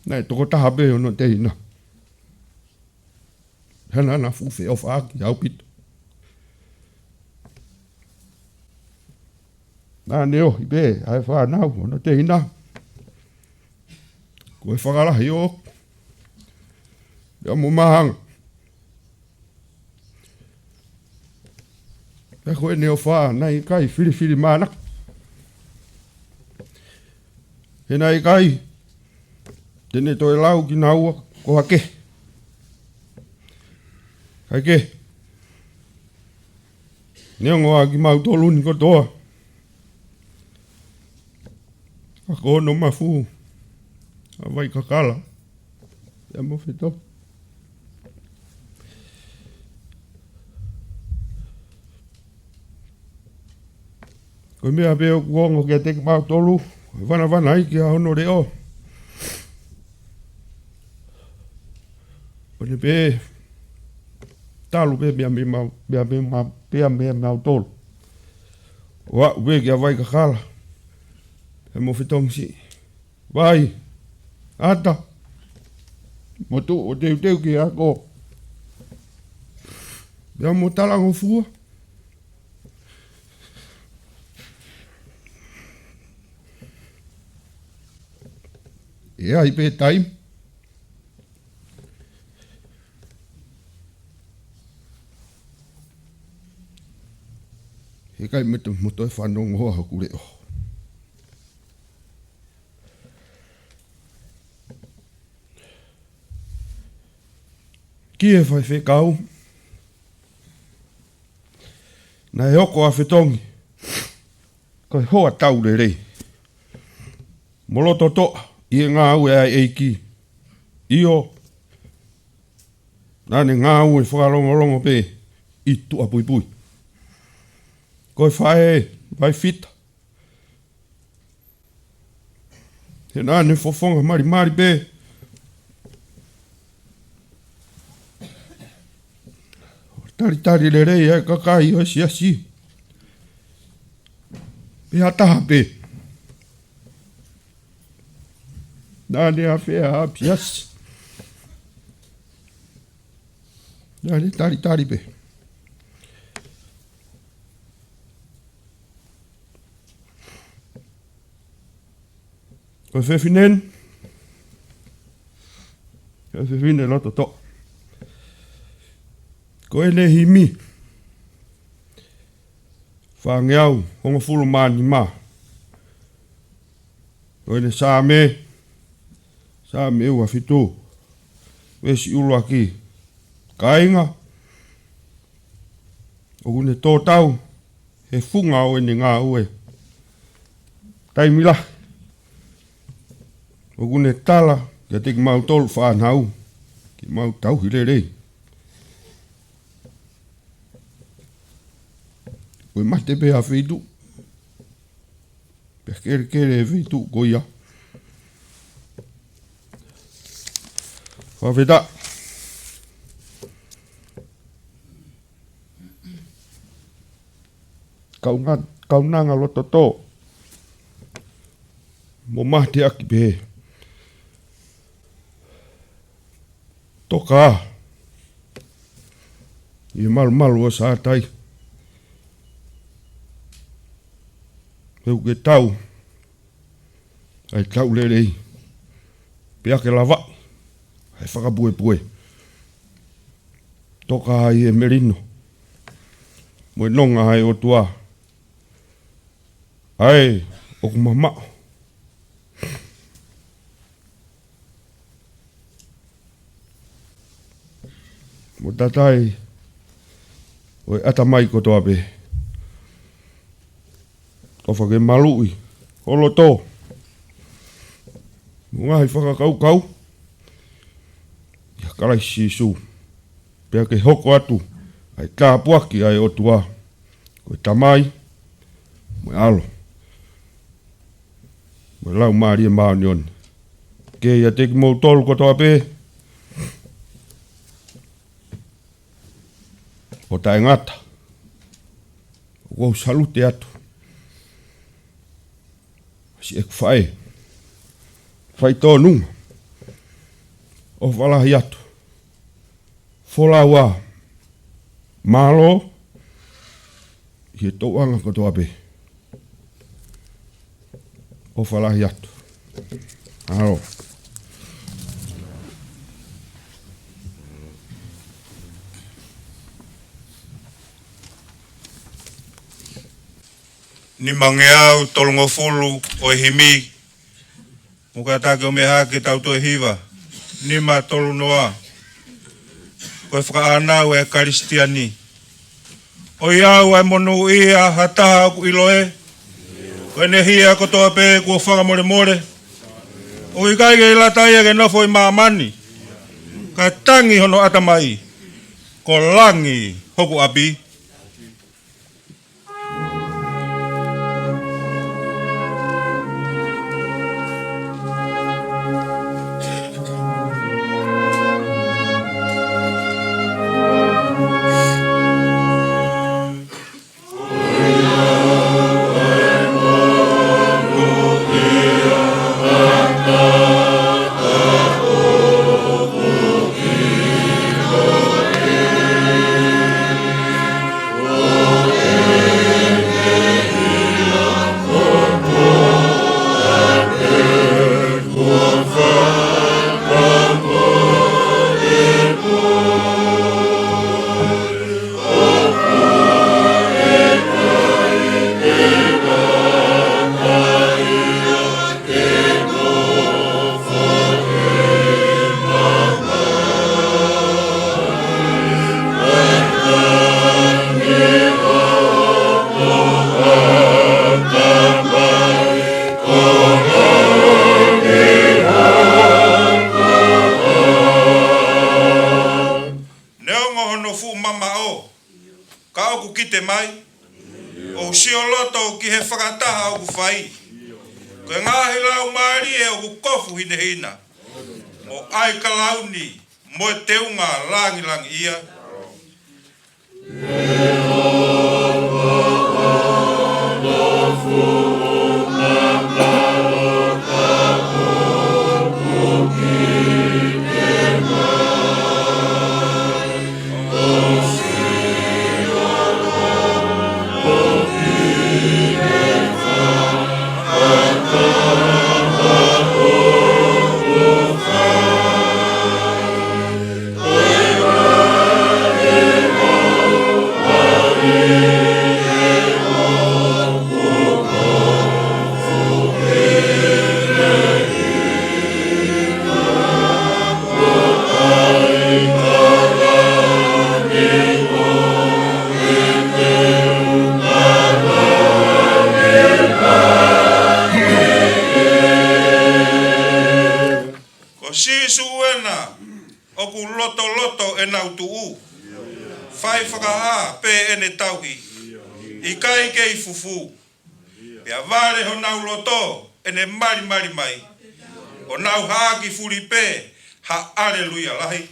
naʻe tokotaha pē hono tehina. He naʻa na fuʻu feʻofaʻaki ʻaupito. Naʻa ne ohi pē ʻa e fānau hono tehina. Ko e fakalahi ʻo ia mo Mahanga. Pea ko ʻene ʻofa naʻe ʻikai filifilimānako. He naʻe ʻikai te ne toe lau kinaua ko ha kehe. Kae kehe, neongo ʻa kimautolu ni kotoa, ka ko hono mafu ʻa Vaikakala ia mo Fetau. Ko e meʻa pē ʻoku ongo kiate kimautolu, ko e vanavanaiki ʻa hono leʻo. ʻO ne pē talu pē meʻa mei mau, meʻa mei mau, pea meʻa mei mautolu. ʻO aʻu pē kia Vaikakala ia mo Fetau Misi. Vai, ʻAta, mo tuʻu ʻo teuteu ki he ako, pea mo talangofua. ʻE ʻi ai pē taimi he ʻikai mo toe, mo toe fanongo ʻa hoku leʻo. Ki he faifekau, naʻe hoko ʻa Fetongi ko e hoa tau lelei mo loto toʻa ʻi he ngāue ʻa e ʻEiki. ʻIo, naʻa ne ngāue fakalongolongo pē ʻi tuʻapuipui. Ko e faʻē vaifita, he naʻa ne fofonga malimali pē ʻo talitali lelei ʻa e kakai ʻo e siasi. Pea taha pē naʻa ne ʻafea ʻa e siasi, naʻa ne talitali pē. Ko e fefine ni, ko e fefine loto toʻa. Ko ʻene himi, fāngeau hongofulu mā nima. Ko ʻene Saame, Saame ua fitu, veesi ʻuluaki: Kāinga, ʻoku ne tō tau he funga ʻo ʻene ngāue taimi lahi. ʻOku ne tala kiate kimautolu fānau ke mau tauhi lelei. Ko e mate pē ʻa feituʻu, pea kelekele e feituʻu ko ia. Fakafetaʻi. Kaunga-, kaunanga loto toʻa mo mateaki pē. Toka ʻi he malumalu ʻo Sātai, he ʻoku ke tau ʻa e tau lelei, pea ke lavaʻi ʻa e fakapuepue. Toka ʻi he melino mo e nonga ʻa e ʻOtua, ʻa ē ʻoku mamaʻo mo tatai ʻo e ʻatamai kotoa pē. ʻOfa ke maluʻi ho loto mo e ngaahi fakakaukau ʻia Kalaisi Sīsū, pea ke hoko atu ʻa e tāpuaki ʻa e ʻOtua, ko e Tamai, mo e ʻAlo, mo e Laumālie Māʻoniʻoni. Ke ʻiate kimoutolu kotoa pē ʻo taʻengata. ʻOku ou salute atu siʻeku faʻē, faitōnunga, ʻofa lahi atu. Folau ā, mālō ʻi he tōʻonga kotoa pē. ʻOfa lahi atu. Mālō. Nimangeau tolungofulu ʻo e himi. Mou kātaki ʻo meʻa hake, tau toe hiva. Nima tolu noa. Ko e fakaʻānaua ʻa e Kalisitiane. ʻOiauē, monūʻia ha taha ʻoku ʻilo ē, ko ʻene hia kotoa pē kuo fakamolemole. ʻOku ʻikai ke lata ia ke nofo ʻi māmani, kae tangi hono ʻatamai, ko langi hoku ʻapi. Neongo hono fuʻu mamaʻo, ka ʻoku kite mai, ʻoku sioloto ki he fakataha ʻoku fai. Ko e ngaahi laumālie ʻoku kofu hinehina, mo ʻai kalauni, mo e teunga langilangiʻia. Ko Sīsū ena ʻoku lotoloto ʻenau tuʻu. Fai fakahā pē ʻene tauhi, ʻikai kei fufū. Pea vale honau loto ʻene malimali mai, ʻo nau haʻaki fuli pē ha aleluia lahi.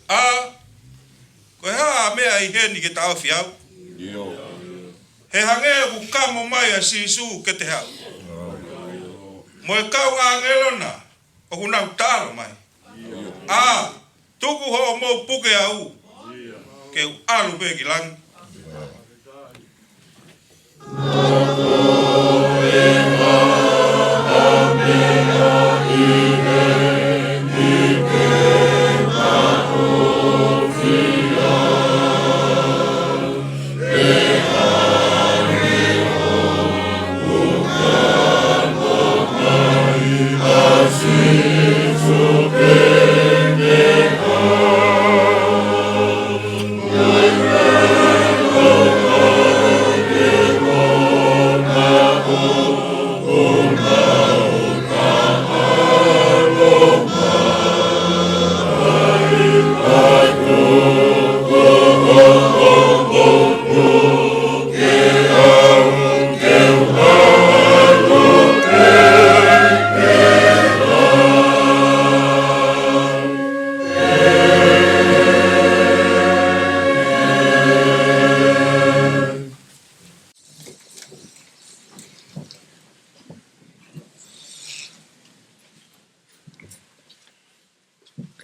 ʻA, ko e hā meʻa ʻi heni ke taʻofi au? He hangē ʻoku kamo mai ʻa Sīsū ke te haʻu, mo e kau ʻāngelo na ʻoku nau taʻalo mai. ʻA, tuku hoʻomou puke au, ke u ʻalu pē ki langi.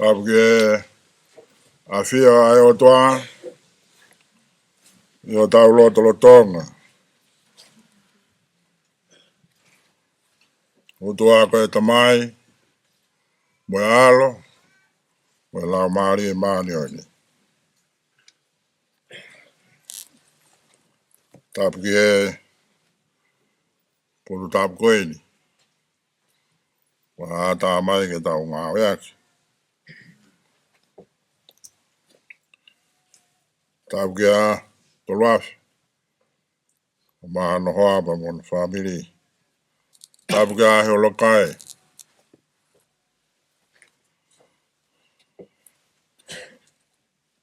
Tapu ki he ʻafio ʻa e ʻOtua ʻi hotau lotolotonga. ʻOtua ko e Tamai, mo e ʻAlo, mo e Laumālie Māʻoniʻoni. Tapu ki he potu tapu ko eni, kuo ʻatā mai ke tau ngāueʻaki. Tapu kia Toluafe, ʻo Mānohoa pea mo hono fāmili. Tapu kia Holokai.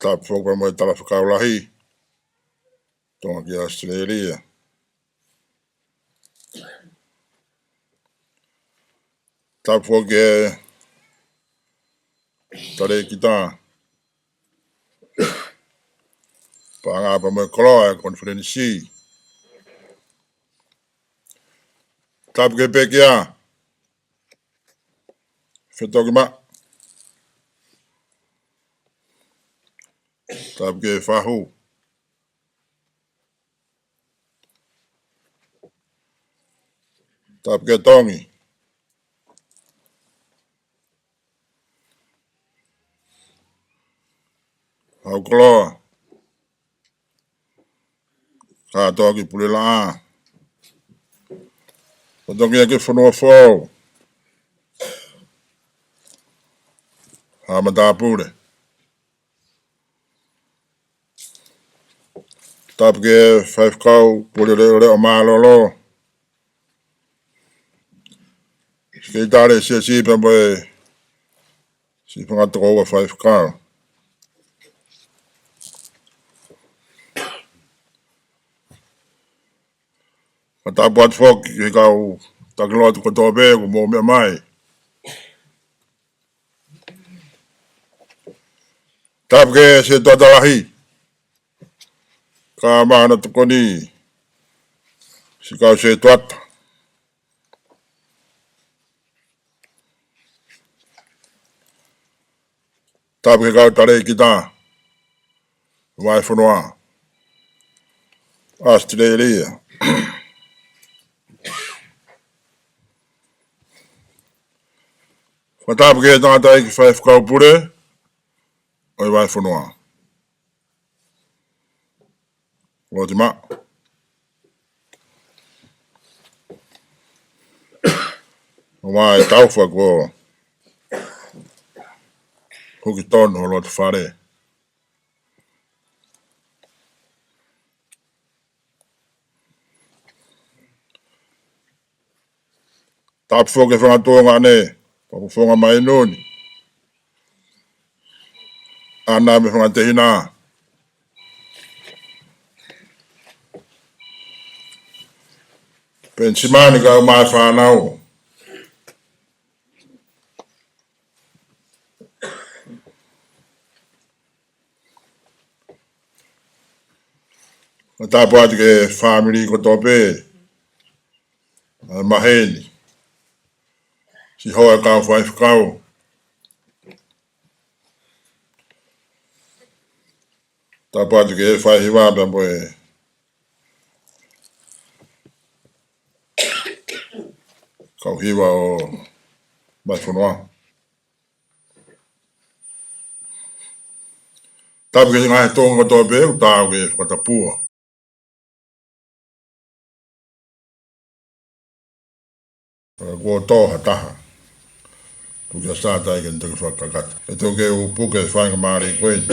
Tapu foki pea mo e Talafekau Lahi, Tonga ki ʻAositelēlia. Tapu foki ki he talēkita, paʻanga pea mo e koloa ʻo e konifelenisi. Tapu ki he pekia, Fetokimaʻa. Tapu ki he fahu. Tapu ki he tongi, Haukoloa, kātoa ki Pulelaʻā. Fatongia ki Fonuafoʻou, Haʻa Matāpule. Tapu ki he Faifekau Pule Leʻoleʻo Mālōlō, Sekelitali Siasi pea mo e siʻi fanga tokoua faifekau. Fakatapu atu foki ki he kau taki lotu kotoa pē kuo mou meʻa mai. Tapu ki he setuata lahi, kae ʻumaʻā hono tokoni siʻi kau setuata. Tapu ki he kau talēkita vahefonua ʻAositelēlia. Fakatapu ki he tangataʻeiki faifekau pule ʻo e vahefonua, Loti Maʻa. ʻUmai taufa kuo huki tonu ho loto fale. Tapu foki ki he fanga tuongaʻane, Papufonga Mainuni, ʻAna mo e fanga tehina, Penisimani kae ʻumaʻā e fānau. Fakatapu atu ki he fāmili kotoa pē, ʻa e maheni, siʻi hoa ʻo e kau faifekau. Tapu atu ki he faihiva pea mo e kau hiva ʻo e vahefonua. Tapu ki he ngaahi Tonga kotoa pē ʻoku taau ke fakatapua. Ka kuo tō ha taha, tuku ke sātai ke ne toki fakakakato. ʻE toki u puke faingamālie ko eni.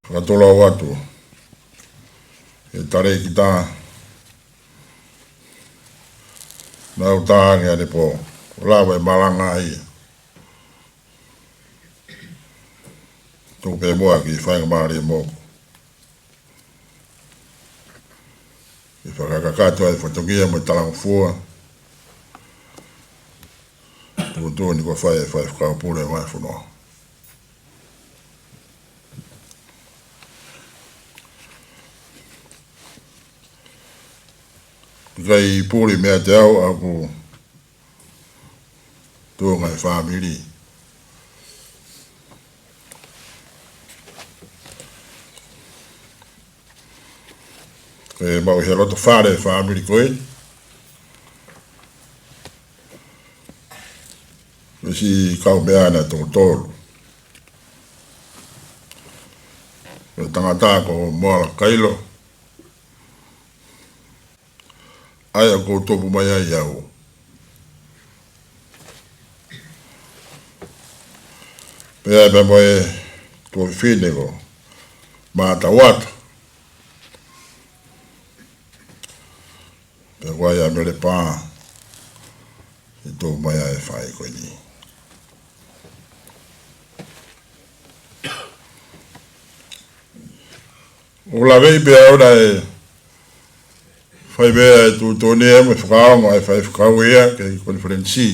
Fakatulou atu ki he talēkita, naʻa ku tā ange ʻanepō, lava e malanga ai. Tuku pē muʻa ki he faingamālie moʻoku ke fakakakato ai e fatongia mo e talangofua. Tuʻutuʻuni kuo fai ʻe he faifekau pule ʻo e vahefonua. ʻIkai puli meiate au, ʻa ʻeku tuongaʻane fāmili. ʻE maʻu he loto fale fāmili ko eni, ʻa e siʻi kaumeʻa ʻe toko tolu. ʻA e tangata ko Moala Kailo, ʻa ia ʻoku ou tupu mai ai au. Pea pea mo e tuofefine ko Mātauata. Pea ko ia ʻa Mele Pā, ʻe tō mai ai e faʻē ko eni. ʻOku laveʻi pē ʻa e ʻaho ni ʻa e fai pē ʻa e tuʻutuʻuni mo e fakaongo ʻa e faifekau ia ki he konifelenisi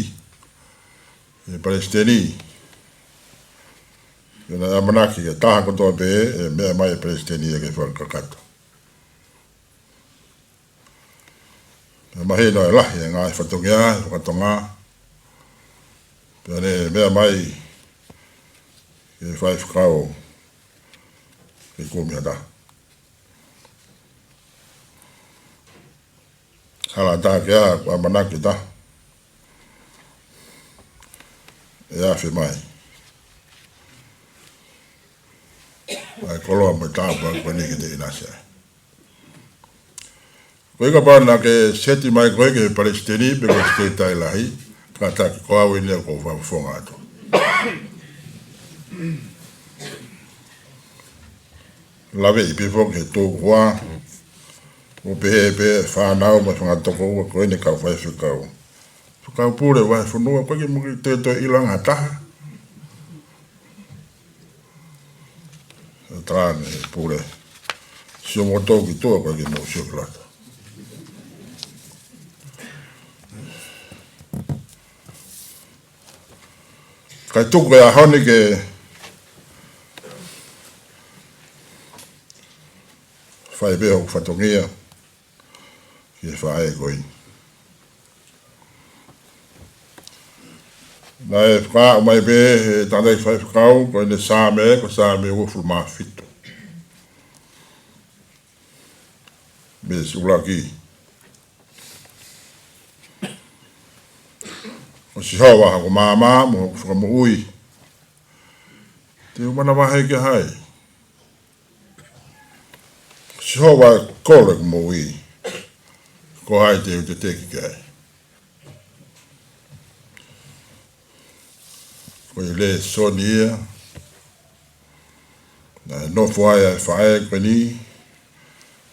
ʻa e palesiteni. Pea naʻe ʻamanaki ke taha kotoa pē ʻe meʻa mai e palesiteni ia ke fakakakato. Pea mahino ʻe lahi e ngaahi fatongia ʻi he fakatonga. Pea ne meʻa mai ke faifekau ke kumi ha taha. Hala ʻatā ke ʻamanaki ʻe taha ʻe afe mai ʻa e koloa mo e tāpuaki ko eni ke ne ʻinasi ai. Ko e kapau naʻa ke seti mai koe ke palesiteni pe ko e Sekelitali Lahi, kātaki ko au eni ʻoku ou fakafofonga atu. Laveʻi pē foki he tō koā, ʻo pehē pē fānau mo e fanga tokoua ko eni kau faifekau. Fekau pule vahefonua, ko e ke muki te to ilanga taha. ʻE tāne pule. Sio mo tō ki tuʻa, ko e ke mou sio ki lata. Kae tuku e ʻaho ni ke fai pē hoku fatongia ki he faʻē ko eni. Naʻe fakaaʻu mai pē he tangataʻeiki faifekau ko eni Saame, ko Saame uofulu mā fitu. Veesi ʻuluaki. Ko Sihova hoku maama mo hoku fakamoʻui, te u manavahē ki hai? Ko Sihova e kolo ʻeku moʻui, ko hai te u teteki ki ai? Ko e lēsoni ia naʻe nofo ai ʻa e faʻē ko eni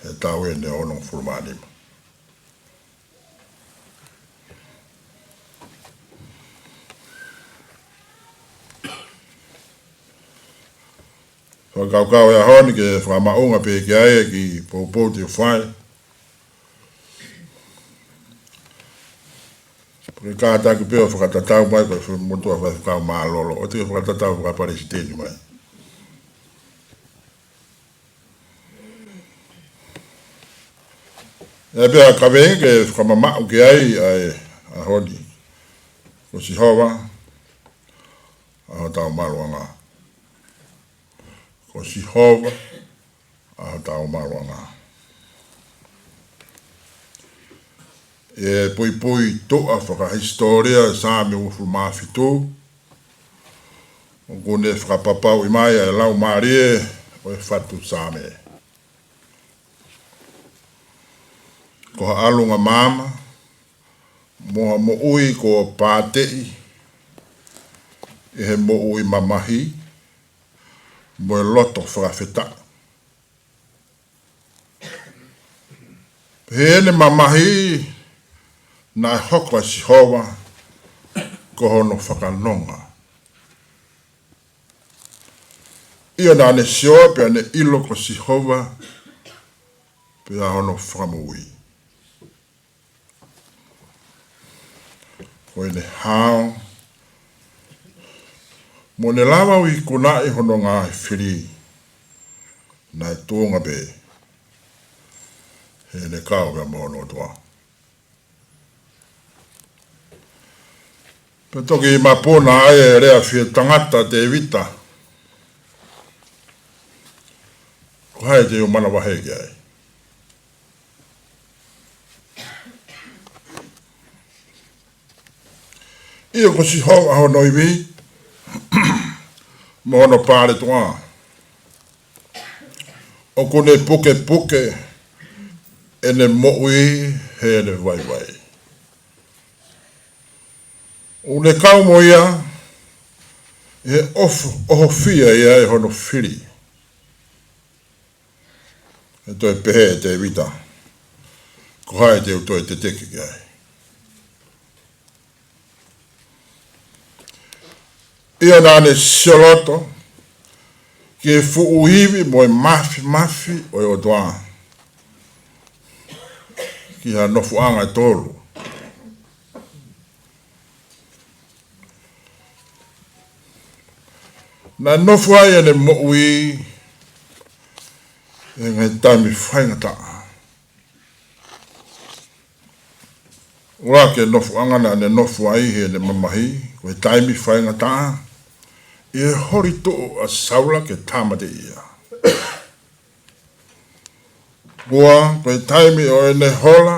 he taʻu ʻe onongofulu mā nima. Fakakaukau e ʻaho ni ke fakamaʻunga pē ki ai e kiʻi poupou te u fai. Pea ke kātaki pē ʻo fakatatau mai ko e motuʻa faifekau mālōlō, ʻoua te ke fakatatau fakapalesiteni mai. ʻE pea ka vei ke fakamamaʻu ki ai ʻa e ʻaho ni. Ko Sihova ʻa hotau maluʻanga. Ko Sihova ʻa hotau maluʻanga. ʻE puipui tuʻa fakahisitōlia Saame uofulu mā fitu, ʻoku ne fakapapauʻi mai ʻa e laumālie ʻo e fatu Saame. Ko ha ʻalunga maama, mo ha moʻui kuo pāteʻi ʻe he moʻui mamahi mo e loto fakafetaʻi. Pea ʻi heʻene mamahi naʻe hoko ʻa Sihova ko hono fakanonga. ʻIo, naʻa ne sio pea ne ʻilo ko Sihova pē ʻa hono fakamoʻui. Ko ʻene hao mo ʻene lava ʻo ikunaʻi hono ngaahi fili, naʻe tuʻunga pē heʻene kau pea mo hono ʻOtua. Pea toki mapuna ai e lea fie tangata ʻa Tēvita, ko hai te u manavahē ki ai? ʻIo, ko Sihova hono ivi mo hono paletuʻa. ʻOku ne pukepuke ʻene moʻui heʻene vaivai. ʻOku ne kau mo ia ʻI he ʻoho-, ʻohofia ia ʻe hono fili, ʻe toe pehē ʻe Tēvita, ko hai te u toe teteke ki ai? ʻIo, naʻa ne sioloto ki he fuʻu ivi mo e māfimafi ʻo e ʻOtua ki ha nofoʻanga ʻe tolu. Naʻe nofo ai ʻene moʻui ʻi he ngaahi taimi faingataʻa. ʻUluaki, e nofoʻanga naʻa ne nofo ai heʻene mamahi, ko e taimi faingataʻa, ʻi he holi tuʻu ʻa Saula ke tāmateʻi ia. Ua, ko e taimi ʻo ʻene hola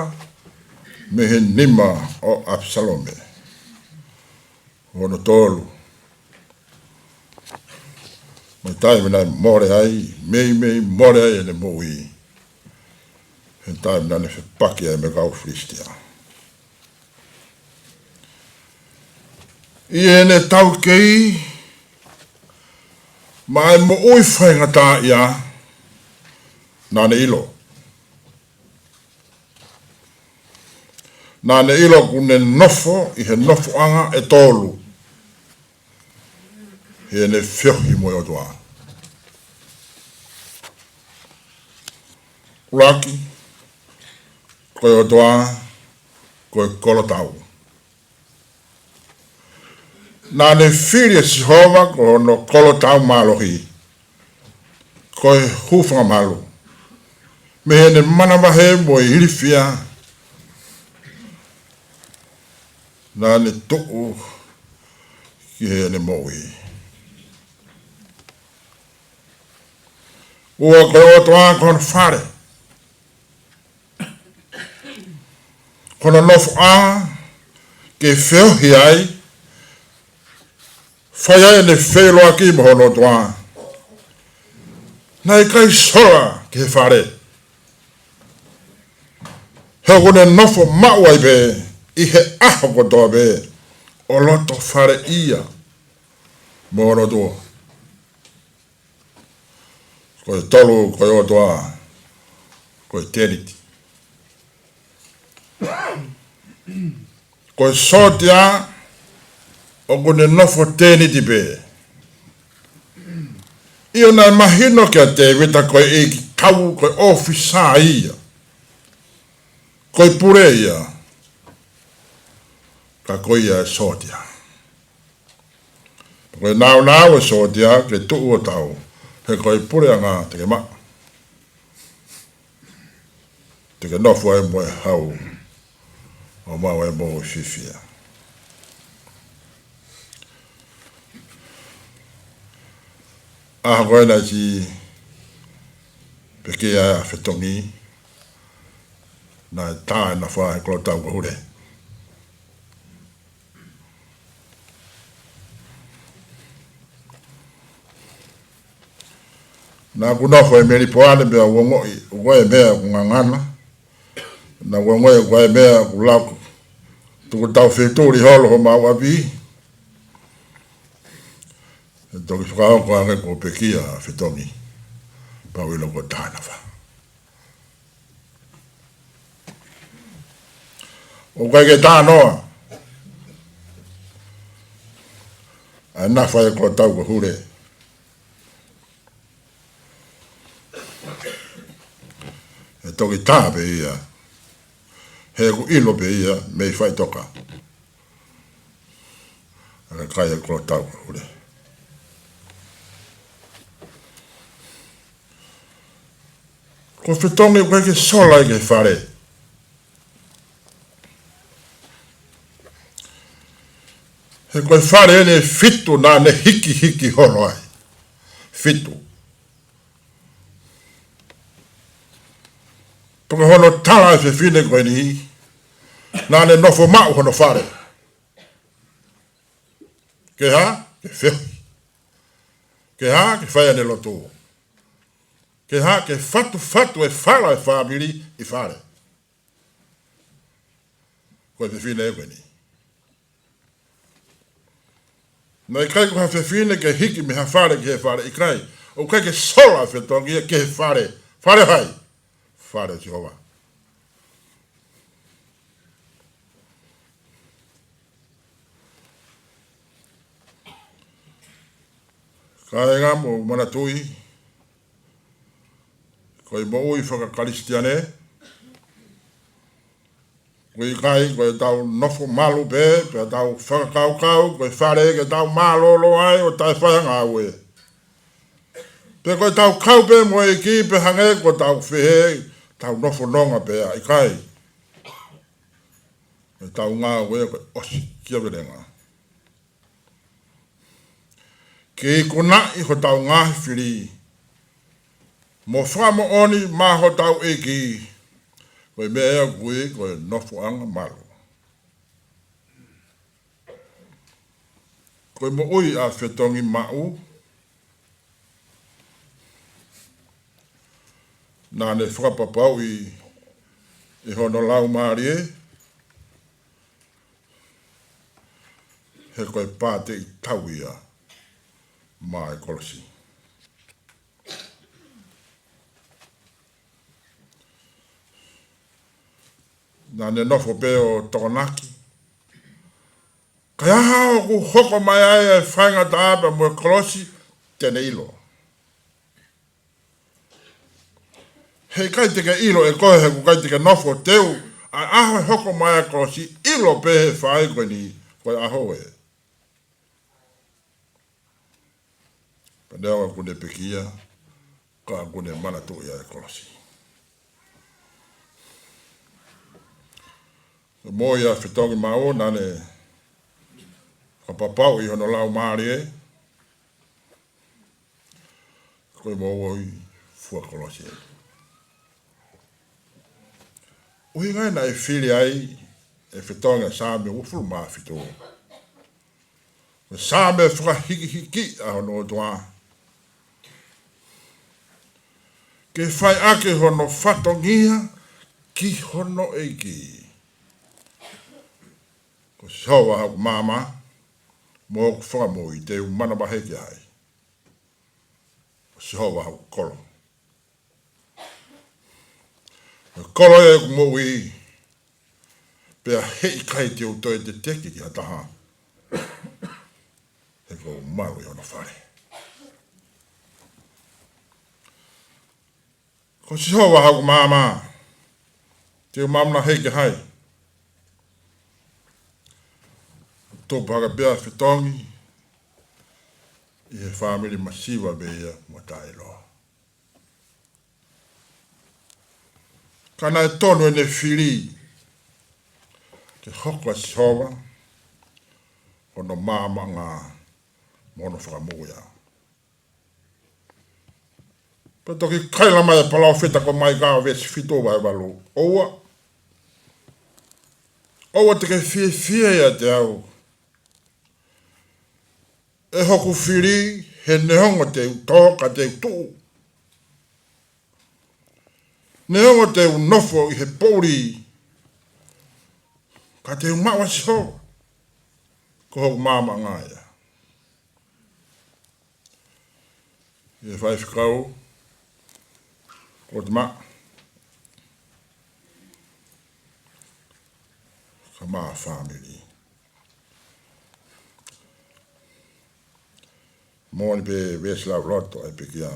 mei he nima ʻo ʻApisalome. Hono tolu, mo e taimi naʻe mole ai, meimei mole ai ʻene moʻui, he taimi naʻa ne fepaki ai mo e kau Filisitia. ʻI heʻene taukei maʻa e moʻui faingataʻa ia, naʻa ne ʻilo. Naʻa ne ʻilo ʻoku ne nofo ʻi he nofoʻanga ʻe tolu heʻene feohi mo e ʻOtua. ʻUluaki, ko e ʻOtua ko e kolotau. Naʻa ne fili ʻe Sihova ko hono kolotau mālohi, ko e hūfanga malu, mei heʻene manavahē mo e ilifia naʻa ne tuʻu ki heʻene moʻui. Ua, ko e ʻOtua ko hono fale, ko hono nofoʻanga ke feohi ai, fai ai ʻene feʻiloaki mo hono ʻOtua. Naʻe ʻikai sola ki he fale, he ʻoku ne nofo maʻu ai pē ʻi he ʻaho kotoa pē, ʻo loto fale ia mo hono ʻOtua. Ko e tolu, ko e ʻOtua ko e tēniti. Ko e sōtia ʻoku ne nofo tēniti pē. ʻIo, naʻe mahino kia Tēvita ko e ʻeiki tau, ko e ʻōfisa ia, ko e pule ia, ka ko ia e sōtia. Ko e nāunau e sōtia ke tuʻu ʻo tau, he ko e puleʻanga te ke maʻu, te ke nofo ai mo e hau ʻo maʻu ai e moʻui fiefia. ʻAho ko ē naʻe siʻi pekia ai ʻa Fetongi, naʻe tā ʻena fā he kolotau ko Hule. Naʻa ku nofo ʻi Melipoane pea u ongoʻi ʻoku ʻi ai e meʻa ʻoku ngangana. Naʻa ku ongoʻi ʻoku ʻi ai e meʻa ʻoku laku, tuku tau fetuli holo homau ʻapi. ʻE toki fakahoko ange kuo pekia ʻa Fetongi, pea u ʻilo kuo tā ʻena fā. ʻOku ʻikai ke tā noa ʻa ʻena fā he kolotau ko Hule. ʻE toki tā pē ia, he ʻoku ʻilo pē ia mei faʻitoka ʻa e kakai ʻo e kolotau ko Hule. Ko Fetongi ʻoku ʻikai ke sola ia ki he fale, he ko e fale ʻeni ʻe fitu naʻa ne hikihiki holo ai. Fitu. Pea ko hono tala ʻa e fefine ko eni, naʻa ne nofo maʻu hono fale. Ke hā? Ke feohi. Ke hā? Ke fai ʻene lotu. Ke hā? Ke fatufatu e fala e fāmili ʻi fale. Ko e fefine ko eni. Naʻe ʻikai ko ha fefine ke hiki mei ha fale ki he fale, ʻikai. ʻOku ʻikai ke sola fetongi ia ki he fale. Fale hai? Fale ʻo Sihova. Kāinga, mou manatuʻi, ko e moʻui faka-Kalisitiane, ʻoku ʻikai ko ʻetau nofo malu pē, pea tau fakakaukau ko e fale ke tau mālōlō ai ʻo taʻe fai ha ngāue. Pe ko ʻetau kau pē mo e ʻEiki pea hangē ko ʻetau fehē, tau nofo nonga pē, ʻikai. Ko ʻetau ngāue ko e ʻosikiavelenga. Ke ikunaʻi hotau ngaahi fili, mo fakamoʻoni maʻa hotau ʻEiki, ko e meʻa ia ʻoku ui ko e nofoʻanga malu. Ko e moʻui ʻa Fetongi Maʻu, naʻa ne fakapapauʻi ʻe hono laumālie, he ko e pāteʻi tau ia maʻa e kolosi. Naʻa ne nofo pē ʻo tokonaki. Ka ʻi ai ha ʻoku hoko mai ai e faingataʻa pea mo e kolosi, te ne ʻilo. Heʻikai te ke ʻilo ʻe koe he ʻoku ʻikai te ke nofo, teu ʻa e ʻaho ʻe hoko mai ai e kolosi, ʻilo pē he fai ko eni, ko e ʻaho ē. Pea neongo ʻoku ne pekia, ka ʻoku ne manatuʻi ʻa e kolosi. Ko e moʻui ʻa Fetongi Maʻu, naʻa ne fakapapauʻi ʻe hono laumālie, ko e moʻui fua kolosi. ʻUhinga ia naʻe fili ai ʻe Fetongi ʻa e Saame uofulu mā fitu. Ko e Saame fakahīkihiki ʻa hono ʻOtua, ke fai ʻaki hono fatongia ki hono ʻEiki. Ko Sihova hoku maama, mo hoku fakamoʻui, te u manavahē ki ai. Ko Sihova hoku kolo. Ko e kolo ia ʻeku moʻui, pea heʻikai te u toe teteki ki ha taha, he ʻoku ou malu ʻi hono fale. Ko Sihova hoku maama, te u manavahē ki hai? Tupu hake pē ʻa Fetongi ʻi he fāmili masiva pē ia mo taʻeʻiloa. Ka naʻe tonu ʻene fili ke hoko ʻa Sihova hono maamaʻanga mo hono fakamoʻui. Pea toki kaila mai e palōfita ko Maika ʻi he veesi fitu vahe valu: ʻOua, ʻoua te ke fiefia ʻiate au ʻe hoku fili, he neongo te u tō ka te u tuʻu, neongo te u nofo ʻi he poʻuli, ka te u maʻu ʻa Sihova ko hoku maamaʻanga ia. ʻE Faifekau Kolotoma, kae ʻumaʻā e fāmili. Moʻoni pē veesi lauloto ʻa e pekia.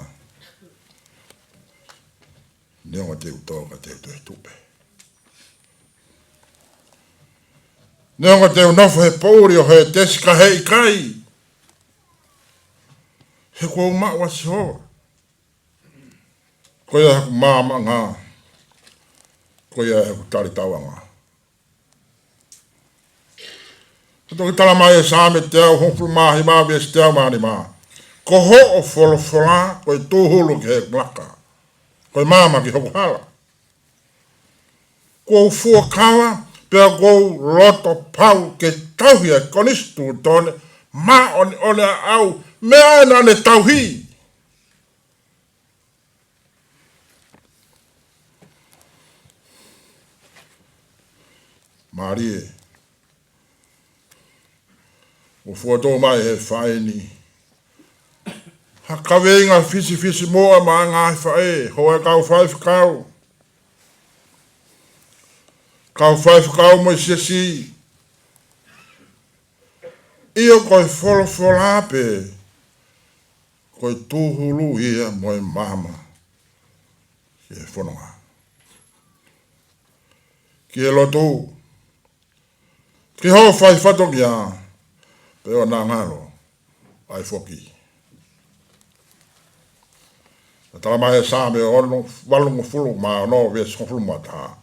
Neongo te u tō ka te u toe tuʻu pē. Neongo te u nofo he poʻuli ʻo Hētesi ka heʻikai, he ʻoku ou maʻu ʻa Sihova. Ko ia hoku maamaʻanga, ko ia hoku talitauʻanga. Ko e toki tala mai ʻe he Saame teau hongofulu mā hiva veesi teau mā nima: Ko hoʻo folofola ko e tūhulu ki heʻeku laka, ko e maama ki hoku hala. ʻOku ou fuakava, pea ʻoku ou loto pau ke tauhi ʻa e konisitūtone māʻoniʻoni ʻaʻau, meʻa ē naʻa ne tauhi. Mālie. ʻOku fokotuʻu mai he faʻē ni ha kaveinga fisifisimuʻa maʻa e ngaahi faʻē, hoa e kau faifekau, kau faifekau mo e siasi. ʻIo, ko e folofola pē ko e tūhulu ia mo e maama ki he fononga, ki he lotu, ki hoʻo fai fatongia, pea ʻoua naʻa ngalo ai foki. Naʻe talamai ʻe he Saame ono, valungofulu mā ono, veesi hongofulu mā taha,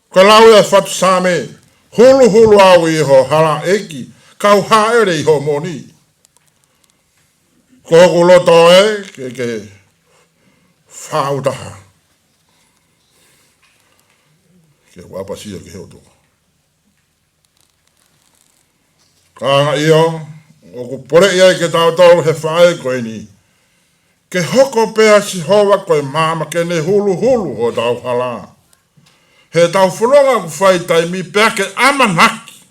ko e lau ia ʻa e fatu Saame: Huluhulu au ʻi ho hala, ʻEiki, kau hāʻele ʻi hoʻo moʻoni. Ko hoku loto ē, ke ke faʻu taha ke u ʻapasia ki he ʻOtua. Kāinga, ʻio, ʻoku poleʻi ai kitautolu he faʻē ko eni ke hoko pē ʻa Sihova ko e maama ke ne huluhulu hotau hala, heʻetau fononga ʻoku fai taimi, pea ke ʻamanaki,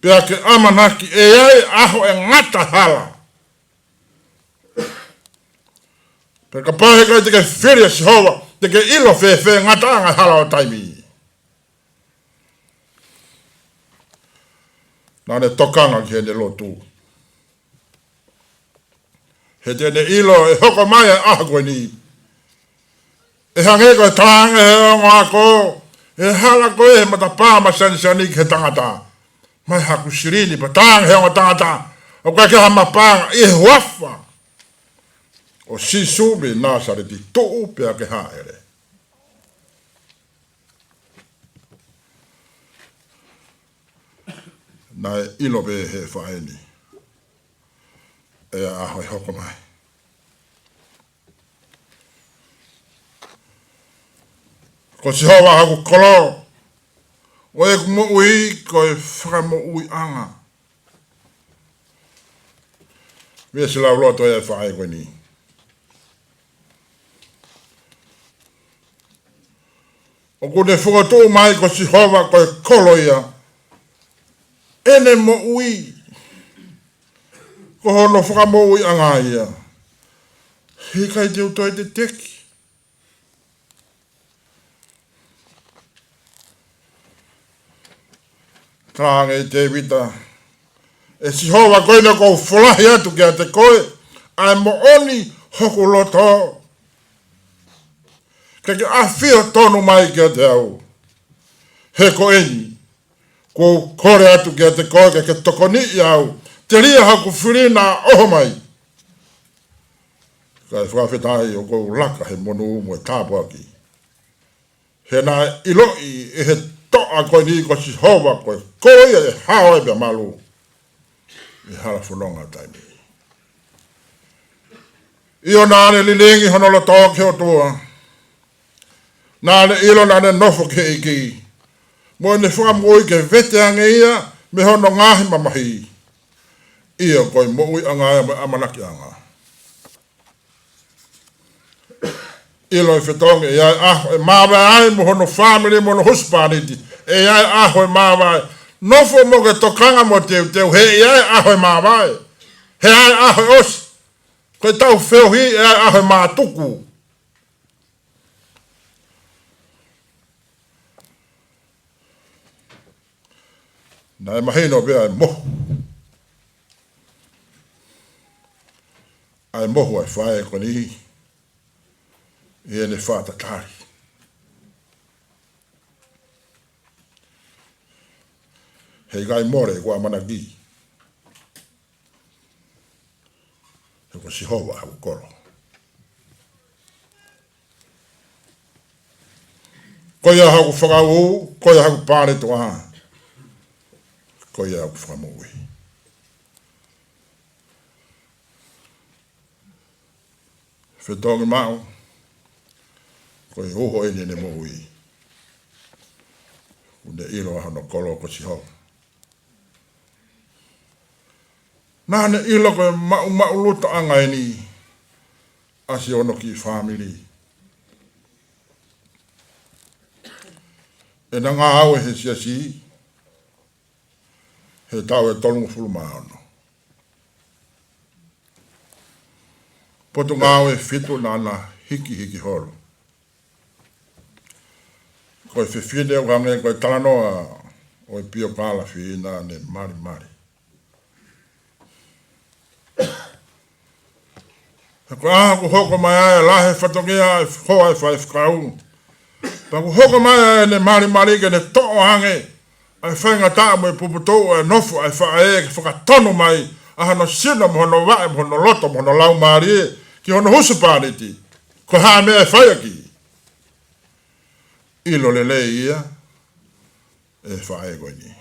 pea ke ʻamanaki ʻe ʻi ai e ʻaho ʻe ngata e hala. Pea kapau he ʻikai te ke fili ʻa Sihova, te ke ʻilo fēfē e ngataʻanga e hala ʻo taimi? Naʻa ne tokanga ki heʻene lotu, he te ne ʻilo ʻe hoko mai ʻa e ʻaho ko eni. ʻE hangē ko e talaange ʻe he ongo ako, ʻe hala ko ē he matapā masanisani ki he tangata, mai haku silini, pea talaange ʻe he ongo tangata, ʻoku ʻikai ke ʻi ai ha mapaanga, ʻi he huafa ʻo Sīsū mei Nāsaleti, tuʻu pea ke hāʻele. Naʻe ʻilo pē ʻe he faʻē ni ʻa e ʻaho ʻe hoko mai. Ko Sihova hoku kolo, ʻo ʻeku moʻui ko e fakamoʻuiʻanga. Veesi lauloto ia ʻa e faʻē ko eni. ʻOku ne fokotuʻu mai ko Sihova ko e kolo ia ʻene moʻui, ko hono fakamoʻuiʻanga ia, he ʻikai te u toe teteki. Talaange ʻe Tēvita, ʻE Sihova, ko eni ʻoku ou folahi atu kiate koe ʻa e moʻoni hoku loto, ke ke ʻafio tonu mai kiate au. He ko eni, ʻoku ou kole atu kiate koe ke ke tokoniʻi au, telia hoku fili naʻa ʻoho mai. Kae fakafetaʻi, ʻoku ou laka he monū mo e tāpuaki, he naʻe ʻiloʻi ʻe he toʻa ko eni ko Sihova ko e kolo ia ʻe hao ai pea malu ʻi he hala fononga ʻo taimi. ʻIo, naʻa ne lilingi hono loto ki he ʻOtua. Naʻa ne ʻilo naʻa ne nofo ki he ʻEiki, mo ʻene fakamoʻui ke vete ange ia mei hono ngaahi mamahi. ʻIo, ko e moʻuiʻanga ia mo e ʻamanakiʻanga. ʻIlo ʻe Fetongi, ʻe ʻi ai e ʻaho ʻe māvae ai mo hono fāmili mo hono husepāniti. ʻE ʻi ai e ʻaho ʻe māvae. Nofo mo ke tokanga mo teuteu, he ʻe ʻi ai e ʻaho ʻe māvae. He ʻe ʻi ai e ʻaho ʻe ʻosi. Ko ʻetau feohi, ʻe ʻi ai e ʻaho ʻe mātuku. Naʻe mahino pē ʻa e mohu, ʻa e mohu ʻa e faʻē ko eni ʻi heʻene faʻa tatali. He ʻikai mole ʻeku ʻamanaki, he ko Sihova hoku kolo. Ko ia hoku fakaū, ko ia hoku pāletoʻa, ko ia hoku fakamoʻui. Fetongi maʻu, ko e uho eni ʻene moʻui, ʻoku ne ʻilo ʻa hono kolo ko Sihova. Naʻa ne ʻilo ko e maʻumaʻulutaʻanga eni ʻa siʻono kiʻi fāmili. ʻEna ngāue he siasi, he taʻu ʻe tolungofulu mā ono. Potungāue ʻe fitu naʻa na hikihiki holo. Ko e fefine ʻoku hangē ko e talanoa ʻo e piokalafi naʻa ne malimali. He ko e ʻaho ʻoku hoko mai ai ʻa e lahi fatongia ʻa e hoa ʻo e faifekau, pea ʻoku hoko mai ai ʻene malimali ke ne toʻo ange ʻa e faingataʻa mo e puputuʻu ʻa e nofo ʻa e faʻē ke fakatonu mai ʻa hono sino mo hono vaʻe mo hono loto mo hono laumālie ki hono husepāniti. Ko e hā e meʻa ʻe fai ʻaki? ʻIlo lelei ia ʻe he faʻē ko eni.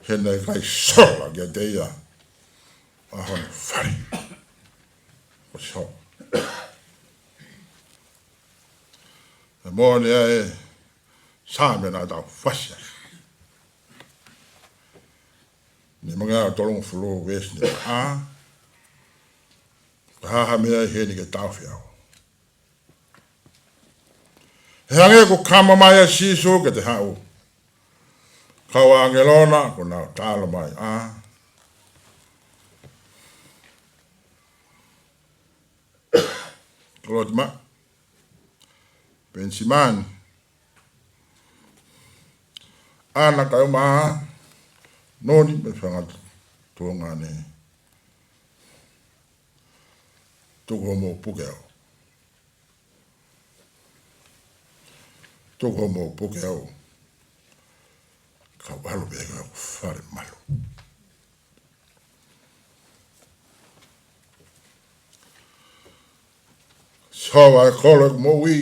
He naʻe ʻikai sola kiate ia ʻa hono fale. Ko e sola. He moʻoni ʻa e Saame naʻa tau fasi ai. Nimangofulu veesi nima A. Ko e hā ha meʻa ʻi heni ke tau fai? He hangē ʻoku kama mai ʻa Sīsū ke te haʻu, kau ʻāngelo na kuo nau tala mai ʻa Koloti ma Penisimani, ʻAna, Kaeʻumaʻā, Noni mo e fanga tuongaʻane. Tuku hoʻomou puke au. Tuku hoʻomou puke au. Kau ʻalu pē ki hoku fale malu. Sihova ʻa e kolo ʻeku moʻui.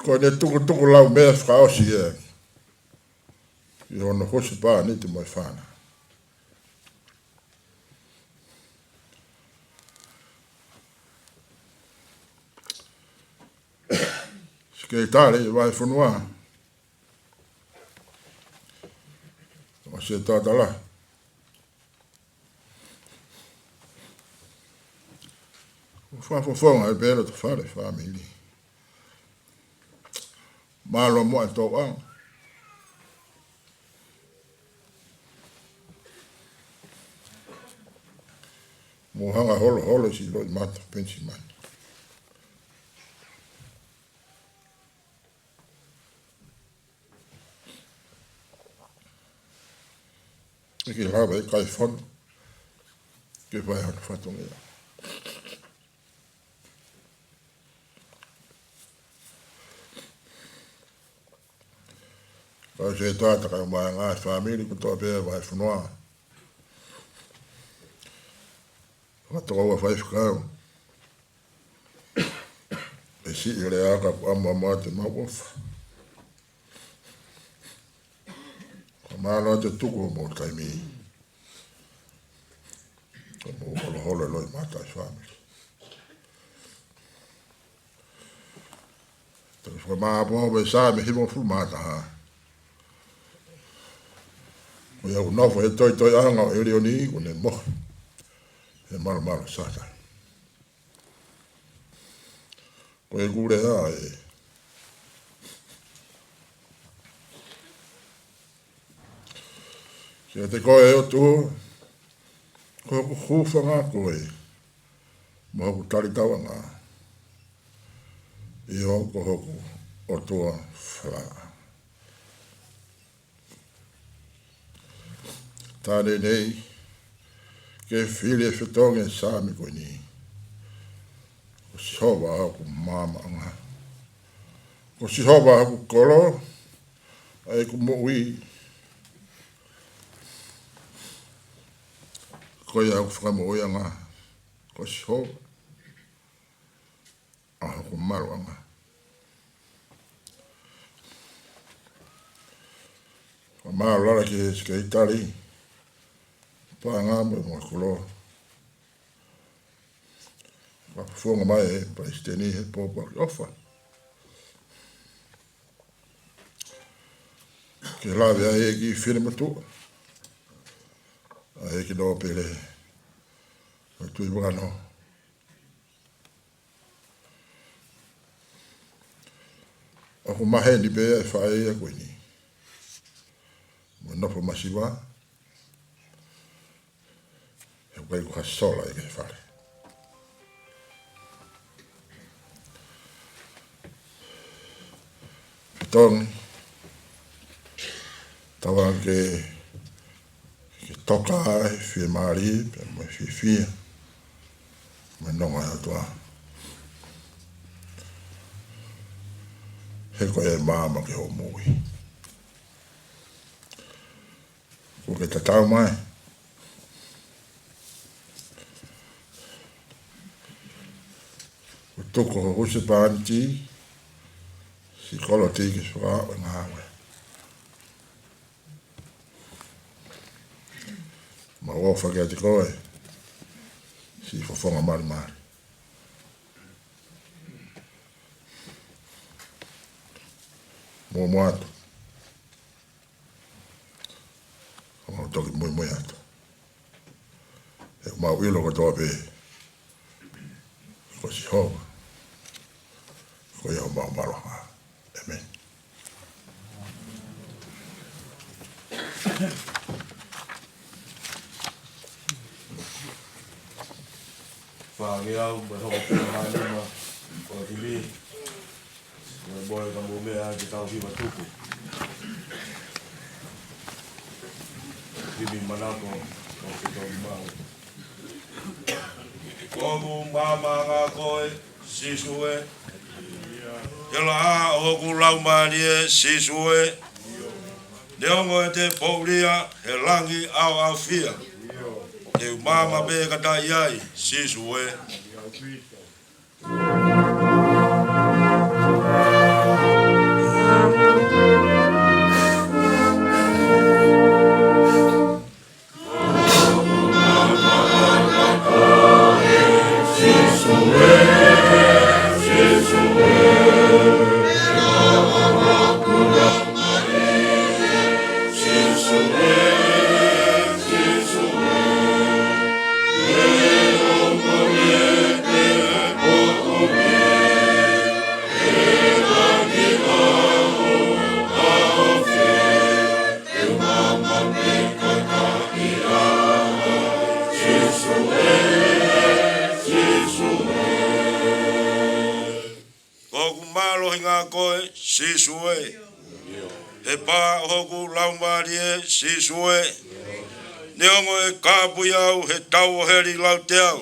Ko ʻene tukutuku lau meʻa fakaʻosi ia ki hono husepāniti mo e fānau. Sekelitali Vahefonua, ʻo se tatala. Fakafofonga e pelo to fale fāmili. Mālō muʻa e tōʻonga. Mou hanga holoholo siʻi loʻimata Penisimani. ʻIkai lava ʻe Kaifono ke fai hano fatongia. Kau se toa ta kau mai ngaahi fāmili kotoa pē Vahefonua. Fakatokoua faifekau. ʻE siʻi lea ka kuo ʻamuʻamu atu ʻemau ʻofa. Ka mālō atu e tuku hoʻomou taimi ke mou holoholo e loʻimata e fāmili. Tau fakamāʻopoʻopo e Saame hivangofulu mā taha. Ko ia ʻoku nofo he toitoiʻanga ʻo ʻElioni kuo ne mohe he malumalu ʻo Sātane. Ko e kule ʻa e Kiate koe ʻOtua, ko hoku hūfanga koe, mo hoku talitauʻanga, ʻio ko hoku ʻOtua falala. Tā neʻineʻi ke fili e fetongi e Saame ko eni. Ko Sihova hoku maamaʻanga. Ko Sihova hoku kolo, ʻa ʻeku moʻui. Ko ia hoku fakamoʻuiʻanga. Ko Sihova ʻa hoku maluʻanga. Fakamālō lahi ki he Sekelitali Paʻanga mo e Mokakolo. Fakafofonga mai e Palesiteni he pōpoaki ʻofa. Ke lave ai e kiʻi finemotuʻa, ʻa e kiʻi nōpele ʻo e Tuʻi Vano. ʻOku maheni pē ʻa e faʻē ia ko eni. mo e nofo masiva, he ʻoku ʻikai ko ha sola ia ki he fale. Fetongi, tauange ke toka ai e fiemālie, pea mo e fiefia, mo e nonga ʻa e ʻOtua. He ko e maama ki hoʻo moʻui. Kuo ke tatau mai. Kuo tuku ho husepāniti, siʻi Koloti, ke fakaʻau e ngāue. Mau ʻofa kiate koe, siʻi Fofonga Malimali. Muʻomuʻa atu. ʻOku mau toki muimui atu. He ʻoku mau ʻilo kotoa pē ko Sihova, ko ia homau mālohi. ʻĒmeni. Fāngeau, mo e hoko pē mai nima, ʻo timi. Mo e moe ka mou meʻa ke tau hiva tuku. Timi manako, ʻo ke tau mau. Ko hoku maama ʻa koe, Sīsū ē. He laʻā ʻo hoku laumālie, Sīsū ē. Neongo ʻete poʻulia he langi ʻaoʻaofia, te u maama pē kataʻi ai, Sīsū ē. Ko hoku mālohinga ʻa koe, Sīsū ē. He pā ʻo hoku laumālie, Sīsū ē. Neongo ʻe kāpui au he tau ʻo heli laute au,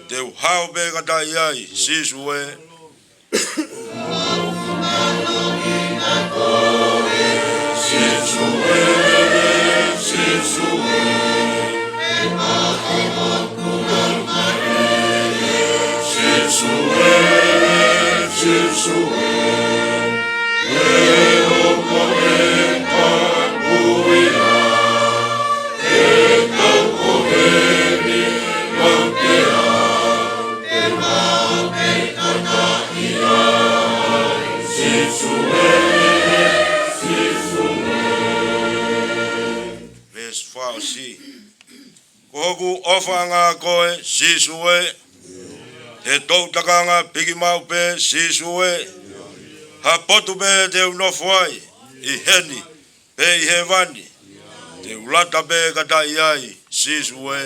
te u hao pē kataʻi ai, Sīsū ē. Veesi fā ʻo C. Ko hoku ʻofaʻanga ʻa koe, Sīsū ē. He toʻu takanga piki maʻu pē, Sīsū ē. Ha potu pē te u nofo ai, ʻi heni pe ʻi hēvani, te u lata pē kataʻi ai, Sīsū ē.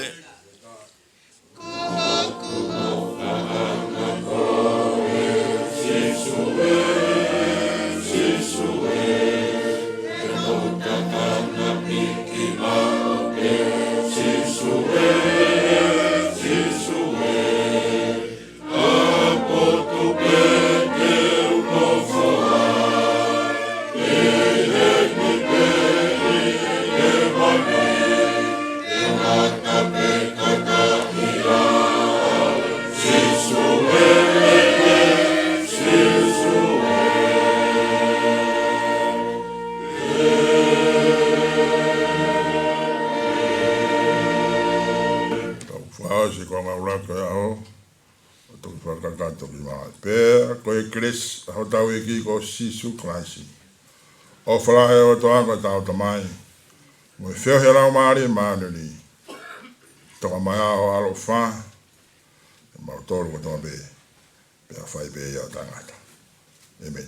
Tau fakaʻosi e konga ʻuluaki ʻo e ʻaho, ʻo toki fakakakato ki māmani. Pea ko e kelesi ʻa hotau ʻEiki ko Sīsū Kalaisi, ʻofa lahi ʻa e ʻOtua ko hotau Tamai, mo e feohi ʻa e Laumālie Māʻoniʻoni, toka mai ʻa e ʻaloʻofa, ʻiate kimautolu kotoa pē, pea fai pē ia ʻo taʻengata. ʻĒmeni.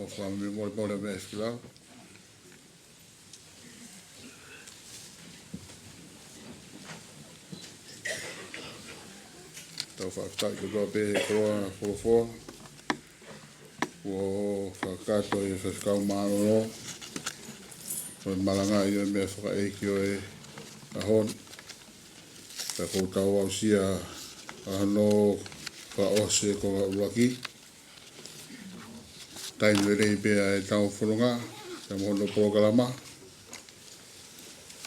Fakamolemole mei he ʻEiki lau. Tau fakafetaʻi kotoa pē he koloa folofola kuo fakakakato ʻe he Faifekau Mālōlō, ko e malangaʻi ʻo e meʻa fakaʻeiki ʻo e ʻaho ni. Ka ʻoku tau aʻusia ʻa hono fakaʻosi e konga ʻuluaki. Taimi lelei pē ʻa ʻetau fononga, pea mo hono polokalama.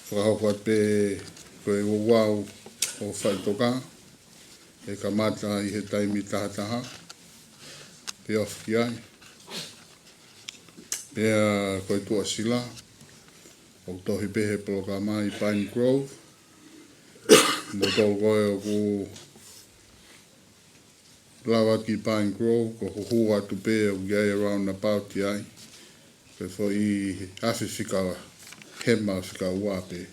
Fakahoko atu pē ko e ouau ʻo e faʻitoka, ʻe kamata ʻi he taimi taha taha, pea ofi ki ai. Pea ko e tuʻasila, ʻoku tohi pē he polokalama ʻi Pine Grove. Mo tolu ko ē ʻoku lava ki Pine Grove, ko e huhu atu pē ʻoku ʻi ai e roundabout ʻi ai. Ko e foʻi afi fika, hema fika ua pē.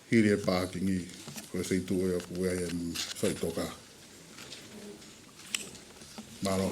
Hili e pākingi, ko e feituʻu ʻoku ʻi ai e faʻitoka. Mālō.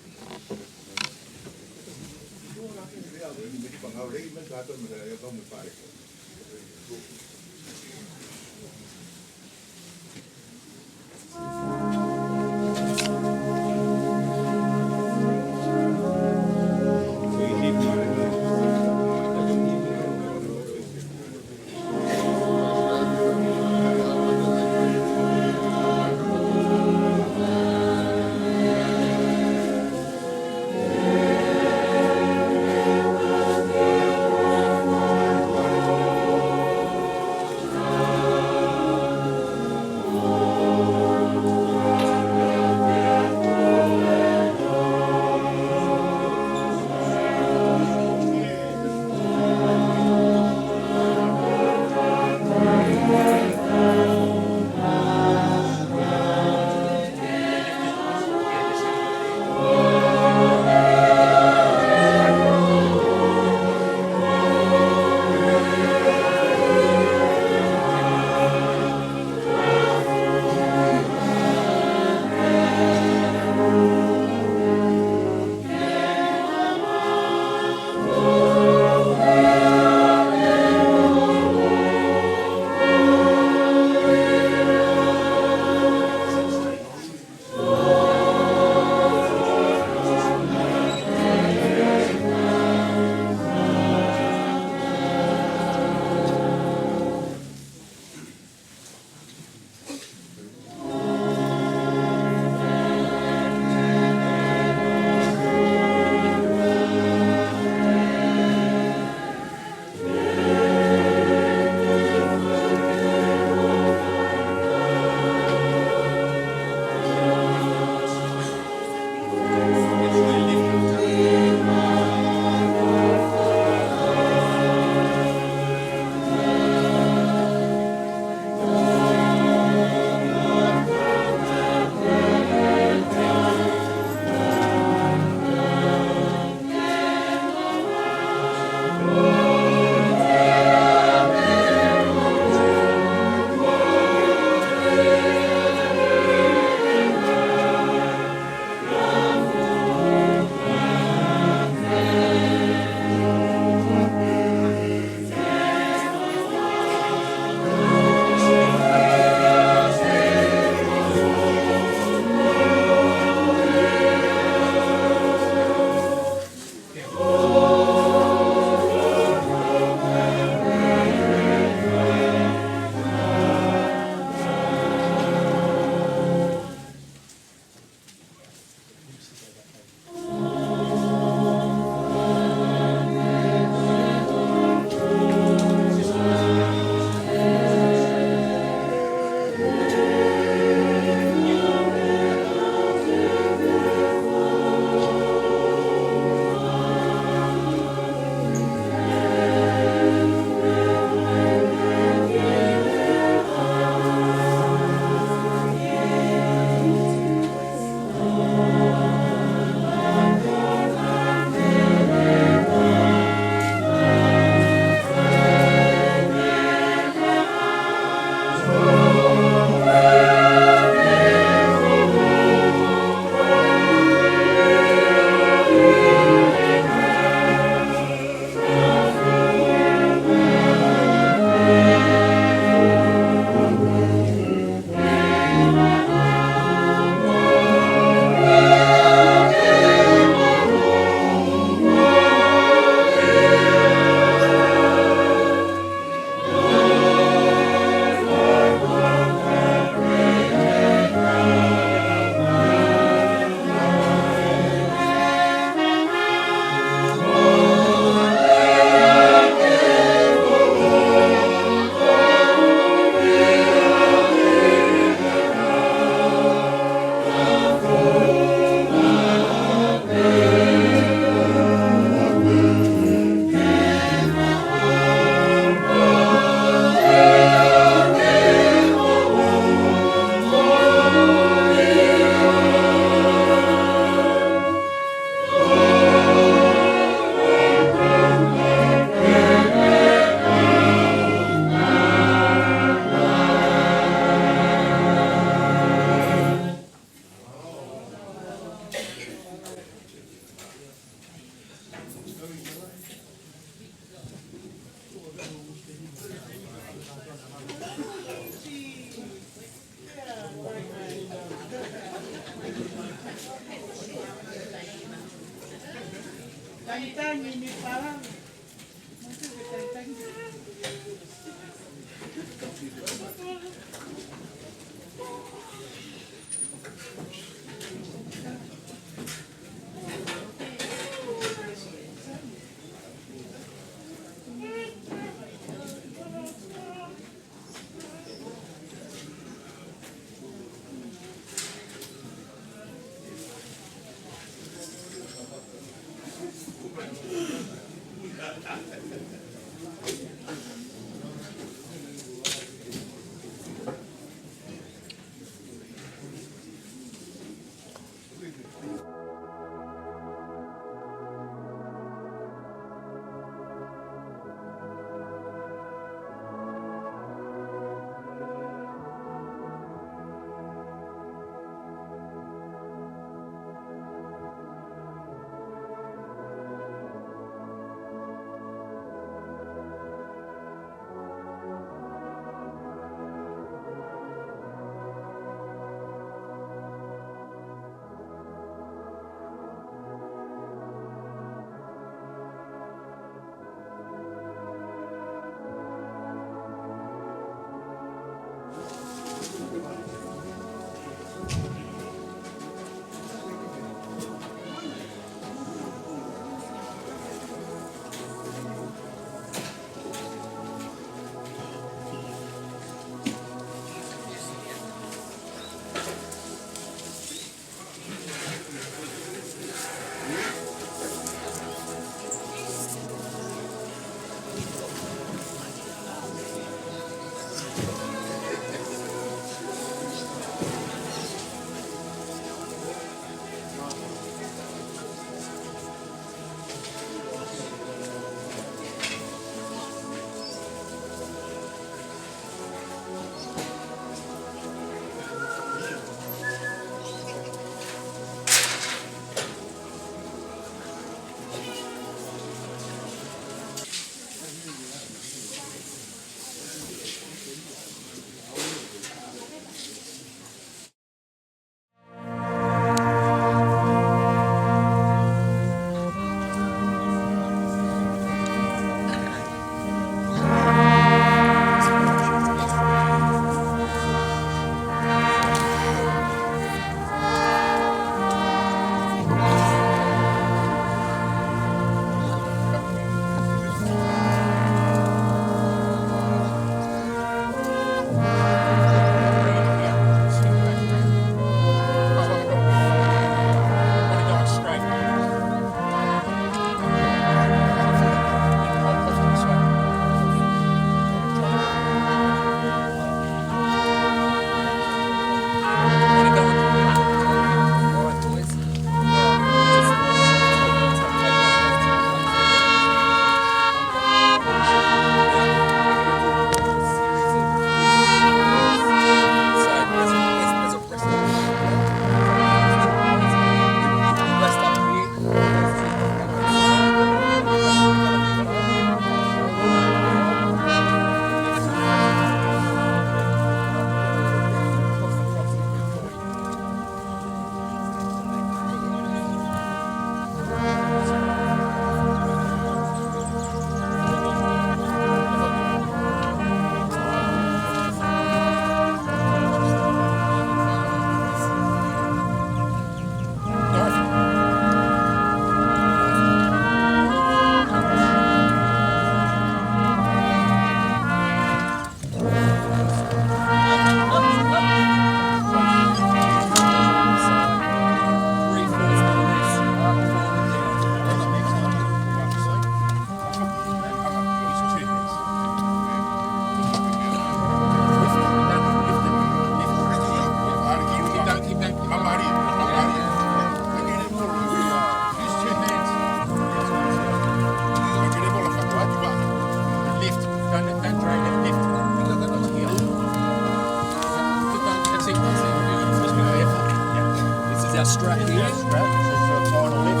This is our strap here. Strap. This is the final lift.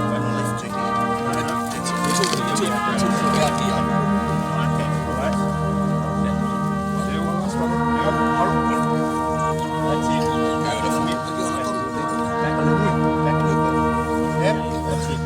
Final lift to here. It's, it's all, it's all, it's all about here. Okay, all right. Yeah. That's it. Go to flip. Back on the wood. Back on the wood. Yep, that's it.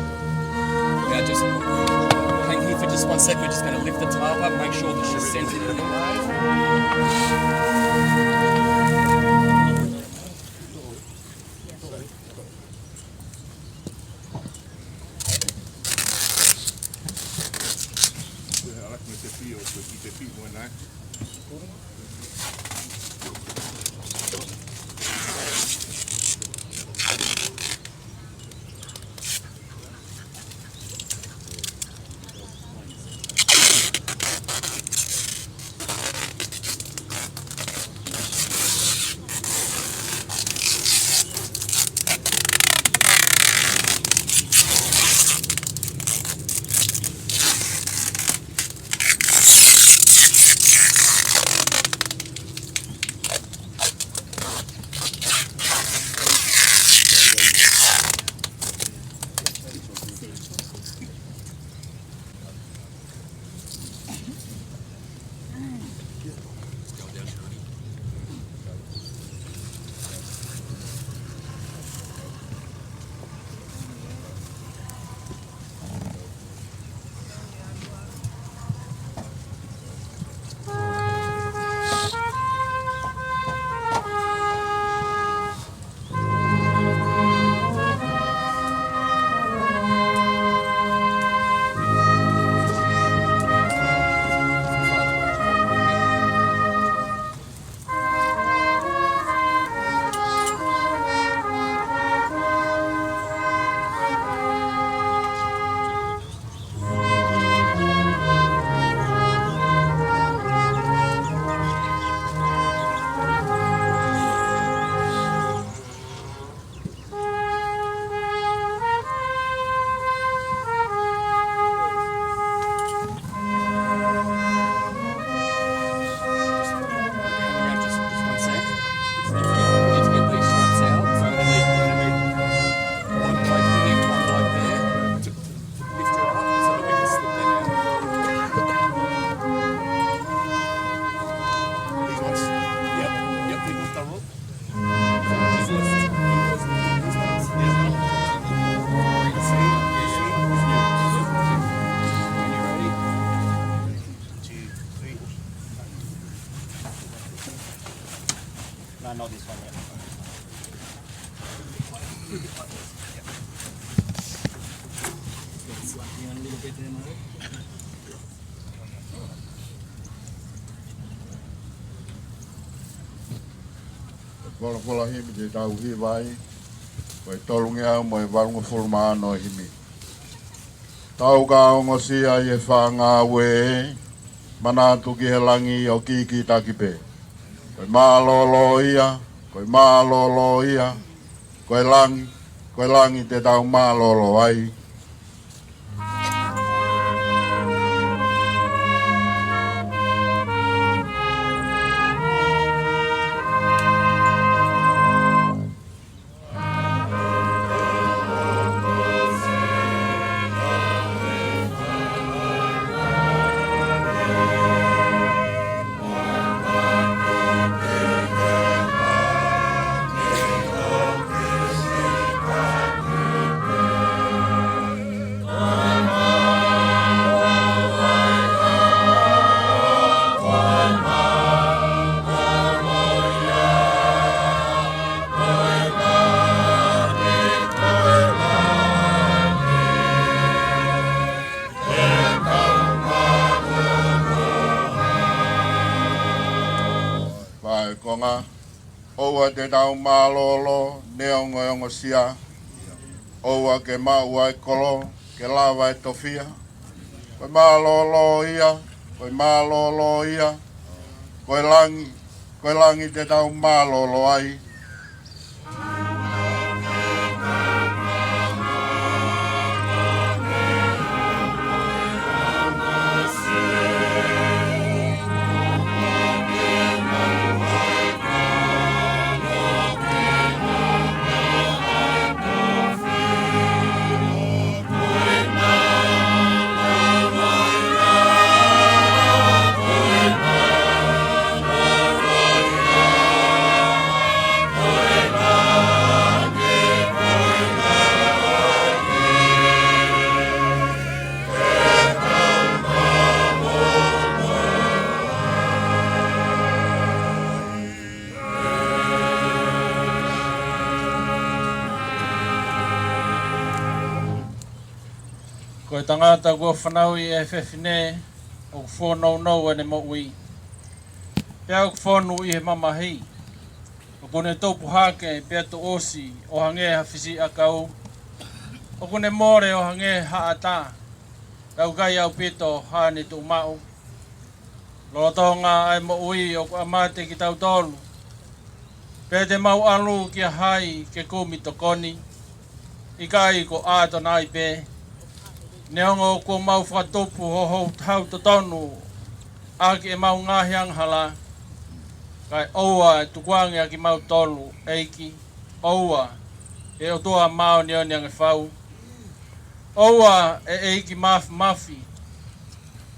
Folofola himi te tau hiva ai, ko e tolungeau mo e valungofulu mā ono himi. Tau ka ongosia ʻi he fanga ue, manatu ki he langi ʻo kikitaki pē. Ko e mālōlō ia, ko e mālōlō ia, ko e langi, ko e langi te tau mālōlō ai. Fai konga, ʻoua te tau mālōlō, neongo e ongosia. ʻOua ke maʻu ʻa e kolo, ke lava e tofia. Ko e mālōlō ia, ko e mālōlō ia, ko e langi, ko e langi te tau mālōlō ai. Ko e tangata kuo fanauʻi ʻe he fefine, ʻoku fonounou ʻene moʻui, pea ʻoku fonu ʻi he mamahi. ʻOku ne tupu hake pea tuʻusi ʻo hangē ha fisiʻi ʻakau. ʻOku ne mole ʻo hangē ha ʻata, pea ʻoku ʻikai ʻaupito haʻane tuʻumaʻu. Lolotonga ʻa e moʻui ʻoku ʻa mate kitautolu, pea te mau ʻalu kia hai ke kumi tokoni? ʻIkai ko ʻAtonai pē? Neongo kuo mau fakatupu ho houhau totonu ʻaki ʻemau ngaahi angahala, kae ʻoua ʻe tukuange ʻa kimautolu, ʻEiki. ʻOua, ʻe ʻOtua māʻoniʻoni ange fau. ʻOua, ʻe ʻEiki Māfimafi.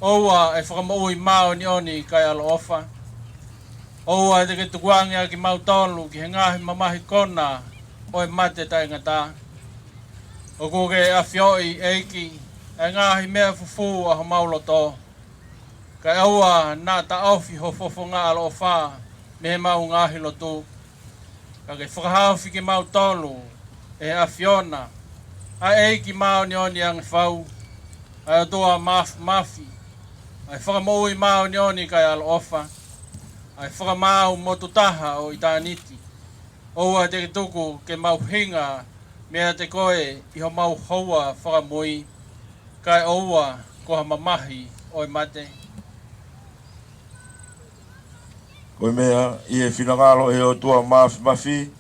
ʻOua, ʻe Fakamoʻui māʻoniʻoni kae ʻaloʻofa. ʻOua te ke tukuange ʻa kimautolu ki he ngaahi mamahi kona ʻo e mate taʻengata. ʻOku ke ʻafioʻi, ʻEiki, ʻa e ngaahi meʻa fufū ʻa homau loto. Kae ʻoua naʻa taʻofi ho fofonga ʻaloʻofa mei heʻemau ngaahi lotu. Ka ke fakahaofi kimautolu ʻe he ʻAfiona, ʻa e ʻEiki māʻoniʻoni ange fau, ʻa e ʻOtua Māfimafi, ʻa e Fakamoʻui māʻoniʻoni kae ʻaloʻofa, ʻa e Fakamaau motu taha ʻo ʻitāniti. ʻOua te ke tuku ke mau hinga meiate koe ʻi homau houa fakamui, kae ʻoua ko ha mamahi ʻo e mate. Ko e meʻa ʻi he finangalo ʻo e ʻOtua Māfimafi,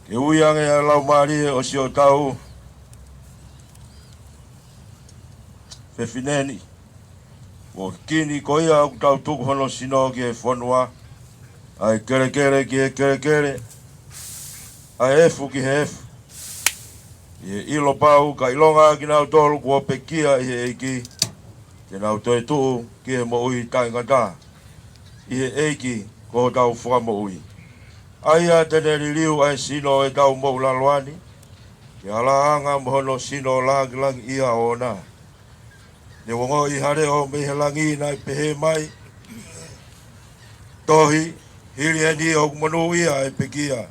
ke ui ange ʻa e laumālie ʻo siʻotau fefine ni, ʻo kini ko ia ʻoku tau tuku hono sino ki he fonua, ʻa e kelekele ki he kelekele, ʻa e efu ki he efu, ʻi he ʻilo pau ka ʻilonga ʻa kinautolu kuo pekia ʻi he ʻEiki, te nau toetuʻu ki he moʻui taʻengata ʻi he ʻEiki ko hotau Fakamoʻui. ʻA ia te ne liliu ʻa e sino ʻo ʻetau moʻulaloa ni, ke ʻalaʻanga mo hono sino lāngilangiʻia ʻoʻona. Ne u ongoʻi ha leʻo mei he langi naʻe pehē mai, Tohi, Hili ʻeni ʻoku monūʻia ʻa e pekia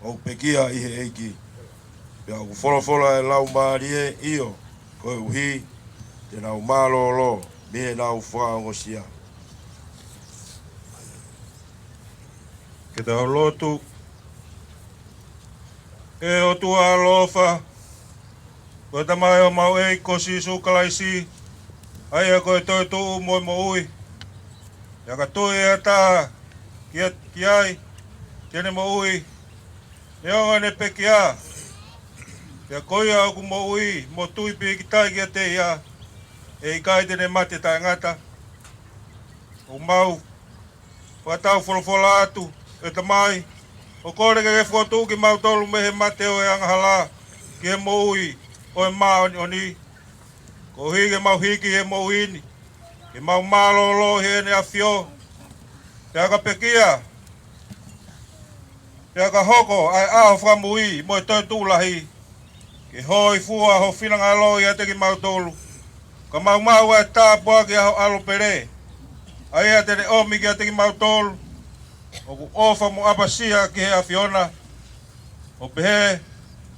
ʻoku pekia ʻi he ʻEiki. Pea ʻoku folofola ʻa e Laumālie, ʻio, koeʻuhi te nau mālōlō mei heʻenau fakaongosia. Ke tau lotu. ʻE ʻOtua ʻaloʻofa, ko e Tamai ʻo homau ʻEiki ko Sīsū Kalaisi, ʻa ia ko e toetuʻu mo e moʻui. Pea ka tui ʻe ha taha ki, ki ai, te ne moʻui, neongo ʻene pekia. Pea ko ia ʻoku moʻui mo tui pīkitai kiate ia, ʻe ʻikai te ne mate taʻengata. ʻOku mau fakatau folofola atu, ʻe Tamai, ʻo kole ke ke fokotuʻu kimautolu mei he mate ʻo e angahala ki he moʻui ʻo e māʻoniʻoni. Koeʻuhi ke mau hiki he moʻui ni, ke mau mālōlō ʻi heʻene ʻAfio. Pea ka pekia, pea ka hoko ʻa e ʻaho fakamui mo e toetuʻu lahi, ke hōifua ho finangalo ʻiate kimautolu, ka mau maʻu ʻa e tāpuaki ʻa ho ʻAlo pele, ʻa ia te ne ʻomi kiate kimautolu ʻoku ʻofa mo ʻapasia ki he ʻAfiona. ʻO pehē,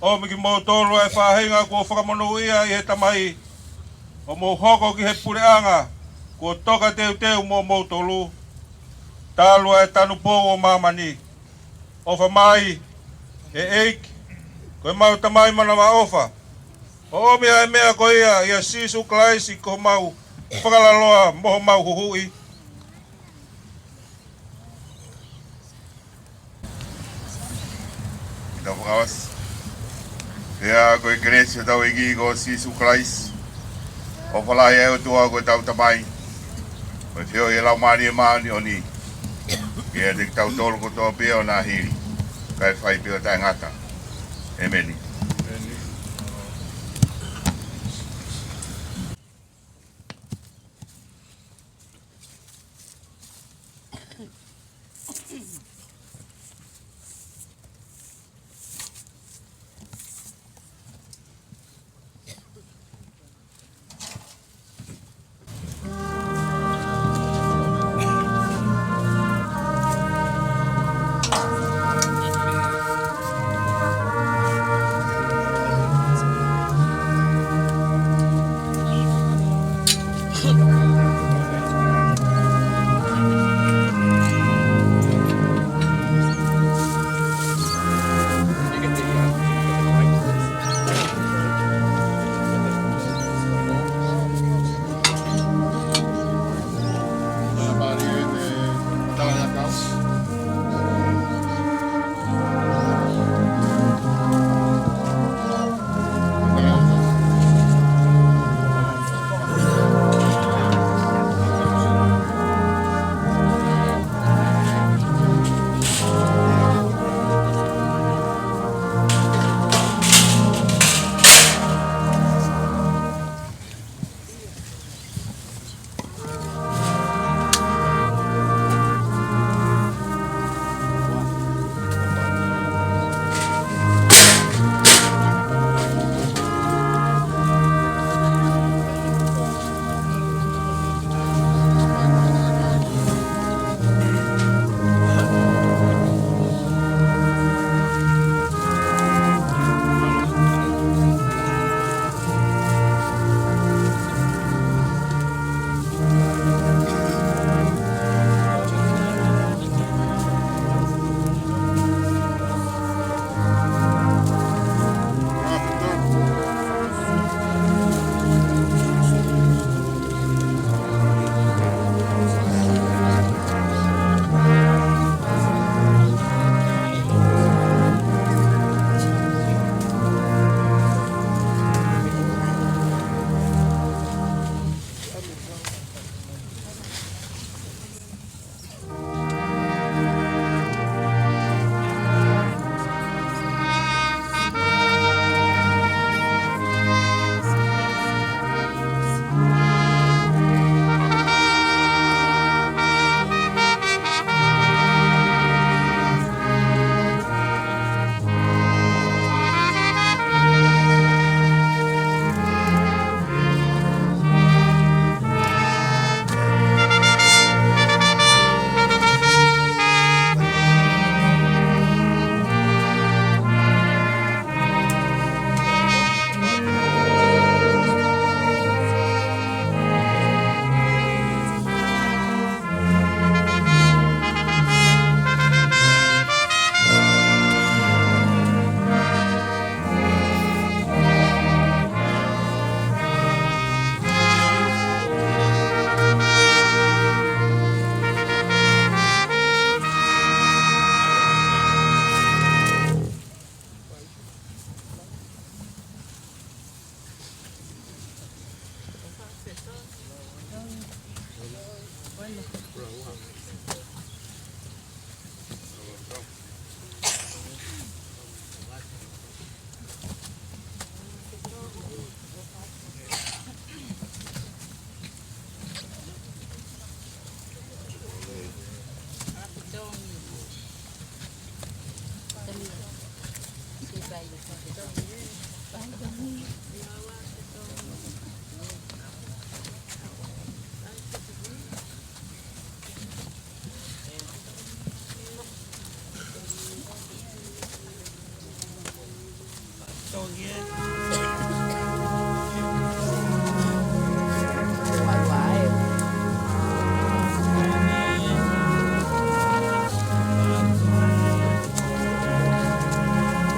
ʻomi kimoutolu ʻa e faʻahinga kuo fakamonūʻia ʻi he Tamai, ʻo mou hoko ki he puleʻanga kuo tokateuteu moʻomoutolu, talu ʻa e tanupou ʻo māmani. ʻOfa mai, ʻe ʻEiki, ko ʻemau Tamai manavaʻofa, ʻo ʻomi ʻa e meʻa ko ia ʻia Sīsū Kalaisi ko homau fakalaloa mo homau huhuʻi. Tau fakaʻosi. Pea ko e kelesi ʻa hotau ʻEiki ko Sīsū Kalaisi, ʻofa lahi ʻa e ʻOtua ko hotau Tamai, mo e feohi ʻa e Laumālie Māʻoniʻoni, ke ʻiate kitautolu kotoa pē ʻo nāhili, kae fai pē ʻo taʻengata. ʻEmeni.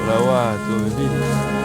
Lau ā, tō vivili.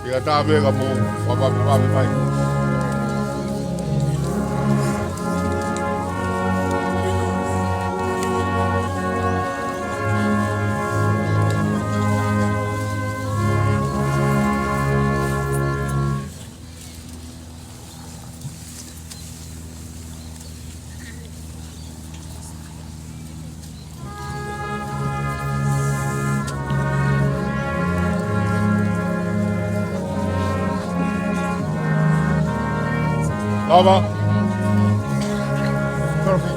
Ia tā pē ka mou, papa, papa, papa. Lava. Perfect.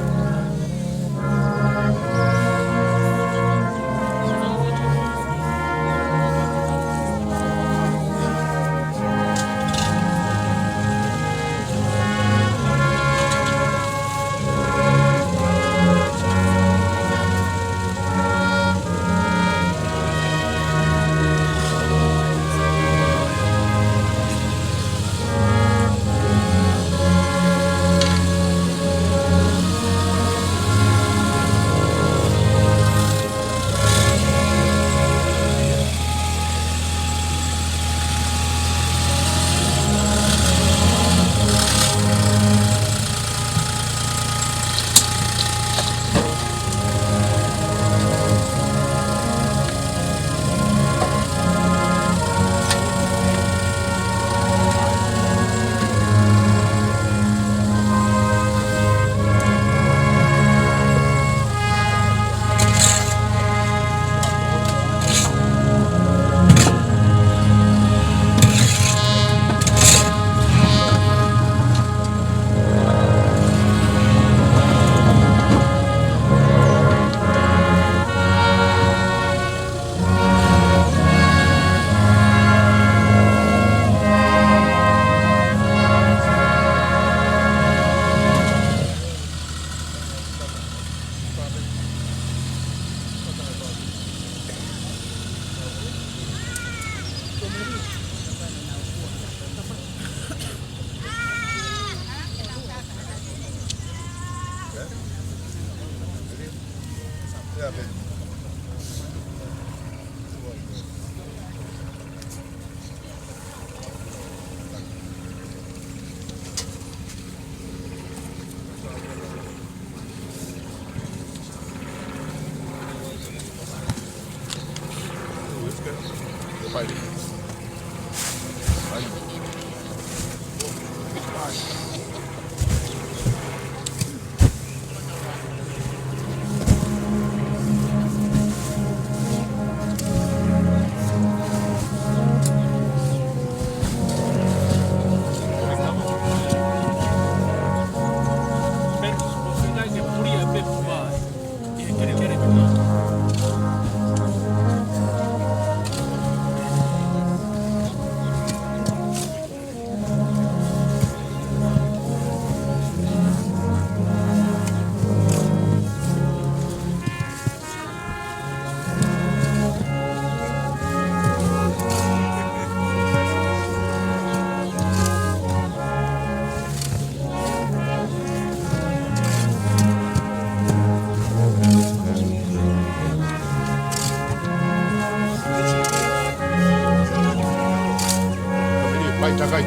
Fai takai,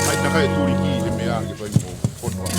fai takai tuli ki he meʻa ke fai mo kotoa.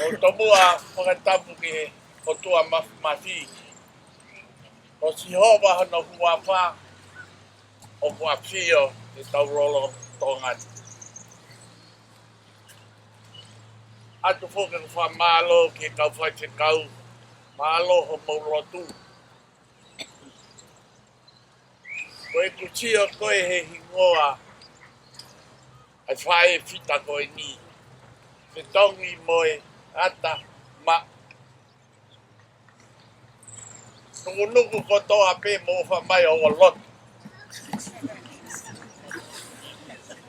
ʻOku ou tomuʻa fakatapu ki he ʻOtua Māfimafi, ko Sihova hono huafa ʻoku ʻafio ʻi hotau lotolotonga ni. ʻOatu foki ʻeku fakamālō ki he kau faifekau, mālō hoʻomou lotu. Ko ʻeku sio ko ē he hingoa ʻa e faʻē fita ko eni, fetongi mo e ata ma nukunuku kotoa pē mo ʻofa mai ʻo lotu.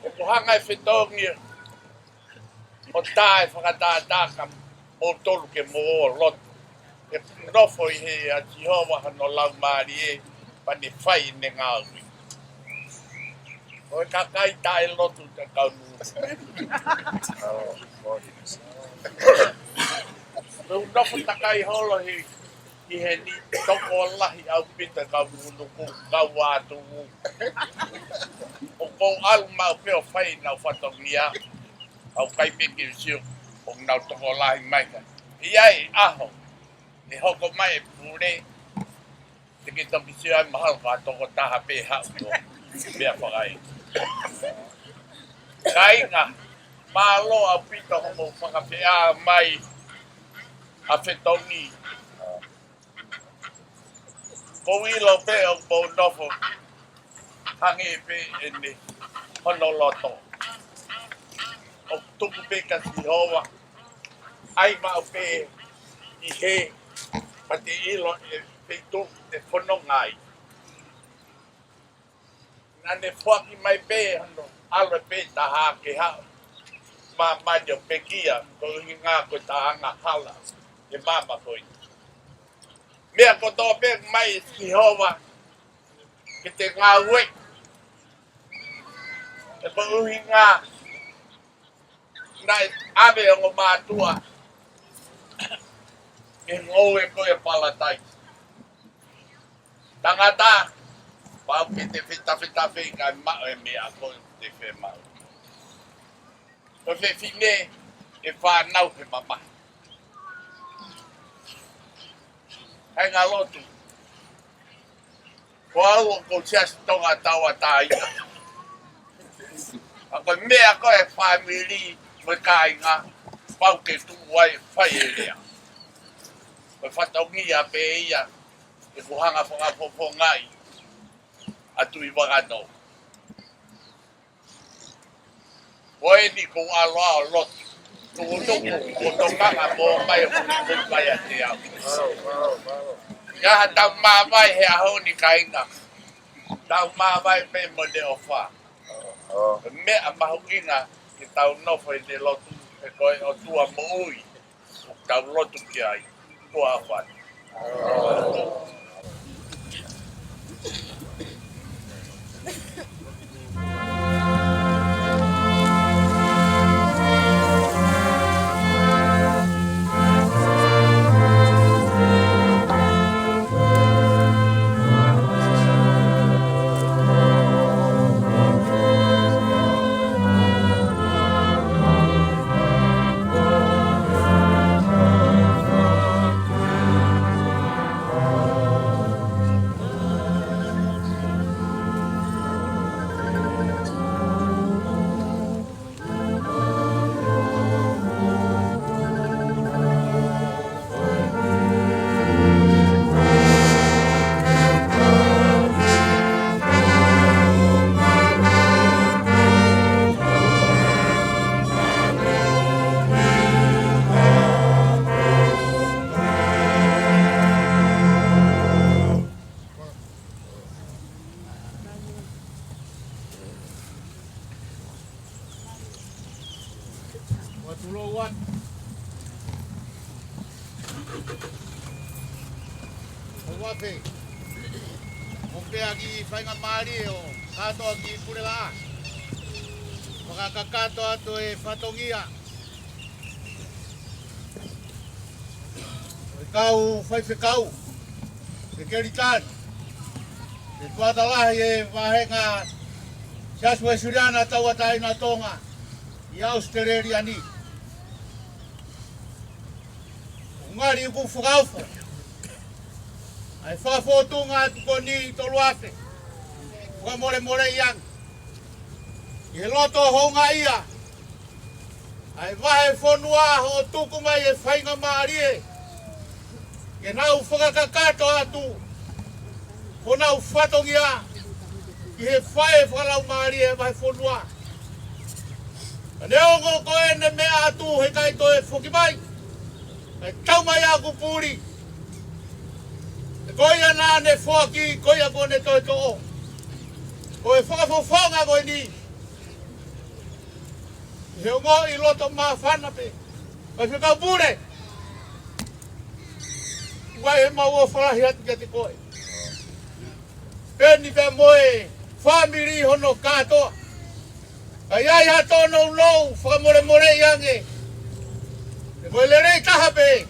ʻOku hanga ʻe fetongi ʻo tā e fakatātā kia moutolu ke mou ō ʻo lotu. Ke nofo ʻi hē ʻa Sihova hono laumālie pea ne fai ʻene ngāue. Ko e kakai taʻelotu te kau nunu. Ko e nofo takai holo ʻi, ʻi heni, tokolahi ʻaupito e kau nukunuku, kau ʻātuʻu. ʻOku ou ʻalu maʻu pē ʻo fai ʻenau fatongia, ʻoku ʻikai pē ke u sio ʻoku nau tokolahi mai ka. ʻI ai e ʻaho ʻe hoko mai e pule, te ke toki sio ai mahalo ko ha tokotaha pē haʻu ko e meʻa fakaʻeiki. Kāinga, mālō ʻaupito hoʻomou fakafeʻao mai ʻa Fetongi. Ko e ʻilo pē ʻoku mou nofo hangē pē ʻene hono loto. ʻOku tuku pē kia Sihova, ʻai maʻu pē ʻi he, pea te ʻilo e feituʻu ʻe fononga ai. Naʻa ne foaki mai pē hono ʻalu pē taha ke haʻu ʻo māmani ʻo pekia, ko e ʻuhinga ko e taʻanga hala he maama ko ē. Meʻa kotoa pē mai Sihova ke te ngāue. He ko e ʻuhinga naʻe ʻave ongo mātuʻa mei he ngoue ko ē ʻo Palataisi. Tangata, pau ke te fetafetafe kae maʻu e meʻa ko ē te fiemaʻu. Ko e fefine, ʻe fānau he mamahi. Kāinga lotu. Ko au ʻoku ou Siasi Tonga Tauʻatāina. Ka ko e meʻa ko e fāmili mo e kāinga, pau ke tuʻu ai fai e lea. Ko e fatongia pē ia ʻeku hanga fakafofongaʻi ʻa Tuʻivakanō. Ko eni ko e ʻaloʻalo lotu. Tukutuku, ko e tokanga mo mai ʻo kuni kuni mai ʻa te au. Ia ha tau māvae he ʻaho ni kāinga. Tau māvae pē mo e ʻofa. Meʻa mahuʻinga ke tau nofo ʻi he lotu, he ko e ʻOtua moʻui. Tau lotu ki ai, ko e ʻofa. Ua tulou atu. ʻOku ou pehē, ʻoku pehē ʻa e kiʻi faingamālie ʻo kātoa ki Pulevaʻa. Fakakakato atu e fatongia ʻo e kau faifekau, ʻa e kelitali, ʻa e tuʻatā lahi ʻo e vāhenga Siasi Uēsiliana Tauʻatāina ʻo Tonga ʻi ʻAositelēlia ni. ʻOku ngali ʻoku fakaofo ʻa e fakafōtunga atu ko eni ʻi Toluafe, fakamolemoleʻi ange ʻi he loto houngaʻia ʻa e vahefonua hoʻo tuku mai e faingamālie ke nau fakakakato atu honau fatongia ʻi he fai fakalaumālie e vahefonua. Ka neongo ko ʻene meʻa atu he ʻikai toe foki mai, kae tau mai ʻa ʻeku puli. He ko ia naʻa ne foaki, ko ia kuo ne toe toʻo. Ko e fakafofonga ko eni, he ongoʻi loto māfana pē. Faifekau Pule, ʻoku ʻi ai ʻemau ʻofa lahi atu kiate koe. Pehē ni pē mo e fāmili hono kātoa. Ka ʻi ai ha tōnounou, fakamolemoleʻi ange. He ko e lelei taha pē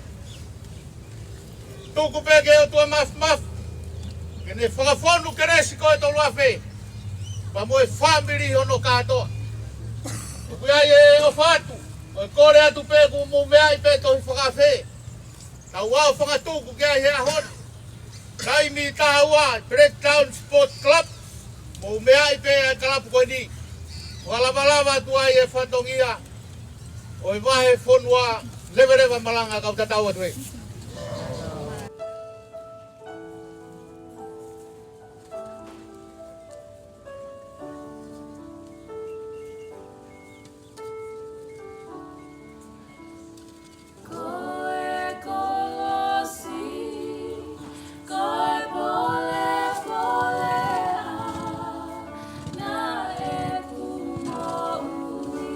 Tuku pē ki he ʻOtua Māfimafi ke ne fakafonu kelesi ko e tolu afe, pea mo e fāmili hono kātoa. ʻOku ʻi ai e ʻofa atu, ʻo e kole atu pē kuo mou meaʻi pē tohi fakaafe. Tau ʻaofangatuku ki ai he ʻaho ni. Taimi taha ua, Blacktown Sport Club, mou meaʻi pē ʻa e kalapu ko eni. Fakalavalava atu ai e fatongia ʻo e vahefonua, leveleva malanga, kau tatau atu ē. Ko e kolosi, ko e polepole ʻa naʻe ku moʻui.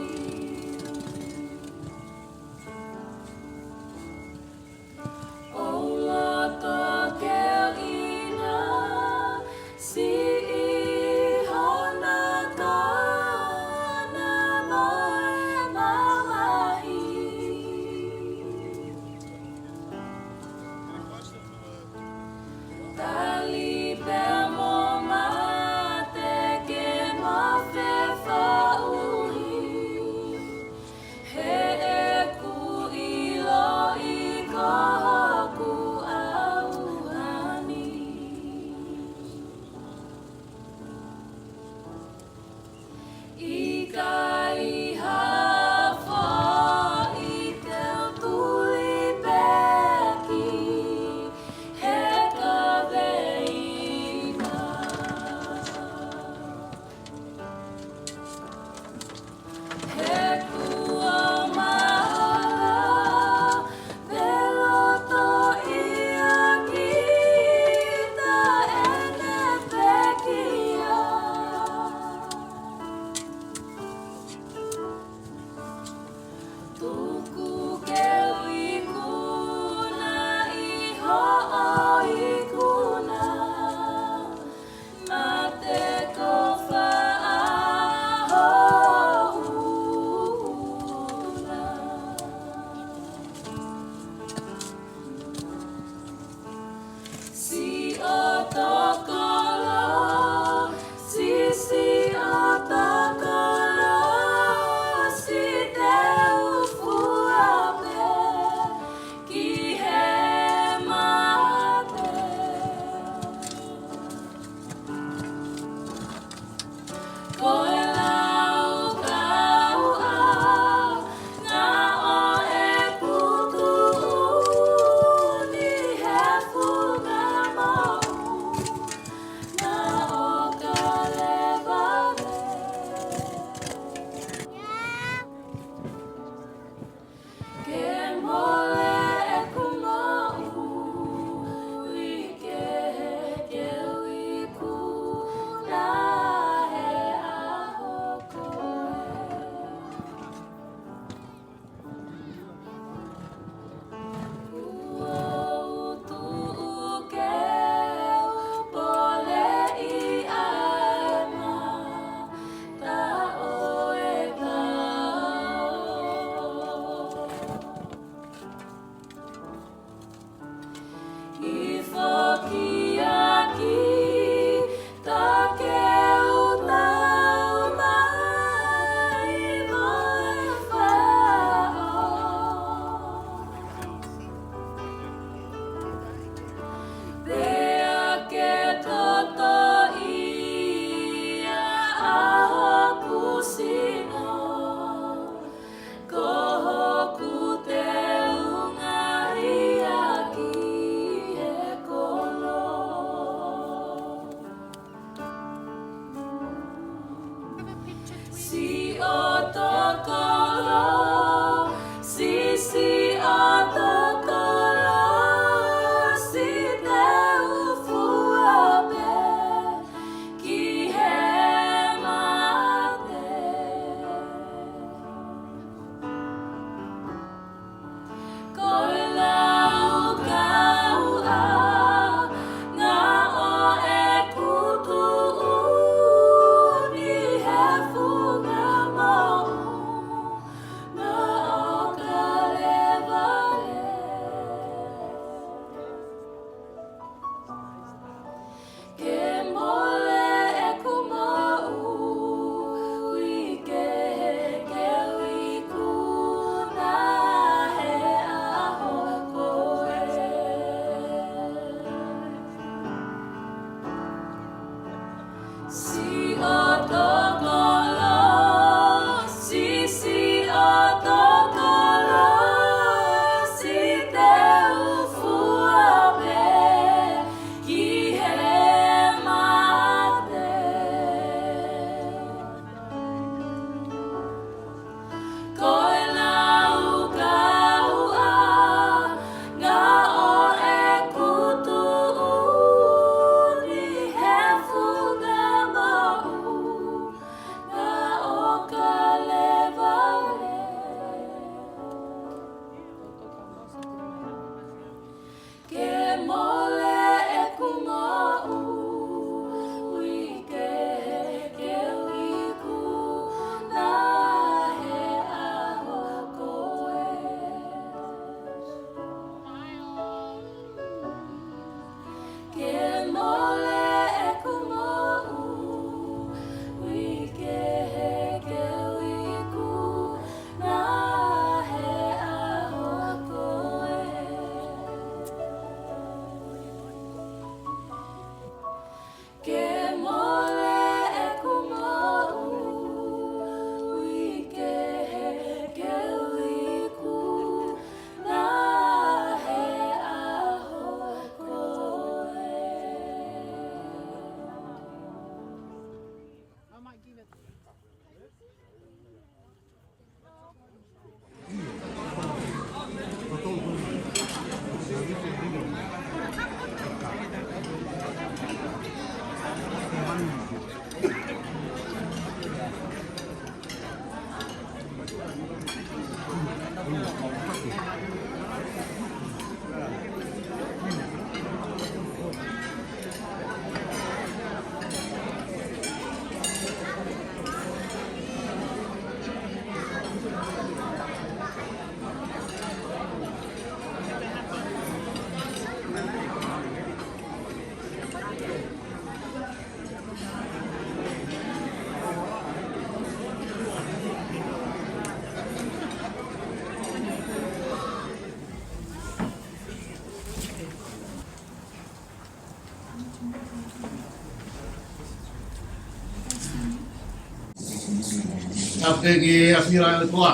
Tapu ki he ʻafio ʻa e ʻOtua.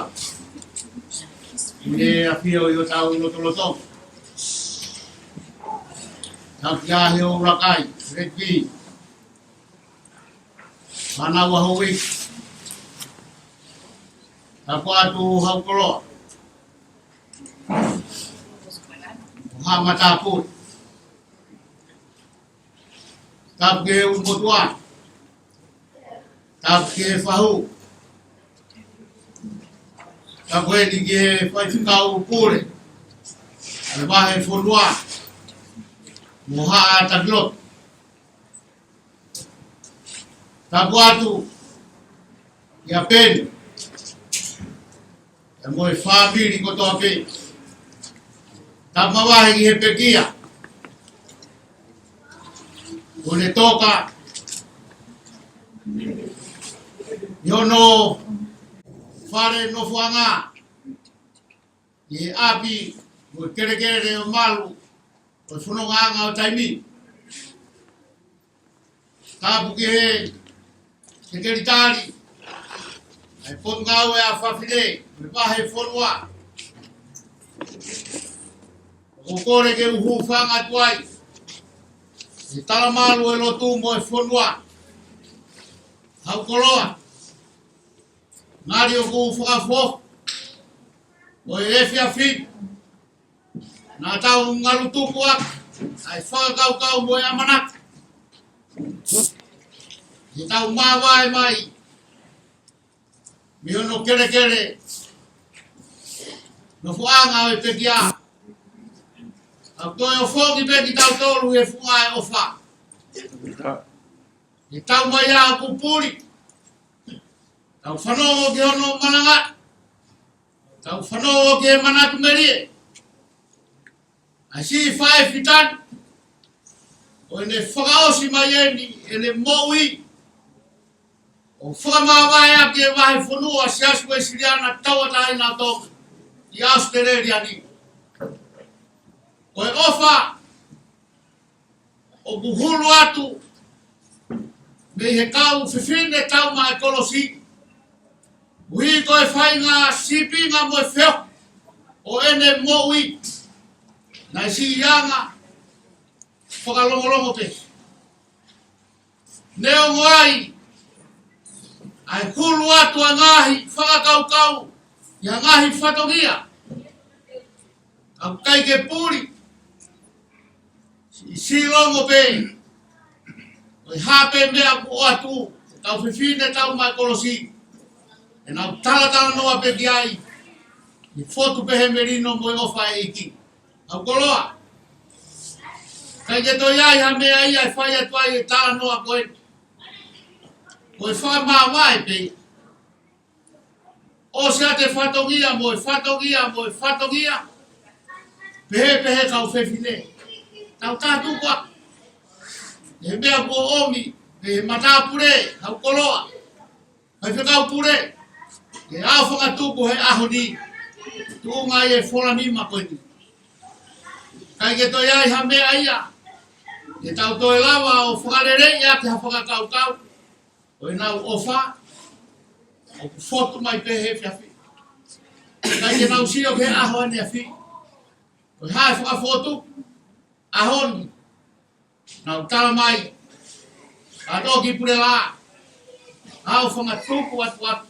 Ki he ʻafio ʻi hotau lotolotonga. Tapu ki he ʻuluaki, Letipi. Fānau ʻa Houʻeiki. Tapu atu Haukoloa. Haʻa Matāpule. Tapu ki he ʻulumotuʻa. Tapu ki he fahu. Tapu heni ki he faifekau pule ʻo e vahefonua mo Haʻa Takilotu. Tapu atu kia Peni, pea mo e fāmili kotoa pē. Tapu makehe ki he pekia kuo ne toka ʻi hono fale nofoʻanga, ʻi he ʻapi mo e kelekele ʻo e malu ʻo e fonongaʻanga ʻo taimi. Tapu ki he sekelitali ʻa e Potungāue ʻa Fafine mo e Vahefonua. ʻOku ou kole ke u hūfanga atu ai he talamalu ʻo e lotu mo e fonua. Haukoloa, ngali ʻoku fakafoki ʻo e efiafi, naʻa tau ngalu tupu ʻaki ʻa e fakakaukau mo e ʻamanaki ke tau māvae mai mei hono kelekele nofoʻanga ʻo e pekia. ʻOku toe ʻofongi pē kitautolu he funga ʻo e ʻofa. Ke tau mai ʻa ʻoku puli, tau fanongo ki hono malanga, tau fanongo ki he manatu melie ʻa e siʻi faifekau, ʻo ʻene fakaʻosi mai eni ʻene moʻui ʻo fakamāvae ʻaki e vahefonua Siasi Uēsiliana Tauʻatāina ʻo Tonga ʻi ʻAositelēlia ni. Ko e ʻofa ʻoku hulu atu mei he kau fefine taumaʻa e kolosi, ʻuhi ko e faʻahinga sīpinga mo e feohi ʻo ʻene moʻui, naʻe siʻi anga fakalongolongo pē. Neongo ʻa e hulu atu ʻa e ngaahi fakakaukau ʻi he ngaahi fatongia, ʻoku ʻikai ke puli. Siʻi, siʻi longo pē ʻo e hā pē meʻa ʻoku ʻoatu ʻe he kau fefine taumaʻa e kolosi, ʻenau talatalanoa pē ki ai, ʻi he fotu pē he melino mo e ʻofa ʻa e ʻEiki. Haukoloa, ʻikai ke toe ʻi ai ha meʻa ia ʻe fai atu ai e talanoa ko ē. Ko e fakamāvae pē. ʻOsi ʻa e fatongia mo e fatongia mo e fatongia, pehē pē he kau fefine. Tau tātuku ʻa e meʻa kuo ʻomi mei he matāpule, Haukoloa, faifekau pule, ke ʻaofangatuku he ʻaho ni, tuʻunga ʻi he fola nima ko eni. ʻIkai ke toe ʻi ai ha meʻa ia ʻe tau toe lava ʻo fakaleleiʻi ʻaki ha fakakaukau ʻo ʻenau ʻofa ʻoku fotu mai pē he efiafi. ʻIkai ke nau sio ki he ʻaho ʻaneafi, ko e hā e fakafotu ʻaho ni. Nau tala mai, ka toki pule lā, ʻaofangatuku atu atu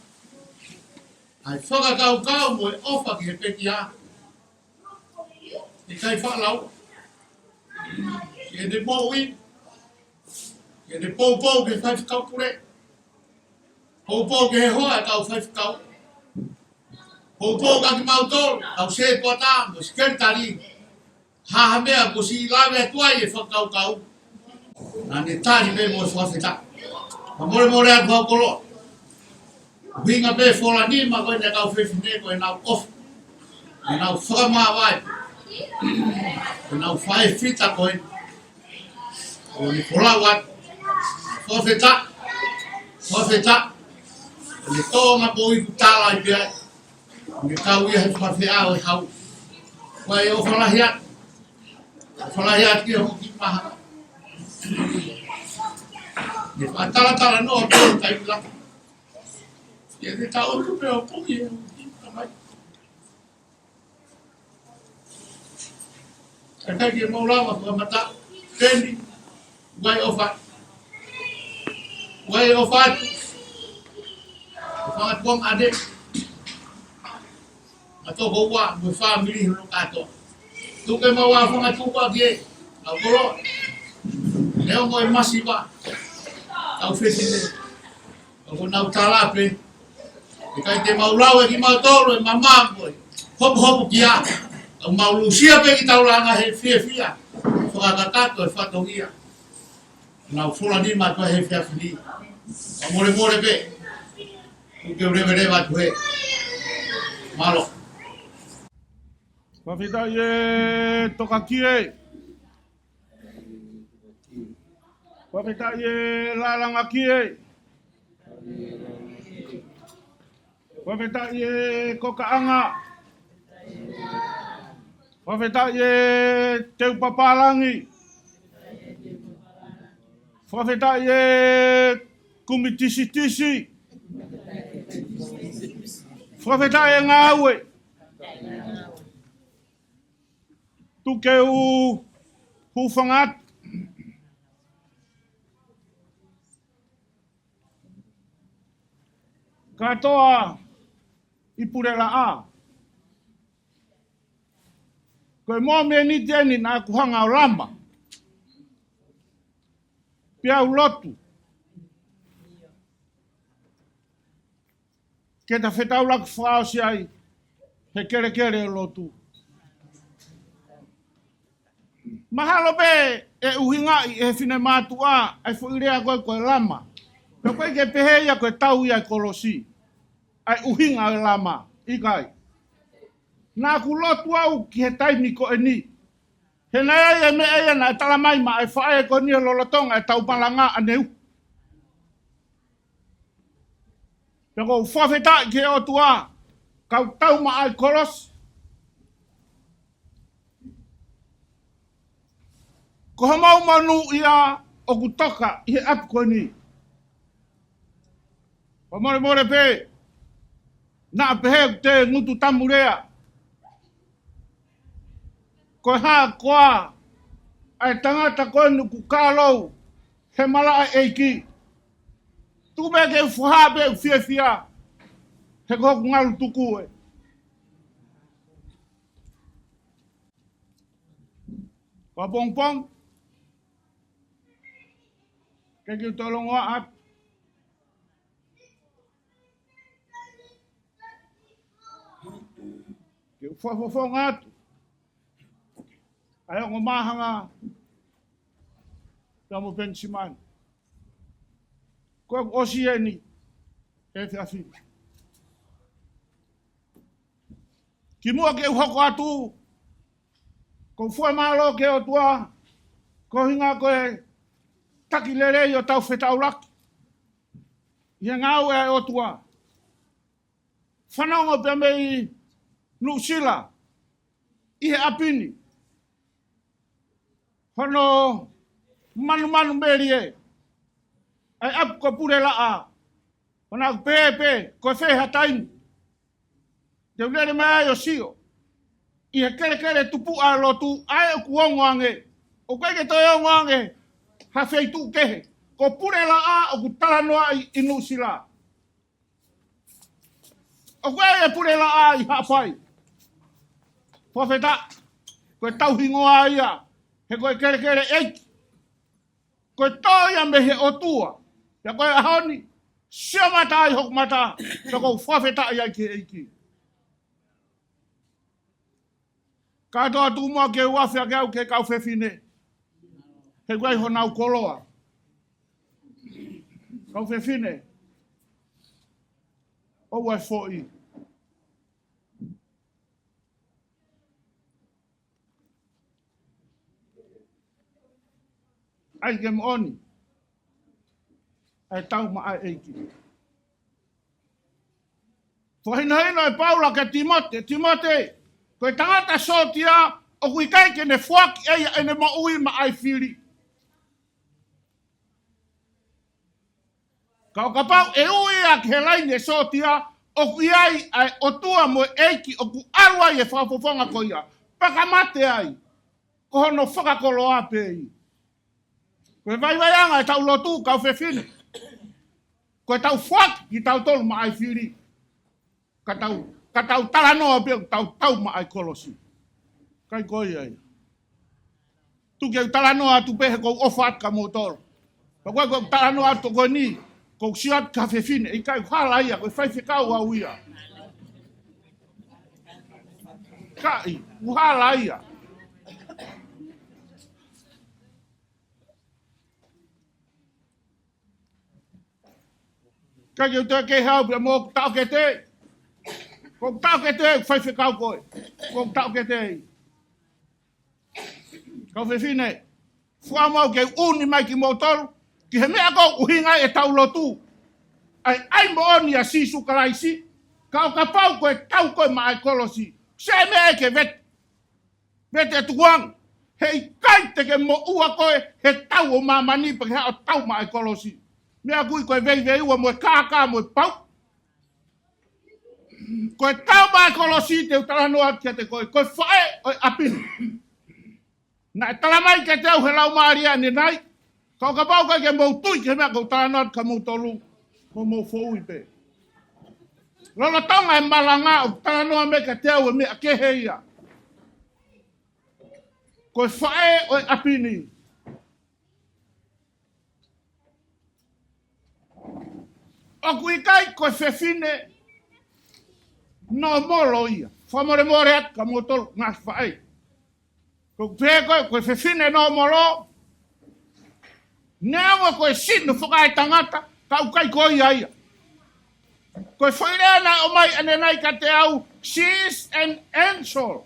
ʻa e fakakaukau mo e ʻofa ki he pekia. ʻIkai faʻa lau. Ki heʻene moʻui, ki heʻene poupou ki he faifekau pule, poupou ki he hoa e kau faifekau, poupou kia kimautolu kau setuata mo e sekelitali. Ha ha meʻa kuo siʻi lave atu ai e fakakaukau, naʻa ne tali pē mo e fakafetaʻi. Fakamolemole atu Haukoloa. ʻUhinga pē fola nima ko eni ʻa e kau fefine ko ʻenau ʻofa, ʻenau fakamāvae, ʻenau faifita ko eni. ʻOku ne folau atu, fakafetaʻi, fakafetaʻi. ʻOku ne tō ʻa e moʻui kuo tala ai pē ai. ʻOku ne kau ia he fakafeʻao ʻo e hau. Kuo ʻofa lahi atu, ʻofa lahi atu ki he hoki maha. Ne fakatalatalanoa pē ʻo taimi lahi. ʻE te tau ʻoku pē ʻo pui e uki tamai. Ka ʻikai ke mau lava ko mata peni. Vai ʻofa. Vai ʻofa atu. Fanga tuʻunga ʻa e. Mātuʻa ko ua mo e fāmili hono kātoa. Tuku ke mau ʻa fanga tuʻunga ki he lau kolo. Leo mo e masiva. Tau fesi ne. ʻOku nau tala pē. ʻIkai te mau lau ʻe kimautolu e mamahi ko e hopohopo kia. Ka mau lusia pē ki taulanga he fiefia. Fakakakato e fatongia. Nau fola ni mātuʻa he fiefia ni. Ka molemole pē. Tuku ke u leveleva atu he. Mālō. Fakafetaʻi e tokakie. Fakafetaʻi e lālanga kie. Fakafetaʻi e kokaʻanga. Fakafetaʻi e teu papālangi. Fakafetaʻi e kumi tisitisi. Fakafetaʻi e ngāue. Tuku ke u hūfanga atu. Kātoa ʻi Pulelaʻā. Ko e mōmeniti eni naʻa ku hanga ʻo lama. Pea u lotu. Ke ta fetaulaki fakaʻosi ai he kelekele ʻo e lotu. Mahalo pē ʻe ʻuhingaʻi ʻe he finemātuʻa ʻa e foʻi lea ko ē ko e lama. Pea ko e ke pehē ia ko e tau ia e kolosi. ʻA e ʻuhinga ʻo e lama. ʻIkai. Naʻa ku lotu au ki he taimi ko eni. He naʻe ʻi ai e meʻa ia naʻe tala mai maʻa e faʻē ko eni ʻo lolotonga e tau malanga ʻaneu. Pea ʻoku ou fakafetaʻi ki he ʻOtua, kau tau maʻa e kolosi. Ko homau monūʻia ʻoku toka ʻi he ʻapi ko eni. Fakamolemole pē, naʻa pehē ʻoku te ngutu tamulea. Ko e hā koā ʻa e tangata ko eni ʻoku kālou he malaʻe ʻeiki. Tuku pē ke u fakahā pē ʻeku fiefia. He ko hoku ngalu tuku ē. Ko pongipongi. Ke kiu tolongoa atu. Ke u fakafofonga atu. ʻA e ongo māhanga. Tamo Penisimani. Ko e ʻosi eni. He fiafia. Kimuʻa ke u hoko atu, ʻoku ou fakamālō ki he ʻOtua, ko e ʻuhinga ko e taki lelei ʻo tau fetaulaki. ʻI he ngāue ʻa e ʻOtua. Fanongo pea mei Nuʻusila, ʻi he ʻapi ni. Hono manumanu melie. ʻA e ʻapi ko Pulelaʻā. Hono ʻaku pēpē, ko e fē ha taimi. Te u lele mai ai ʻo sio. ʻI he kelekele tupuʻa lotu, ʻa ē ʻoku ongo ange. ʻOku ʻikai ke toe ongo ange, ha feituʻu kehe. Ko Pulelaʻā, ʻoku talanoaʻi ʻi Nuʻusila. ʻOku ʻi ai e Pulelaʻā ʻi Haʻapai. Fakafetaʻi, ko e tauhingoa ia, he ko e kelekele ʻeiki. Ko e tō ia mei he ʻOtua. Pea ko e ʻaho ni, sio mata ai hoku mata, pea ʻoku ou fakafetaʻi ai ki he ʻEiki. Kātoa tuku muʻa ke u afe ake au ki he kau fefine. He ʻoku ʻi ai honau koloa. Kau fefine. ʻOua ʻe foʻi. ʻAi ke moʻoni. ʻAi tau maʻa e ʻEiki. Fakahinohino ʻe Paula kia Tīmote, Tīmote, ko e tangata sōtia, ʻoku ʻikai ke ne foaki ʻe ia ʻene moʻui maʻa e fili. Ka ʻo kapau ʻe ui ia ki he laine ʻo e sōtia, ʻoku ʻi ai ʻa e ʻOtua mo e ʻEiki ʻoku ʻalu ai e fakafofonga ko ia. Pea ka mate ai, ko hono fakakoloa pē ia. Ko e vaivaiʻanga ʻetau lotu, kau fefine, ko ʻetau foaki kitautolu maʻa e fili. Ka tau, ka tau talanoa pē ʻoku tau tau maʻa e kolosi. ʻIkai ko ia ia. Tuku ke u talanoa atu pē he ʻoku ou ʻofa atu kia moutolu. Pea ko e, ʻoku ou talanoa atu ko eni, ʻoku ou sio atu ki ha fefine, ʻikai, ʻoku hala ia, ko e faifekau au ia. ʻIkai, ʻoku hala ia. ʻIkai ke u toe kei hau pea mo ʻoku taʻokete. Ko ʻoku taʻokete, faifekau koe. Ko ʻoku taʻokete. Kau fefine, fua mau ke ʻuni mai kimoutolu ki he meʻa ʻoku ʻuhinga ai ʻetau lotu. ʻA e ʻai moʻoni ʻa Sīsū Kalaisi, ka ʻo kapau ko e tau koe maʻa e kolosi, se meʻa ʻe ke vete. Vete tukuange, he ʻikai te ke moʻua koe he tau ʻo māmani pea ke haʻu ʻo tau maʻa e kolosi. Meʻa ʻoku ui ko e veiveiua mo e kākā mo e pau. Ko e tau maʻa e kolosi te u talanoa atu kiate koe, ko e faʻē ʻo e ʻapi ni. Naʻe tala mai kiate au he Laumālie ʻanenai, ka ʻo kapau ʻikai ke mou tui ki he meʻa ʻoku ou talanoa atu kia moutolu, ko hoʻomou foʻui pē. Lolotonga e malanga ʻoku talanoa mai kiate au e meʻa kehe ia. Ko e faʻē ʻo e ʻapi ni. ʻOku ʻikai ko e fefine nōmolo ia. Fakamolemole atu kia moutolu ngaahi faʻē. Ko e pehē ko e, ko e fefine nōmolo, neongo ko e sino fakaetangata, ka ʻoku ʻikai ko ia ia. Ko e foʻi lea naʻe ʻomai ʻanenai kiate au, she is an angel.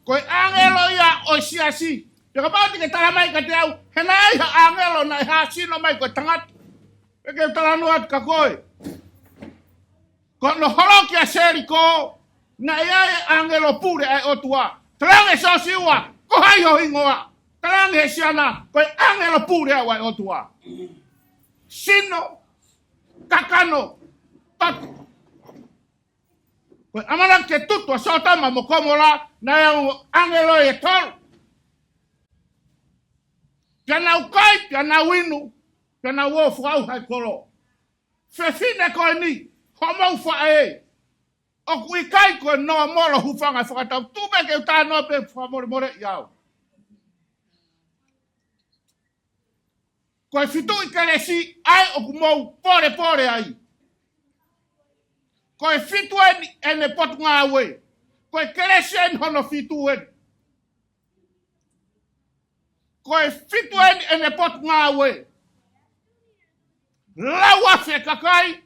Ko e ʻāngelo ia ʻo e siasi. Pea kapau te ke tala mai kiate au, he naʻe ʻi ai ha ʻāngelo naʻe hā sino mai ko e tangata, pea ke u talanoa atu kia koe. Ko hono holoki ʻa Selikō, naʻe ʻi ai e ʻāngelo pule ʻa e ʻOtua. Talaange Siosiua, ko hai ho hingoa? Talaange he siana, ko e ʻāngelo pule au ʻa e ʻOtua. Sino, kakano, toto. Ko e ʻamanaki ke tutu ʻa Sōtoma mo Komola, naʻe ʻi ai e ongo ʻāngelo ʻe tolu. Pea nau kai, pea nau inu, pea nau ō ʻo fakaʻauha e kolo. Fefine ko eni, hoʻomou faʻē. ʻOku ʻikai ko e nōmolo hūfanga e fakatau. Tuku pē ke u talanoa pē fakamolemoleʻi au. Ko e Fituʻi Kelesi ʻa ē ʻoku mou polepole ai. Ko e fitu eni ʻene potungāue. Ko e kelesi eni hono fitu eni. Ko e fitu eni ʻene potungāue. Lau afe kakai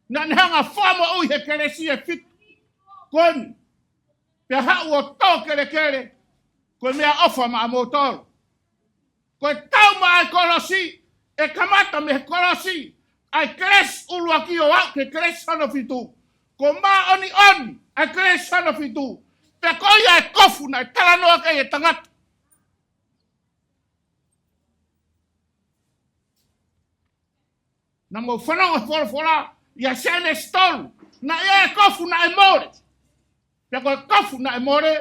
naʻa ne hanga ʻo fakamoʻui he kelesi ʻe fitu ko eni. Pea haʻu ʻo tō kelekele, ko e meʻaʻofa maʻamoutolu. Ko e tau maʻa e kolosi, ʻe kamata mei he kolosi ʻa e kelesi ʻuluaki ʻo aʻu ki he kelesi hono fitu. Ko e māʻoniʻoni ʻa e kelesi hono fitu. Pea ko ia e kofu naʻe talanoa ki ai e tangata. Naʻa mou fanongo he folofola, ʻia Sēnesi tolu, naʻe ʻi ai e kofu naʻe mole. Pea ko e kofu naʻe mole,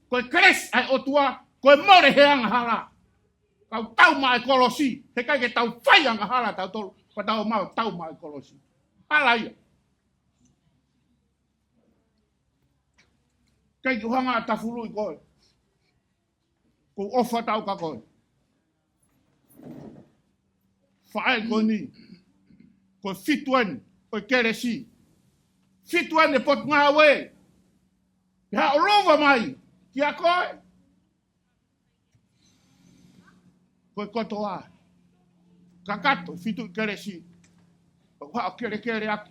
ko e kelesi ʻa e ʻOtua, ko e mole he angahala. Kau tau maʻa e kolosi, he ʻikai ke tau fai angahala tautolu, ka tau mau tau maʻa e kolosi. Hala ia. ʻIkai ke u hanga ʻo tafuluʻi koe. ʻOku ou ʻofa atu kia koe. Faʻē ko eni. Ko e fitu eni, ko e kelesi. Fitu eni e potungāue. Pea haʻu ʻo lava mai kia koe. Ko e kotoa. Kakato, Fituʻi Kelesi. ʻOku haʻu ʻo kelekele ʻaki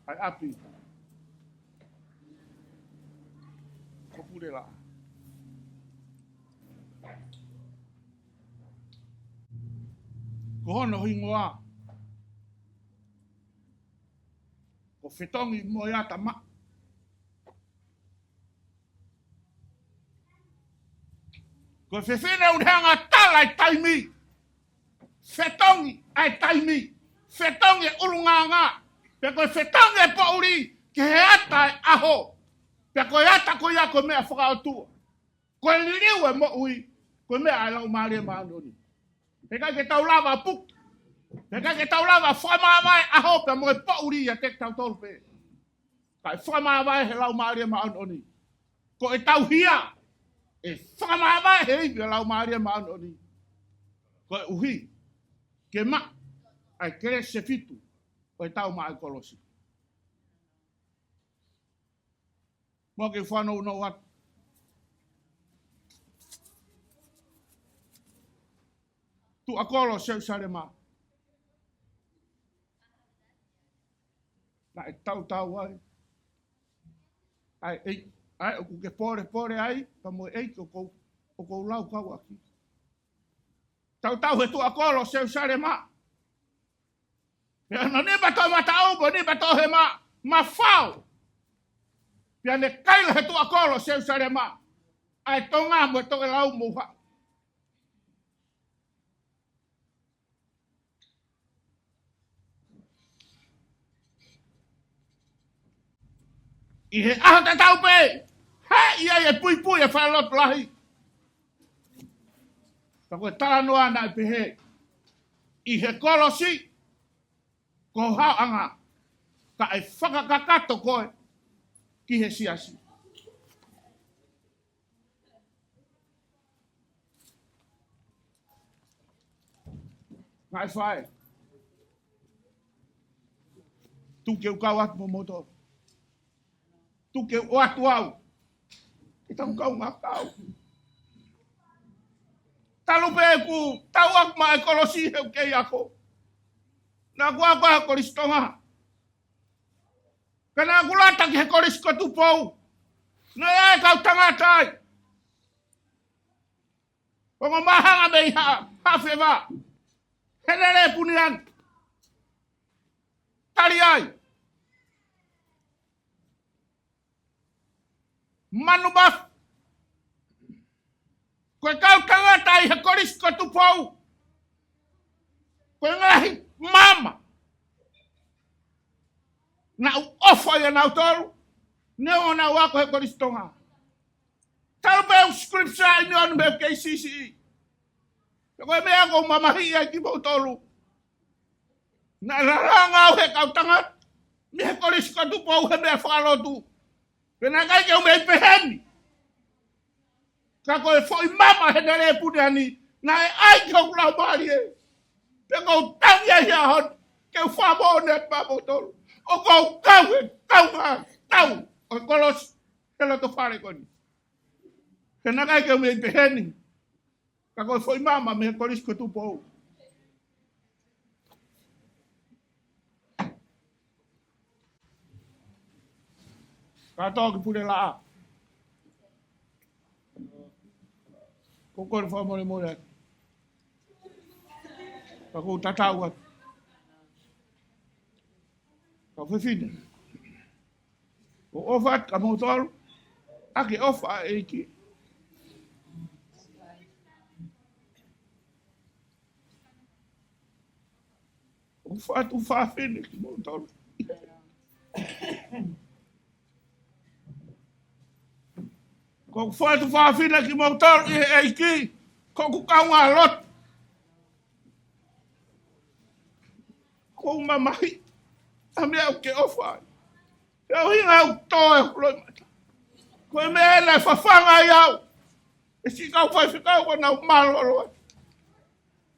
ʻa e ʻapi. Ko Pulelaʻa. Ko hono hingoa ko Fetongi Moeata Maʻa. Ko e fefine ʻoku ne hanga ʻo tala e taimi. Fetongi ʻa e taimi. Fetongi e ʻulungaanga. Pea ko e fetongi e poʻuli ki he ata e ʻaho. Pea ko e ata ko ia ko e meʻa fakaʻotua. Ko e liliu e moʻui, ko e meʻa ʻa e Laumālie Māʻoniʻoni. Heʻikai ke tau lava ʻo puke. Heʻikai ke tau lava ʻo fakamāvae ʻaho pea mo e poʻuli ʻiate kitautolu pē. Kae fakamāvae he Laumālie Māʻoniʻoni. Ko ʻetau hia, ʻe fakamāvae he ivi ʻo e Laumālie Māʻoniʻoni. Koeʻuhi ke maʻu ʻa e kelesi ʻe fitu ʻo e tau maʻu e kolosi. Mou ke fanongo atu. Tuʻa kolo Selusalema. Naʻe tautau ai ʻa e ʻEiki, ʻa e ʻoku ke pōlepole ai, pea mo e ʻEiki ʻoku ou, ʻoku ou lau kau ʻaki. Tautau he tuʻa kolo Selusalema. Pea naʻe nipa toʻomataʻu, pea nipa toʻohema, mafao. Pea ne kaila he tuʻa kolo Selusalema ʻa e tonga mo e tokelau mo ha. ʻI he ʻaho tatau pē, haʻi ai e puipui e falelotu lahi. Ka ko e talanoa naʻe pehē, ʻi he kolosi, ko ho haoʻanga, kae fakakakato koe ki he siasi. Ngaahi faʻē. Tuku ke u kau atu mo moutolu. Tuku ke u ʻoatu au. Ke tau kau ngā kau. Talu pē ʻeku tau ʻaku maʻa e kolosi he ʻoku kei ako. Naʻa ku ako ʻa e Kolisi Tonga. Ka naʻa ku lata ki he Kolisi ko Tupou. Naʻe ʻi ai e kau tangata ai. Ongo māhanga mei ha, ha feva. He lele punian. Tali ai. Manu mafu. Ko e kau tangata ʻi he Kolisi ko Tupou. Ko e ngaahi mama. Naʻa ku ʻofa ʻia nautolu. Neongo naʻa ku ako he Kolisi Tonga. Talu pē ʻeku scripture ʻi ni ʻo ne mei K C C E. Pea ko e meʻa ʻoku ou mamahiʻi ai kimoutolu. Naʻe lalanga au he kau tangata. Mei he Kolisi ko Tupou he meʻa fakalotu. Pea naʻe ʻikai ke u mei pehē ni. Ka ko e foʻi mama he lele punian ni. Naʻe ʻai ki hoku laumālie. Pea ʻoku ou tangi ai he ʻaho ni. Ke u fakamoʻoni atu maʻamoutolu. ʻOku ou kau he kaungā tau ʻo e kolosi he loto fale ko eni. Pea naʻe ʻikai ke u mei pehē ni. Ka ko e foʻi mama mei he Kolisi ko Tupou. Ka toki pule laʻā. Ko ko le fakamolemole atu. Ka ko tatau atu. Ka fefine. ʻOku ʻofa atu kia moutolu, ʻaki e ʻofa ʻa e ʻEiki. ʻOku ʻofa atu fafine kimoutolu. ʻOku ʻofa atu fafine kimoutolu ʻi he ʻEiki. Ko ʻeku kaungā lotu. ʻOku ou mamahiʻi ʻa e meʻa ʻoku ke ʻofa ai. He ʻuhinga ʻoku tō e loʻimata. Ko e meʻa ena ʻe fafanga ai au. ʻE siʻi kau faifekau ko ʻenau mālōlō ai.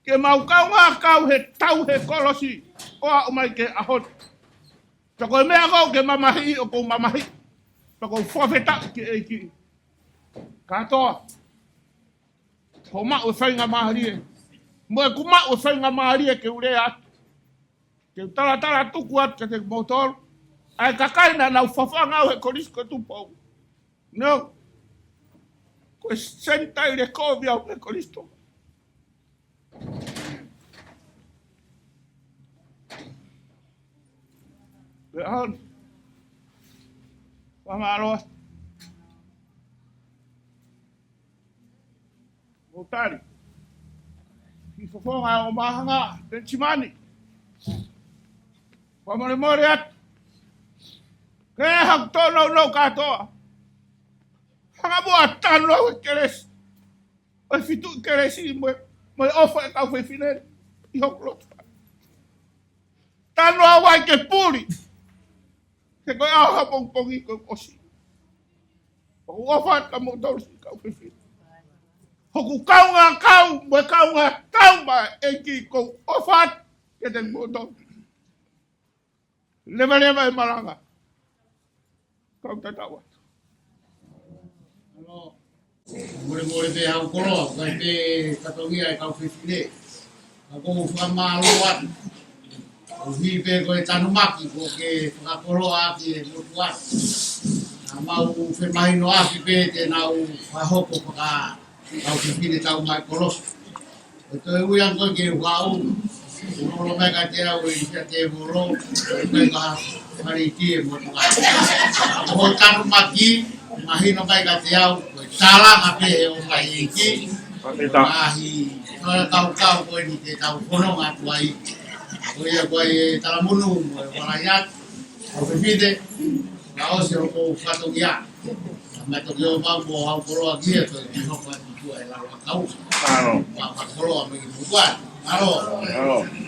Ke mau kaungā kau he tau he kolosi ʻo aʻu mai ki he ʻaho ni. Ka ko e meʻa ʻoku ke mamahiʻi ʻoku ou mamahiʻi. Ka ʻoku ou fakafetaʻi ki he ʻEiki. Kātoa. Hoʻo maʻu e faingamālie. Mo ʻeku maʻu e faingamālie ke u lea atu. Ke u talatala tuku atu kiate kimoutolu. ʻA e kakai naʻa nau fafanga au he Kolisi ko Tupou. No. Ko e Senitaile kovi au he Kolisi Tonga. Pea hon. Fakamālō. ʻO tali ki he fofonga ʻo Māhanga Penisimani. Fakamolemole atu. Ke haku tōnounou kātoa. Hanga muʻa ʻo tanu au he kelesi. ʻO e fitu kelesi mo e, mo e ʻofa e kau fefine ʻi hoku loto. Tanu au ai ke puli. He ko e ʻaho ʻapongipongi kuo ʻosi. ʻOku ou ʻofa atu kia moutolu siʻi kau fefine. Hoku kaungā kau, mo e kaungā tau maʻa e ʻEiki, ʻoku ou ʻofa atu kiate kimoutolu. Levaleva e malanga. Kau tatau atu. Molemole pē ʻa e koloa, ʻikai pē fatongia e kau fefine. Ka ʻoku ou fakamālō atu. ʻOku ou pehē ko e tanumaki, ʻoku ke fakakoloa ʻaki e motuʻa. Naʻa mau femahinoʻaki pē te nau fakahoko faka-, kau fefine tau mai kolosi. ʻO toe ui ange koe ke u haʻu. Lolo mai kiate au e ʻIsa Tēvolo, ʻo mai ka fale iti e motuʻa. Ko hoʻo tanumaki, mahino mai kiate au, ko e tālanga pē ʻo mai ʻEiki. Ko e ngaahi fakakaukau ko eni te tau fononga atu ai. Ko ia ko e talamonū mo e ʻofa lahi atu. Kau fefine, ka ʻosi hoʻo fatongia. Mai toki ō mau mo au koloa kia toi ki hoko atu tua e lalo a kau. Mālō. Mau koloa mai ki muka. Mālō. Mālō.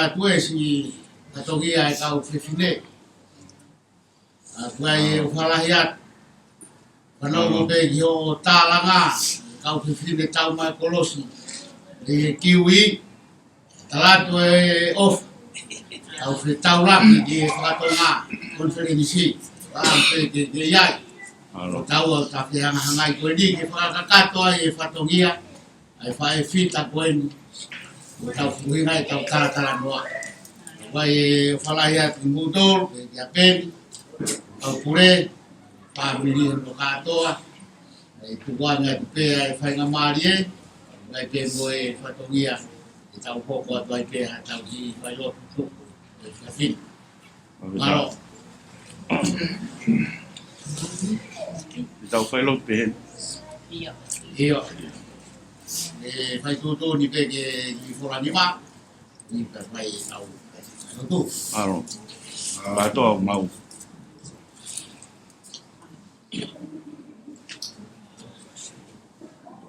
Atu e siʻi fatongia e kau fefine. ʻOku ʻi ai e ʻofa lahi atu. Fanongo pē ki hoʻo tālanga, kau fefine tau mai kolosi. ʻI he kiwi, tala atu e ʻofa. Kau fetaulaki ki he fakatonga, konifelenisi. Pea pē ke, ke ʻi ai. Mālō. Tau ʻo tau fehangahangai ko eni ke fakakakato ai e fatongia. ʻA e faʻē fita ko eni, ʻo tau fuhinga ʻetau talatalanoa. ʻOku ʻi ai e ʻofa lahi atu kimoutolu, pea kia Peni, kau pule, fāmili hono kātoa, ʻe tuku ange atu pē ʻa e faingamālie, ʻoku ʻi ai pē mo e fatongia, ʻe tau hoko atu ai pē ha tau kiʻi failotu tuku, ʻe fafine. Mālō. Tau failotu pē heni. ʻIo. ʻE fai tuʻutuʻuni pē ke ki Folanima. ʻI ka fai tau. Mālō. Mālō. Mālō.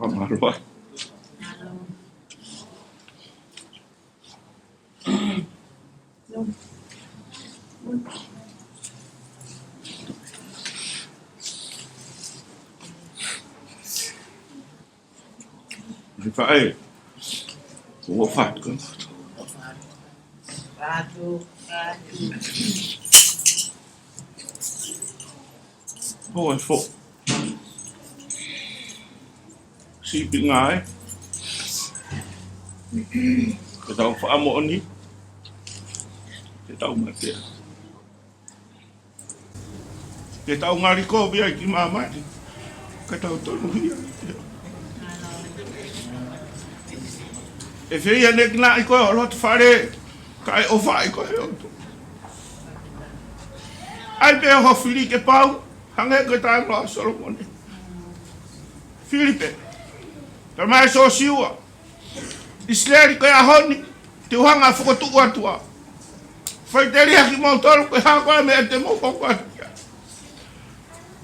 Mālō. He faʻē, ʻofa atu. Hoi fo. Sipi ngai. Ke tau fakamoʻoni. Ke tau mate. Ke tau ngali kovi ai ki māmani. Ke tau tonuhia. ʻE fēfē ʻene kinaʻi koe ʻo loto fale. Kae ʻofaʻi koe ʻe he ʻOtua. ʻAi pē ho fili ke pau, hangē ko e talanoa ʻa Solomone. Fili pē. Talamai ʻe Siosiua, ʻIsileli ko e ʻaho ni, te u hanga ʻo fokotuʻu atu au. Faʻiteliha kimoutolu ko e hā koā e meʻa te mou hoko atu ki ai.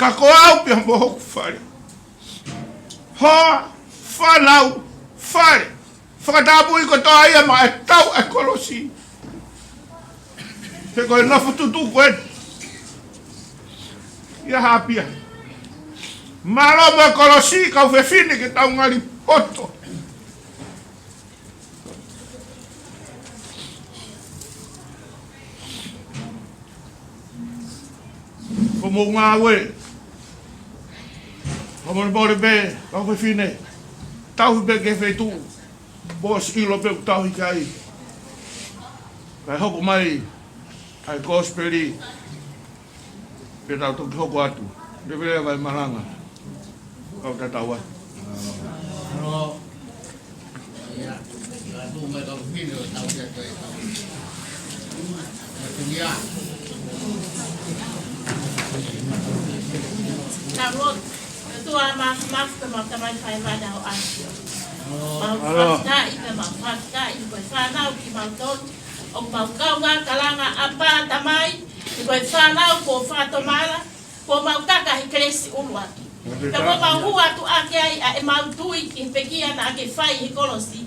Ka ko au pea mo hoku fale. Hoa, fānau, fale. Fakatapui kotoa ia maʻa e tau e kolosi. He ko e nofo tutuku eni. ʻIa Hāpia. Mālō mo e kolosi kau fefine ke tau ngali poto. Ko mou ngāue. Ko mou mole pē, kau fefine. Tauhi pē ki he feituʻu. Boss ʻilo pē ʻoku tauhi ki ai. Kae hoko mai ʻa e kosipeli. Pea tau toki hoko atu. Leveleva e malanga. Kau tatau atu. ʻIa, ʻa tu mai kau fefine ʻo tau ki atu e kau. Kau fefine. Tau lotu. ʻOtua Māfimafi, ko e mau Tamai fai mana ʻo ʻAfio. Mau fakafetaʻi, ko e mau fakafetaʻi, ko e fānau kimautolu. ʻOku mau kaungā kalanga ʻApā Tamai, he ko e fānau kuo fakatomala, kuo mau kaka he kelesi ʻuluaki. Pea kuo mau hū atu ʻaki ai ʻa ʻemau tui ki he pekia naʻa ke fai he kolosi.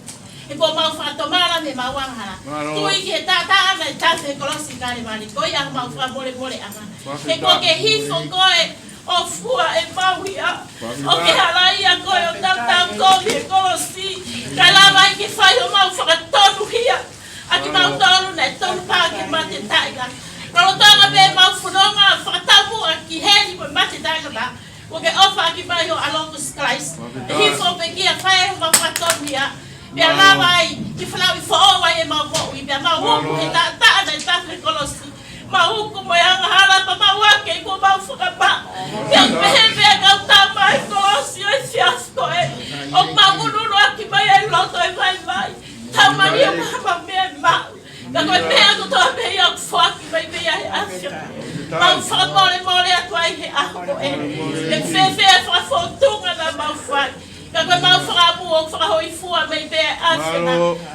He kuo mau fakatomala mei heʻemau angahala. Mālō. Tui ki he taʻataʻa naʻe tafe he kolosi Kalevale. Ko ia ʻoku mau fakamolemoleʻanga. He kuo ke hifo koe ʻo fua ʻemau hia. ʻO ke halaia koe ʻo tautau kovi he kolosi. Kae lava ai ke fai homau fakatonuhia ʻa kimautolu naʻe tonu pē ke mate taʻengata. Lolotonga pē ʻemau fononga fakataumuʻa ki heli mo e mate taʻengata, kuo ke ʻofa ʻaki mai ho ʻAlo ko Sīsū Kalaisi. ʻE hifo pekia, fai homau fakatonuhia. Pea lava ai ke fanauʻi foʻou ai ʻemau moʻui, pea mau uku he taʻataʻa naʻe tafe he kolosi. Mau uku mo e angahala pea mau ake kuo mau fakamaʻa. Pea pehē pē ʻa e kau tama ʻi he kolosi ʻo e efiafi ko eni. ʻOku mau ununuaki mai ai loto e vaivai. Tau mali ʻo maha mau meʻa ʻe maʻu. Ka ko e meʻa kotoa pē ia ʻoku foaki mai pē ia he ʻAfio. Mau fakamolemole atu ai he ʻaho ko eni. ʻE fēfē e fakafōtunga naʻa mau fai. Ka ko e mau fakaʻamu ʻoku fakahōifua mai pē ʻa e ʻAfio.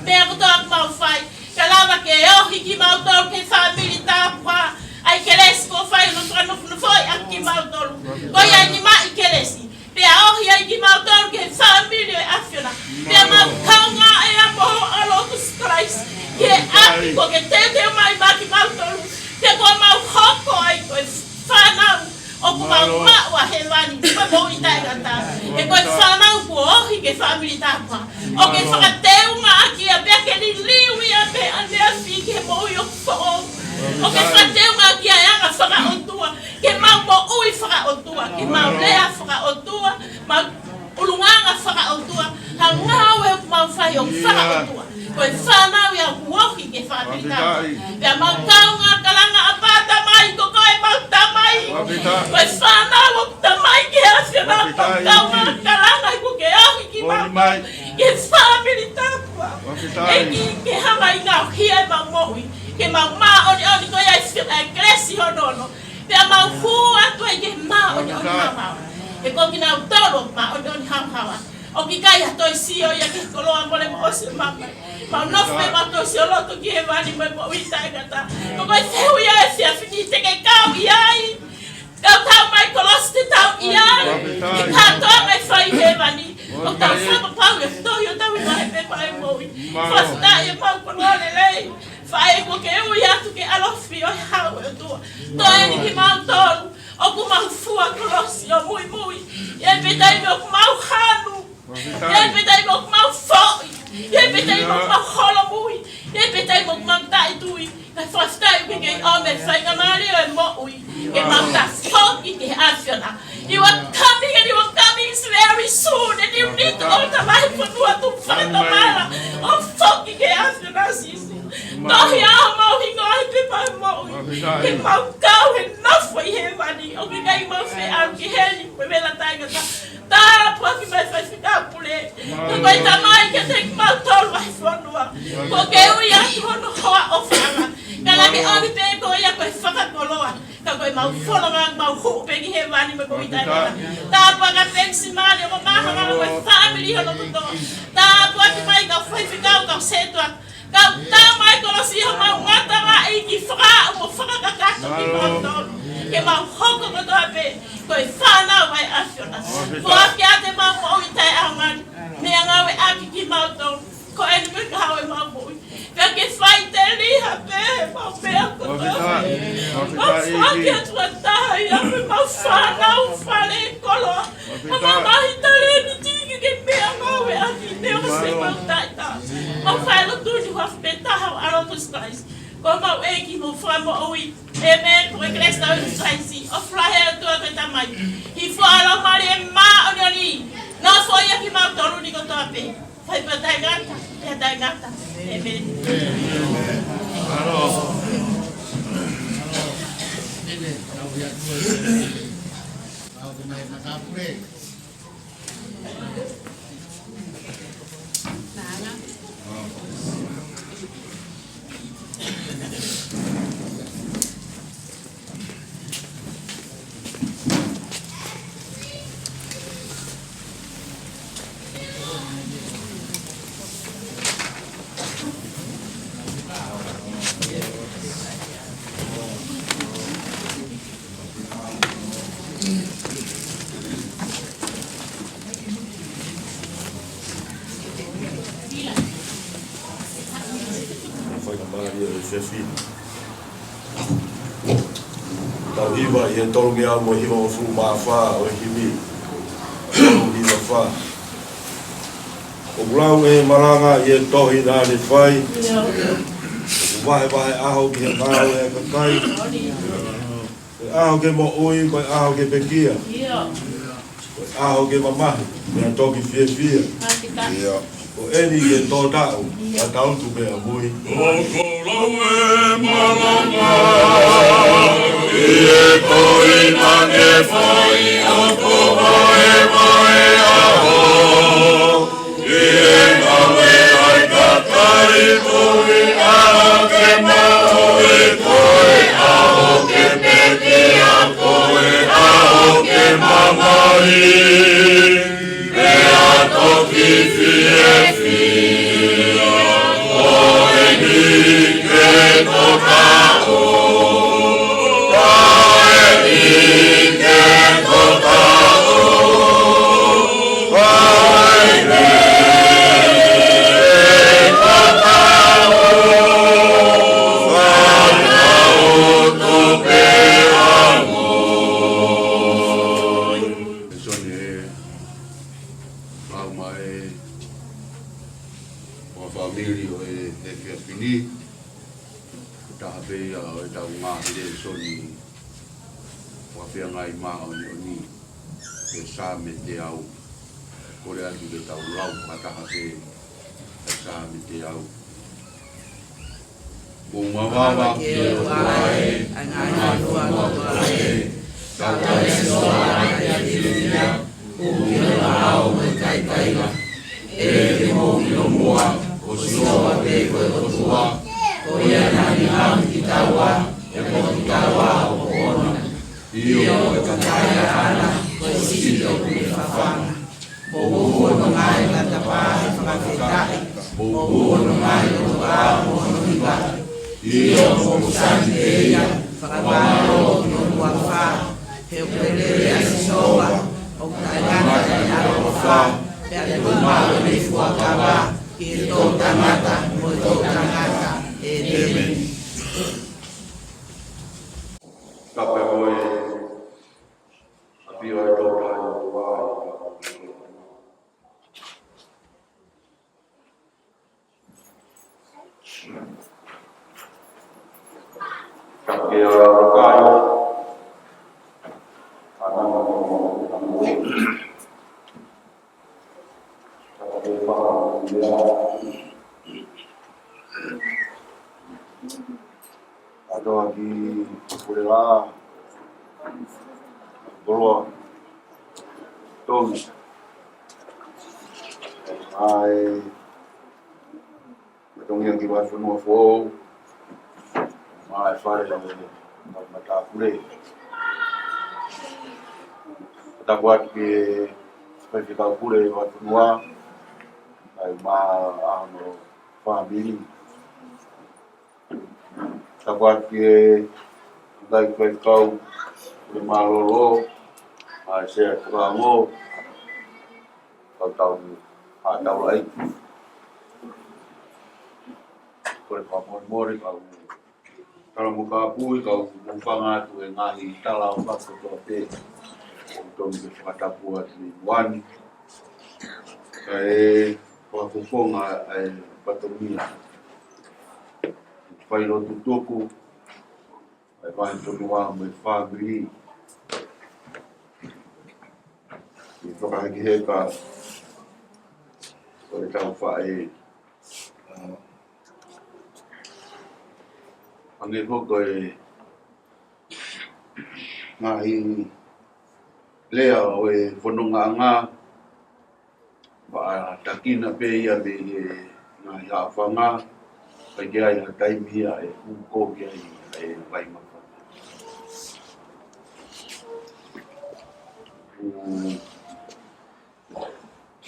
Meʻa kotoa ʻoku mau fai. Ka lava ke ohi kimautolu ki he fāmili tapuhā. ʻA e kelesi kuo fai ʻo fakanofunofuʻi ʻaki kimautolu. Ko ia ʻe nimaʻi kelesi. Pea ohi ai kimautolu ki he fāmili ʻo e ʻAfiona. Pea mau kaungā ʻea mo ho ʻAlo ko Sīsū Kalaisi. Ki he ʻapi kuo hēvani, ko e moʻui taʻengata. He ko e fānau kuo ohi ki he fāmili tāpuaki. ʻOku ke fakateungaʻaki ia pea ke liliu ia pē ʻaneafi ki he moʻui ʻoku foʻou. ʻOku ke fakateungaʻaki ia ʻa e anga fakaʻotua. Ke mau moʻui fakaʻotua. Ke mau lea fakaʻotua. Mau ʻulungaanga fakaʻotua. Ha ngāue ʻoku mau fai ʻoku fakaʻotua. Ko e fānau ia ʻoku ohi ki he fāmili tāpuaki. Pea mau kaungā kalanga ʻa pāta mai, ko koe mau tamai. Ko e fānau ʻoku tamai ki he ʻAfiona, mau kaungā kalanga ʻi ko ke ohi ki mau. Ki he fāmili tāpuaki. ʻEiki ke hanga ʻi ngaohi ʻemau moʻui. Ke mau māʻoniʻoni ko ia ʻi he kelesi hono ono. Pea mau hū atu ai ki he māʻoniʻoni haohaoa. He ko kinautolu ʻoku māʻoniʻoni haohaoa. ʻOku ʻikai ha toe sio ia ki he koloa mole mo ʻosi mama. Mau nofo pē mau toe sio loto ki hēvani mo e moʻui taʻengata. Ko koe fehuʻi ʻa e efiafi ni te ke kau ʻi ai. Kau tau mai kolosi te tau ʻi ai. Ke kātoa mai fai hēvani. ʻOku tau fakapapau ia tohi ʻo tau ʻi ai pē fai moʻui. Fakafetaʻi ʻemau koloa lelei. Fai ko ke ui atu ke ʻalofi ʻo e hau ʻo e ʻOtua. Toe eni kimautolu. ʻOku mau fua kolosi ʻo muimui. ʻI ai pē taimi ʻoku mau hanu. ʻI ai pē taimi ʻoku mau foʻi. ʻI ai pē taimi ʻoku mau holomui. ʻI ai pē taimi ʻoku mau taʻetui. Kae fakafetaʻi ke ke ʻomi e faingamālie ʻo e moʻui. Ke mau tafoki ki he ʻAfiona. You are coming and you are coming very soon. And you need all the life for you to find the mala. ʻO foki ki he ʻAfiona Sīsū. Tohi ʻa homau hingoa he pepa ʻo e moʻui. Ke mau kau he nofo ʻi hēvani. ʻOku ʻikai mau fie ʻalu ki heli. Ko e vela taʻengata. Tāpuaki mai Faifekau Pule. Ko e tamai kiate kimautolu ʻa e fonua. ʻOku ke ui atu hono hoa ʻofaʻanga. Ka naʻa ke ʻomi pē ko ia ko e fakakoloa. Ka ko e mau fononga mau hū pē ki hēvani mo e moʻui taʻengata. Tāpuaki Penisi Male mo Mahanga mo e fāmili hono kotoa. Tāpuaki mai kau faifekau kau sētuata. Kau tama e kolosi ʻo mau ngata mai ki fakaʻu mo fakakakato kimautolu. Ke mau hoko kotoa pē, ko e fānau ʻa e ʻAfiona. Foaki atu ʻemau moʻui taʻeʻaonga ni, meʻangāue ʻaki kimautolu. Ko eni ko e kahaʻu ʻemau moʻui. Pea ke faʻiteliha pē, mau meʻa kotoa pē. Mau foaki atu ʻa taha ia, mau fānau fale koloa. Ko mau mahi talēniti ke ke meʻangāue ʻaki, meʻa ʻoku se mau taʻetaau. Mau fai lotu ni ʻi he huafa pē taha ʻo e ʻAlo ko Sīsū Kalaisi. Ko mau ʻEiki mo Fakamoʻui. ʻĒmeni. Ko e kelesi ʻa Sīsū Kalaisi. ʻOfa lahi ʻa e ʻOtua ko e Tamai. Hifo ʻa e Laumālie Māʻoniʻoni. Nofoʻia kimautolu ni kotoa pē. Fai pē taʻengata, pea taʻengata. ʻĒmeni. Faingamālie ʻo e efiafi ni. Tau hiva ʻi he tolungeau mo e hivangofulu mā fā ʻo e himi. Tolu hiva fā. ʻOku lau ʻe he malanga ʻi he tohi naʻa ne fai. ʻOku vahevahe ʻaho ki he ngāue ʻa e kakai. Ko e ʻaho ke moʻui, ko e ʻaho ke pekia. Ko e ʻaho ke mamahi, pea toki fiefia. Ko eni ke tō taʻu, ka tau tuku pē ʻamui. ʻOku lau ʻe he malanga ʻi he tohi naʻa ne fai, ʻoku vahevahe ʻaho. ʻI he ngāue ʻa e kakai, ko e ʻaho ke moʻui, ko e ʻaho ke pekia, ko e ʻaho ke mamahi, pea toki fiefia. Ko eni ke tō taʻu, ko eni ke tō Tau ngaahi lēsoni ʻo e feangai māʻoniʻoni, ʻi he Saame teau. Kole atu ke tau lau fakataha pē ʻa e Saame teau. Mou mavahe ki he ʻOtua ē, ʻa e ngaahi fonua kotoa ē, tau ʻai sinoa kiate ia, ʻo ki he ʻao mo e kaikaila. ʻE ke mou ʻilo muʻa, ko Sihova pē ko e ʻOtua, ko ia naʻa ne ʻomi kitaua, ʻe ʻomi kitaua ʻo ʻoʻona. ʻIo, ko e kakai ʻaʻana, ko e sipi ʻoku ne fafanga. Mou ʻunu hono ngaahi matapā he fakafetaʻi, mou ʻunu hono ngaahi ʻotua mo hono hiva. ʻIo, mou sani pē ia, fakamālō ki hono huafa, he ʻoku lelei ʻa Sihova, ʻoku taʻengata ʻene ʻaloʻofa, pea ʻoku tuʻumaʻu ʻene fuakava ki he toʻutangata mo e toʻutangata. ʻĒmeni. Tapu mo e ʻafio ʻa e Tolu Tahaʻi ʻOtua. Ka ke ʻalu kai, ʻa nana mo mo mo. Ka ke fakamolemole. ʻA e toa ki Pulelā, Koloa, Tonga. ʻA e Tonga ki Vahefonua Foʻou, mo e fale ʻo e matāpule. Tapu atu ki he Faifekau Pule ʻo e fonua, ʻa e mo hono fāmili. Tapu atu ki he ngaahi faifekau ʻo e mālōlō, ʻa e sea tukango, kau tau, ʻa tau lai. Kole fakamolemole, kau tala mo kāpui, kau mou fanga atu e ngaahi tala ʻo kāpui kotoa pē. ʻOku tonu ke fakatapu atu ni muani. Kae fakafofonga ʻa e fatongia. Fai lotu tuku, ʻa e Vahefonua mo e fāmili. ʻI he fakahekeheka ʻo e tau faʻē. ʻA, hangē ko e ngaahi lea ʻo e fonongaʻanga, faʻa takina pē ia mei he ngaahi haʻofanga, ʻikai ke ʻi ai ha taimi ia ʻe hū kovi ai ʻa e vai mafana. Mm.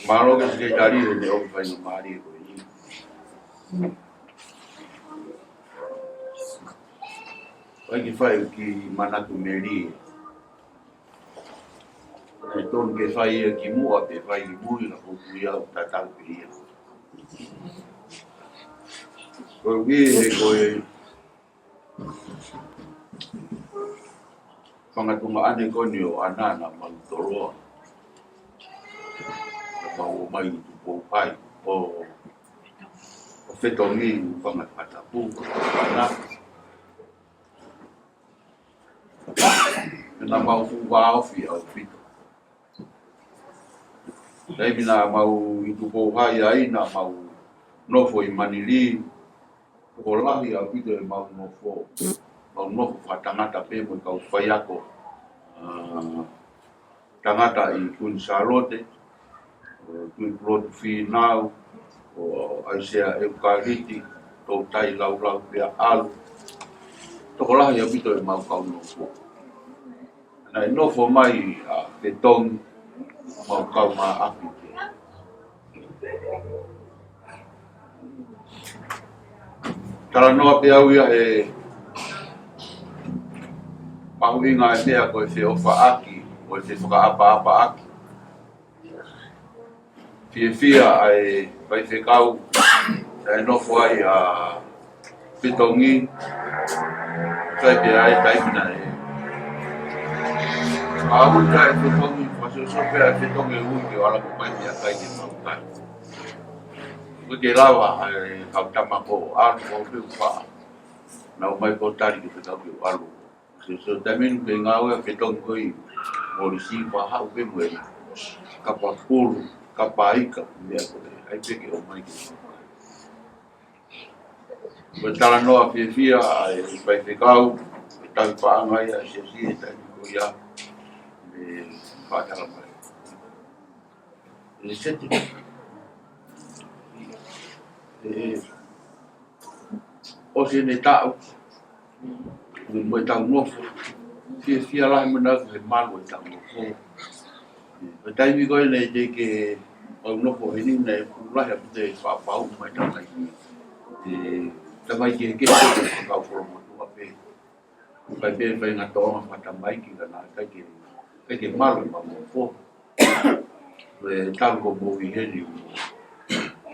Mālō ki he Sekelitali he meʻa ʻoku fai mālie ko eni. ʻIkai ke fai ki manatu melie. ʻE tonu ke fai ia ki muʻa pe fai ki mui, ka ʻoku ou tui au tatau pē ia. Ko e ʻuhi he ko e fanga tuongaʻane ko eni ʻo ʻAna naʻa mau toloa. Naʻa mau ō mai ʻi Tupou Hai ʻo, ʻo fetongi ʻū fanga fakatapu ʻo ʻAna. Naʻa mau fuʻu vāofi ʻaupito. Taimi naʻa mau ʻi Tupou Hai ai, naʻa mau nofo ʻi Manili, tokolahi ʻaupito ʻemau nofo. Mau nofo fakatangata pē mo e kau faiako, ʻa, tangata ʻi Kuini Sālote, ʻo Tuʻipulotu Fīnau, ʻo ʻAisea ʻEukaliti, Toutai Laulau pea ʻalu. Tokolahi ʻaupito ʻemau kau nofo. Naʻe nofo mai ʻa Fetongi, mau kau mā ʻapi ke. Talanoa pē au ia he mahuʻinga e meʻa ko e feʻofaʻaki, ko e fefakaʻapaʻapaʻaki. Fiefia ʻa e faifekau, naʻe nofo ai ʻa Fetongi, sai pē ʻa e taimi naʻe. ʻA ui ʻa e Fetongi, fakasoso pē ʻa e Fetongi ui ke ala ko mai pē ʻa kai ke mau kai. Ko e ke lava ʻa e kau tama ko ʻalu ko pe upa. Naʻa ku ʻomai ko e tali ke fekau ke u ʻalu. Sio, sio, taimi ni ʻoku ngāue ʻa e fetongi ko ē ʻi Molisi, pea haʻu pē mo e kapa pulu, kapa ika, meʻa ko ē, ʻai pē ke ʻomai ke. Ko e talanoa fiefia ʻa e faifekau, ko e tauhi paʻanga ia ʻa e siasi he taimi ko ia, mei he fakatalamai. ʻE seti. ʻE, ʻosi ʻene taʻu, mo e tau nofo. Fiefia lahi mo naʻa ku he malu ʻetau nofo. Ko e taimi ko ē naʻe teʻeki ke u nofo heni, naʻe fuʻu lahi ʻaupito e fakapapau mai tamaiki. ʻE, tamaiki he ke kau kolomotuʻa pē. Kai pē faingataʻa ʻo e tamaiki ka naʻe ʻikai ke, ʻikai ke malu ʻema nofo. Ko e talu ko ʻemau ʻi heni,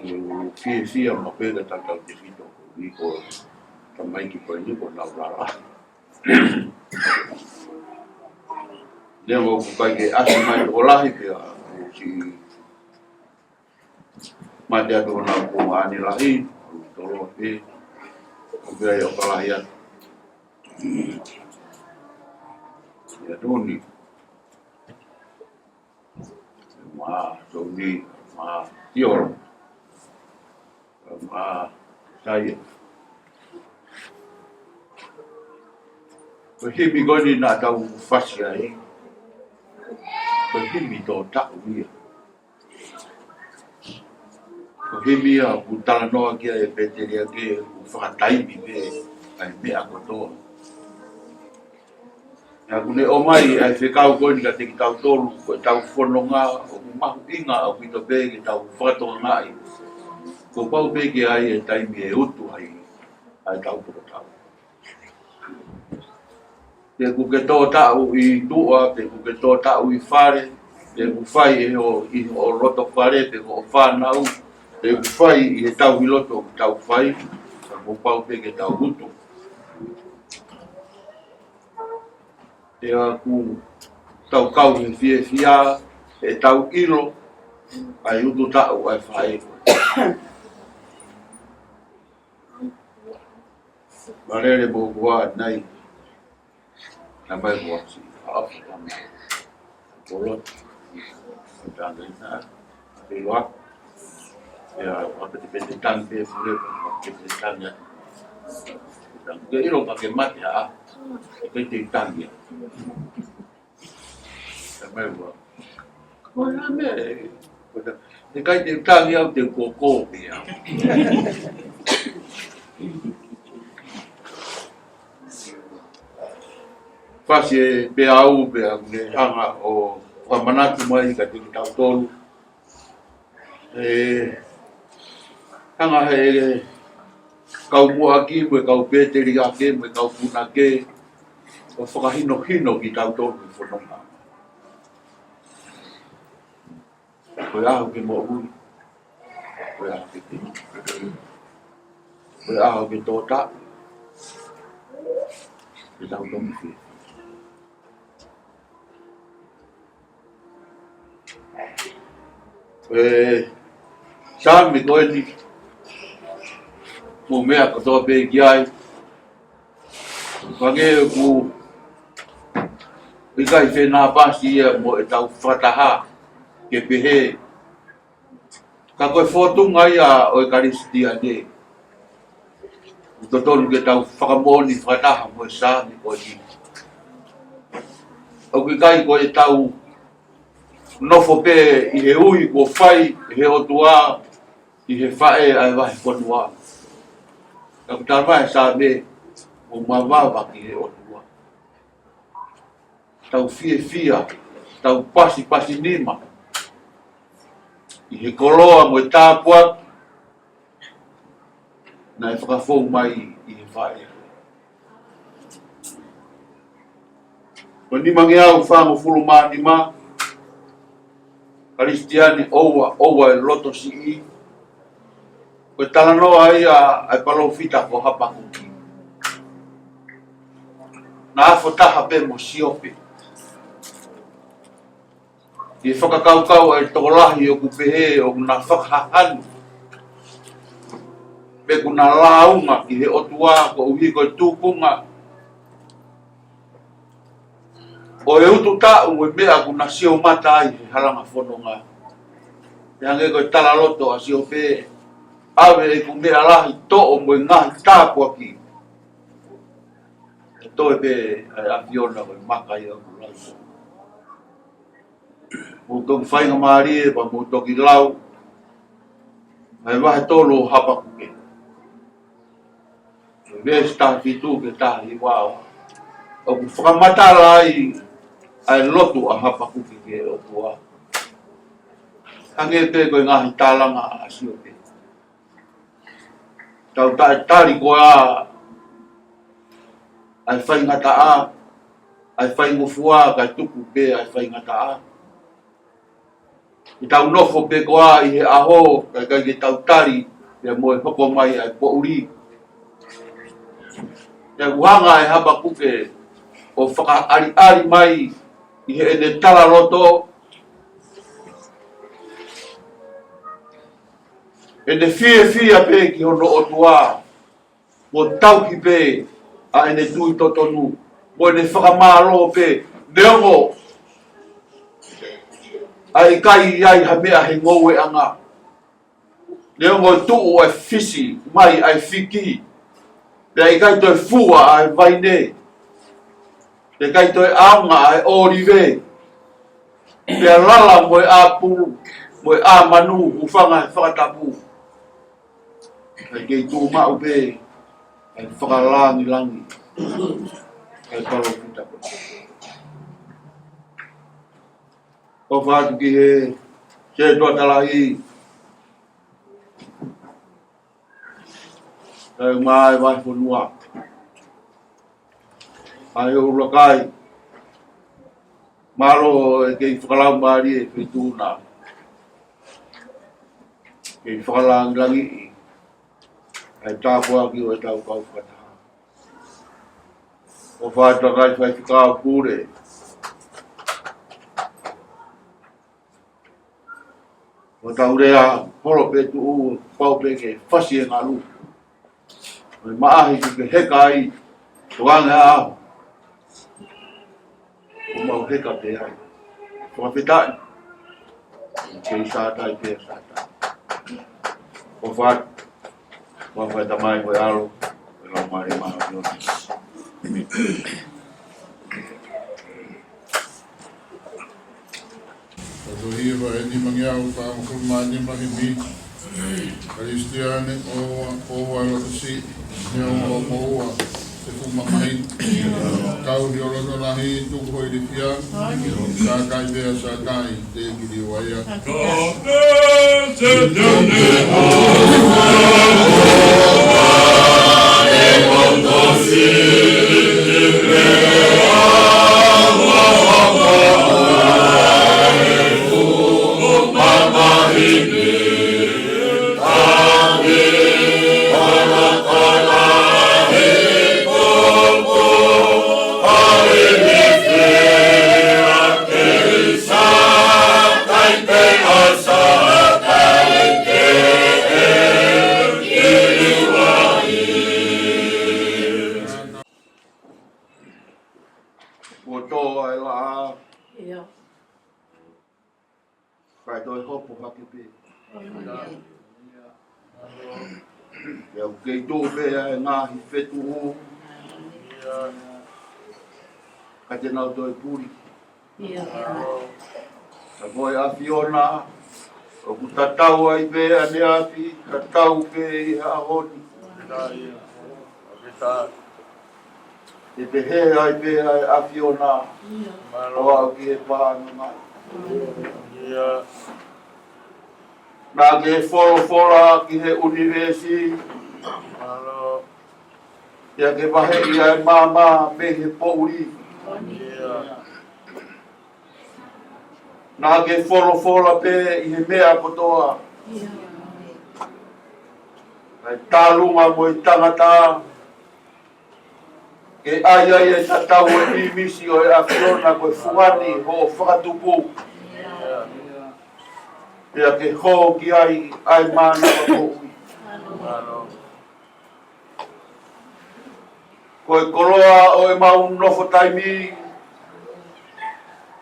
ʻoku fiefia maʻu pē ka tautautefito ko e tamaiki ko eni ko Naulala. Neongo ʻoku ʻikai ke ʻasi mai tokolahi pea ʻosi mate atu hona kuonga ni lahi, ʻoku tolo pē, ʻoku ʻi ai ʻo ka lahi atu. ʻIa Toni. Mā Toni, mā Tiolo, mā Saia. Ko e himi ko eni naʻa tau fasi ai, ko e himi tō taʻu ia. Ko e himi ia ʻoku talanoa ki ai e pēteliake, ʻoku fakataimi pē ʻa e meʻa kotoa. Naʻa ku ne ʻomai ʻa e fekau ko eni kiate kitautolu, ko e tau fononga, ʻoku mahuʻinga ʻaupito pē ke tau fakatokangaʻi. Kuo pau pē ke ʻi ai e taimi ʻe utu ai ʻa e tau tokotau. Pe ʻoku ke tō taʻu ʻi tuʻa, pe ʻoku ke tō taʻu ʻi fale, pe ʻoku fai ʻi ho, ʻi ho loto fale, pe ko hoʻo fānau, pe ʻoku fai ʻi he tauhi loto ʻoku tau fai, ka kuo pau pē ke tau utu. Pea ʻoku tau kau he fiefia, he tau ʻilo, ʻa e utu taʻu ʻa e faʻē. Mālele mo kua nai. Naʻa mai kua si. ʻAfa kama. Polo. Tanga ina. Te loa. Ia, ʻa pete pete tangi pē fule, pete pete tangi. Tangi. Ke ʻilo ka ke mate ʻa. Pete tangi. Naʻa mai kua. Ko e hā meʻa ē, ko e hā, ʻikai te u tangi au, te u kōkō pē au. Fasi ē pea u pea u ne hanga ʻo fakamanatu mai kiate kitautolu. ʻE hanga he kau muʻaki mo e kau pēteliake mo e kau punake ʻo fakahinohino kitautolu ki he fononga. Ko e ʻaho ke moʻui. Ko e ʻaho ke te. Ko e ʻaho ke tō taʻu. Ke tau tomi fie. Ko e Saame ko eni. Mo e meʻa kotoa pē ki ai. Hangē ʻoku ʻikai fenāpasi ia mo e tau fakataha ke pehē. Ka ko e fōtunga ia ʻo e Kalisitiane. ʻOku totonu ke tau fakamoʻoni fakataha mo e Saame ko eni. ʻOku ʻikai ko e tau nofo pē ʻi he ui kuo fai ʻe he ʻOtua ʻi he faʻē ʻa e vahefonua. Ka ʻoku talamai ʻe he Saame ʻoku mavava ki he ʻOtua. Tau fiefia, tau pasipasi nima ʻi he koloa mo e tāpuaki naʻe fakafou mai ʻi he faʻē. Ko e nimangeau fāngofulu mā nima Kalisitiane ʻoua, ʻoua ʻe loto siʻi. Ko e talanoa ia ʻa e palōfita ko Hapakuki. Naʻa na fotaha pē mo Siope. ʻI he fakakaukau ʻa e tokolahi ʻoku pehē ʻoku na fakahahanu. pe kuo na lāunga ki he ʻOtua koeʻuhi ko e tupunga ʻo e ututaʻu ʻo e meʻa kuo na sio mata ai he halanga fononga. Pea hangē ko e talaloto ʻa Siope, ʻave ʻeku meʻa lahi, toʻo mo e ngaahi tāpuaki. ʻE toe pē ʻa e ʻAfiona ko e maka ia ʻoku lahi. Mou toki faingamālie pea mou toki lau ʻa e vahe tolu ʻo Hapakuke, veesi taha fitu ki he taha hiva, ʻoku fakamatala ai ʻa e lotu ʻa Hapakuke ki he ʻOtua. Hangē pē ko e ngaahi tālanga ʻa Siope. Tau taʻetali koā ʻa e faingataʻa, ʻa e faingofua, kae tuku pē ʻa e faingataʻa? ʻE tau nofo pē koā ʻi he ʻaho, kae ʻikai ke tau tali pea mo e hoko mai ʻa e poʻuli? Pea ʻoku hanga ʻe Hapakuke ʻo fakaʻaliʻali mai ʻi heʻene talaloto ʻene fiefia pē ki hono ʻOtua, mo tauhi pē ʻa ʻene tui totonu, mo ʻene fakamālō pē, neongo ʻa e ʻikai ʻi ai ha meʻa he ngoueʻanga, neongo e tuʻu ʻa e fisi mai ʻa e fiki, pea ʻikai toe fua ʻa e vaine, pea ʻikai toe ʻaonga ʻa e ʻōlive, pea lala mo e ʻapu, mo e ʻāmanu, hūfanga he fakatapu, kae kei tuʻu maʻu pē ʻa e fakalāngilangi ʻa e palōfita ko ē. ʻOfa atu ki he sētuata lahi ʻa e ʻū meʻa ʻa e vahefonua, ʻa e ʻuluaki. Mālō e kei fakalaumālie e feituʻu na, kei fakalāngilangiʻi ʻa e tāpuaki ʻo ʻetau kau fakataha. ʻOfa atu ki he kau faifekau, pule, ʻo tau lea holo pē tuʻu, pau pē ke fasi e ngalu. ʻO e maʻahi kuo ke heka ai, tuanga ʻaho, ʻoku mau heka pē ai. Fakafetaʻi. Kei sātai pē sātai. ʻOfa atu, ʻofa atu ki he Tamai, ki he ʻAlo, ki he Laumālie Māʻoniʻoni. Ko e tohi ʻe fā nima ngeau fā hongofulu mā nima, himi. Kalisitiane, ʻoua, ʻoua loto siʻi, neongo ʻo moua, te fuʻu mamahi. Kau hio loto lahi, tuku ho ilifia. Sākai pea sākai, te kili waia. Kuo tō ʻa e laʻā. ʻIo. Kae toe hopo hake pē. ʻIo. ʻIo, ʻoku kei tuʻu pē ʻa e ngaahi fetuʻu. ʻIo. Ka te nau toe puli. ʻIo. Ka ko e ʻAfiona, ʻoku tatau ai pē ʻaneafi, tatau pē ʻi he ʻaho ni. ʻIo. ʻE pehē ai pē ʻa e ʻAfiona, ʻo aʻu ki he pānga mai. Naʻa ke folofola ki he ʻunivēsi, pea ke vaheʻi ʻa e maama mei he poʻuli. Naʻa ke folofola pē ʻi he meʻa kotoa, ʻa e tālunga mo e tangata, ke ʻai ai e tatau ʻo e ʻīmisi ʻo e ʻAfiona ko e fungani hoʻo fakatupu. Pea ke hō ki ai ʻa e mānava moʻui. Ko e koloa ʻo ʻemau nofo taimi,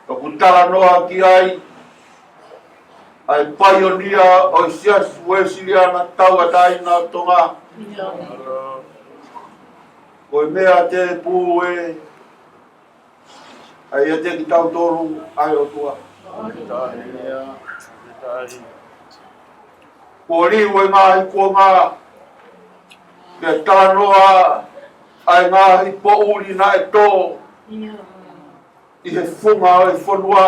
ʻoku talanoa ki ai ʻa e paionia ʻo e Siasi Uēsiliana Tauʻatāina ʻo Tonga. Ko e meʻa tēpū ē, ʻa ia ʻiate kitautolu ʻa e ʻOtua. Kuo liu e ngaahi kuonga, pea talanoa ʻa e ngaahi poʻuli naʻe tō ʻi he funga ʻo e fonua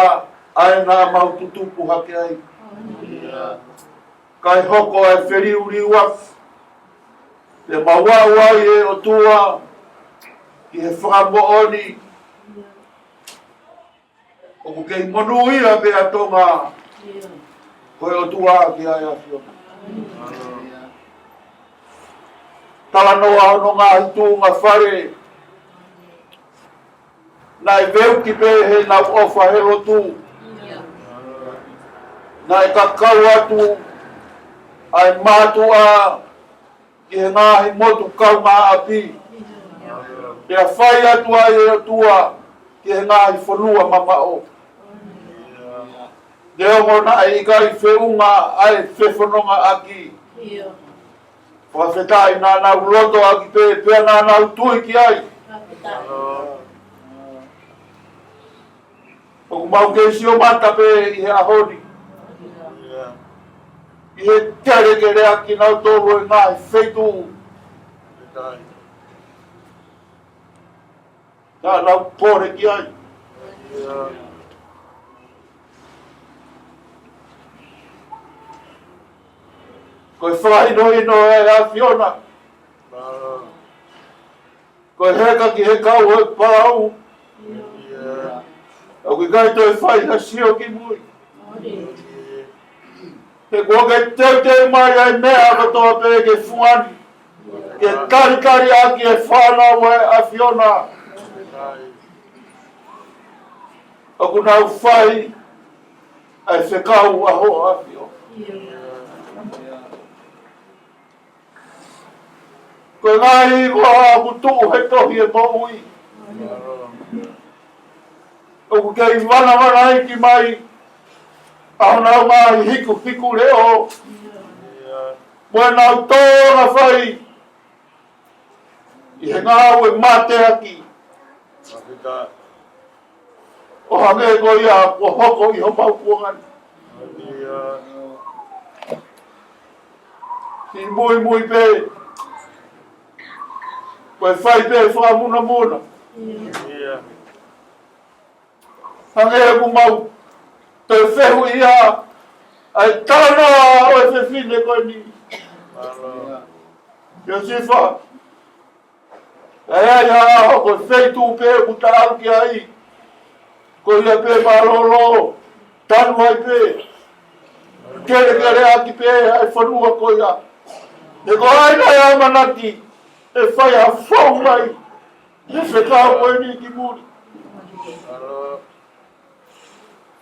ʻa ia naʻa mau tutupu hake ai. Kae hoko ʻa e feliuliuaki, pea mau aʻu ai ʻe ʻOtua ki he fakamoʻoni ʻoku kei monūʻia pē ʻa Tonga, ko e ʻOtua ki ai ʻa e ʻAfiona. Talanoa hono ngaahi tuʻunga fale, naʻe veuki pē heʻenau ʻofa he lotu. Naʻe kakau atu ʻa e mātuʻa ki he ngaahi motu kaungāʻapi, pea fai atu ai ʻe ʻOtua ki he ngaahi fonua mamaʻo. Neongo naʻe ʻikai feʻunga ʻa e fefonongaʻaki, fakafetaʻi naʻa nau lotoʻaki pē, pea naʻa nau tui ki ai. ʻOku mau kei sio mata pē ʻi he ʻaho ni ʻi he kelekele ʻa kinautolu ʻi he ngaahi feituʻu naʻa nau kole ki ai. Ko e fakahinohino ʻa e ʻAfiona, ko e heka ki he kau ʻo e palau, ʻoku ʻikai toe fai ha sio ki mui. He kuo ke teuteu mai ʻa e meʻa kotoa pē ki he fungani, ke talitali ʻaki e fānau ʻa e ʻAfiona ʻoku nau fai ʻa e fekau ʻa hoʻo ʻAfiona. Ko e ngaahi igoa ʻoku tuʻu he tohi ʻo e moʻui, ʻoku kei vanavanaiki mai ʻa honau ngaahi hikuhiku leʻo mo ʻenau tōʻonga fai ʻi he ngāue mateaki, ʻo hangē ko ia kuo hoko ʻi homau kuonga ni. Kimuimui pē, ko e fai pē fakamunamuna. Hangē ʻoku mau toe fehuʻia ʻa e talanoa ʻo e fefine ko eni, Siosifa. ʻA ia ʻi ha ʻaho ko e feituʻu pē ʻoku ta aʻu ki ai, ko ia pē mālōlō, tanu ai pē, kelekele ʻaki pē ʻa e fonua ko ia. He ko hai naʻe ʻamanaki ʻe fai ha fou mai ʻi he fekau ko eni ki muli.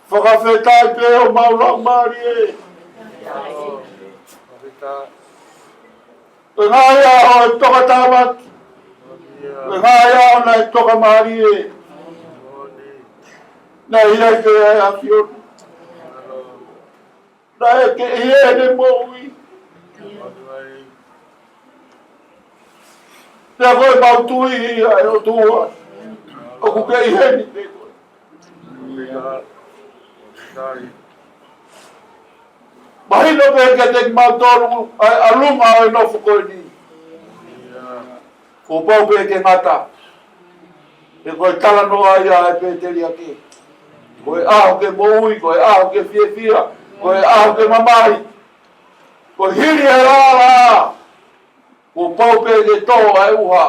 Fakafetaʻi pē ʻo mau laumālie. Ko e ngaahi ʻaho ʻe tokatāmaki, ko e ngaahi ʻaho naʻe tokamālie, naʻe ʻi ai pē ʻa e ʻAfiona. Naʻe kei ʻi heʻene moʻui. Pea ko e mau tui ʻa e ʻOtua ʻoku kei ʻi heni pē koe. Mahino pē kiate kimautolu ʻa e ʻalunga ʻo e nofo ko eni. Kuo pau pē ke ngata. He ko e talanoa ia ʻa e pēteliake. Ko e ʻaho ke moʻui, ko e ʻaho ke fiefia, ko e ʻaho ke mamahi. Ko e hili e laʻalaʻā, kuo pau pē ke tō ʻa e ʻuha.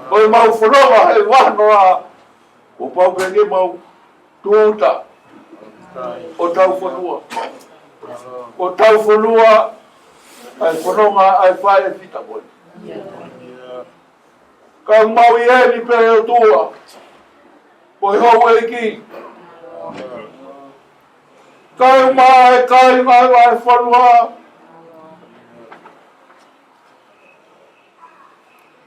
Ko e mau fononga he vahanoa, kuo pau pē ke mau tūʻuta ʻo tau fonua. ʻO tau fonua ʻa e fononga ʻa e faʻē fita ko ē. Ka mau ʻi heni pē ʻOtua, ko e houʻeiki. Kae ʻumaʻā e kāinga ʻa e fonua.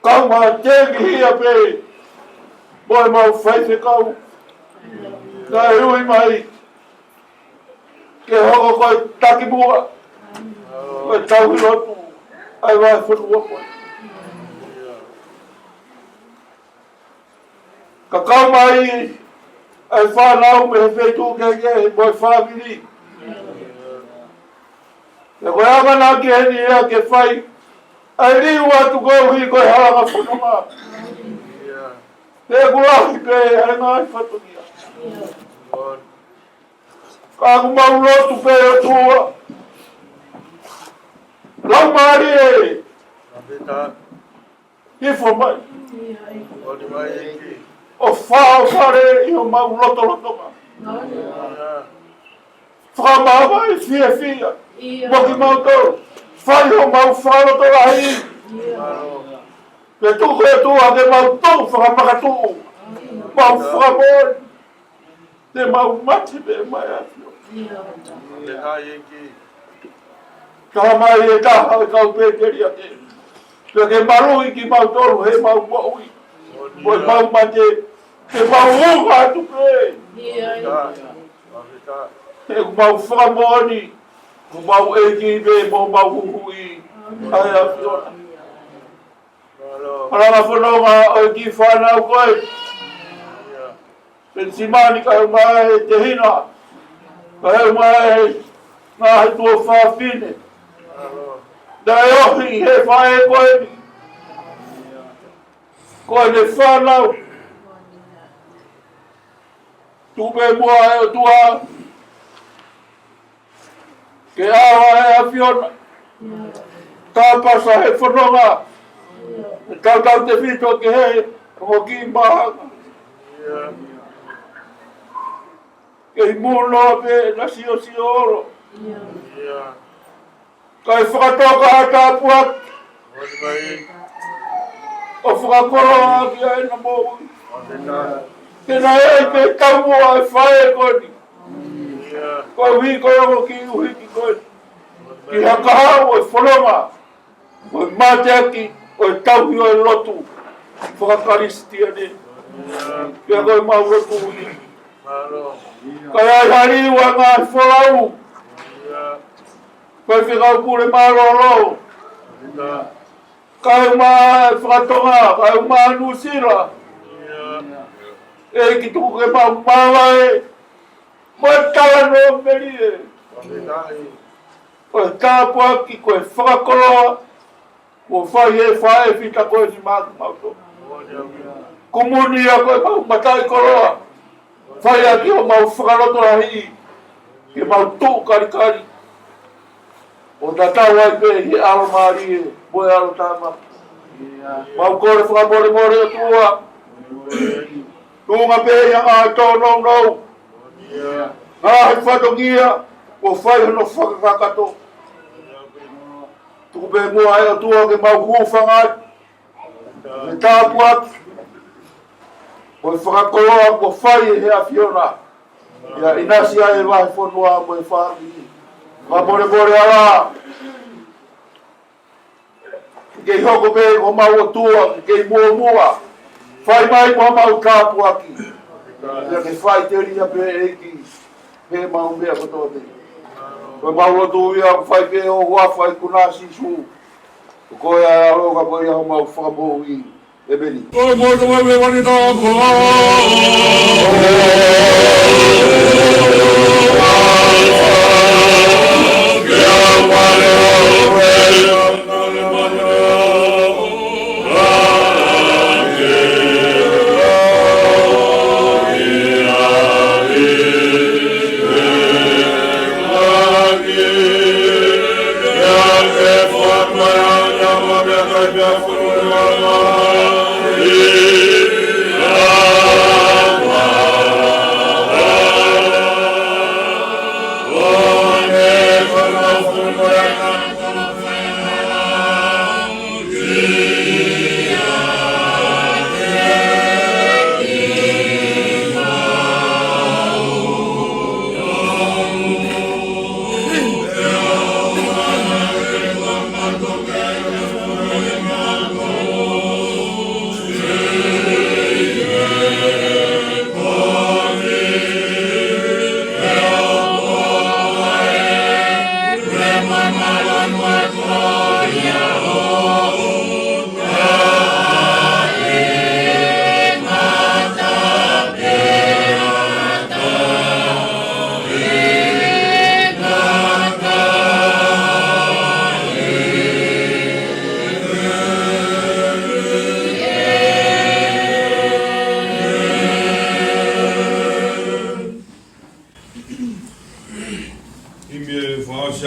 ʻAma tēkihia pē mo ʻemau faifekau. Kae ui mai ke hoko ko e takimuʻa ʻo e tauhi lotu ʻa e vahefonua ko ē. Ka kau mai ʻa e fānau mei he feituʻu kehekehe mo e fāmili. Pea ko e ʻamanaki eni ia ke fai ʻa e liu atu koeʻuhi ko e halanga fononga. He ʻoku lahi pē ʻa e ngaahi fatongia. Ka ʻoku mau lotu pē ʻOtua Laumālie, hifo mai ʻo fāʻofale ʻi homau lotolotonga. Fakamāvae fiefia mo kimautolu. Fai homau fakalotolahi. Pea tuku atu ʻa ke mau tau fakamakatuʻu, mau fakamoʻoni te mau mate pē mai atu. Ka mai e taha e kau pēteliake, pea ke maluʻi kimautolu he mau moʻui mo e mau mate, ke mau unga atu pē. He ʻoku mau fakamoʻoni ko homau ʻEiki pē mo homau huhuʻi ʻa e ʻAfiona. Halanga fononga ʻo e kiʻi fānau ko ē, Penisimani kae ʻumaʻā e tehina, kae ʻumaʻā e ngaahi tuofāfine naʻe ohi he faʻē ko eni, ko ʻene fānau. Tuku pē muʻa ʻe ʻOtua ke ʻave ʻe he ʻAfiona, tāpasa he fononga, tautautefito ki he ongo kiʻi māhanga. Kei muno pē na siosio olo, kae fakatoka ha tāpuaki ʻo fakakoloa ʻaki ʻa ʻena moʻui. Ke na ʻi ai pē taumuʻa e faʻē ko eni, koeʻuhi ko e ongo kiʻi ʻuhiki ko eni, ki ha kahaʻu ʻo e fononga, ʻo e mateaki, ʻo e tauhi ʻo e lotu faka-Kalisitiane. Pea ko e mau lotu ʻi, ka ʻi ai ha liu ʻa e ngaahi folau, Faifekau Pule mālōlō, kae ʻumaʻā e fakatonga, kae ʻumaʻā Nuʻusila. ʻEiki, tuku ke mau māvae mo e talanoa melie ʻo e tāpuaki, ko e fakakoloa kuo fai ʻe he faʻē fita ko eni maʻa kimautolu. Kumuni ia ko e mau mataʻikoloa, fai ʻaki homau fakalotolahi ke mau tuʻu kalikali ʻo tatau ai pē ʻi he ʻAlo mālie mo e ʻAlo tāmaki. Mau kole fakamolemole ʻOtua, tuʻunga pē ʻi he ngaahi tōnounou, ngaahi fatongia kuo fai hono fakakakato. Tuku pē muʻa ʻe ʻOtua ke mau hūfanga atu he tāpuaki mo e fakakoloa kuo fai ʻe he ʻAfiona ia ʻinasi ai e vahefonua mo e fāmili. Fakamolemole ʻAlo, ke kei hoko pē ko homau ʻOtua, ke kei muʻomuʻa. Fai mai ko homau tāpuaki, ia ke fai telia pē ʻEiki he mau meʻa kotoa pē. Ko e mau lotu ia ʻoku fai pē ʻi ho huafa ʻi Kalaisi Sīsū, ko e ʻAlo ka ko ia homau Fakamoʻui. ʻEmeni.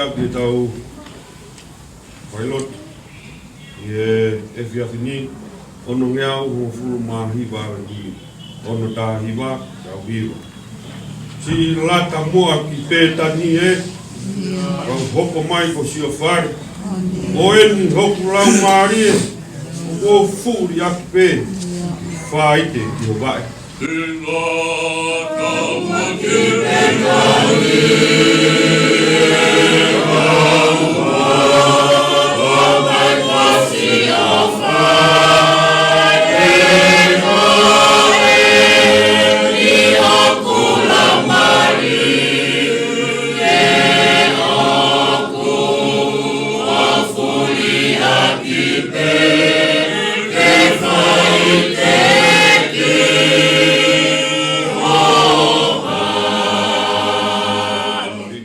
Ke tau fai lotu ʻi he efiafi ni, onongeau hongofulu mā hiva ʻa e ʻaho ni, ono taha hiva, tau hiva. Siʻi lata muʻa ki Pētani ē, kau hoko mai ko Siofale. Ko eni hoku laumālie, ʻoku ou fuʻu liʻaki pē, faite ki ho vaʻe. Ke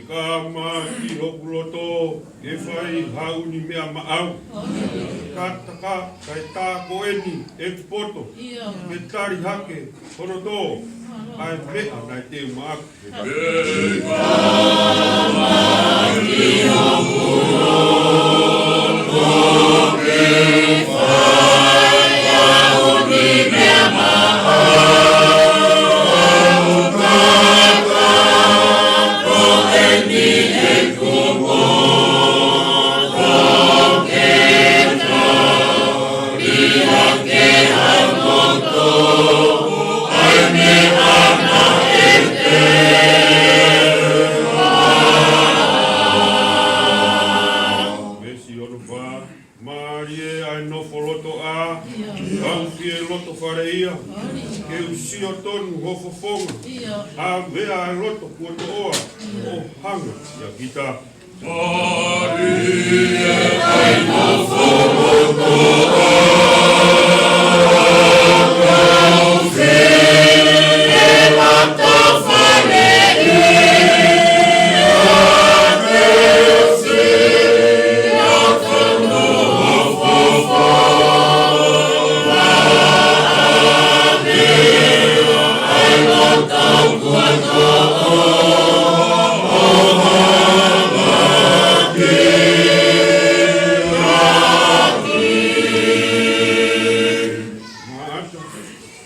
kama ki hoku loto, ke fai haʻu ni meʻa maʻau. Ka taka, kae tā ko eni ʻeku poto, ke tali hake hono tō ʻa e meʻa naʻe teu maʻaku. Veesi ono fā, mālie ʻa e nofo loto ʻa, kau fie loto fale ia, ke u sio tonu ho fofonga, ʻa e meʻa ʻa e loto kuo toʻoa, ʻo hanga ʻia kita. Maʻata,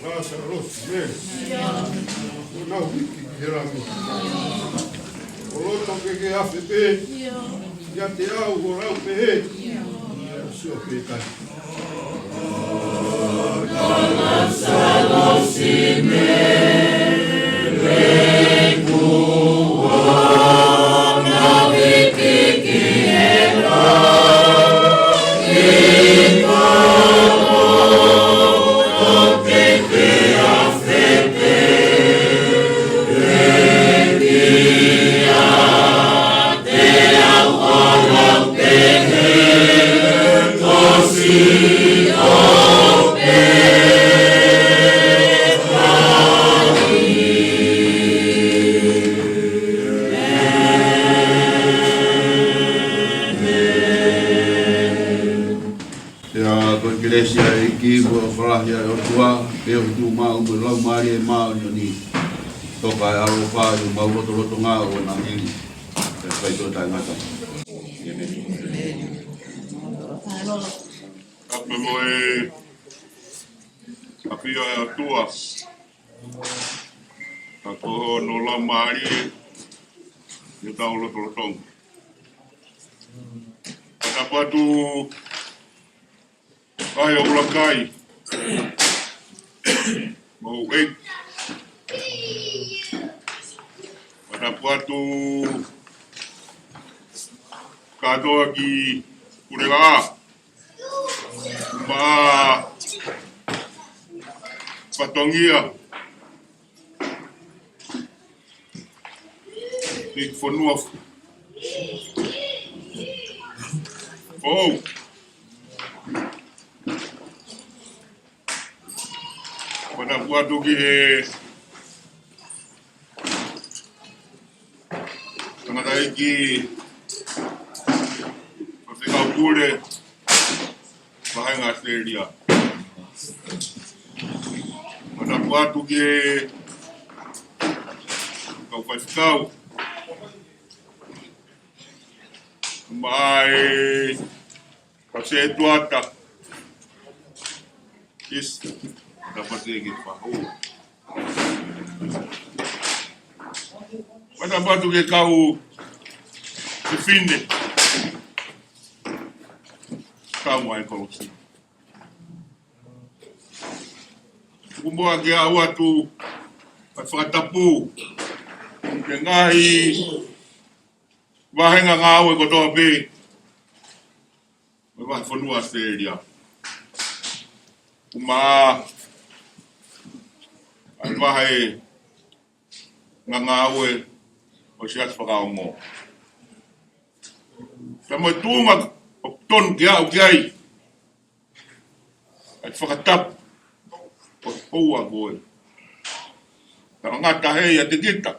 Lāsalosi, Mele. Kuo nau hiki ki he langi. ʻO loto ke ke afe pē. ʻIate au ʻo lau pehē. Sio pē kai. Pea ko e kelesi ʻa e ʻEiki, mo e ʻofa lahi ʻa e ʻOtua, pea ʻoku tuʻu maʻu mo e Laumālie Māʻoniʻoni, toka ʻe ʻaloʻofa ʻi homau lotolotonga ʻo na hili, pea fai tō taʻengata. Kape mo e ʻafio ʻa e ʻOtua, ka ko hono Laumālie ʻi hotau lotolotonga. Ka tapu atu ʻa e ʻuluaki, mo e ʻuluaki. Ka tapu atu kātoa ki Puleʻanga, mo e fatongia, ʻi he fonua foʻou. Ka tapu atu ki he tangataʻeiki Faifekau Pule, Vahenga ʻAositelēlia. Ka tapu atu ki he kau faifekau, Mai, kau setuata. Is, kapate ke pahu. Mata batu ke kau fefine. Kau mai kolosi. Kumoa ke au atu, ʻa e fakatapu. Ke ngaahi vahenga ngāue kotoa pē. Mo e vahefonua ʻAositelēlia. Kuma ʻa e vahenga ngāue ʻo e Siasi Fakaongo. Ka mo e tuʻunga ʻoku tonu ke aʻu ki ai. ʻA e fakatapu ʻo e ʻOtua ko e. Tangata hei ʻa e kita.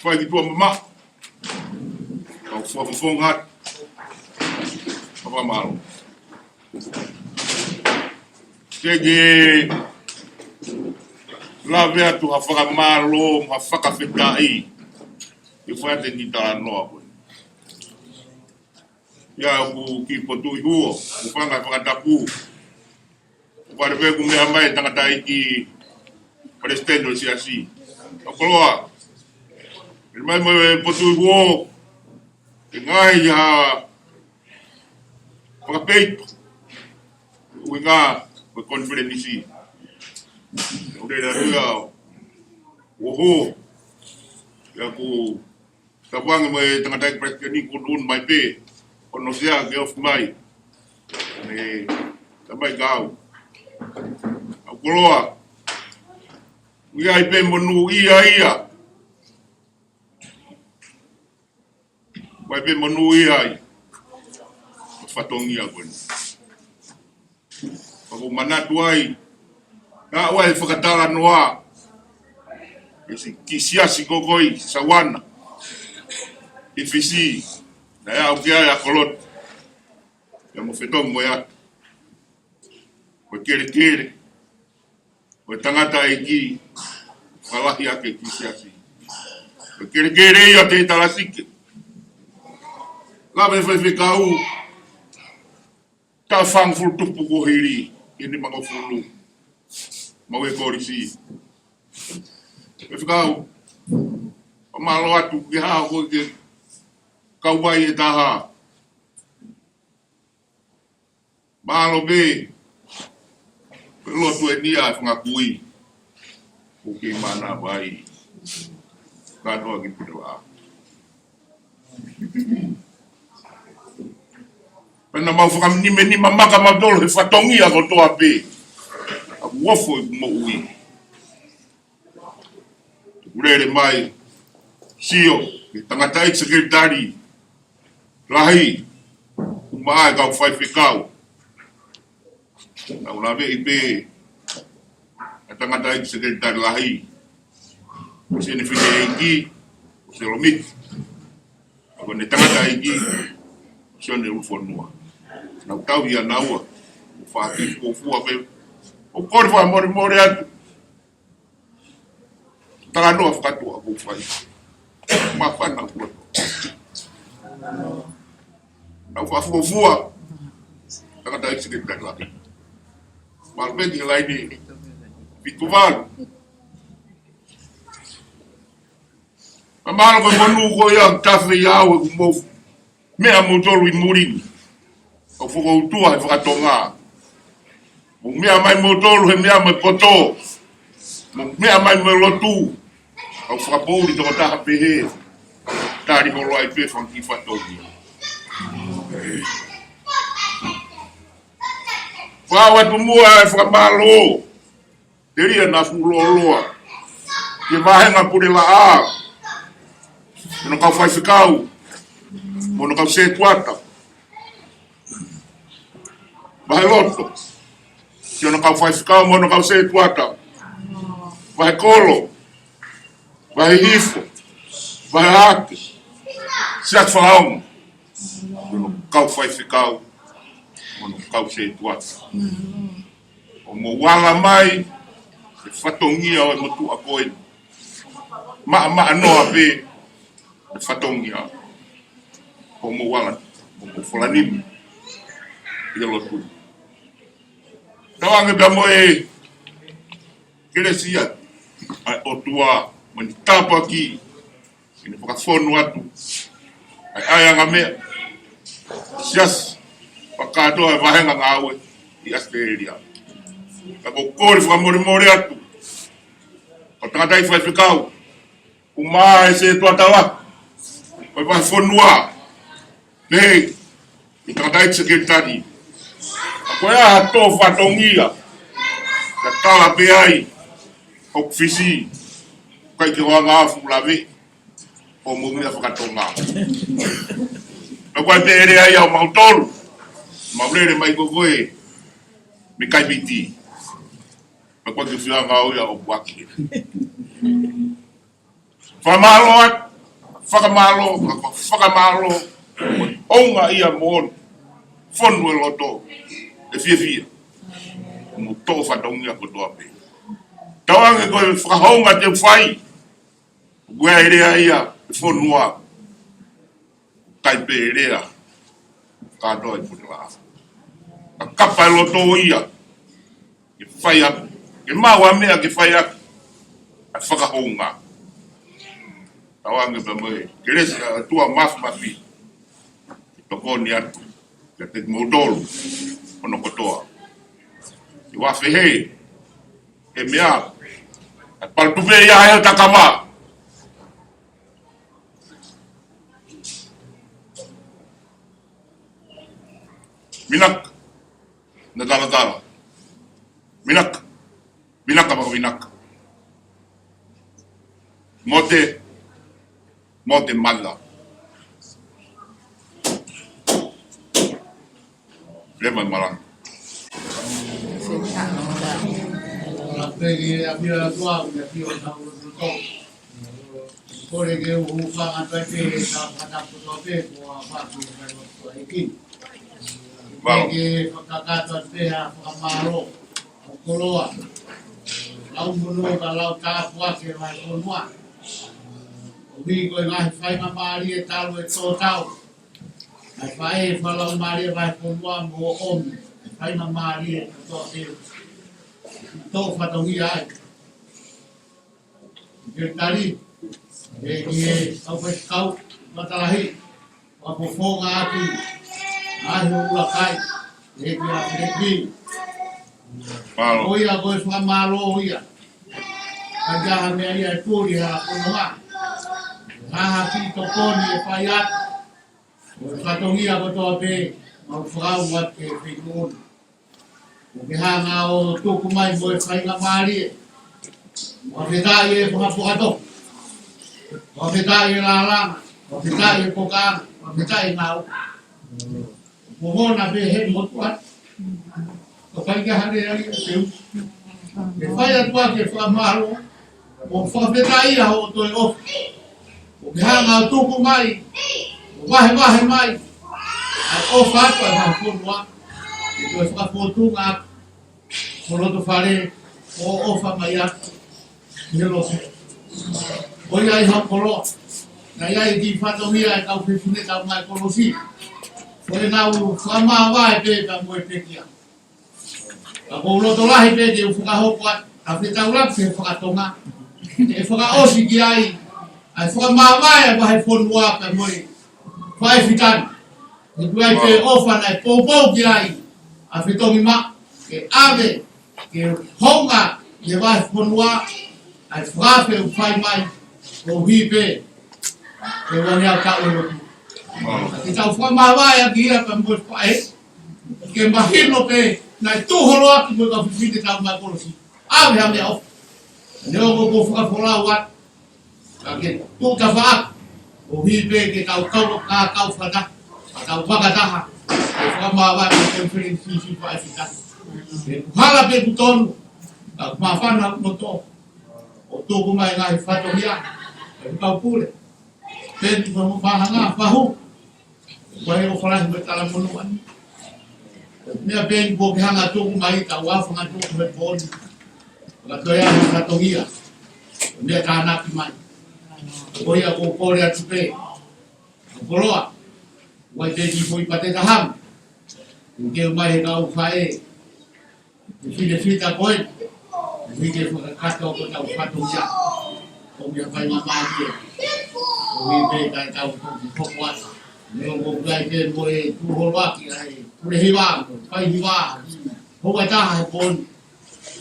Fai ki tuʻa mamaʻo. Kau fakafofonga atu. Fakamālō. Ke ke lave atu ha fakamālō, ha fakafetaʻi. Ke fai ʻa e kiʻi talanoa ko ē. ʻIa ʻoku ki Potuʻi Huo, ʻoku fanga fakatapu. ʻOku pale pē ʻoku meʻa mai tangataʻeiki palesiteni ʻo e siasi. ʻOku koloa. Meʻa mai mo e Potuʻi Huo, ke ngaahi ha fakapeipa. ʻUhinga ko e konifelenisi. ʻOku lele atu ia ʻo hō. ʻIa ʻoku Tapuange mo e tangataʻeiki palesiteni kuo ʻunu mai pē, ʻo nofo ia ke ofi mai. Ne, tamai kau. ʻOku koloa. ʻOku ʻi ai pē monūʻia ia. ʻOku ʻi ai pē monūʻia ia. Fatongia ko eni. ʻOku ou manatu ai, ka ʻoku ʻi ai e fakatalanoa, ʻi he kiʻi siasi ko ē ʻi Sawana, ʻi Fisi, naʻe aʻu ki ai ʻa Kolotu, ʻia Mofetongi mo e ʻAtu, ko e kelekele, ko e tangataʻeiki, fakalahi ʻa e kiʻi siasi. Ko e kelekele ia ʻo Teitalasike. Lave faifekau, taʻu fāngofulu tupu kuo hili, ʻi he nimangofulu. Maʻu e kolisi. Faifekau, fakamālō atu ki he hā ko ē ke kau ai e taha. Mālō pē, ko e lotu eni ʻa e fanga kui. ʻOku kei manavai. Kātoa ki Pulevaʻa. Pea naʻa mau fakanima nima maka mautolu he fatongia kotoa pē. ʻOku ofo ʻeku moʻui. ʻOku lele mai, sio, ki he tangataʻeiki sekelitali lahi, ʻumaʻā e kau faifekau. Naʻa ku laveʻi pē ʻa e tangataʻeiki sekelitali lahi, ʻo Sione Fineʻeiki, ʻo Selomiti. Ko ʻene tangataʻeiki, ʻo Sione ʻUlufonua. Naʻa ku tauhi ʻa naua, ʻo fāki fuofua pē. ʻOku ou kole fakamolemole atu. Talanoa fakatuʻa ʻoku ou fai. Māfana ʻoku ou. Naʻa ku fakafuofua. Tangataʻeiki sekelitali lahi. Mālō pē ki he laine. Fitu valu. Ka mālō ko e monū ko ia ʻoku tafe ʻi au ʻeku mou. Meʻa moutolu ʻi muli ni. ʻOku fokoutua he fakatonga. Mou meʻa mai moutolu he meʻa mai poto. Mou meʻa mai mo e lotu. ʻOku fakapoʻuli tokotaha pehē. Tali holo ai pē fanga kiʻi fatongia. Fau atu muʻa e fakamālō. Telia naʻa ku loloa. Ki he vahenga Pulevaʻa. Mo hono kau faifekau. Mo hono kau setuata. Vahe Loto. Ki hono kau faifekau, mo hono kau setuata. Vahe Kolo. Vahe Hihifo. Vahe Hake. Siasi Fakaongo. Mo hono kau faifekau. Mo hono kau setuata. ʻO mou ala mai, e fatongia ʻo e motuʻa ko eni. Maʻamaʻa noa pē, e fatongia. ʻo mou ala, ʻo mou fola nima ʻi he lotu. Tauange pea mo e kelesi ʻa e ʻOtua mo ʻene tāpuaki, ʻene fakafonu atu ʻa e ʻaiʻanga meʻa, siasi, fakakātoa e vahenga ngāue ʻi ʻAositelēlia. Ka ʻoku ou kole fakamolemole atu, ko e tangataʻeiki faifekau, ʻumaʻā e sētuata lahi ʻo e vahefonua, pehē ki he tangataʻeiki sekelitali. Ka ko e hā haʻaku fatongia, ka tala pē ai hoku fisi, ʻikai ke u hanga ʻo fuʻu lave ʻo mou meʻa fakatonga. Ka ko e pehē leva ia ʻo mautolu, mau lele mai ko koe mei Kaipiti. Ka ko e ke fia ngāue ia ʻo puaki. Fakamālō atu, fakamālō, fakamālō, ʻoku ou ʻaonga ia moʻoni, fonu e loto, ʻe fiefia, ʻo mou toʻo fatongia kotoa pē. Tauange ko e fakahounga te u fai, ʻoku ʻi ai e lea ia ʻa e fonua, ʻikai pē lea kātoa ʻi Puleʻanga. Ka kapa e loto ia ke fai ʻaki, ke maʻu ha meʻa ke fai ʻaki ʻa e fakahounga. Tauange pea mo e kelesi ʻa e ʻOtua Māfimafi ke tokoni atu kiate kimoutolu hono kotoa. ʻI he ʻafehe e meʻa, ʻa e palatupe ia he takama. Vinaka, na talatala. Vinaka, vinaka, maka vinaka. Mote, mote mala. Lema e malanga. Pegi e apio atu au, e apio atu au, ʻoku ou kole ke u hūfanga atu ai pē he tau fakatapu kotoa pē, ko e fāki e kai o tua iki. Mālō. Ke fakakakato atu pē ha fakamālō, ʻo koloa. Lau monū ka lau tāpuaki e vahefonua. ʻOku ʻi ai ko e ngaahi faingamālie talu e tō tau. Ngaahi faʻē fakalaumālie vahefonua mo ʻomi. Faingamālie kotoa pē. Toʻo fatongia ai. Ke tali, ʻe ki he kau faifekau matalahi, ʻa e fofonga ʻaki ʻa e ʻuluaki, ʻe ki he ʻuluaki. Mālō. Ko ia ko e fakamālō ia. Ka ʻi ai ha meʻa ia ʻe tuli ha kononga. Ha ha kiʻi tokoni ʻe fai atu. Ko e fatongia kotoa pē, mau fakaʻau atu ke fekun. ʻOku ke hanga ʻo tuku mai mo e faingamālie. Fakafetaʻi e fakapotopoto. Fakafetaʻi e lālanga. Fakafetaʻi e pokaʻanga. Fakafetaʻi e ngāue. Ko hono pehē mo tua. Ko e fai ke hale ai e teu. Ke fai atu ʻa e fakamālō. ʻO fakafetaʻi ʻa hoʻo toe ʻofa. ʻOku ke hanga ʻo tuku mai, ʻo vahevahe mai ʻa e ʻofa atu ʻa e vahefonua. Ko e fakafōtunga atu, ko e loto fale, ʻo ʻofa mai atu. He loto. ʻOku ʻi ai ha koloa. Naʻe ʻi ai e kiʻi fatongia e kau fefine tau mai kolosi. Ko e nau fakamāvae pē ka mo e pekia. Ka ʻoku ou loto lahi pē ke u fakahoko atu, ʻa e fetaulaki fakatonga. ʻE fakaʻosi ki ai, ʻa e fakamāvae ʻa e vahefonua pea mo e faʻē fitani. ʻE tuai pē ʻofa naʻe poupou ki ai, ʻa e fetongi mā, ke ʻave, ke hounga, ʻi he vahefonua, ʻa e fakaafe ʻoku fai mai, koeʻuhi pē, ʻe ua ngeau taʻu ʻe lotu. Ke tau fakamāvae ʻaki ia ka mo e faʻē, ke mahino pē, naʻe tuʻu holo ʻaki mo e kau fefine tau mai kolosi. ʻAve ha meʻaʻofa. Neongo ko e fakafolau atu. Ka ke tuʻu tafaʻaki. Koeʻuhi pē ke tau kau, ka kau fakataha. Ka tau fakataha. Ke fakamāvae mo e konifelenisi siʻi faʻē fitani. Ke hala pē ʻoku tonu. Ka māfana ʻoku moto. ʻO tuku mai ngaahi fatongia. Ke kau pule. Peni ko mo pahanga, pahu. Ko e ʻofa lahi mo e talamonū ʻa e meʻa pē ni kuo ke hanga tuku mai, tau ʻaofanga tuku he pō ni. Ka toe ʻai ha fatongia. Meʻa tānaki mai. Ko ia ʻoku ou kole atu pē. Ko e koloa. Ua te ki fui pate taha. Ke mai he kau faʻē. Ke fine fita koe. Ke fine fakakato ko tau fatongia. Ko mea fai mamālie. Ko mi pe ka tau ko ki foko ata. Neo mo kai pe mo e tu holoaki ai. Kule hiva, kai hiva. Ho ata he pon.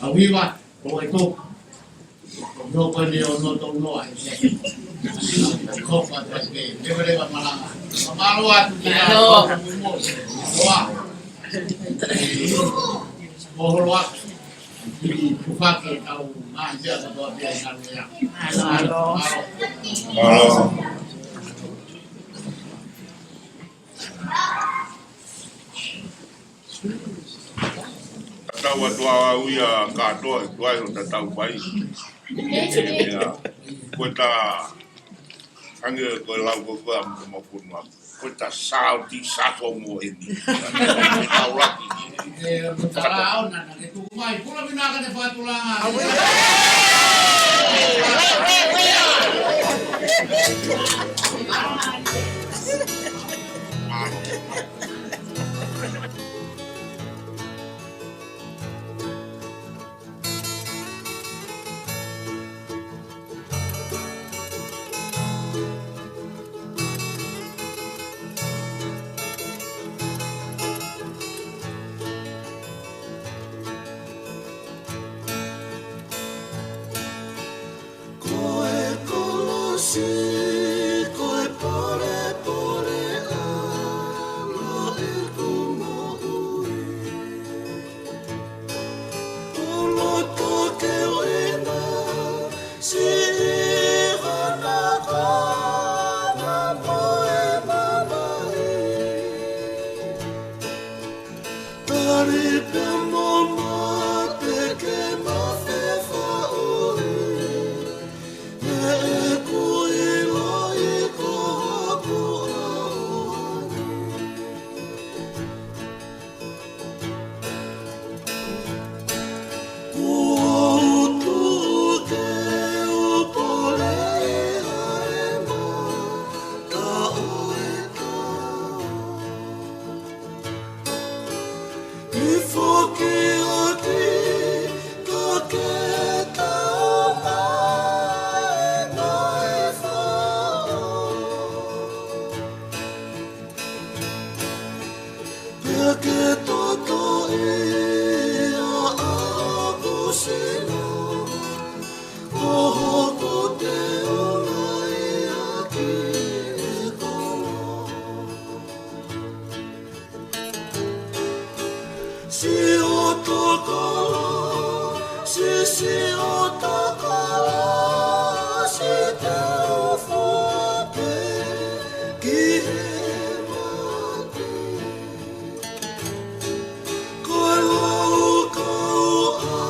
Au hiva, o e tō. Nō koe ne o nō tō nō ai. Tō koe koe ke, lewa lewa malanga. Mālō atu ki a. Mālō. Hoa. Moholoa. Ki tufake tau ngā hea katoa pia i nanu ea. Mālō. Mālō. Tatau atu au ia kātoa, tuai ʻo tatau mai. Ia, ko e ta, ange ko e lau ko e ko e am ko mapunua. Ko e ta sauti sako mo eni. Tau laki. E, ko e ta lau na, na ke tuku mai. Pula minaka ne fakatulanga. Ko e kolosi, ko e polepole ʻa e moʻui. Ko loto ke ʻuhinga, siʻi hana kona mo e mamahi. Tali pea mo mate ke mafefa ʻoe. He ʻeku ʻiloʻi ko hoku ʻauha ni. Kuo u tuʻu ke u pole ʻi he mata ʻo e tau. ʻI foki ʻaki ka ke tau mai mai fao. Pea ke totoʻi ʻa hoku sino, ko hoku teunga ia ki he kolo. Siʻoto kolo, si siʻoto kolo, si te u fua pē ki he mate. Ko e laukau ʻa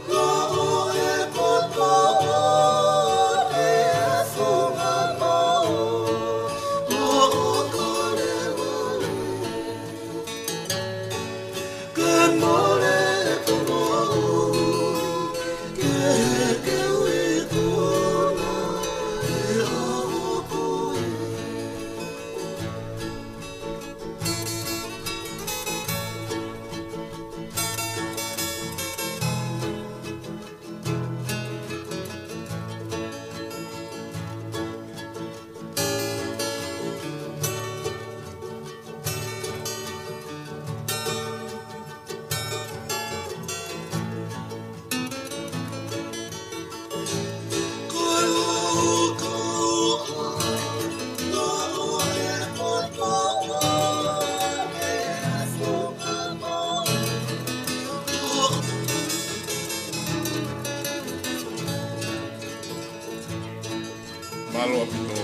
Naʻo e kotoa ʻo e funga maʻu, ʻo kalevale. Ke mole e kotoa, ke, ke ui kona e ʻaho ko ē. Mālō ʻaupito.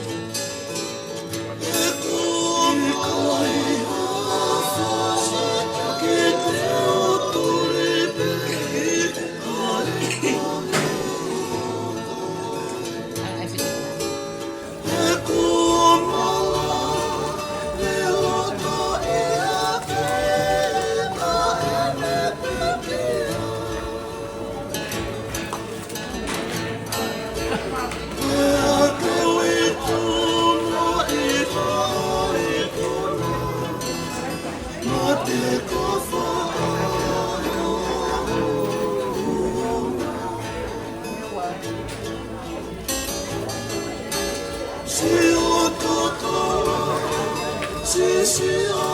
Sio totolo, sisio